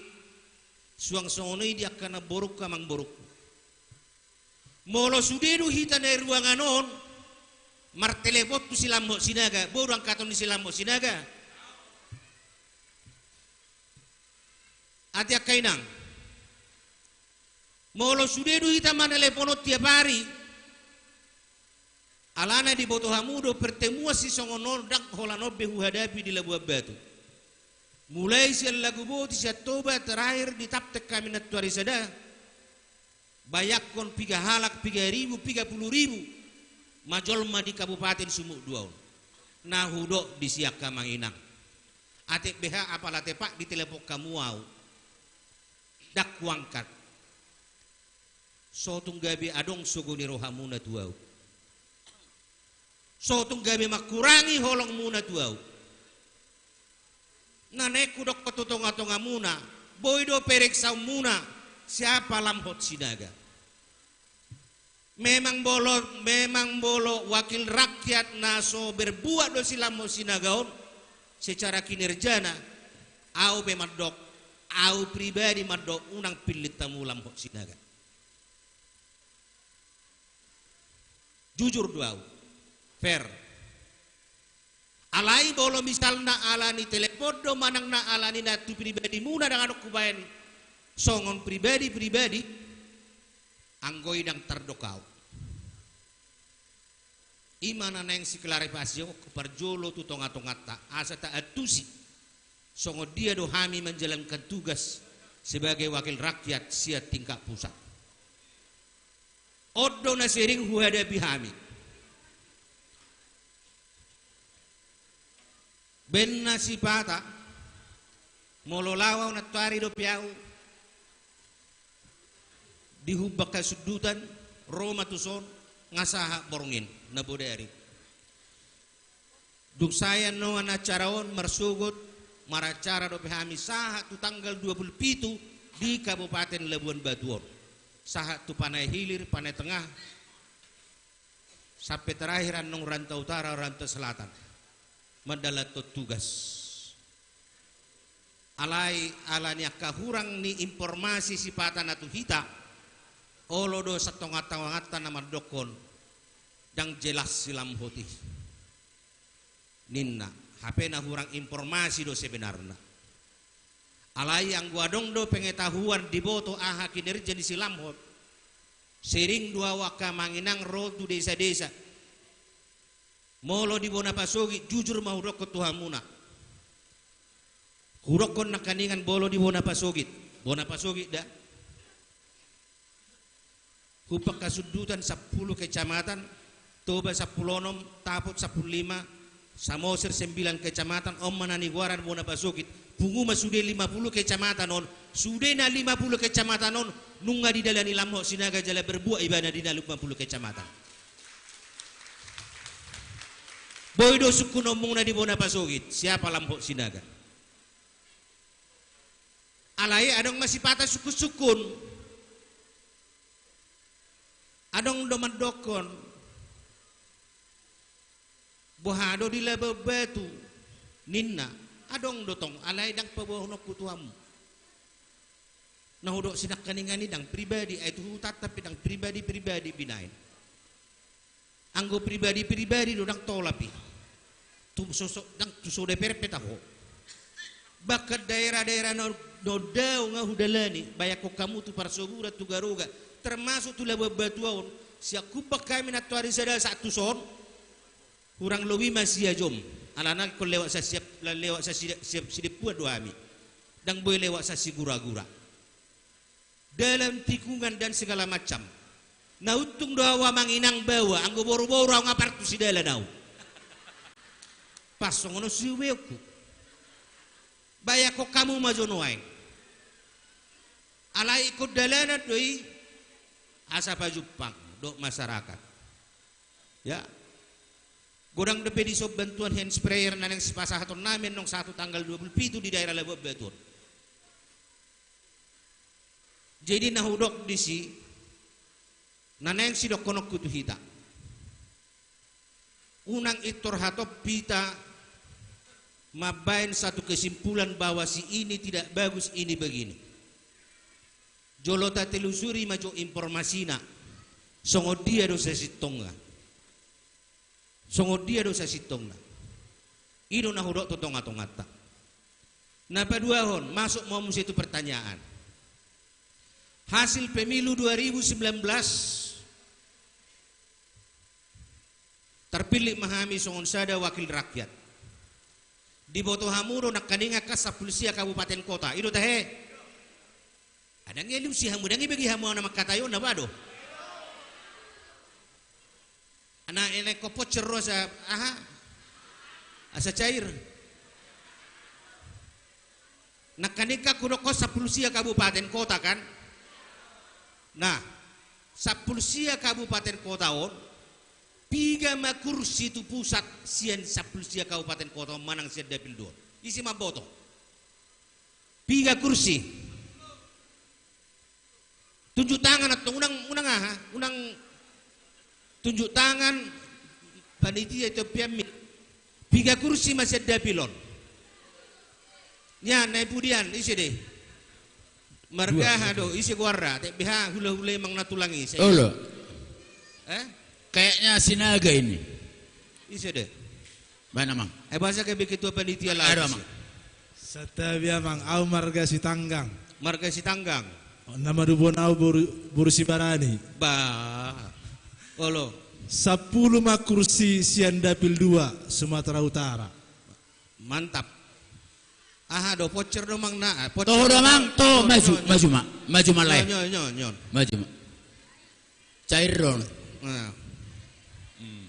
suang songon i di angka namborungku, amangborungku. Molo sude do hita na i ruangan on, martelepon tu si Lamhot Sinaga, boi do angkaton ni si Lamhot Sinaga? Atik angka inang. Molo sude do hita manelepon on tiap ari, alana diboto hamu do pertemuan sisongon on ndang holan on be huhadapi di Labuan Batu. Mulai sian Laguboti, sian Toba, terakhir ditaptek hami nantuari sada. Bayangkon piga halak, piga ribu, piga pulu ribu ma jolma di Kabupaten Sumut dua on. Na hudok di si angka amang inang. Atik beha apala tepak ditelepon hamu ahu, ndang huangkat. So tung gabe adong sogo ni rohamuna tu ahu. So tung gabe mangkurangi holongmuna tu ahu. Na naeng hudokkon tu tongatongamuna, boi do pereksaonmuna siapa Lamhot Sinaga. Memang molo, memang molo wakil rakyat na so berbuat do si Lamhot Sinaga on secara kinerjana, ahu pe mandok, ahu pribadi mandok, unang pillit hamu Lamhot Sinaga. Jujur do ahu. Fair. Alai molo misalna ala ni telepon do manang na ala ni na tu pribadimuna, ndang adong hubaen i. Songon pribadi-pribadi, anggo i ndang tardok ahu. I ma na naeng siklarifikasi on parjolo tu tongatonganta, asa taantusi songon dia do hami manjalankan tugas sebagai wakil rakyat sian tingkat pusat. On do na sering huhadapi hami. Baen na sipata, molo laho ahu nantuari dope ahu di Humbang Hasundutan, ro ma tuson, nga sahat borngin na bodari. Dung sae annon acara on marsogot, maracara dope hami sahat tu tanggal dua pulu pitu di Kabupaten Labuan Batu on. Sahat tu Panai Hilir, Panai Tengah, sampe terakhir annon Ranta Utara, Ranta Selatan. Mandalanhon tugas. Alai ala ni angka hurang ni informasi sipata na tu hita, olo do satongatonganta na mandokkon ndang jelas si Lamhot i, ninna. Hape na hurang informasi do sebenarna. Alai anggo adong do pengetahuan, diboto aha kinerja ni si Lamhot, sering do ahu angka amang inang ro tu desa-desa. Molo di bona pasogit, jujur ma hudokkon tu hamuna. Hudokkon nangkaningan molo di bona pasogit. Bona pasogit da. Humbang Hasundutan sampulu kecamatan, Toba sampulu onom, Tapot sampulu lima, Samosir sembilan kecamatan, on ma na nigoaran bona pasogit. Pungu ma sude lima pulu kecamatan on, sude na lima pulu kecamatan on, nunga didalani Lamhot Sinaga jala berbuat ibana di na lima pulu kecamatan. Boi do sungkunonmuna di bona pasogit, siapa Lamhot Sinaga. Alai adong ma sipata sungkunsungkun. Adong do mandokkon, boha do di Labuan Batu, ninna. Adong do tong, alai ndang paboahononku tu hamu. Na hudok si nangkaningan i ndang pribadi, ai tu hutanta pe ndang pribadi-pribadi binaen. Anggo pribadi-pribadi do ndang tolap i. Tu so, so, ndang tu so D P R pe taho. Bahkan daerah-daerah na, na dao nga hudalani, bayangkon hamu tu Parsoburan, tu Garoga, termasuk tu Labuan Batua on, sian Humbang hami nantoari sada saat tu son, hurang lobi ma sia jom, alana ingkon lewat sasiap, lewat sasi, siap sidempuan do hami. Ndang boi lewat sasi gura-gura. Dalam tikungan dan segala macam. Na untung do au amang inang baoa, anggo boru-boru au nga partu sidalan au. Pas songon on siubeonku. Bayangkon hamu ma jo nuaeng. Alai ingkon dalanan do i asa pajumpang dohot masyarakat. Ya. Godang dope dison bantuan hand sprayer na naeng sipasahatonnami annon sahat tu tanggal dua puluh pitu di daerah Labuan Batu on. Jadi na hudok disi, na naeng sidohononku tu hita. Unang pintor hatop hita mambaen satu kesimpulan bahwa si ini tidak bagus, ini begini. Jolo tatelusuri ma jo informasina. Songon dia do sasintongna. Songon dia do sasintongna. I do na hudok tu tonga-tonganta. Na paduahon, masuk ma muse tu pertanyaan. Hasil pemilu dua ribu sembilan belas, terpilih ma hami songon sada wakil rakyat. Diboto hamu do nangkaningan kan sampulu sia kabupaten kota. I do tahe? Ndang i alusi hamu, ndang i bagi hamu na mangkatai on, na ba do? Ana enek ko pocer ro asa, aha? Asa cair. Nangkaningan hudok sampulu sia kabupaten kota kan? Nah, sampulu sia kabupaten kota on, piga ma kursi tu pusat sian sampulu sia kabupaten kota on manang sian dapil dua on? Ise mamboto? Piga kursi? Tunjuk tangan antong, unang, unang aha? Unang tunjuk tangan panitia i, topi hami. Piga kursi ma sian dapil on? Nian, na i pudian, ise de? Marga aha do, ise goarna? Te beha hula-hula i amang na tulang i. Olo. Eh? Kayaknya Sinaga ini. Ise de? Baen amang. Eh, bahasa ke bikin tua panitia lah. Aduh, amang. Santabi amang, au marga Sitanggang. Marga Sitanggang. Na madubuhon au boru, boru Sibarani. Bah. Olo. Sampulu ma kursi sian dapil dua Sumatera Utara. Mantap. Aha do, pocer do amang na, ah, pocer. Toho do amang, toho, maju, maju ma, maju ma lae. Nyo, nyo, nyo, nyo. Maju ma. Cair do. Nah. Hmm.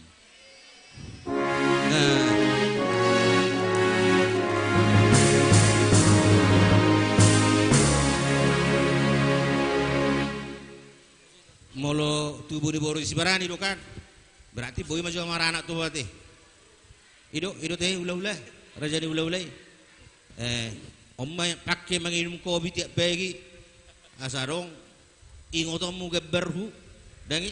Nah. Molo tubu ni boru Sibarani do kan, berarti boi ma jo maranak tu bate. I do, i do te hula-hula, raja ni hula-hula i. Eh, on ma pangke manginum kopi tiap pagi. Asa adong ingotonmu gambarhu. Ndang i,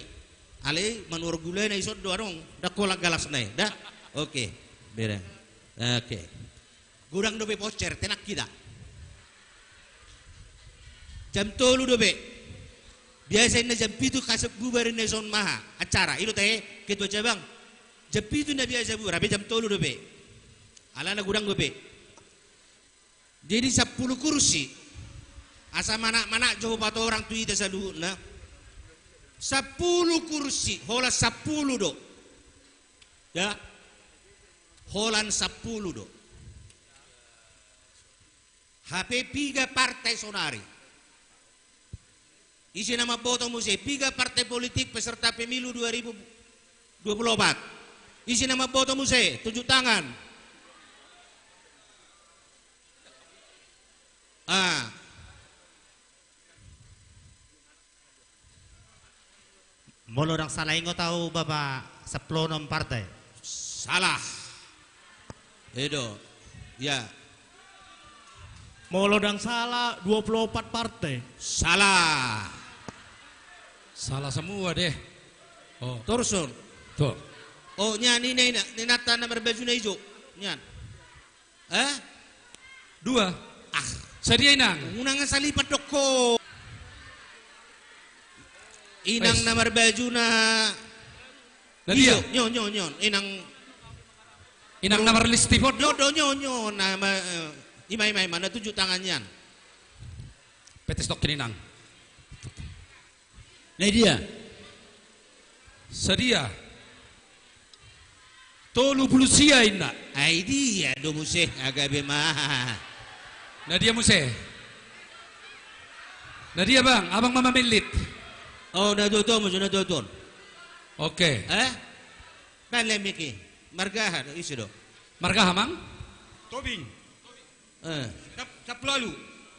alai manuhor gulana ison do adong. Ndang holan galasna i da. Oke. Beda. Oke. Godang dope pocer, tenang hita. Jam tolu dope. Biasa inna jam pitu kasep bubar inna ison maha acara. I do tahe, ketua cabang. Jam pitu inna biasa bubar, hape jam tolu dope. Alana godang dope. Jadi sampulu kursi. Asa manat-manat jo hupatorang tu hita saluhutna. Sampulu kursi, holan sampulu do. Ya. Holan sampulu do. Hape piga partai sonari? Ise na mamboto muse, piga partai politik peserta pemilu dua ribu dua puluh empat? Ise na mamboto muse, tunjuk tangan. Ah. Molo ndang sala ingot au, Bapak, sampulu onom partai. Salah. I do. Ya. Molo ndang sala, dua puluh opat partai. Salah. Salah semua deh. Oh. Torus on. Tuh. Oh, nian, ina, ina, inanta na marbaju na ijo. Nian. Eh? Dua. Ah. Sadia inang? Unang salipat do ho. Inang na marbaju na... Na dia? Nyo, nyo, nyo. Inang, inang na marlistip on do? Nyo do, nyo, nyo. Na ma-, eh, ima, ima, ima. Na tunjuk tangan nian. Petes tokkin inang. Na dia? Sadia? Tolu pulu sia inna. Ai dia do muse, gabe ma. Na dia muse? Na dia bang, abang ma mamillit. Oh, na tuatua muse, na tuatua. Oke. Eh? Kan lemiki. Marga aha do, ise do? Marga aha, Mang? Tobing. Eh. Sap-, sampulu ualu.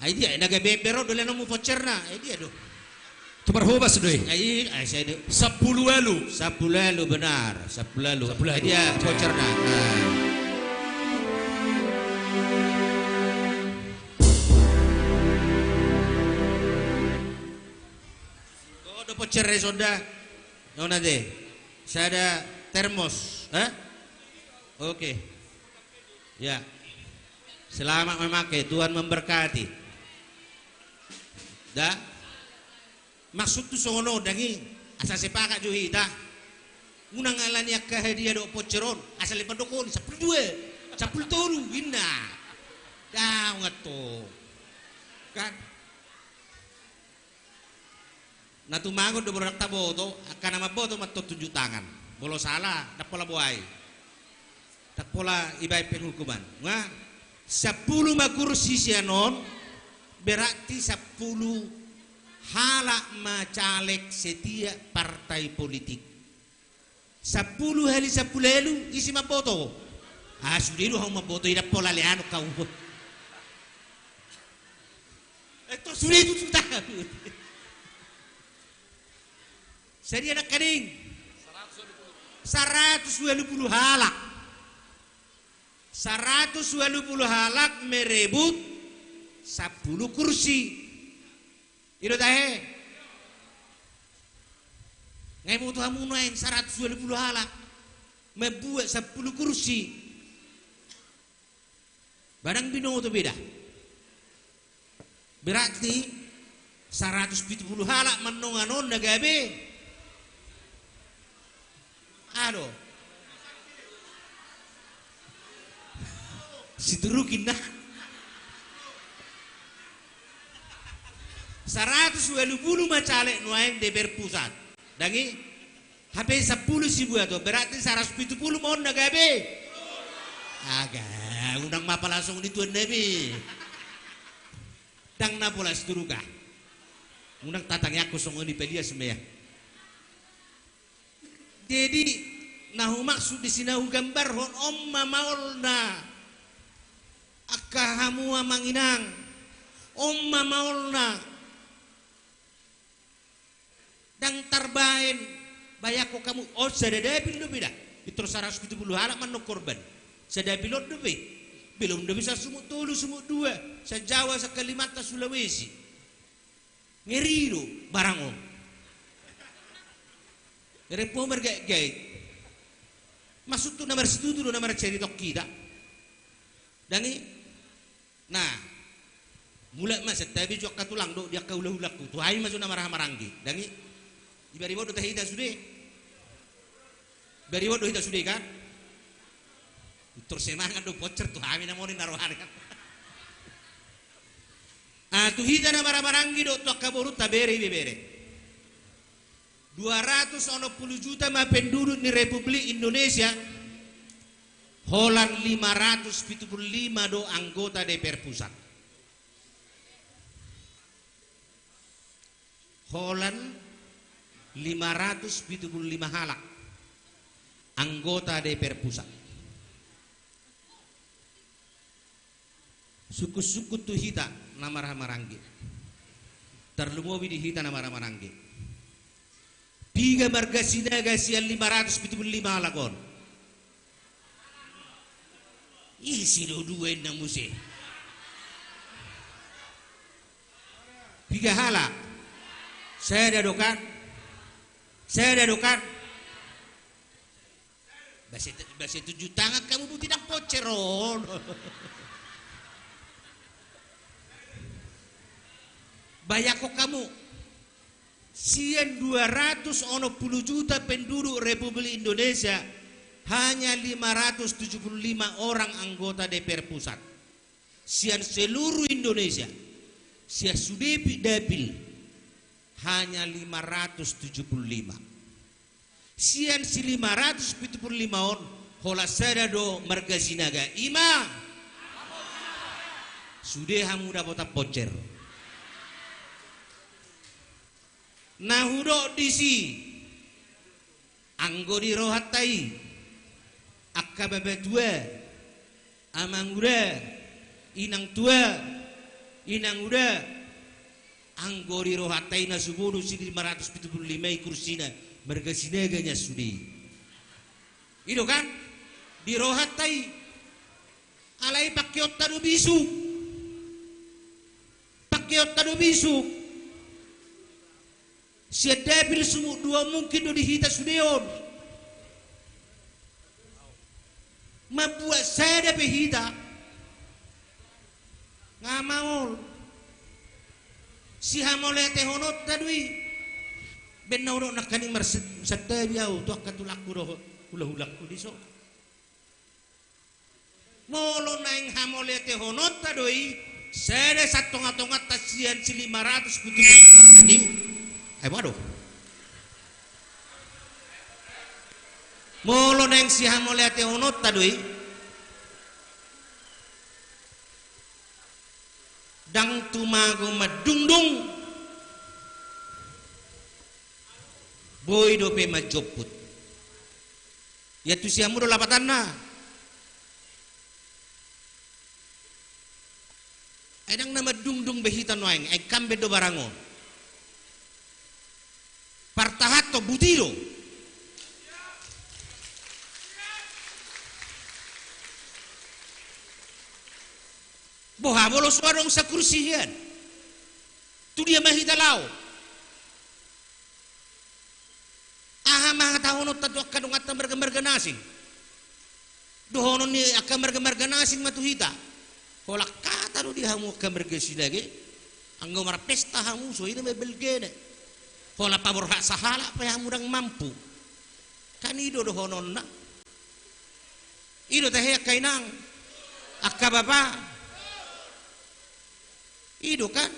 Ai dia, na gabe ember on do lehonon mu voucherna. Ai dia do? Tu marhobas do i. Ai, ai, sai do. Sampulu ualu. Sampulu ualu, benar. Sampulu ualu. Sampulu ualu. Ai dia voucherna. Nah. Oh, do voucher i sonda. Nona de. Sada termos, eh? Oke. Ya. Selamat memakai, Tuhan memberkati. Da? Maksudhu songon on, dang i, asa sepakat jo hita. Unang alani angka hadiah dohot voucher on, asa lepandok on, sampulu dua, sampulu tolu, inna. Daong antong. Kan? Na tumagon do molo ndang taboto, angka na mamboto ma antong tunjuk tangan. Molo sala, ndang pola boai. Ndang pola ibaen penghukuman. Nga, sampulu ma kursi sian on, berarti sampulu halak ma caleg setiap partai politik. Sampulu hali sampulu ualu, ise mamboto? Ah, sude do hamu mamboto, ndang pola lehonon hamu. Eh, to sude tu, tu tahu. Sadia nangkaning? Saratus ualu pulu halak. Saratus ualu pulu halak merebut sampulu kursi. I do tahe? Nga iboto hamu nuaeng saratus ualu pulu halak mambuat sampulu kursi. Ba ndang binoto be da. Berarti saratus pitu pulu halak mannongan on na gabe. Ado. Siturukin na. Saratus ualu pulu ma caleg nuaeng D P R pusat. Dang i? Hape sampulu sibuat on, berarti saratus pitu pulu ma on na gabe. Aga, unang ma pala songon i tuan nami. Ndang na pola situruka. Unang tatangiangkon songon i, palias ma ia. Jadi, na humaksud disi na hugambarhon on ma maolna. Angka hamu amang inang, on ma maolna. Ndang tarbaen, bayangkon hamu, on sada dapil dope da. Pintor saratus pitu pulu halak manang korban. Sada dapil on dope. Belum dope sian sumut tolu, sumut dua, sian Jawa, sian Kalimantan, Sulawesi. Ngeri do barang on. Repo margaitgait. Maksudhu na marsitutu do na marcarita on hita. Dang i? Nah, mulak ma santabi jo angka tulang dohot di angka hulahulangku, tu hami ma jo na marhahamaranggi. Dang i? Dibaribot do hita sude. Baribot do hita sude kan? Pintor semangat do voucher tu hami na moni na rohani kan. Ah, tu hita na marhahamaranggi dohot tu angka borunta, bere ibebere. Dua ratus onom pulu juta ma penduduk ni Republik Indonesia, holan lima ratus pitu pulu lima do anggota D P R pusat. Holan lima ratus pitu pulu lima halak anggota D P R pusat. Sungkunsungkun tu hita na marhahamaranggi. Tarlumobi di hita na marhahamaranggi. Piga marga Sinaga sian lima ratus pitu pulu lima halak on? Ise do dua inna muse? Piga halak? Sada do kan? Sada do kan? Base, base tunjuk tangan hamu, buti ndang voucher on. Bayangkon hamu. Sian dua ratus onom pulu juta penduduk Republik Indonesia, hanya lima ratus tujuh puluh lima orang anggota D P R pusat. Sian seluruh Indonesia, sian sude dapil, hanya lima ratus tujuh puluh lima. Sian si lima ratus pitu pulu lima on, holan sada do marga Sinaga, i ma. Sude hamu dapotan voucher. Na hudok disi, anggo di rohanta i, angka bapa tua, amang uda, inang tua, inang uda, anggo di rohanta i na subodo si lima ratus pitu pulu lima i kursina, marga Sinaga nian sude i. I do kan? Di rohanta i. Alai pangkeonta do bisuk. Pangkeonta do bisuk. Sian dapil sumut dua mungkin do di hita sude on. Mambuat sada pe hita. Nga maol. Sihamauliatehononta do i. Baen na hudok nangkaning marsantabi au tu angka tulangku dohot hulahulangku dison. Molo naeng hamauliatehononta do i, sada sian tongatonganta sian si lima ratus pitu pulu lima i. Ai boha do. Molo naeng sihamauliatehononta do i, ndang tumago mandungdung, boi dope manjomput. Iantusi hamu do lapatanna. Ai ndang na mandungdung be hita nuaeng, ai incumbent do barang on. Partahanhon, buti do. Boha molo so adong sakursi hian? Tu dia ma hita laho? Aha ma hatahononta tu angka donganta marga-marga na asing? Dohonon ni angka marga-marga na asing ma tu hita. Holan hata do di hamu angka marga Sinaga i. Anggo marpesta hamu, so i nama belgena. Holan paborhat sahalak pe hamu ndang mampu. Kan i do dohononna. I do tahe angka inang, angka bapa. I do kan?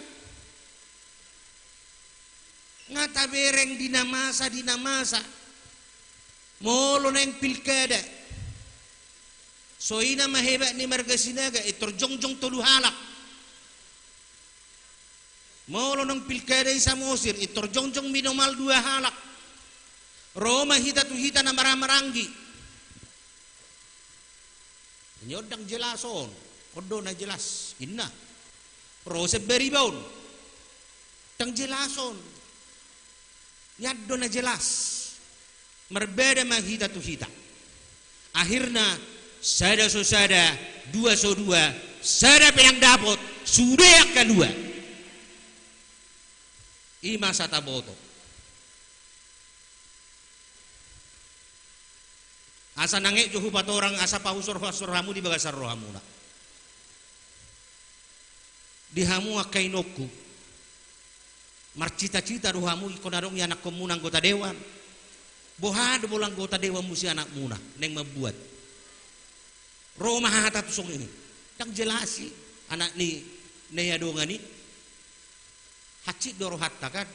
Nga tabereng di na masa, di na masa. Molo naeng pilkada, so i nama hebat ni marga Sinaga, intor jongjong tolu halak. Molo naeng pilkada i Samosir, intor jongjong minimal dua halak. Ro ma hita tu hita na marhahamaranggi. Ni on ndang jelas on, on do na jelas, inna. Ro sian bariba on, ndang jelas on. Ni on do na jelas. Marbeda ma hita tu hita. Akhirna, sada so sada, dua so dua, sada pe ndang dapot, sude angka dua. I ma asa taboto. Asa nangek jo hupatorang, asa pahusorhusor hamu di bagasan rohamuna. Di hamu angka inongku, marcita-cita do hamu ingkon adong ianakkonmuna anggota dewan. Boha do molo anggota dewan muse anakmuna naeng mambuat? Ro ma hata tu songon i. Ndang jelas i anak ni na ia dongan i. Hansit do rohanta kan.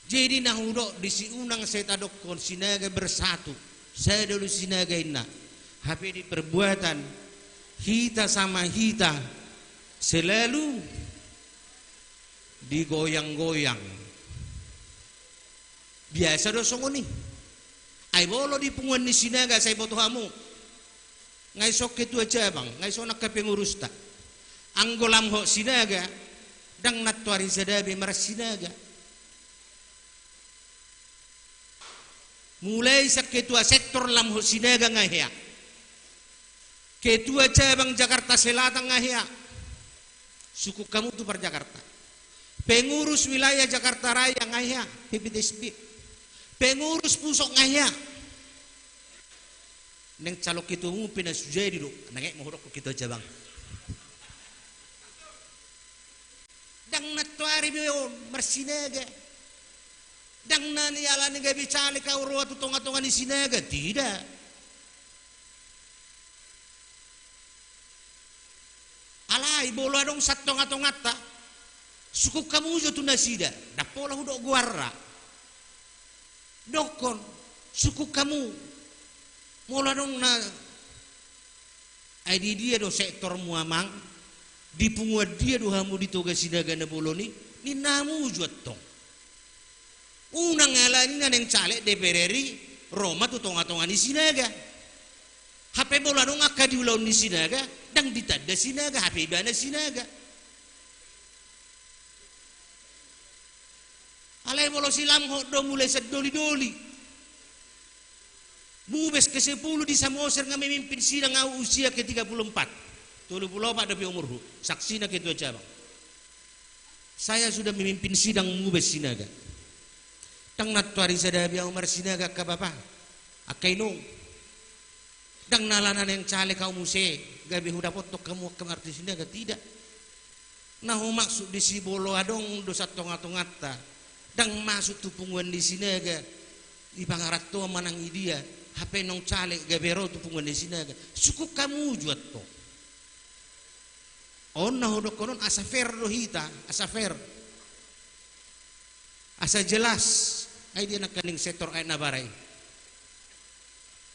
Jadi na hudok disi, unang sai tadokkon Sinaga bersatu, sada do Sinaga inna. Hape di perbuatan, hita sama hita selalu digoyang-goyang. Biasa do songon i. Ai molo di punguan ni Sinaga sai boto hamu. Nga ison ketua cabang, nga ison angka pengurusta. Anggo lam hot Sinaga, ndang nantuari sada be marga Sinaga. Mulai sian ketua sektor lam hot Sinaga nga hea. Ketua cabang Jakarta Selatan nga hea. Sungkun hamu tu par Jakarta. Pengurus wilayah Jakarta Raya nga hea, P P T S B. Pengurus pusok nga hea. Naeng calon ketua umum pe na so jadi do, nangek ma hudok ketua cabang. Ndang Nantoari be on marsinaga. Ndang na ni alani gabe caleg au ro tu tonga-tonga ni Sinaga, tidak. Alai molo adong satonga-tonganta, sungkun hamu jo tu nasida, ndang pola hudok goarna. Dokkon, sungkun hamu, molo adong na, ai di dia do sektormu amang, di punguan dia do hamu di Toga Sinaga na bolon i, ninna hamu jo antong. Unang alani na naeng caleg D P R R I ro ma tu tonga-tonga ni Sinaga. Hape molo adong angka di ulaon ni Sinaga, ndang ditanda Sinaga, hape ibana Sinaga. Alai molo silamhot do mulai sian doli-doli. Mubes ke sepuluh di Samosir nga memimpin sidang au usia ke tiga puluh empat. Tolu puluh opat dope umurhu. Saksina ketua cabang. Saya sudah memimpin sidang mubes Sinaga. Ndang nantoari sada be au marsinaga angka bapa, angka inong. Ndang na alana naeng caleg au muse, gabe hudapothon hamu angka marhite Sinaga, tidak. Na humaksud disi molo adong do satonga-tonganta, ndang masuk tu punguan ni Sinaga, di pangarantoan manang i dia, hape naung caleg gabe ro tu punguan ni Sinaga. Sungkun hamu jo antong. On na hudokkon on asa fair do hita, asa fair. Asa jelas, ai dia nangkaning sektor Aek Nabara i.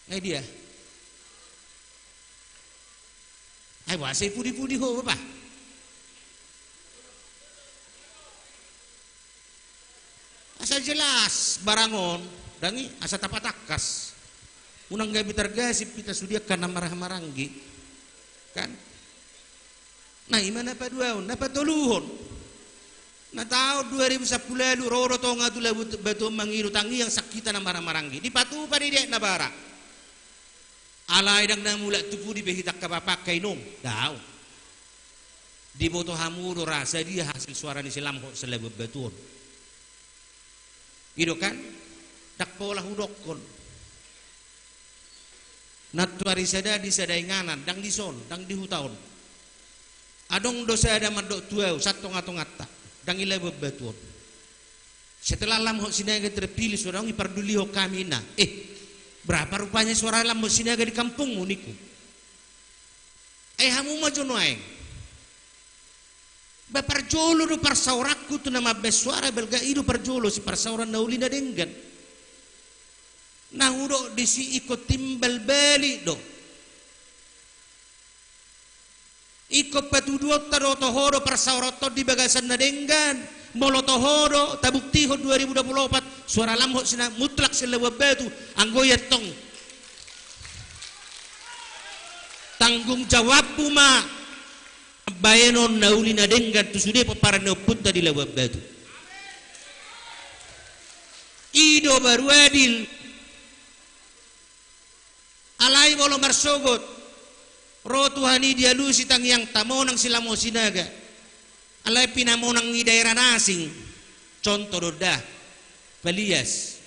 Ai dia. Ai boasa i pudi-pudi ho, bapa. Asa jelas barang on, ndang i asa tapatangkas. Unang gabe targasip hita sude angka na marhaha maranggi. Kan? Na i ma na paduahon, na patoluhon. Na taon dua ribu sampulu ualu ro do Tonga tu Labuan Batu on mangido tangiang sian hita na marhaha maranggi. Dipatupa do i di Aek Nabara. Alai ndang na mulak tu pudi be hita angka bapa, angka inong. Daong. Diboto hamu do ra sadia hasil suara ni silamhot sian Labuan Batu on. I do kan? Ndang pola hudokkon. Nantoari sada di sada inganan, ndang dison, ndang di huta on. Adong do sada mandok tu au, satonga-tonganta, ndang i Labuan Batu on. Setelah lamhot Sinaga terpilih, so daong dipardulihon hami, ninna. Eh, berapa rupanya suara lamhot Sinaga di kampungmu, ningku. Ai hamu ma jo nuaeng. Ba parjolo do parsaoranku tu na mambaen suara, balga i do parjolo sian parsaoran na uli na denggan. Na hudok disi ingkon timbal balik do. Ingkon patuduonta do toho do parsaoranhon di bagasan na denggan. Molo toho do, tabuktihon dua ribu dua puluh opat, suara lamhot Sinaga mutlak sian Labuan Batu, anggo i antong. Tanggung jawabmu ma baenon na uli na denggan tu sude pomparan ni ompunta di Labuan Batu. I do baru adil. Alai molo marsogot, ro Tuhan i dialusi tangiangta, monang silamhot Sinaga. Alai pinamonang i daerah na asing, contoh do da, Palias.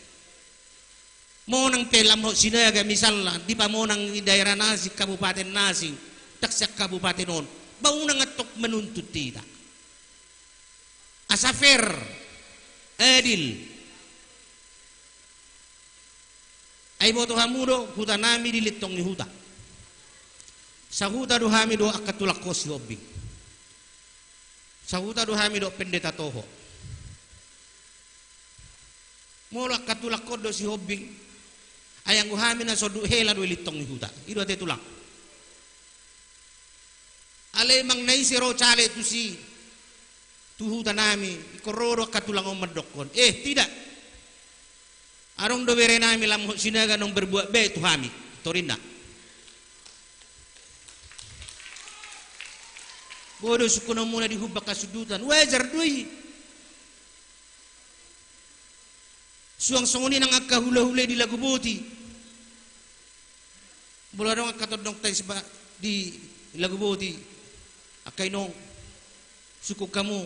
Monang pe lamhot Sinaga misalna, dipamonang i daerah na asing, kabupaten na asing, ndang sian kabupaten on. Ba unang antong manuntut hita. Asa fair, adil. Ai boto hamu do, hutanami di lintong ni huta. Sahuta do hami dohot angka tulangkon Sihombing. Sahuta do hami dohot Pendeta Toho. Molo angka tulangkon do Sihombing, ai anggo hami na sonduk hela do i lintong ni huta. I do ate tulang. Alai manang na ise ro caleg tusi, tu hutanami, ingkon ro do angka tulang on mandokkon. Eh, tidak. Adong do berenami lamhot Sinaga naung berbuat baik tu hami. Torinna. Bodo sungkunonmuna di humbang hasundutan. Wajar do i. Suang songon i nang angka hulahula di Laguboti. Molo adong angka tondongta i siba-, di Laguboti, angka inong, sungkun hamu.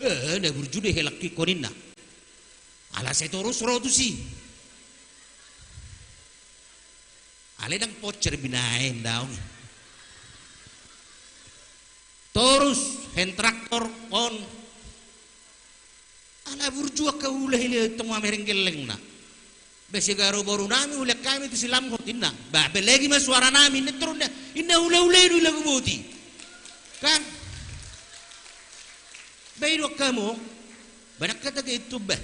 Eh, na burju do helangki, ninna. Ala sai torus ro tusi. Alai ndang ponser binaen daong. Torus, hand traktor, on. Taburju angka hulahula i, tong mamereng gellengna. Ba sigaro boru nami, hulahula hami tu Silamhot, inna. Ba, apalagi ma suara nami, inna, torus inna, inna hulahula i do i lagu boti. Kan? Ba i do angka mo, ba nangkin tahe itu ba.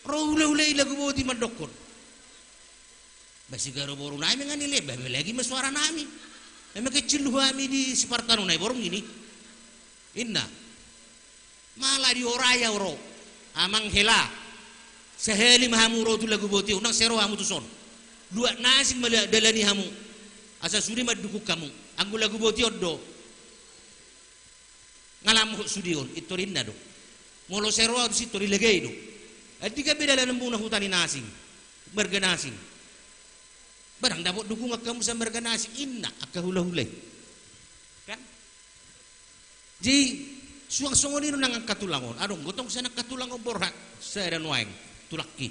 Ro hulahula i lagu boti mandokkon. Ba sigaro boru nami nga nilehon, ba apalagi ma suara nami. Memang kecil hami di Sipartano Naiborngin i. Inna. Mala di Oraya ro. Amang hela. Sahali ma hamu ro tu lagu boti, unang sai ro hamu tuson. Luat na asing ma dalani hamu. Asa sude mandukung hamu. Anggo lagu boti on do. Nga lam hot sude on, intor inna do. Molo sai ro ahu tusi, intor ilagai do. Adi gabe dalananmuna huta ni na asing. Marga na asing. Ba ndang dapot dukungan hamu sian marga na asing, inna angka hulahula i. Kan? Jadi, suang songon i do nang angka tulang on. Adong do tong sian angka tulang on borhat, sada nuaeng, tulangki.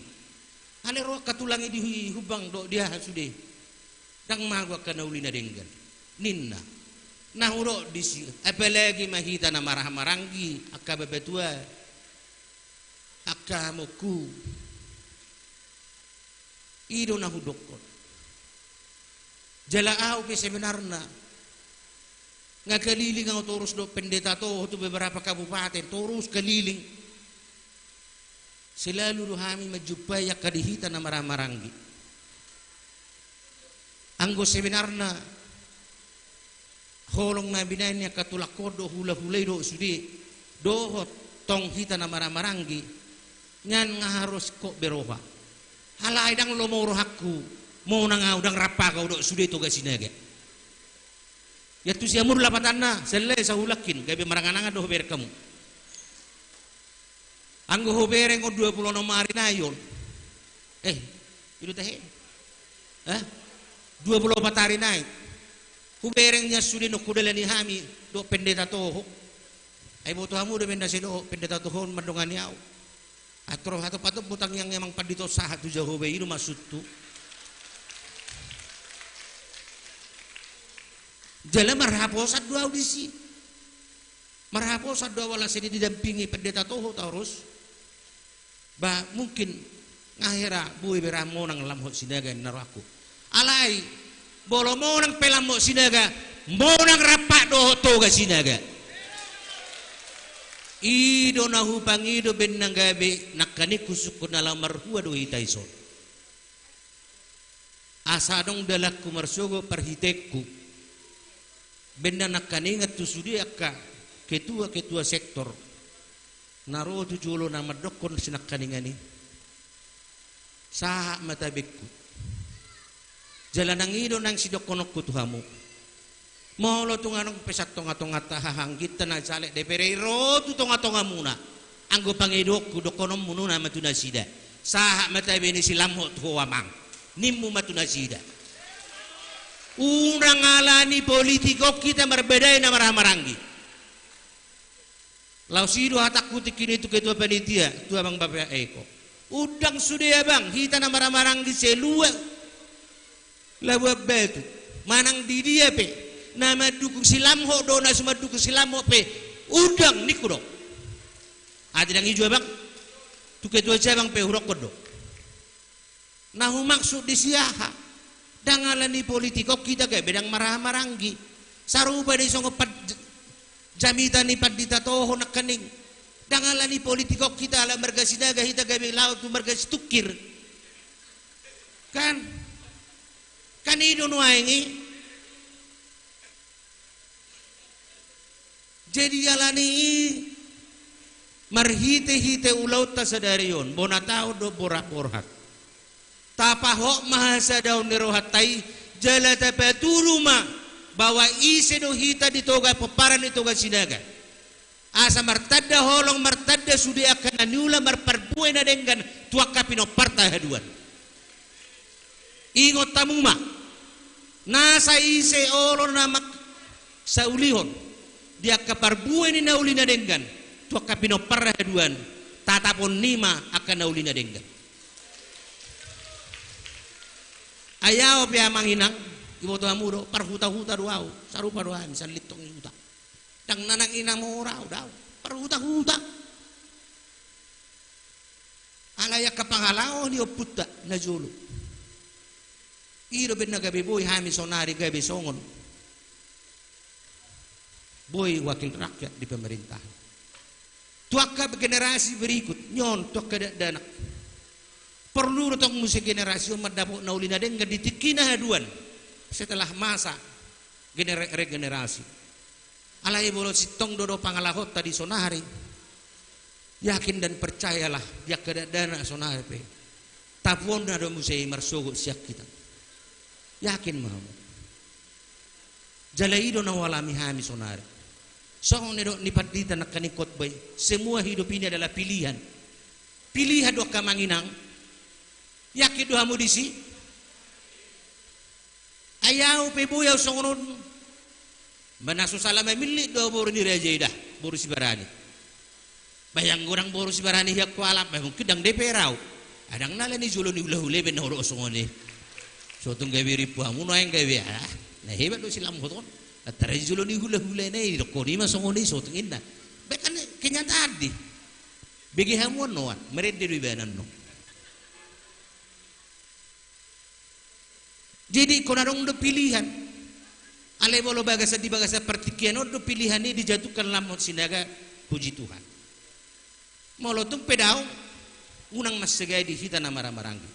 Alai ro angka tulang i di humbang dohot di aha sude. Ndang mago angka na uli na denggan. Ninna. Na hudok disi, apalagi ma hita na marhahamaranggi, angka bapatua, angka amongku. I do na hudokkon. Jala ahu pe sebenarna. Nga kaliling ahu torus dohot Pendeta Toho tu beberapa kabupaten, torus kaliling. Selalu do hami manjumpai angka di hita na marhahamaranggi. Anggo sebenarna holong na binahen ni angka tulangkon dohot hulahula i dohot sude, dohot tong hita na marhahamaranggi, nian nga harus hot be roha. Alai ndang lomo rohangku, monang ahu ndang rap ahu dohot sude Toga Sinaga. Ia tu siamur lapatanna, sella sahulangkin, gabe maranganangan do hubereng hamu. Anggo hubereng on dua pulu onom ari nai on. Eh, i do tahe. Eh? Dua pulu opat ari nai. Hubereng nian sude nunga hudalani hami dohot Pendeta Toho. Ai boto hamu do umbahen na sai dohot Pendeta Toho on mandongani ahu. Ator hatop-hatop botang yang emang pandito sahat tu Jahowa i do maksudhu. Jala marhaposan do ahu disi. Marhaposan do ahu ala sai didampingi Pendeta Toho torus. Ba mungkin nga hera boi be ra monang lam hot Sinaga ninna rohangku. Alai, molo monang pe lam hot Sinaga, monang rap dohot Toga Sinaga. I do na hupangido umbahen na gabe nangkaning husungkun na laho marhua do hita dison. Asa adong dalanhu marsogot parhitehonhu. Umbahen na nangkaningan tu sude angka ketua-ketua sektor na ro tu jolo na mandokkon sinangkaningan i. Sahat ma tabengku. Jala nang i do nang sidokkononku tu hamu. Molo tung adong pe sian tonga-tonganta hahaangginta na caleg D P R i ro tu tonga-tongamuna. Anggo pangidoonku, dokkononmuna ma tu nasida. Sahat ma tabe ni si Lamhot tu ho amang. Nimmu ma tu nasida. Unang ala ni politik on hita marbadai na marhahamaranggi. Laos i do hatangku tingki ni tu ketua panitia, tu abang Bapak Eko. Undang sude abang, hita na marhahamaranggi selua Labuan Batu. Manang di dia pe, na mandukung si Lamhot do, na so mandukung si Lamhot pe, undang ningku do. Ate ndang i jo abang, tu ketua cabang pe hudokkon do. Na humaksud disi aha? Ndang ala ni politik on hita gabe ndang marhahamaranggi. Sarupa do i songon pan-, jamita ni Pandita Toho nangkaning. Ndang ala ni politik on hita ala marga Sinaga hita gabe laho tu marga Situngkir. Kan? Kan i do nuaeng i. Jadi ala ni i marhite-hite ulaonta sadari on, bona taon do borhat-borhat. Tapahot ma hasadaon ni rohanta i, jala tapatudu ma bahwa ise do hita di Toga, pomparan ni Toga Sinaga. Asa martanda holong, martanda sude angka na niula, marparbue na denggan tu angka pinomparta haduan. Ingot hamu ma, nasa ise olo na mangsaulihon di angka parbue ni na uli na denggan tu angka pinomparna haduan, tatapon i ma angka na uli na denggan. Ai ahu pe amang inang, iboto hamu do, parhuta-huta do ahu, sarupa do hami, salintong ni huta. Ndang na nang ina mora ahu, daong. Parhutang-hutang. Alai angka pangalaho ni ompunta na jolo, i do umbahen na gabe boi hami saonari gabe songon boi wakil rakyat di pemerintahan. Tu angka generasi berikut, nion tu angka dakdanak. Porlu do tong muse generasi on mandapot na uli na denggan di tingki na haduan setelah masa genera-, regenerasi. Alai molo sintong do do pangalahonta di saonari, yakin dan percayalah, di angka dakdanak saonari pe, tapuonna do muse i marsogot sian hita. Yakin ma hamu. Jala i do na hualami hami saonari. Songon na nidok ni pandita nangkaning khotbah i, semua hidup ini adalah pilihan. Pilihan do angka amang inang. Yakin do hamu disi? Ai ahu pe boi ahu songon on. Ba na so sala mamillit do boru ni raja i da, boru Sibarani. Ba ianggo ndang boru Sibarani hian hualap, ba mungkin ndang D P R ahu. Ndang na ala ni jolo ni hulahula i umbahen na hudok songon i. So tung gabe rimpu hamu nuaeng gabe, ah, na hebat do si Lamhot on. Antara jolo ni hulahula na i, didokkon i ma songon i, so tung inna. Ba kan kenyataan di. Bege hamu annon, marende do ibana annon. Jadi ingkon adong do pilihan. Alai molo bagasan, di bagasan partingkian on do pilihan i dijatuhkan Lamhot Sinaga, puji Tuhan. Molo tung pe daong, unang mansegadi hita na marhahamaranggi.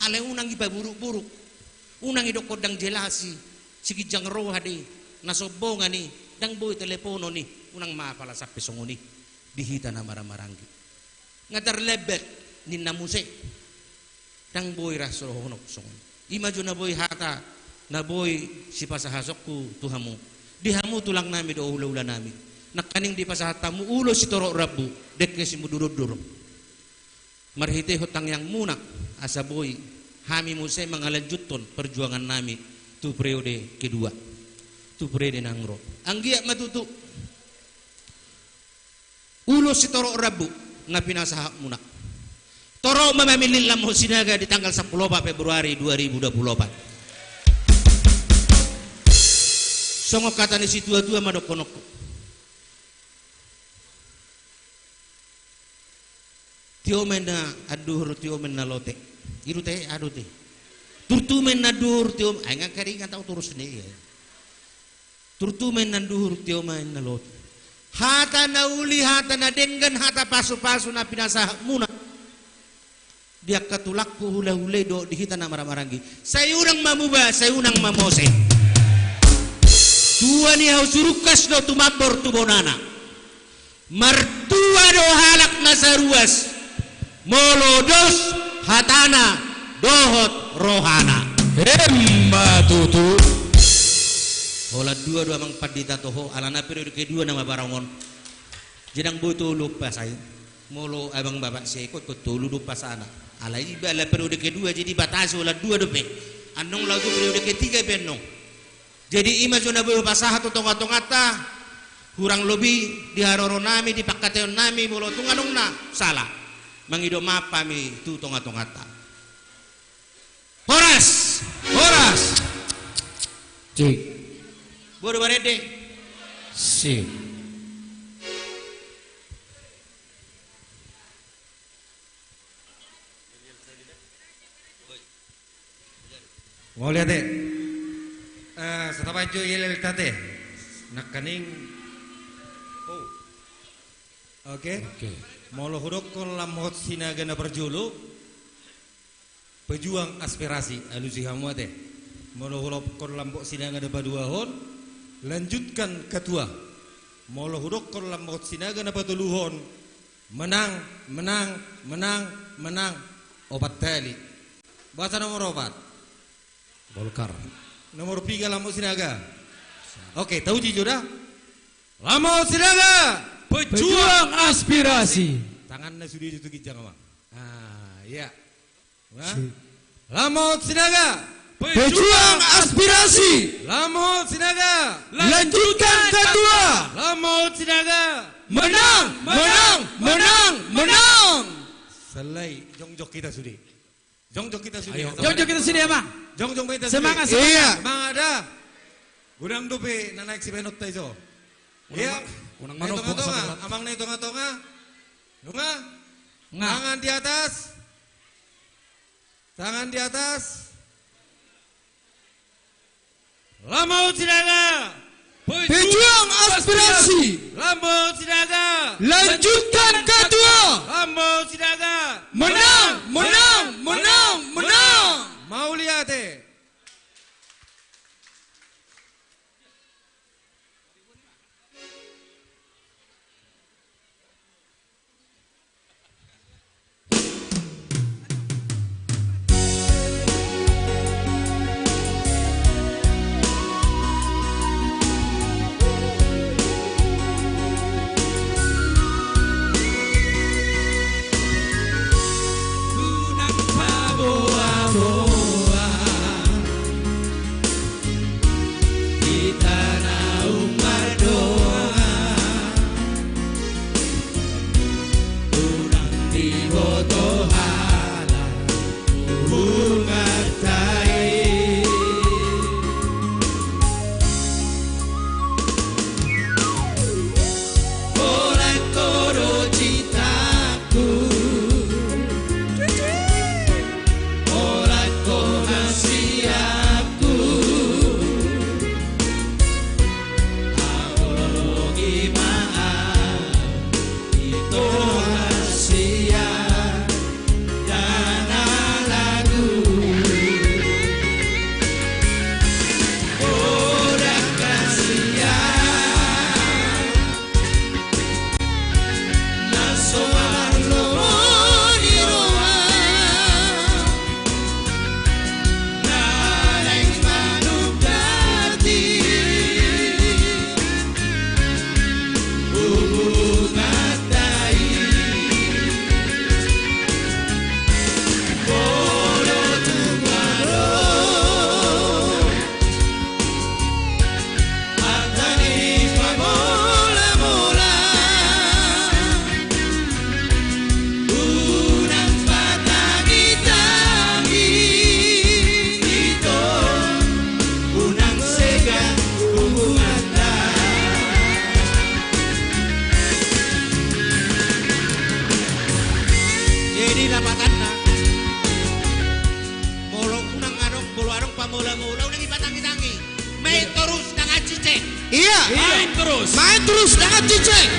Alai unang ipaburuk-buruk. Unang idokkon ndang jelas i, siginjang roha do i, na sombongan i, ndang boi teleponon i, unang ma apala sampe songon i di hita na marhahamaranggi. Nga tarlambat ninna muse. Ndang boi ra so dohononku songon i. I ma jo na boi hata na boi sipasahasonku tu hamu. Di hamu tulang nami dohot hulahula nami. Nangkaning dipasahat hamu ulos sitorop rambu, dengke simundur-undur. Marhitehon tangiangmuna, asa boi hami muse mangalanjuthon perjuangan nami tu periode kedua. Tu periode na naeng ro. Anggiat ma tutu ulos sitorop rambu na pinasahatmuna. Torop ma mamillit Lamhot Sinaga di tanggal sampulu opat Februari dua ribu dua puluh opat. Songon hata ni situa-tua ma dohononku. Tio ma inna anduhur, tio ma inna lote. I do te, aha do te. Turtu ma inna anduhur, tio ma, ai nga karingat au torus ni i. Turtu ma inna anduhur, tio ma inna lote. Hata na uli, hata na denggan, hata pasu-pasu na pinasahatmuna di angka tulangku hulahula i dohot di hita na marhahamaranggi. Sai unang ma muba, sai unang ma mose. Tua ni hau surungkas do tumambor tu bonana. Martua do halak na saruas, molo dos hatana dohot rohana. Emma tutu. Holan dua do amang pandita toho, alana periode kedua nama barang on. Jadi ndang boi tolu umpasa i. Molo abang bapak seko, ingkon tolu do umpasana. Alai iba ala periode kedua, jadi batasi holan dua dope. Annon laho tu periode ketiga pe annon. Jadi i ma jo na boi hupasahat tu tonga-tonganta, hurang lobi di haroro nami, di pangkataion nami, molo tung adong na sala, mangido maaf hami tu tonga-tonganta. Horas! Horas! Cik. Boru barende. Sip. Mauliate. Eh, santabi jo i leleng ate. Nangkaning. Oh. Oke. Oke. Molo hudokkon Lamhot Sinaga na parjolo, pejuang aspirasi, alusi hamu ate. Molo hudokkon Lamhot Sinaga na paduahon, lanjutkan ketua. Molo hudokkon Lamhot Sinaga na patoluhon, menang, menang, menang, menang. Opat hali. Boasa nomor opat? Golkar. Nomor piga Lamhot Sinaga? Oke, tauji jo da. Lamhot Sinaga, pejuang aspirasi. Tanganna sude jo tu ginjang, amang. Ah, iya. Nah. Lamhot Sinaga, pejuang aspirasi. Lamhot Sinaga, lanjutkan ketua. Lamhot Sinaga, menang, menang, menang, menang. Selai, jongjong hita sude. Jongjong hita sude. Ayo. Jongjong hita sude, amang. Jongjong hita sude. Semangat, semangat. Iya. Semangat da. Godang dope na naeng sibahenonta iso. Iya. Unang manopot. Tonga-tonga, amang na di tonga-tonga. Nunga? Nga. Tangan di atas. Tangan di atas. Lambok Sinaga. Pejuang aspirasi. Lambok Sinaga. Lanjutkan K dua. Lambok Sinaga. Menang, menang, menang, menang. Mauliate. Unang paboa-boa. Hita naung mardongan, unang diboto halak hubunganta i. Holan ho do cinta. Holan ho hasianku. Ahu logi ma ahu, ito hasian, dana lagu. Holan hasian. Na so marlomo ni roha, na naeng manungkati hubunganta i. Molo tung adong hata ni pamola-mola, unang patangi-tangi, ito, unang sega hubunganta. Jadi lapatanna. Molo unang adong, molo adong pamola-mola, unang dipatangi-tangi. Main torus, dang ancicing. Iya. Main torus. Main torus, dang ancicing.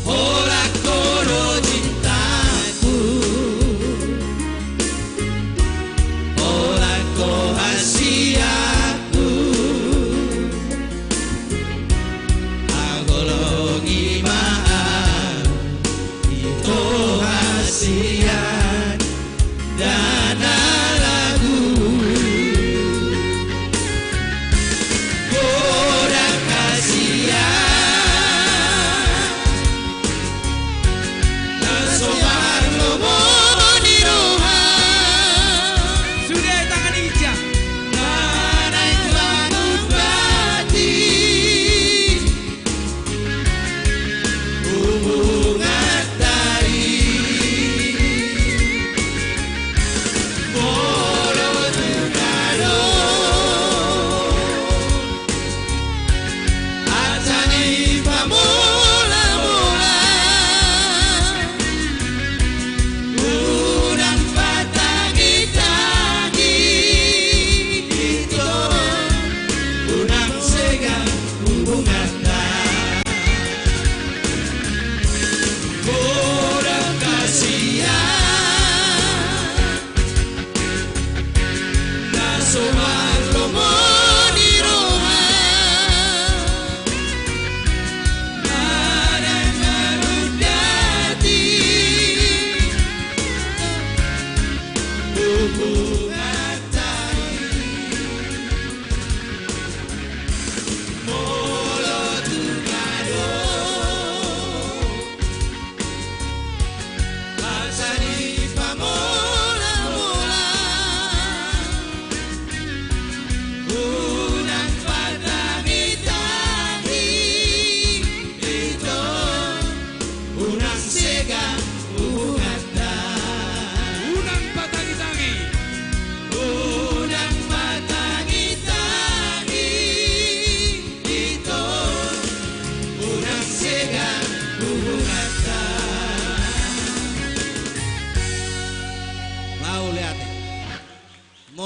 Holan ho do cintaku. Holan ho hasianku. Ahu logi ma ahu, ito hasian, dana lagu. Holan hasian. Na so marlomo ni roha. Sude tangan i, Ijang. Na naeng manungkati hubunganta i.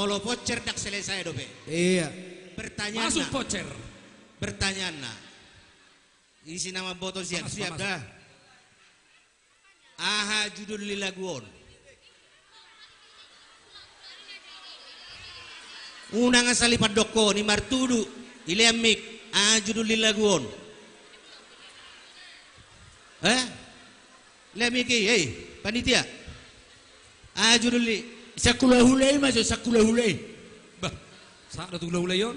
Molo voucher ndang selesai dope. Iya. Pertanyaanna. Masuk voucher. Pertanyaanna. Isi nama boto siap, siap dah. Aha judul ni lagu on? Unang asal ipandok ho, ni martudu, ilean mik. Aha judul ni lagu on? Eh? Lean mik i, hei, panitia. Aha judul ni? Sangkula hula i ma jo, sangkula hula i. Bah, sada tu hula hula i on.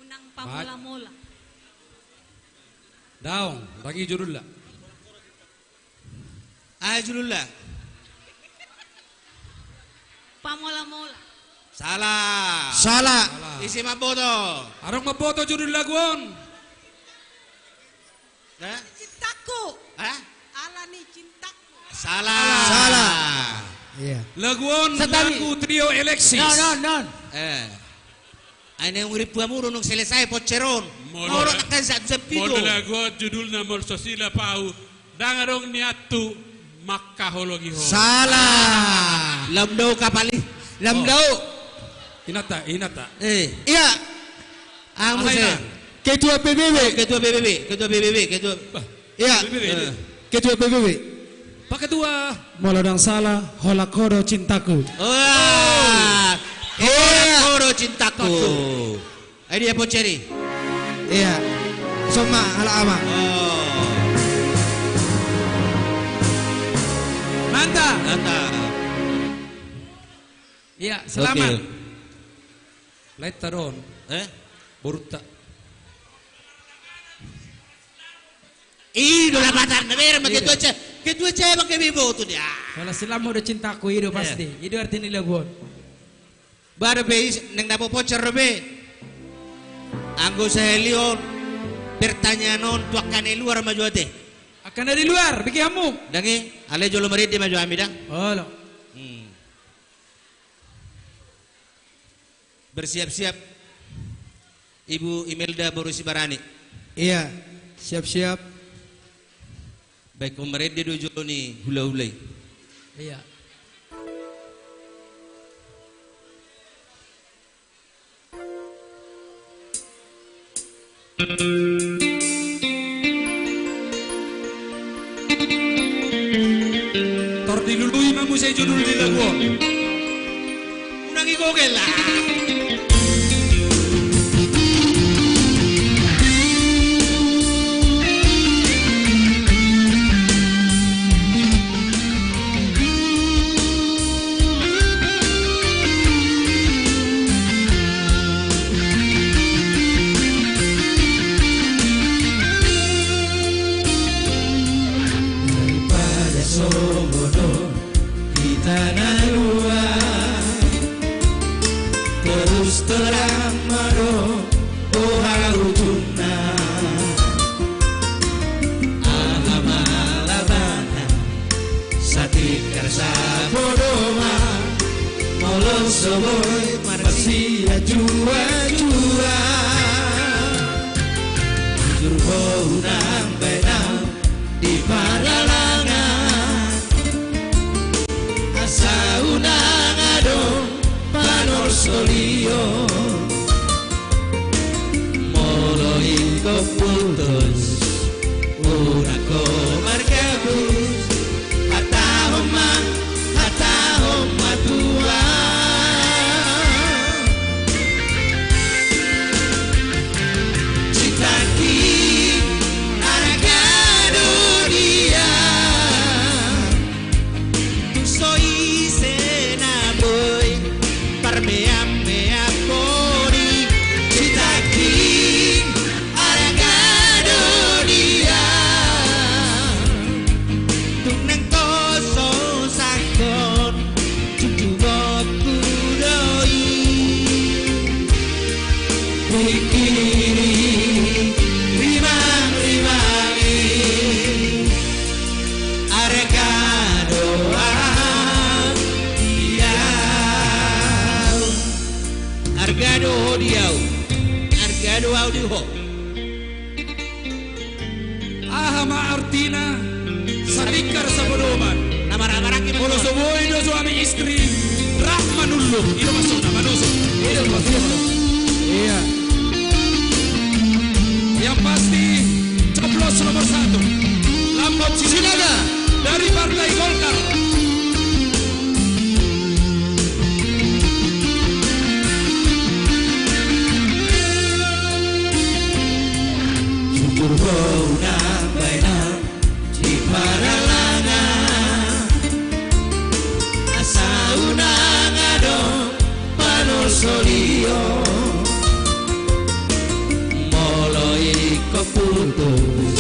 Unang pamola-mola. Daong, tangi judulna. Aha judulna? Pamola-mola. Salah. Salah. Ise mamboto? Adong mamboto judul lagu on. Hah? Cintaku. Hah? Ala ni cintaku. Salah. Salah. Iya. Lagu on, lagu Trio Alexis. Non, non, non. Eh. Ai naung ripu amuru nung selesai voucher on. Molo lagu on judulna Molo so silap ahu, ndang adong niathu mangkaholongi ho. Salah. Lam dao kapali. Lam dao. Inanta, inanta. Eh. Iya. Aha muse? Ketua P B B. Ketua P B B, ketua P B B, ketua. Iya. P B B ini. Ketua P B B. Pak Ketua. Molo ndang salah, holan ho do cintaku. Wah. Holan ho do cintaku. Ai dia voucher i. Iya. Soma ala ama. Oh. Mantap. Mantap. Iya, selamat. Lae ta do on. Eh? Borunta. I do lapatanna, bere ma ketua C, ketua C ma kebe boto dia. Holan silam ho do cintaku, i do pasti. I do arti ni lagu on. Ba dope i, naeng dapot voucher dope. Anggo sahali on, pertanyaan on tu angka na di luar ma jo ate. Angka na di luar, bege hamu. Ndang i, alai jolo marende ma jo hami da. Olo. Hmm. Bersiap-siap Ibu Imelda boru Sibarani. Iya, siap-siap. Baik, marende do jolo ni hula-hula i. Iya. Tor dilului ma muse judul ni lagu on. Unang i gogel lah. Daripada sombong do hita na dua, terus terang ma do boha ujungna. Ala ma ala bana, satikar sapodoman, molo so boi marsiajua-jua. Jujur ho unang baen au di pardalangan, asa unang adong panorsoion. Molo ingkon putus, unang ho margabus. Hatahon ma, hatahon ma tulang. Cintaki, arga do dia. Tung so ise na boi parmeam-meam honi, cintaki, arga do dia. Tung naeng ho so sangkon, jujur ho tu do i. Pikiri rimang-rimangi, arga do au di au. Arga do ho di au. Arga do au di ho. Aha ma artina satikar sapodoman? Na marhaha-maranggi ma. Molo so boi do suami istri Manullut, i do maksudna, manusuk. I do maksudna. Iya. Yang pasti, coblos nomor satu. Lambok Sinaga dari Partai Golkar. Jujur ho unang baen au di parhalangan, asa unang adong panolsolion. Molo ingkon putus,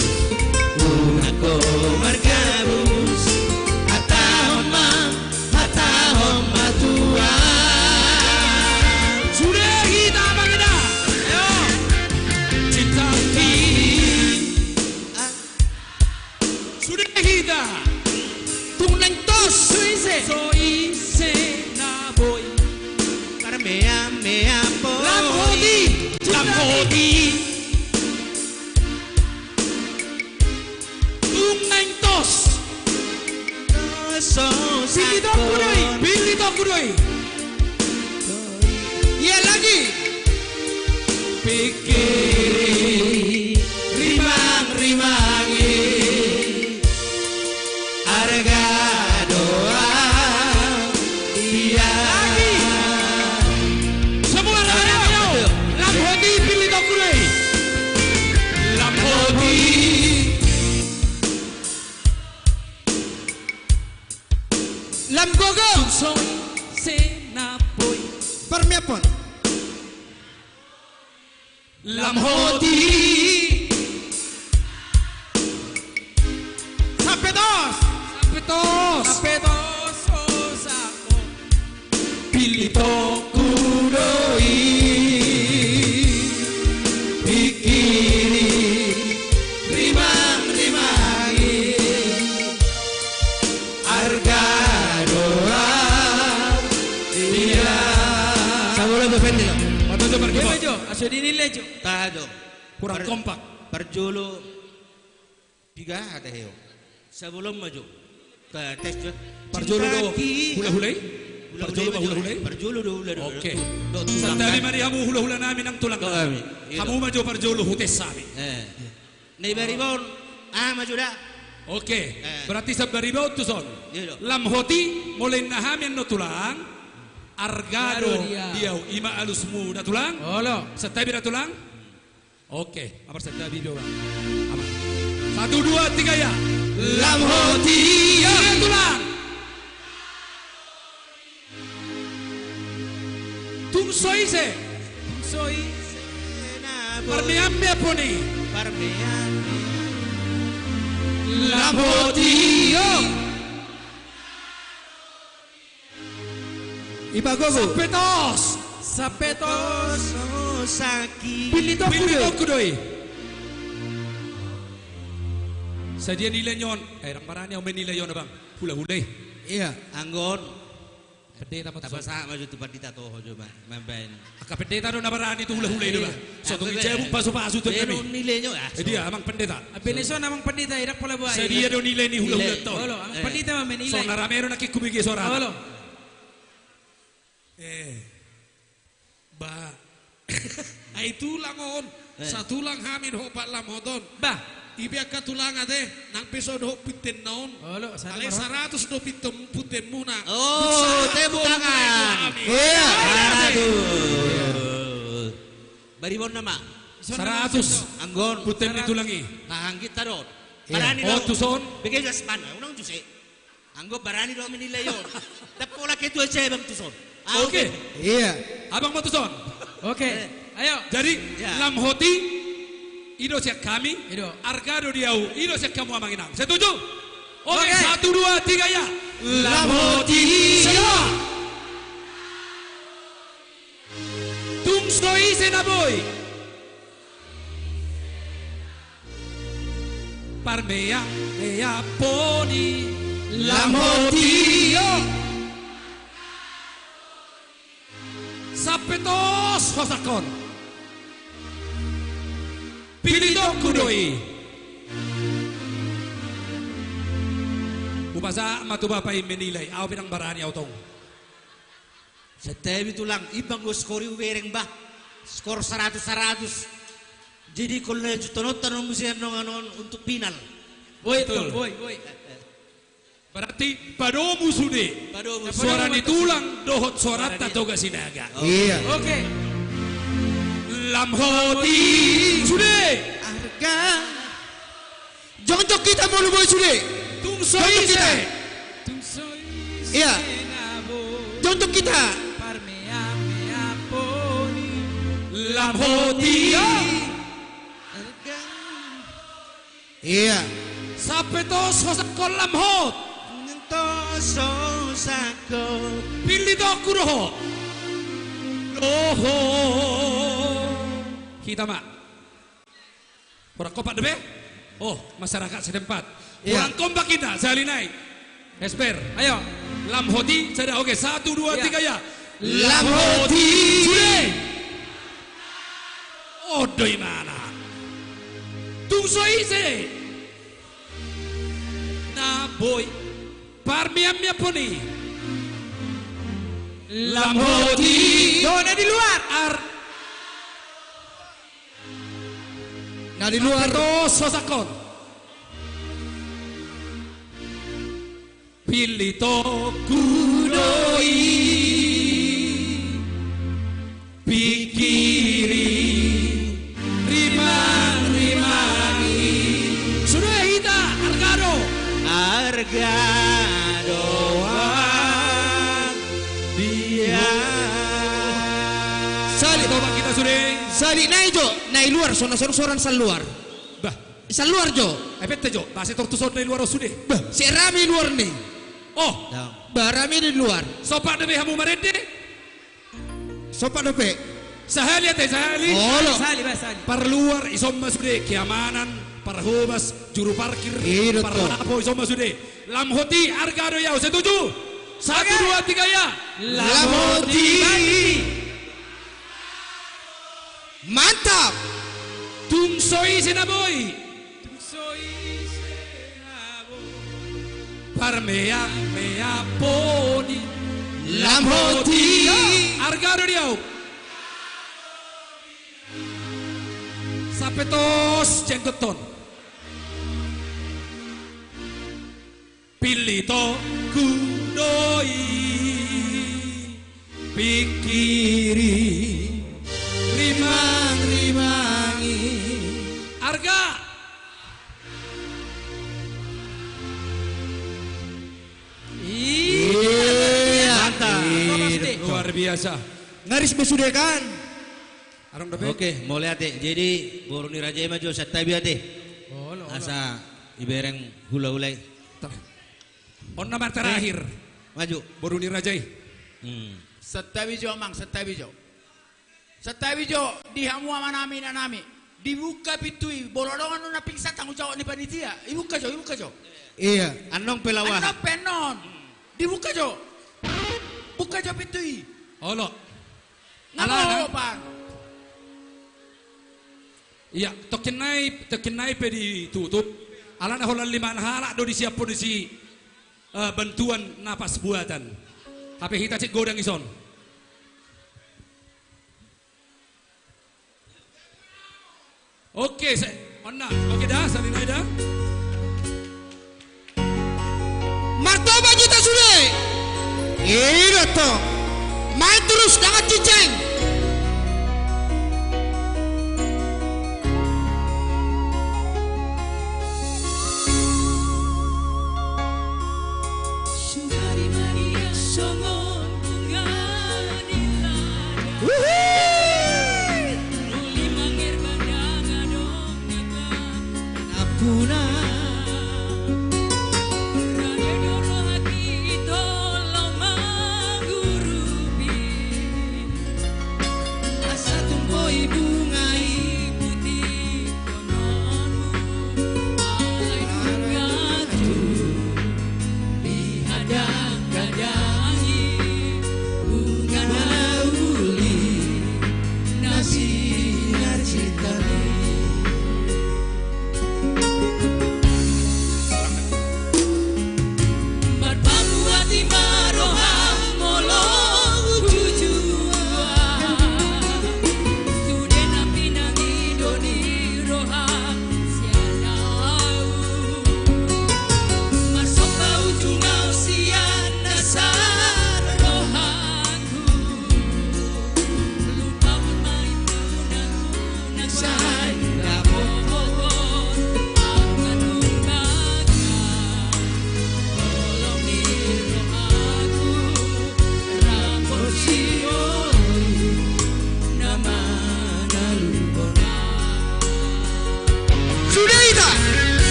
unang ho margabus, hatahon ma, hatahon ma tulang. Sude hita mangida. Ayo. Cinta ki. Sude hita. Tung naeng tos. So ise. So ise na boi. Parmeam meam po. Lam hoti. Lam hoti. Tung naeng tos. Tos, tos. Pillit ho hudoi. Pillit ho hudoi. Ia lagi. Pingkiri, rimang-rimangi, arga do au dia. Lagi. Semua, lagi, ayo. Lam hoti, pillit ho hudoi. Lam hoti. Lam gogo. Tung so ise na boi. Parmeam pon. Lam hoti. Sampe tos. Sampe tos. Sampe tos, o sako. Pillit ho hudoi, pingkiri, rimang-rimangi, arga do au dia. Sabola do pende do. Patojo parkipot. Pende jo, asa dinilai jo. Tahan do. Kurang kompak. Parjolo. Piga hata heo. Sabola ma jo. Ka tes jo. Parjolo do hulahula i? Hulahula i. Parjolo ma jo hulahula i? Parjolo do hulahula. Oke. Santabi ma di hamu hulahula nami nang tulang nami. Hamu ma jo parjolo, hutes hami. Eh. Na i Bariba on, aha ma jo da? Oke. Eh. Berarti sian Bariba on tuson. Iya do. Lam hoti, molo inna hami annon tulang. Arga do dia au, i ma alusmu da tulang. Olo. Santabi da tulang. Oke, amar santabi do bang. Aman. Satu, dua, tiga, ya. Lam hoti. Ya, tulang. Tung so ise. Tung so ise na boi. Parmeam meam pon i. Parmeam meam. Lam hoti. Yo. Iba gogo. Sampe tos. Sampe tos. Pillit ho hudoi. Pillit ho hudoi. Sadia nilai on? Eh, ndang barani au menilai on, Abang. Hulahula i. Iya. Anggo on. Pendeta ma tuson. Tapasahat ma jo tu pandita toho jo, Bang. Mambaen. Angka pendeta do na barani tu hulahula i do, Bang. Iya. So tung i jabu pasupasu tu hami. Nilai on, ah. Eh, dia, Amang Pendeta. Abene so na Amang Pendeta, idak pola buai. Sadia do nilai ni hulahula on? Olo, Amang Pendeta ma menilai. So na rame do nangkin hubege sora. Olo. Eh. Ba. Ai tulang on. Eh. Satulang hami dohot Pak Lamhot on. Bah. Ipe angka tulang ate, nang pe so dohot puntenna on. Olo, alai saratus do punten, puntenmuna. Oh, tepuk tangan. Iya. Aduh. Bariba on nama. Saratus. Anggo on. Punten ni tulang i. Nah, anggiat do. Iya. Barani do. Oh, tuson. Bege jas mana? Unang juse. Anggo barani do menilai on. Ndang pola ketua cabang tuson. Oke. Iya. Abang ma tuson. Oke. Eh. Ayo. Jadi, Lam Hoti, i do sian hami. I do. Arga do di au, i do sian hamu amang inang. Setuju? Oke, satu, dua, tiga, ya. Lam Hoti. Semua. Tung so ise na boi. Parmeam, meam poni. Lam Hoti. Sampe tos hosakkon. Pilitokku do i. Hupasahat ma tu bapa i menilai, au pe ndang barani au tong. Santabi tulang, imbang do skor i hubereng bah. Skor saratus saratus. Jadi ingkon lanjuthononta do muse annon untuk final. Boi, betul. Boi, boi. Berarti padomu sude. Padomu sude. Suara ni tulang dohot suaranta Toga Sinaga. Iya. Oke. Lam hot i sude. Arga. Jongjong hita molo boi sude. Tung so ise. Jongjong hita. Tung so ise. Iya. Jongjong hita. Parmeamea poni. Lam hot i. Iya. Sampe tos hosakkon lam hot. Tos hosakkon. Pillit ho dohot. Dohot. Hita ma. Kurang kompak dope? Oh, masyarakat setempat. Iya. Kurang kompak hita, sahali nai. Esper. Ayo. Lam hot i, sada, oke, satu, dua, tiga, ya. Lam hot i. Sude. Ondo imana. Tung so ise. Na boi. Parmeamea poni. Lam hot i. Do na di luar. Ar- Na di luar. Tos hosakkon. Pillit ho kudo i. Pingkiri. Rimang, rimangi. Sude hita, arga do. Arga do. Dia. Sali. Toba hita sude. Sali nai jo, nai luar, sona soran-soran sal luar. Bah. Sal luar jo. Ai pette jo, base tortuson nai luar on sude. Bah, si rame luar ni. Oh. Bah, rame di luar. Sompat dope hamu marende. Sompat dope. Sahali ate, sahali. Olo. Sahali, bah, sahali. Parluar, ison ma sude, keamanan, parhobas, juru parkir, i do to. Parlapo, ison ma sude. Lam hot i, arga do yau, setuju? Satu, dua, tiga, ya. Lam hot i. Mantap. Tung so ise na boi. Parmeamea poni. Lam hot i. Arga do di au. Sampe tos jenggot on. Pillit ho kudo i. Pingkiri. Rimang, rimangi. Arga. Iya, mantap. Luar biasa. Ngaris be sude kan. Adong dope. Oke, mauliate. Jadi boru ni raja i ma jo, santabi ate. Asa ibereng hula-hula i. On nama terakhir. Maju. Boru ni raja i. Santabi jo amang, santabi jo. Santabi jo di hamu amanami, inanami. Dibuka pintu i, molo adong annon na pingsan tanggung jawab ni panitia. Ibuka jo, ibuka jo. Iya. Annon pe lawa. Annon pe annon. Dibuka jo. Buka jo pintu i. Olo. Alana. Iya, tongkin nai, tongkin nai pe ditutup. Alana holan lima halak do disiaphon disi, eh, bantuan napas buatan. Hape hita cik godang ison. Oke, se-, on na. Oke da, sahali nai da. Martoba hita sude. Iya tong. Main terus, jangan cincang. Sungari maria songon bunga di ladang. Wuhuu. Uli manger bandang adong na puna. Rade do rohaki tolo mangurupi.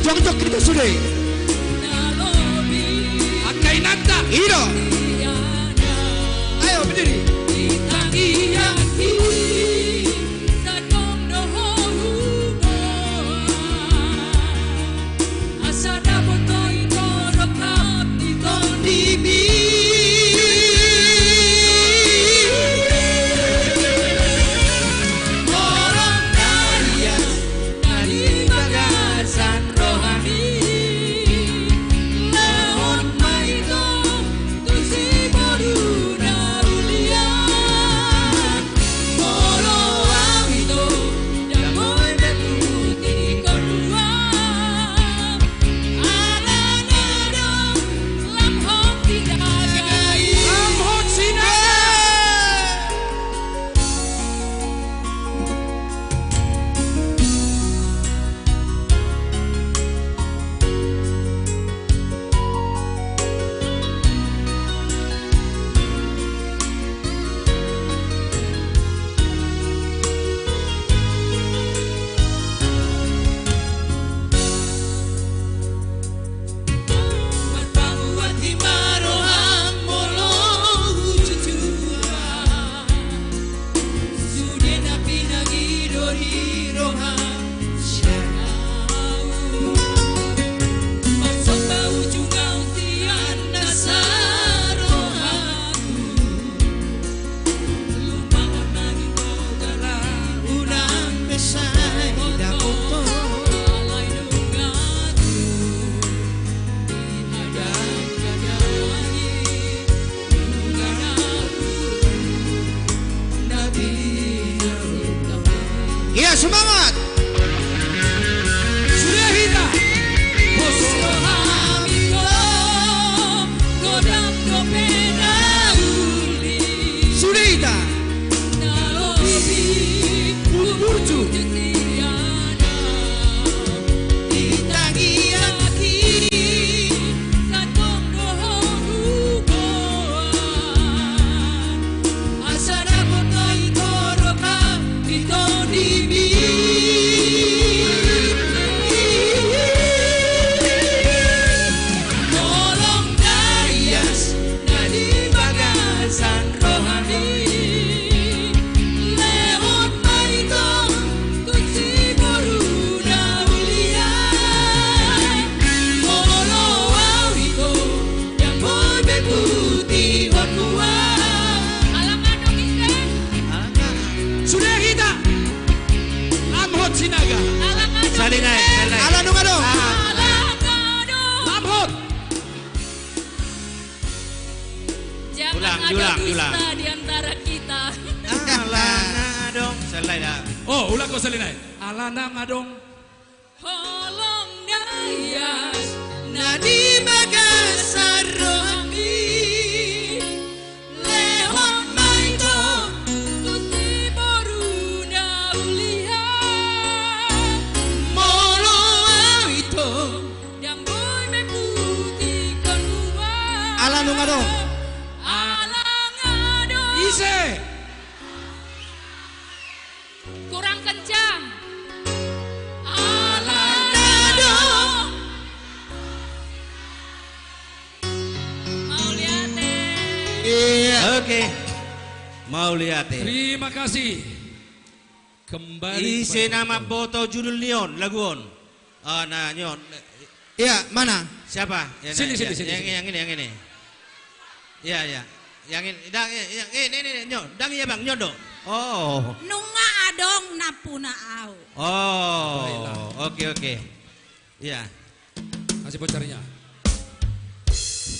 Jongjongi do sude. Angka inanta. I do. Ayo, berdiri. Asa dapot do i torop di tondimi. Holong na ias na di bagasan rohami. Lehon ma i do tu si boru na ulian. Molo au i do, ndang boi be putihon ua. Alana do lam hot sinaga i. Lam hot sinaga. Marpanguhati ma roham molo hujujuran. Sude na pinangido ni roham sian au. Marsomba ujung au sian nasa rohangku. Lupa ma i do jala unang be sai dapoton. Iya, semangat. Sude hita. Sude hita. Burju. Asa dapot do i torop di tondimi. Holong na ias na di bagasan rohami. Lehon ma i do tu si boru na ulian. Molo au i do, ndang boi be putihon ua. Alana do ise. Sude hita. Lam hot sinaga. Alana do ise. Sali nai, sali nai. Alana do. Alana do. Lam hot. Jangan ada dusta di antara kita. Ulang, ulang, ulang. Alana adong. Sali nai da. Oh, ulang ko sali nai. Alana adong. Holong na ias na di bagasan rohami. Lehon ma i do tu si boru na ulian. Molo au i do, ndang boi be putihon ua. Alana adong. Alana adong. Ise. Kurang kencang. Alana adong. Mauliate. Iya. Oke. Mauliate. Terima kasih. Kembali. Ise na mamboto judul ni on, lagu on? Ah, na ni on. Iya, mana? Siapa? Ya, sini, nah, sini, ya, sini, yang, sini. Yang ini, yang ini. Ya, ya. Yang ini, dang, ya, ya, ini, ini, ini, nyo, dang, iya, Bang, nyo do. Oh. Nunga adong nampuna au. Oh. Baiklah. Oke, oke. Iya. Kasih vouchernya.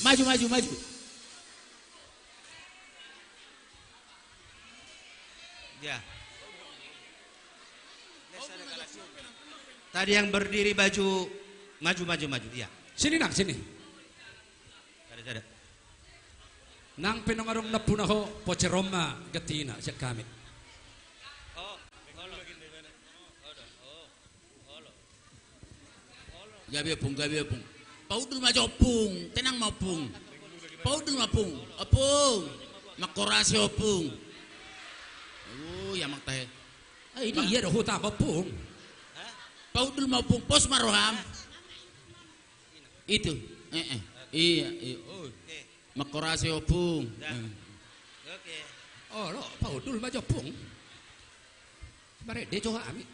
Maju, maju, maju. Ya. Tadi yang berdiri baju, maju, maju, maju. Ya. Sini, Nang, sini. Sada, sada. Nang pe nunga adong nampuna ho, voucher on ma gantina sian hami. Oh, olo. Olo, olo. Gabe, Ompung, gabe, Ompung. Paudul ma jo, Ompung. Tenang ma, Ompung. Paudul ma, Ompung. Ompung. Mangkorasi, Ompung. Ui, Amang tahe. Ah, ini ia do huta ma, Ompung. Paudul ma, Ompung, pos ma roham. Itu. Eh, eh. Iya, iya. Oh. Mangkorasi, Ompung. Eh. Oke. Olo, paudul ma jo, Ompung. Marende jo hami.